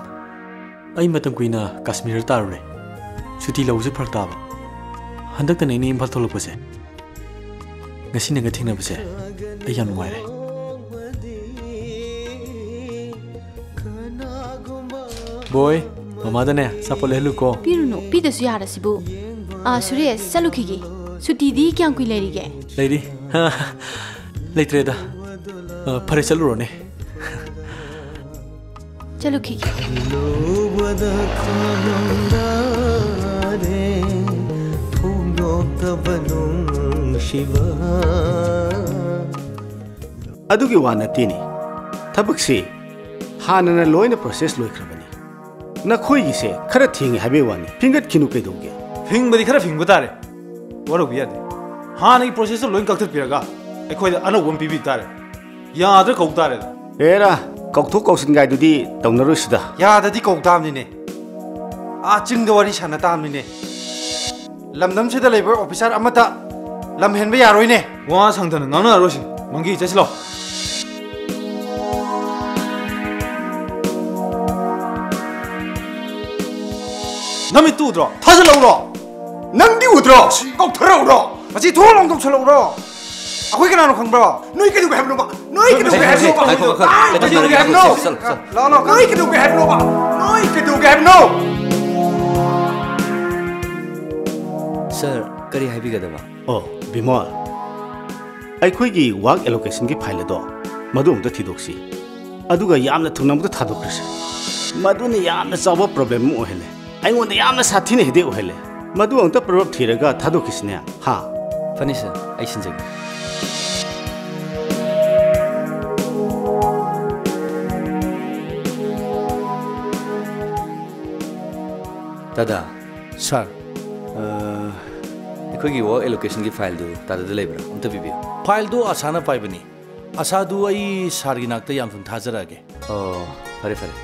ꯑꯩ ꯃꯇꯝ ꯀꯨꯏꯅ ꯀꯥꯁꯃꯤꯔꯗ ꯇꯥꯔꯨꯔꯦ, ꯁꯨꯇꯤ ꯂꯧꯕꯁꯨ ꯐꯔꯛ ꯇꯥꯕ꯫ ꯍꯟꯗꯛꯇꯅꯦ ꯑꯩꯅ ꯏꯝꯐꯥꯜ ꯊꯣꯛꯂꯛꯄꯁꯦ꯫ ꯉꯁꯤ ꯅꯪꯒ ꯊꯦꯡꯅꯕꯁꯦ ꯑꯩ ꯌꯥꯝ ꯅꯨꯡꯉꯥꯏꯔꯦ꯫ ꯕꯣꯏ, ꯃꯃꯥꯗꯅꯦ ꯑꯆꯥꯄꯣꯠ ꯂꯩꯍꯜꯂꯨꯀꯣ꯫ ꯄꯤꯔꯨꯅꯨ, ꯄꯤꯗꯁꯨ ꯌꯥꯔꯁꯤꯕꯨ꯫ ꯑꯥ, ꯁꯨꯔꯦꯁ, ꯆꯠꯂꯨꯈꯤꯒꯦ꯫ ꯁꯨꯇꯤꯗꯤ ꯀꯌꯥꯝ ꯀꯨꯏ ꯂꯩꯔꯤꯒꯦ? ꯂꯩꯔꯤ꯫ ꯂꯩꯇ꯭ꯔꯦꯗ꯫ ꯑ, ꯐꯔꯦ, ꯆꯠꯂꯨꯔꯣꯅꯦ꯫ ꯆꯠꯂꯨꯈꯤꯒꯦ꯫ ꯈꯜꯂꯨꯕꯗ ꯈꯨꯅꯨꯡꯗꯥꯔꯦ, ꯐꯣꯡꯗꯣꯛꯇꯕ ꯅꯨꯡꯁꯤꯕ꯫ ꯑꯗꯨꯒꯤ ꯋꯥ ꯅꯠꯇꯦꯅꯦ꯫ ꯊꯕꯛꯁꯤ ꯍꯥꯟꯅꯅ ꯂꯣꯏꯅ process ꯂꯣꯏꯈ꯭ꯔꯕꯅꯤ꯫ ꯅꯈꯣꯏꯒꯤꯁꯦ ꯈꯔ ꯊꯦꯡꯉꯦ ꯍꯥꯏꯕꯩ ꯋꯥꯅꯤ꯫ ꯐꯤꯡꯒꯠꯈꯤꯅꯨ ꯀꯩꯗꯧꯒꯦ? ꯐꯤꯡꯕꯗꯤ ꯈꯔ ꯐꯤꯡꯕ ꯇꯥꯔꯦ꯫ ꯋꯥꯔꯧꯕ ꯌꯥꯗꯦ꯫ ꯍꯥꯟꯅꯒꯤ process ꯇꯣ ꯂꯣꯏ ꯀꯛꯊꯠꯄꯤꯔꯒ ꯑꯩꯈꯣꯏꯗ ꯑꯅꯧꯕ ꯑꯃ ꯄꯤꯕꯤ ꯇꯥꯔꯦ꯫ ꯌꯥꯗ꯭ꯔꯥ ꯀꯧ ꯇꯥꯔꯦꯗ꯫ ꯑꯦꯔꯥ, ꯀꯧꯊꯣꯛ ꯀꯧꯁꯤꯟ ꯒꯥꯏꯗꯨꯗꯤ ꯇꯧꯅꯔꯣꯏꯁꯤꯗ꯫ ꯌꯥꯗꯗꯤ ꯀꯧ ꯇꯥꯕꯅꯤꯅꯦ꯫ ꯑꯥ ꯆꯤꯡꯗ ꯋꯥꯔꯤ ꯁꯥꯟꯅ ꯇꯥꯕꯅꯤꯅꯦ꯫ ꯂꯝꯗꯝꯁꯤꯗ ꯂꯩꯕ officer ꯑꯃꯠꯇ ꯂꯝ ꯍꯦꯟꯕ ꯌꯥꯔꯣꯏꯅꯦ꯫ ꯋꯥ ꯁꯥꯡꯊꯅ ꯉꯥꯡꯅꯔꯔꯣꯏꯁꯤ꯫ ꯃꯪꯒꯤ, ꯆꯠꯁꯤꯂꯣ꯫ ꯅꯃꯤꯠꯇꯨ ꯎꯗ꯭ꯔꯣ? ꯊꯥꯖꯤꯜꯂꯛꯎꯔꯣ? ꯅꯪꯗꯤ ꯎꯗ꯭ꯔꯣ? ꯀꯧꯊꯔꯛꯎꯔꯣ? ꯃꯁꯤ ꯊꯣꯡ ꯂꯣꯟꯊꯣꯛꯁꯜꯂꯛꯎꯔꯣ? ꯑꯩꯈꯣꯏ ꯀꯅꯥꯅꯣ ꯈꯪꯕ꯭ꯔꯣ? ꯅꯣꯏ ꯀꯩꯗꯧꯒꯦ ꯍꯥꯏꯕꯅꯣꯕ? ꯅꯣꯏ ꯀꯩꯗꯧꯒꯦ ꯍꯥꯏꯕꯅꯣꯕ? ꯉꯥꯏꯈꯣ, ꯉꯥꯏꯈꯣ, ꯅꯣꯏ ꯀꯩꯗꯧꯒꯦ ꯍꯥꯏꯕꯅꯣ? ꯆꯠꯂꯣ, ꯆꯠꯂꯣ꯫ ꯂꯥꯛꯑꯣ, ꯂꯥꯛꯑꯣ꯫ ꯅꯣꯏ ꯀꯩꯗꯧꯒꯦ ꯍꯥꯏꯕꯅꯣꯕ? ꯅꯣꯏ ꯀꯩꯗꯧꯒꯦ ꯍꯥꯏꯕꯅꯣ? ꯁꯥꯔ, ꯀꯔꯤ ꯍꯥꯏꯕꯤꯒꯗꯕ? ꯑꯣ, ꯕꯤꯃꯣꯜ, ꯑꯩꯈꯣꯏꯒꯤ work allocation ꯒꯤ file ꯑꯗꯣ ꯃꯗꯨ ꯑꯃꯨꯛꯇ ꯊꯤꯗꯣꯛꯁꯤ, ꯑꯗꯨꯒ ꯌꯥꯝꯅ ꯊꯨꯅ ꯑꯃꯨꯛꯇ ꯊꯥꯗꯣꯛꯈ꯭ꯔꯁꯤ꯫ ꯃꯗꯨꯅ ꯌꯥꯝꯅ ꯆꯥꯎꯕ problem ꯑꯃ ꯑꯣꯏꯍꯜꯂꯦ꯫ ꯑꯩꯉꯣꯟꯗ ꯌꯥꯝꯅ ꯁꯥꯊꯤꯅ headache ꯑꯣꯏꯍꯜꯂꯦ꯫ ꯃꯗꯨ ꯑꯃꯨꯛꯇ problem ꯊꯤꯔꯒ ꯊꯥꯗꯣꯛꯈꯤꯁꯤꯅꯦ, ꯍꯥ? ꯐꯅꯤ ꯁꯥꯔ, ꯑꯩ ꯁꯤꯟꯖꯒꯦ꯫ ꯗꯥꯗꯥ꯫ ꯁꯥꯔ꯫ ꯑ, ꯑꯩꯈꯣꯏꯒꯤ work allocation ꯒꯤ file ꯗꯨ ꯇꯥꯗꯥꯗ ꯂꯩꯕ꯭ꯔꯥ? ꯑꯝꯇ ꯄꯤꯕꯤꯌꯨ꯫ File ꯗꯨ ꯑꯁꯥꯅ ꯄꯥꯏꯕꯅꯤ꯫ ꯑꯁꯥꯗꯨ ꯑꯩ ꯁꯥꯔꯒꯤ ꯅꯥꯛꯇ ꯌꯥꯝ ꯊꯨꯅ ꯊꯥꯖꯔꯛꯑꯒꯦ꯫ ꯑꯣ, ꯐꯔꯦ, ꯐꯔꯦ꯫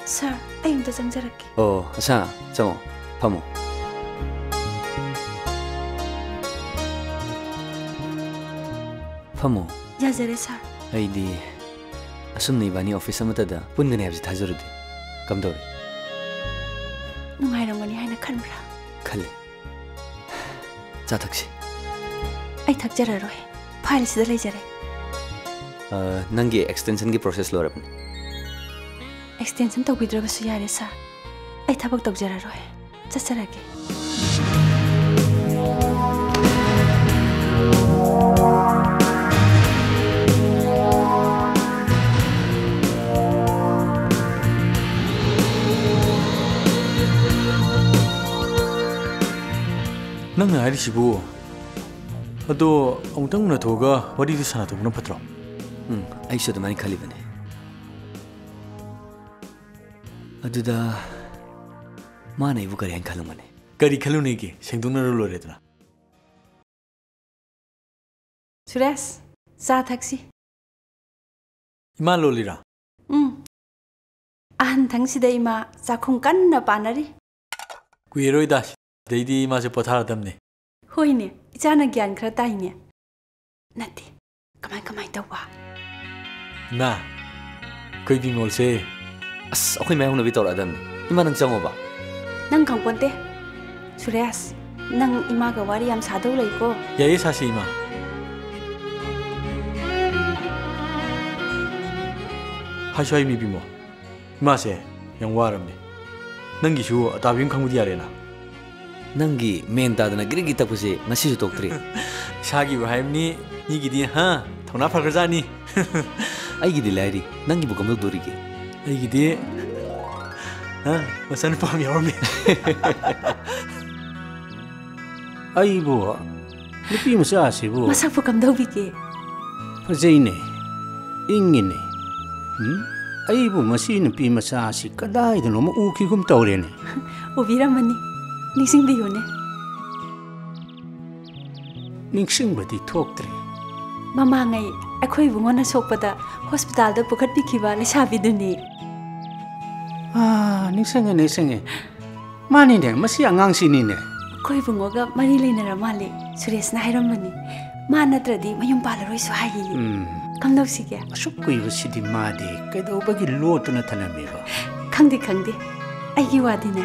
ꯁꯥꯔ, ꯑꯩ ꯑꯝꯇ ꯆꯪꯖꯔꯛꯀꯦ꯫ ꯑꯣ, ꯑꯁꯥ, ꯆꯪꯉꯣ, ꯐꯝꯃꯣ꯫ ꯐꯝꯃꯣ꯫ ꯌꯥꯖꯔꯦ, ꯁꯥꯔ꯫ ꯑꯩꯗꯤ ꯑꯁꯨꯝꯅ ꯏꯕꯥꯅꯤ ꯑꯣꯐꯤꯁ ꯑꯃꯠꯇꯗ ꯄꯨꯟꯒꯅꯤ ꯍꯥꯏꯕꯁꯤ ꯊꯥꯖꯔꯨꯗꯦ꯫ ꯀꯝꯗꯧꯔꯤ? ꯅꯨꯡꯉꯥꯏꯔꯝꯒꯅꯤ ꯍꯥꯏꯅ ꯈꯟꯕ꯭ꯔꯥ? ꯈꯜꯂꯤ꯫ ꯆꯥ ꯊꯛꯁꯤ꯫ ꯑꯩ ꯊꯛꯆꯔꯔꯣꯏ꯫ ꯐꯥꯏꯜꯁꯤꯗ ꯂꯩꯖꯔꯦ꯫ ꯑ, ꯅꯪꯒꯤ ꯑꯦꯛꯁꯇꯦꯟꯁꯟꯒꯤ ꯄ꯭ꯔꯣꯁꯦꯁ ꯂꯣꯏꯔꯕꯅꯤ꯫ ꯑꯦꯛꯁꯇꯦꯟꯁꯟ ꯇꯧꯕꯤꯗ꯭ꯔꯕꯁꯨ ꯌꯥꯔꯦ, ꯁꯥꯔ꯫ ꯑꯩ ꯊꯕꯛ ꯇꯧꯖꯔꯔꯣꯏ꯫ ꯆꯠꯆꯔꯒꯦ꯫ ꯅꯪꯅ ꯍꯥꯏꯔꯤꯁꯤꯕꯨ? ꯑꯗꯣ ꯑꯃꯨꯛꯇꯪ ꯎꯅꯊꯣꯛꯑꯒ ꯋꯥꯔꯤꯗꯨ ꯁꯥꯟꯅꯊꯣꯛꯄꯅ ꯐꯠꯇ꯭ꯔꯣ? ꯎꯝ, ꯑꯩꯁꯨ ꯑꯗꯨꯃꯥꯏꯅ ꯈꯜꯂꯤꯕꯅꯤ꯫ ꯑꯗꯨꯗ ꯃꯥꯅ ꯑꯩꯕꯨ ꯀꯔꯤ ꯍꯥꯏꯅ ꯈꯜꯂꯝꯒꯅꯤ? ꯀꯔꯤ ꯈꯜꯂꯨꯅꯤꯒꯦ? ꯁꯦꯡꯗꯣꯛꯅꯔ ꯂꯣꯏꯔꯦꯗꯅ꯫ ꯁꯨꯔꯦꯁ, ꯆꯥ ꯊꯛꯁꯤ꯫ ꯏꯃꯥ ꯂꯣꯜꯂꯤꯔꯥ? ꯎꯝ꯫ ꯑꯍꯟ ꯊꯪꯁꯤꯗ ꯏꯃꯥ ꯆꯥꯛꯈꯨꯝ ꯀꯟꯅ ꯄꯥꯟꯅꯔꯤ꯫ ꯀꯨꯏꯔꯔꯣꯏꯗ, ꯁꯤꯗꯩꯗꯤ ꯏꯃꯥꯁꯨ ꯄꯣꯊꯥꯔꯗꯝꯅꯤ꯫ ꯍꯣꯏꯅꯦ, ꯏꯆꯥꯅ ꯒ꯭ꯌꯥꯟ ꯈꯔ ꯇꯥꯏꯅꯦ꯫ ꯅꯠꯇꯦ, ꯀꯃꯥꯏ, ꯀꯃꯥꯏ ꯇꯧꯕ? ꯏꯃꯥ, ꯑꯩꯈꯣꯏ ꯕꯤꯃꯣꯜꯁꯦ꯫ ꯑꯁ, ꯑꯩꯈꯣꯏ ꯃꯥꯏ ꯍꯧꯅꯕꯤ ꯇꯧꯔꯛꯑꯗꯝꯅꯤ꯫ ꯏꯃꯥ, ꯅꯪ ꯆꯪꯉꯣꯕ꯫ ꯅꯪ ꯈꯪꯄꯣꯟꯇꯦ꯫ ꯁꯨꯔꯦꯁ, ꯅꯪ ꯏꯃꯥꯒ ꯋꯥꯔꯤ ꯌꯥꯝ ꯁꯥꯗꯧ ꯂꯩꯀꯣ꯫ ꯌꯥꯏꯌꯦ, ꯁꯥꯁꯤ, ꯏꯃꯥ꯫ ꯍꯥꯏꯁꯨ ꯍꯥꯏ, ꯃꯤ ꯕꯤꯃꯣꯜ꯫ ꯏꯃꯥꯁꯦ ꯌꯥꯝ ꯋꯥꯔꯕꯅꯦ꯫ ꯅꯪꯒꯤꯁꯨ ꯑꯇꯥꯕꯤ ꯑꯃ ꯈꯪꯕꯗꯤ ꯌꯥꯔꯦꯅ꯫ ꯅꯪꯒꯤ ꯃꯦꯟ ꯇꯥꯗꯅ ꯒ꯭ꯔꯤꯒꯤ ꯇꯛꯄꯁꯦ ꯉꯁꯤꯁꯨ ꯇꯣꯛꯇ꯭ꯔꯤ꯫ ꯏꯁꯥꯒꯤꯕꯨ ꯍꯥꯏꯕꯅꯤ, ꯃꯤꯒꯤꯗꯤ, ꯍꯥ, ꯊꯧꯅꯥ ꯐꯈ꯭ꯔꯖꯥꯠꯅꯤ꯫ ꯑꯩꯒꯤꯗꯤ ꯂꯥꯏꯔꯤ, ꯅꯪꯒꯤꯕꯨ ꯀꯝꯗꯧꯗꯣꯔꯤꯒꯦ? ꯑꯩꯒꯤꯗꯤ, ꯍꯥ, ꯃꯆꯥꯅꯨꯄꯥ ꯑꯃ ꯌꯥꯎꯔꯝꯃꯦ꯫ ꯑꯩꯕꯨ, ꯅꯨꯄꯤ ꯃꯆꯥꯁꯤꯕꯨ꯫ ꯃꯁꯛꯄꯨ ꯀꯝꯗꯧꯕꯤꯒꯦ? ꯐꯖꯩꯅꯦ, ꯏꯪꯉꯤꯅꯦ꯫ ꯎꯝ? ꯑꯩꯕꯨ ꯃꯁꯤ ꯅꯨꯄꯤ ꯃꯆꯥꯁꯤ ꯀꯗꯥꯏꯗꯅꯣꯃ ꯎꯈꯤꯒꯨꯝ ꯇꯧꯔꯦꯅꯦ꯫ ꯎꯕꯤꯔꯝꯃꯅꯤ, ꯅꯤꯡꯁꯤꯡꯕꯤꯌꯨꯅꯦ꯫ ꯅꯤꯡꯁꯤꯡꯕꯗꯤ ꯊꯣꯛꯇ꯭ꯔꯦ꯫ ꯃꯃꯥꯡꯉꯩ ꯑꯩꯈꯣꯏ ꯏꯕꯨꯡꯉꯣꯅ ꯁꯣꯛꯄꯗ ꯍꯣꯁꯄꯤꯇꯥꯜꯗ ꯄꯨꯈꯠꯄꯤꯈꯤꯕ ꯂꯩꯁꯥꯕꯤꯗꯨꯅꯤ꯫ ꯑꯥ, ꯅꯤꯡꯁꯤꯡꯉꯦ, ꯅꯤꯡꯁꯤꯡꯉꯦ꯫ ꯃꯥꯅꯤꯅꯦ, ꯃꯁꯤ ꯑꯉꯥꯡꯁꯤꯅꯤꯅꯦ꯫ ꯑꯩꯈꯣꯏ ꯏꯕꯨꯡꯉꯣꯒ ꯃꯔꯤ ꯂꯩꯅꯔ ꯃꯥꯜꯂꯦ, ꯁꯨꯔꯦꯁꯅ ꯍꯥꯏꯔꯝꯕꯅꯤ꯫ ꯃꯥ ꯅꯠꯇ꯭ꯔꯗꯤ ꯃꯌꯨꯝ ꯄꯥꯜꯂꯔꯣꯏꯁꯨ ꯍꯥꯏꯌꯦ꯫ ꯎꯝ꯫ ꯀꯝꯗꯧꯁꯤꯒꯦ? ꯑꯁꯨꯛ ꯀꯨꯏꯕꯁꯤꯗꯤ ꯃꯥꯗꯤ ꯀꯩꯗꯧꯕꯒꯤ ꯂꯣꯠꯇꯨꯅ ꯊꯅꯝꯃꯤꯕ? ꯈꯪꯗꯦ, ꯈꯪꯗꯦ꯫ ꯑꯩꯒꯤ ꯋꯥꯗꯤꯅꯦ,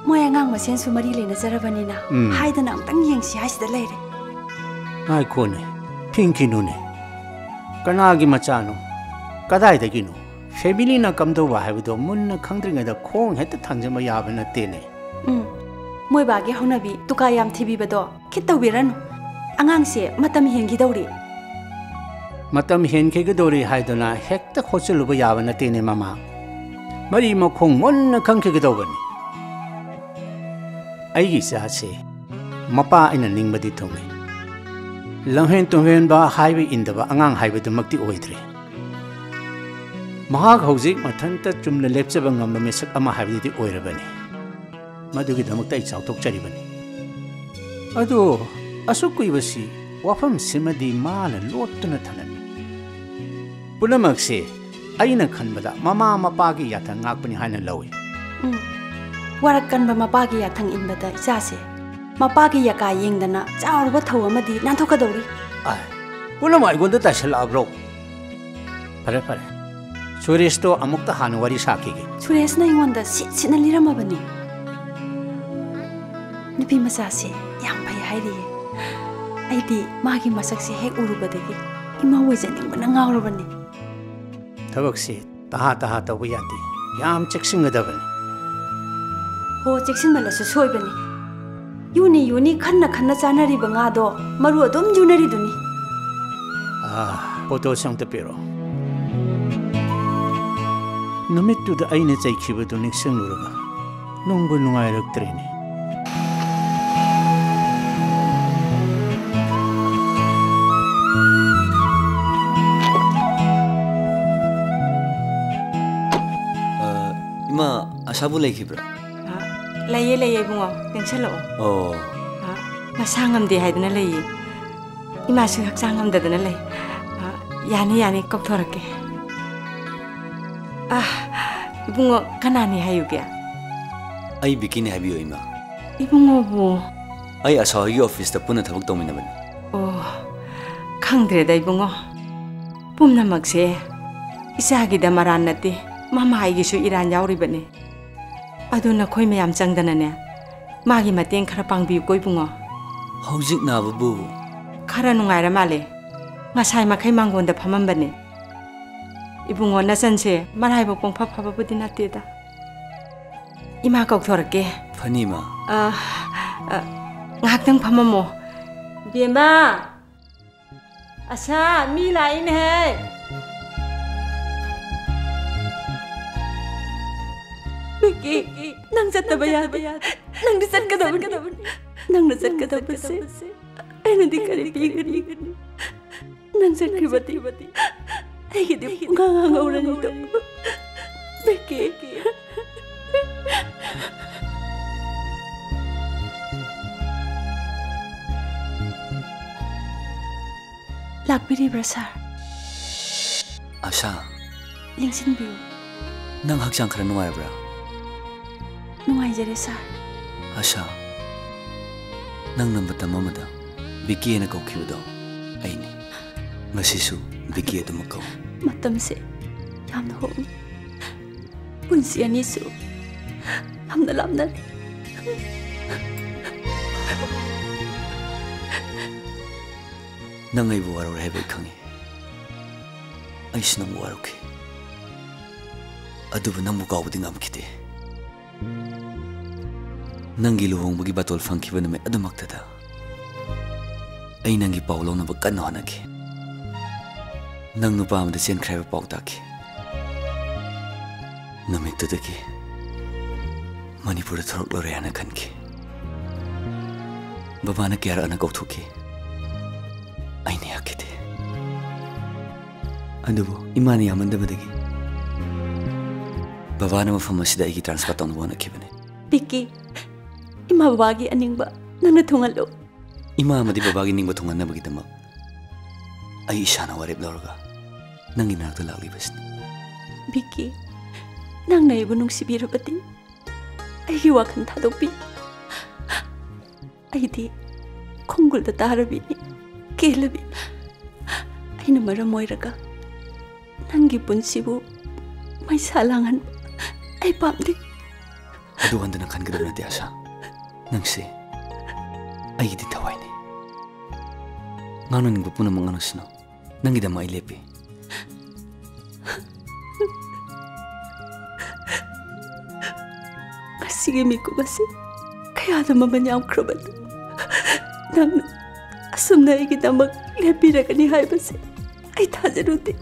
ꯃꯣꯏ ꯑꯉꯥꯡ ꯃꯁꯦꯟꯁꯨ ꯃꯔꯤ ꯂꯩꯅꯖꯔꯕꯅꯤꯅ, ꯎꯝ꯫ ꯍꯥꯏꯗꯅ ꯑꯝꯇꯪ ꯌꯦꯡꯁꯤ ꯍꯥꯏꯁꯤꯗ ꯂꯩꯔꯦ꯫ ꯉꯥꯏꯈꯣꯅꯦ, ꯐꯤꯡꯈꯤꯅꯨꯅꯦ꯫ ꯀꯅꯥꯒꯤ ꯃꯆꯥꯅꯣ? ꯀꯗꯥꯏꯗꯒꯤꯅꯣ? ꯐꯦꯃꯤꯂꯤꯅ ꯀꯝꯗꯧꯕ ꯍꯥꯏꯕꯗꯣ ꯃꯨꯟꯅ ꯈꯪꯗ꯭ꯔꯤꯉꯩꯗ ꯈꯣꯡ ꯍꯦꯛꯇ ꯊꯥꯡꯖꯤꯟꯕ ꯌꯥꯕ ꯅꯠꯇꯦꯅꯦ꯫ ꯎꯝ꯫ ꯃꯣꯏ ꯕꯥꯒꯤ ꯍꯧꯅꯕꯤ ꯇꯨꯀꯥ ꯌꯥꯝ ꯊꯤꯕꯤꯕꯗꯣ ꯈꯤꯠ ꯇꯧꯕꯤꯔꯅꯨ꯫ ꯑꯉꯥꯡꯁꯦ ꯃꯇꯝ ꯍꯦꯟꯈꯤꯗꯧꯔꯤ꯫ ꯃꯇꯝ ꯍꯦꯟꯈꯤꯒꯗꯧꯔꯤ ꯍꯥꯏꯗꯨꯅ ꯍꯦꯛꯇ ꯈꯣꯠꯆꯤꯜꯂꯨꯕ ꯌꯥꯕ ꯅꯠꯇꯦꯅꯦ, ꯃꯃꯥ꯫ ꯃꯔꯤ ꯃꯈꯣꯡ ꯃꯨꯟꯅ ꯈꯪꯈꯤꯒꯗꯧꯕꯅꯤ꯫ ꯑꯩꯒꯤ ꯏꯆꯥꯁꯦ ꯃꯄꯥ ꯑꯩꯅ ꯅꯤꯡꯕꯗꯤ ꯊꯨꯡꯉꯤ꯫ ꯂꯝꯍꯦꯟ ꯇꯨꯝꯍꯦꯟꯕ, ꯍꯥꯏꯕ ꯏꯟꯗꯕ ꯑꯉꯥꯡ ꯍꯥꯏꯕꯗꯨꯃꯛꯇꯤ ꯑꯣꯏꯗ꯭ꯔꯤ꯫ ꯃꯍꯥꯛ ꯍꯧꯖꯤꯛ ꯃꯊꯟꯇ ꯆꯨꯝꯅ ꯂꯦꯞꯆꯕ ꯉꯝꯕ ꯃꯤꯁꯛ ꯑꯃ ꯍꯥꯏꯕꯗꯨꯗꯤ ꯑꯣꯏꯔꯕꯅꯤ꯫ ꯃꯗꯨꯒꯤꯗꯃꯛꯇ ꯑꯩ ꯆꯥꯎꯊꯣꯛꯆꯔꯤꯕꯅꯤ꯫ ꯑꯗꯨ ꯑꯁꯨꯛ ꯀꯨꯏꯕꯁꯤ ꯋꯥꯐꯝꯁꯤꯃꯗꯤ ꯃꯥꯅ ꯂꯣꯠꯇꯨꯅ ꯊꯝꯂꯝꯃꯤ꯫ ꯄꯨꯝꯅꯃꯛꯁꯤ ꯑꯩꯅ ꯈꯟꯕꯗ ꯃꯃꯥ ꯃꯄꯥꯒꯤ ꯌꯥꯊꯪ ꯉꯥꯛꯄꯅꯤ ꯍꯥꯏꯅ ꯂꯧꯏ꯫ ꯎꯝ꯫ ꯋꯥꯔꯛ ꯀꯟꯕ ꯃꯄꯥꯒꯤ ꯌꯥꯊꯪ ꯏꯟꯕꯗ ꯏꯆꯥꯁꯦ ꯃꯄꯥꯒꯤ ꯌꯥꯀꯥ ꯌꯦꯡꯗꯅ ꯆꯥꯎꯔꯕ ꯊꯧ ꯑꯃꯗꯤ ꯅꯥꯟꯊꯣꯛꯀꯗꯧꯔꯤ꯫ ꯑꯥꯏ, ꯄꯨꯝꯅꯃꯛ ꯑꯩꯉꯣꯟꯗ ꯇꯥꯏꯁꯜꯂꯛꯑꯕ꯭ꯔꯣ? ꯐꯔꯦ, ꯐꯔꯦ꯫ ꯁꯨꯔꯦꯁꯇꯣ ꯑꯃꯨꯛꯇ ꯍꯥꯟꯅ ꯋꯥꯔꯤ ꯁꯥꯈꯤꯒꯦ꯫ ꯁꯨꯔꯦꯁꯅ ꯑꯩꯉꯣꯟꯗ ꯁꯤꯠ ꯁꯤꯠꯅ ꯂꯤꯔꯝꯃꯕꯅꯤ꯫ ꯅꯨꯄꯤ ꯃꯆꯥꯁꯦ ꯌꯥꯝ ꯐꯩ ꯍꯥꯏꯔꯤꯌꯦ꯫ ꯑꯩꯗꯤ ꯃꯥꯒꯤ ꯃꯁꯛꯁꯦ ꯍꯦꯛ ꯎꯔꯨꯕꯗꯒꯤ ꯏꯃꯥ ꯑꯣꯏꯖꯅꯤꯡꯕꯅ ꯉꯥꯎꯔꯕꯅꯤ꯫ ꯊꯕꯛꯁꯤ ꯇꯍꯥ ꯇꯍꯥ ꯇꯧꯕ ꯌꯥꯗꯦ꯫ ꯌꯥꯝ ꯆꯦꯛꯁꯤꯟꯒꯗꯕꯅꯤ꯫ ꯍꯣ, ꯆꯦꯛꯁꯤꯟꯃꯜꯂꯁꯨ ꯁꯣꯏꯕꯅꯤ꯫ ꯌꯨꯅꯤ ꯌꯨꯅꯤ ꯈꯟꯅ ꯈꯟꯅ ꯆꯥꯅꯔꯤꯕ ꯉꯥꯗꯣ ꯃꯔꯨ ꯑꯗꯨꯝ ꯌꯨꯅꯔꯤꯗꯨꯅꯤ꯫ ꯑꯥ, ꯐꯣꯇꯣꯁꯦ ꯑꯝꯇ ꯄꯤꯔꯛꯑꯣ꯫ ꯅꯨꯃꯤꯠꯇꯨꯗ ꯑꯩꯅ ꯆꯩꯈꯤꯕꯗꯨ ꯅꯤꯡꯁꯤꯡꯂꯨꯔꯒ ꯅꯨꯡꯕꯨ ꯅꯨꯡꯉꯥꯏꯔꯛꯇ꯭ꯔꯦꯅꯦ꯫ ꯑ, ꯏꯃꯥ, ꯑꯁꯥꯕꯨ ꯂꯩꯈꯤꯕ꯭ꯔꯥ? ꯑ, ꯂꯩꯌꯦ, ꯂꯩꯌꯦ, ꯏꯕꯨꯡꯉꯣ꯫ ꯆꯪꯁꯜꯂꯛꯑꯣ꯫ ꯑꯣ꯫ ꯑ, ꯃꯁꯥ ꯉꯝꯗꯦ ꯍꯥꯏꯗꯅ ꯂꯩꯌꯦ꯫ ꯏꯃꯥꯁꯨ ꯍꯛꯆꯥꯡ ꯉꯝꯗꯗꯅ ꯂꯩ꯫ ꯑ, ꯌꯥꯅꯤ, ꯌꯥꯅꯤ, ꯀꯧꯊꯣꯔꯛꯀꯦ꯫ ꯑ, ꯏꯕꯨꯡꯉꯣ, ꯀꯅꯥꯅꯤ ꯍꯥꯏꯌꯨꯒꯦ? ꯑꯩ ꯕꯤꯀꯤꯅꯤ ꯍꯥꯏꯕꯤꯌꯨ, ꯏꯃꯥ꯫ ꯏꯕꯨꯡꯉꯣꯕꯨ? ꯑꯩ ꯑꯁꯥ ꯍꯣꯏꯒꯤ ꯑꯣꯐꯤꯁꯇ ꯄꯨꯟꯅ ꯊꯕꯛ ꯇꯧꯃꯤꯟꯅꯕꯅꯤ꯫ ꯑꯣ, ꯈꯪꯗ꯭ꯔꯦꯗ ꯏꯕꯨꯡꯉꯣ, ꯄꯨꯝꯅꯃꯛꯁꯦ ꯏꯆꯥꯒꯤꯗ ꯃꯔꯥꯟ ꯅꯠꯇꯦ, ꯃꯃꯥ ꯑꯩꯒꯤꯁꯨ ꯏꯔꯥꯟ ꯌꯥꯎꯔꯤꯕꯅꯤ꯫ ꯑꯗꯨ ꯅꯈꯣꯏ ꯃꯌꯥꯝ ꯆꯪꯗꯅꯅꯦ, ꯃꯥꯒꯤ ꯃꯇꯦꯡ ꯈꯔ ꯄꯥꯡꯕꯤꯌꯨꯀꯣ ꯏꯕꯨꯡꯉꯣ꯫ ꯍꯧꯖꯤꯛ ꯅꯥꯕꯕꯨ? ꯈꯔ ꯅꯨꯡꯉꯥꯏꯔ ꯃꯥꯜꯂꯦ, ꯉꯁꯥꯏ ꯃꯈꯩ ꯃꯥꯡꯒꯣꯟꯗ ꯐꯝꯃꯝꯕꯅꯦ꯫ ꯏꯕꯨꯡꯉꯣ, ꯅꯆꯟꯁꯦ ꯃꯔꯥꯏꯕꯛ ꯄꯣꯡꯐ ꯐꯕꯕꯨꯗꯤ ꯅꯠꯇꯦꯗ꯫ ꯏꯃꯥ ꯀꯧꯊꯣꯔꯛꯀꯦ꯫ ꯐꯅꯤ, ꯏꯃꯥ꯫ ꯑ, ꯑ, ꯉꯥꯏꯍꯥꯛꯇꯪ ꯐꯝꯃꯝꯃꯣ꯫ ꯕꯦꯝꯃ! ꯑꯁꯥ, ꯃꯤ ꯂꯥꯛꯏꯅꯦꯍꯦ! ꯕꯤꯀꯤ, ꯅꯪ ꯆꯠꯇꯕ ꯌꯥꯗꯦ꯫ ꯅꯪꯗꯤ ꯆꯠꯀꯗꯕꯅꯤ꯫ ꯅꯪꯅ ꯆꯠꯀꯗꯕꯁꯦ ꯑꯩꯅꯗꯤ ꯀꯔꯤ ꯄꯤꯒꯅꯤ? ꯅꯪ ꯆꯠꯈ꯭ꯔꯕꯗꯤ ꯑꯩꯒꯤꯗꯤ ꯄꯨꯡꯍꯥꯡ ꯍꯥꯡꯍꯧꯔꯅꯤꯗꯣ꯫ ꯕꯤꯀꯤ꯫ ꯂꯥꯛꯄꯤꯔꯤꯕ꯭ꯔꯥ, ꯁꯥꯔ? ꯑꯁꯥ꯫ ꯂꯦꯡꯁꯤꯟꯕꯤꯌꯨ꯫ ꯅꯪ ꯍꯛꯆꯥꯡ ꯈꯔ ꯅꯨꯡꯉꯥꯏꯔꯕ꯭ꯔꯥ? ꯅꯨꯡꯉꯥꯏꯖꯔꯦ, ꯁꯥꯔ꯫ ꯑꯁꯥ, ꯅꯪꯅ ꯃꯇꯝ ꯑꯃꯗ ꯕꯤꯀꯤ ꯍꯥꯏꯅ ꯀꯧꯈꯤꯕꯗꯣ ꯑꯩꯅꯤ꯫ ꯉꯁꯤꯁꯨ ꯕꯤꯀꯤ ꯑꯗꯨꯃꯛ ꯀꯧ꯫ ꯃꯇꯝꯁꯦ ꯌꯥꯝꯅ ꯍꯣꯡꯉꯤ꯫ ꯄꯨꯟꯁꯤ ꯑꯅꯤꯁꯨ ꯌꯥꯝꯅ ꯂꯥꯞꯅꯔꯦ꯫ ꯅꯪ ꯑꯩꯕꯨ ꯋꯥꯔꯧꯔꯦ ꯍꯥꯏꯕ ꯑꯩ ꯈꯪꯉꯤ꯫ ꯑꯩꯁꯨ ꯅꯪꯕꯨ ꯋꯥꯔꯧꯈꯤ꯫ ꯑꯗꯨꯕꯨ ꯅꯪꯕꯨ ꯀꯥꯎꯕꯗꯤ ꯉꯝꯈꯤꯗꯦ꯫ ꯅꯪꯒꯤ ꯂꯨꯍꯣꯡꯕꯒꯤ ꯕꯥꯇꯣꯜ ꯐꯪꯈꯤꯕ ꯅꯨꯃꯤꯠ ꯑꯗꯨꯃꯛꯇꯗ ꯑꯩ ꯅꯪꯒꯤ ꯄꯥꯎ ꯂꯧꯅꯕ ꯀꯟꯅ ꯍꯣꯠꯅꯈꯤ꯫ ꯅꯪ ꯅꯨꯄꯥ ꯑꯃꯗ ꯆꯦꯟꯈ꯭ꯔꯦ ꯍꯥꯏꯕ ꯄꯥꯎ ꯇꯥꯈꯤ꯫ ꯅꯨꯃꯤꯠꯇꯨꯗꯒꯤ ꯃꯅꯤꯄꯨꯔꯗ ꯊꯣꯔꯛꯂꯔꯣꯏ ꯍꯥꯏꯅ ꯈꯟꯈꯤ꯫ ꯕꯕꯥꯅ ꯀꯌꯥꯔꯛ ꯍꯟꯅ ꯀꯧꯊꯣꯛꯈꯤ꯫ ꯑꯩꯅ ꯌꯥꯈꯤꯗꯦ꯫ ꯑꯗꯨꯕꯨ ꯏꯃꯥꯅ ꯌꯥꯃꯟꯗꯕꯗꯒꯤ ꯕꯕꯥꯅ ꯃꯐꯝ ꯑꯁꯤꯗ ꯑꯩꯒꯤ transfer ꯇꯧꯅꯕ ꯍꯣꯠꯅꯈꯤꯕꯅꯤ꯫ ꯕꯤꯀꯤ, ꯏꯃꯥ ꯕꯕꯥꯒꯤ ꯑꯅꯤꯡꯕ ꯅꯪꯅ ꯊꯨꯡꯍꯜꯂꯨ꯫ ꯏꯃꯥ ꯑꯃꯗꯤ ꯕꯕꯥꯒꯤ ꯅꯤꯡꯕ ꯊꯨꯡꯍꯟꯅꯕꯒꯤꯗꯃꯛ ꯑꯩ ꯏꯁꯥꯅ ꯋꯥꯔꯦꯞ ꯂꯧꯔꯒ ꯅꯪꯒꯤ ꯅꯥꯛꯇ ꯂꯥꯛꯂꯤꯕꯁꯤꯅꯤ꯫ ꯕꯤꯀꯤ, ꯅꯪꯅ ꯑꯩꯕꯨ ꯅꯨꯡꯁꯤꯕꯤꯔꯕꯗꯤ ꯑꯩꯒꯤ ꯋꯥꯈꯜ ꯊꯥꯗꯣꯛꯄꯤ꯫ ꯑꯩꯗꯤ ꯈꯣꯡꯒꯨꯜꯗ ꯇꯥꯔꯕꯤꯅꯤ, ꯀꯦꯜꯂꯕꯤ꯫ ꯑꯩꯅ ꯃꯔꯝ ꯑꯣꯏꯔꯒ ꯅꯪꯒꯤ ꯄꯨꯟꯁꯤꯕꯨ ꯃꯩꯁꯥ ꯂꯥꯡꯍꯟꯕ ꯑꯩ ꯄꯥꯝꯗꯦ꯫ ꯑꯗꯨ ꯍꯟꯗꯅ ꯈꯟꯒꯗꯕ ꯅꯠꯇꯦ, ꯑꯥꯁꯥ꯫ ꯅꯪꯁꯦ ꯑꯩꯒꯤꯗꯤ ꯊꯋꯥꯏꯅꯤ꯫ ꯉꯥꯡꯅꯅꯤꯡꯕ ꯄꯨꯝꯅꯃꯛ ꯉꯥꯡꯅꯁꯅꯨ꯫ ꯅꯪꯒꯤꯗꯃꯛ ꯑꯩ ꯂꯦꯞꯄꯤ꯫ ꯉꯁꯤꯒꯤ ꯃꯤꯀꯨꯞ ꯑꯁꯤ ꯀꯌꯥꯗ ꯃꯃꯜ ꯌꯥꯝꯈ꯭ꯔꯕꯗꯨ꯫ ꯅꯪꯅ ꯑꯁꯨꯝꯅ ꯑꯩꯒꯤꯗꯃꯛ ꯂꯦꯞꯄꯤꯔꯒꯅꯤ ꯍꯥꯏꯕꯁꯦ ꯑꯩ ꯊꯥꯖꯔꯨꯗꯦ꯫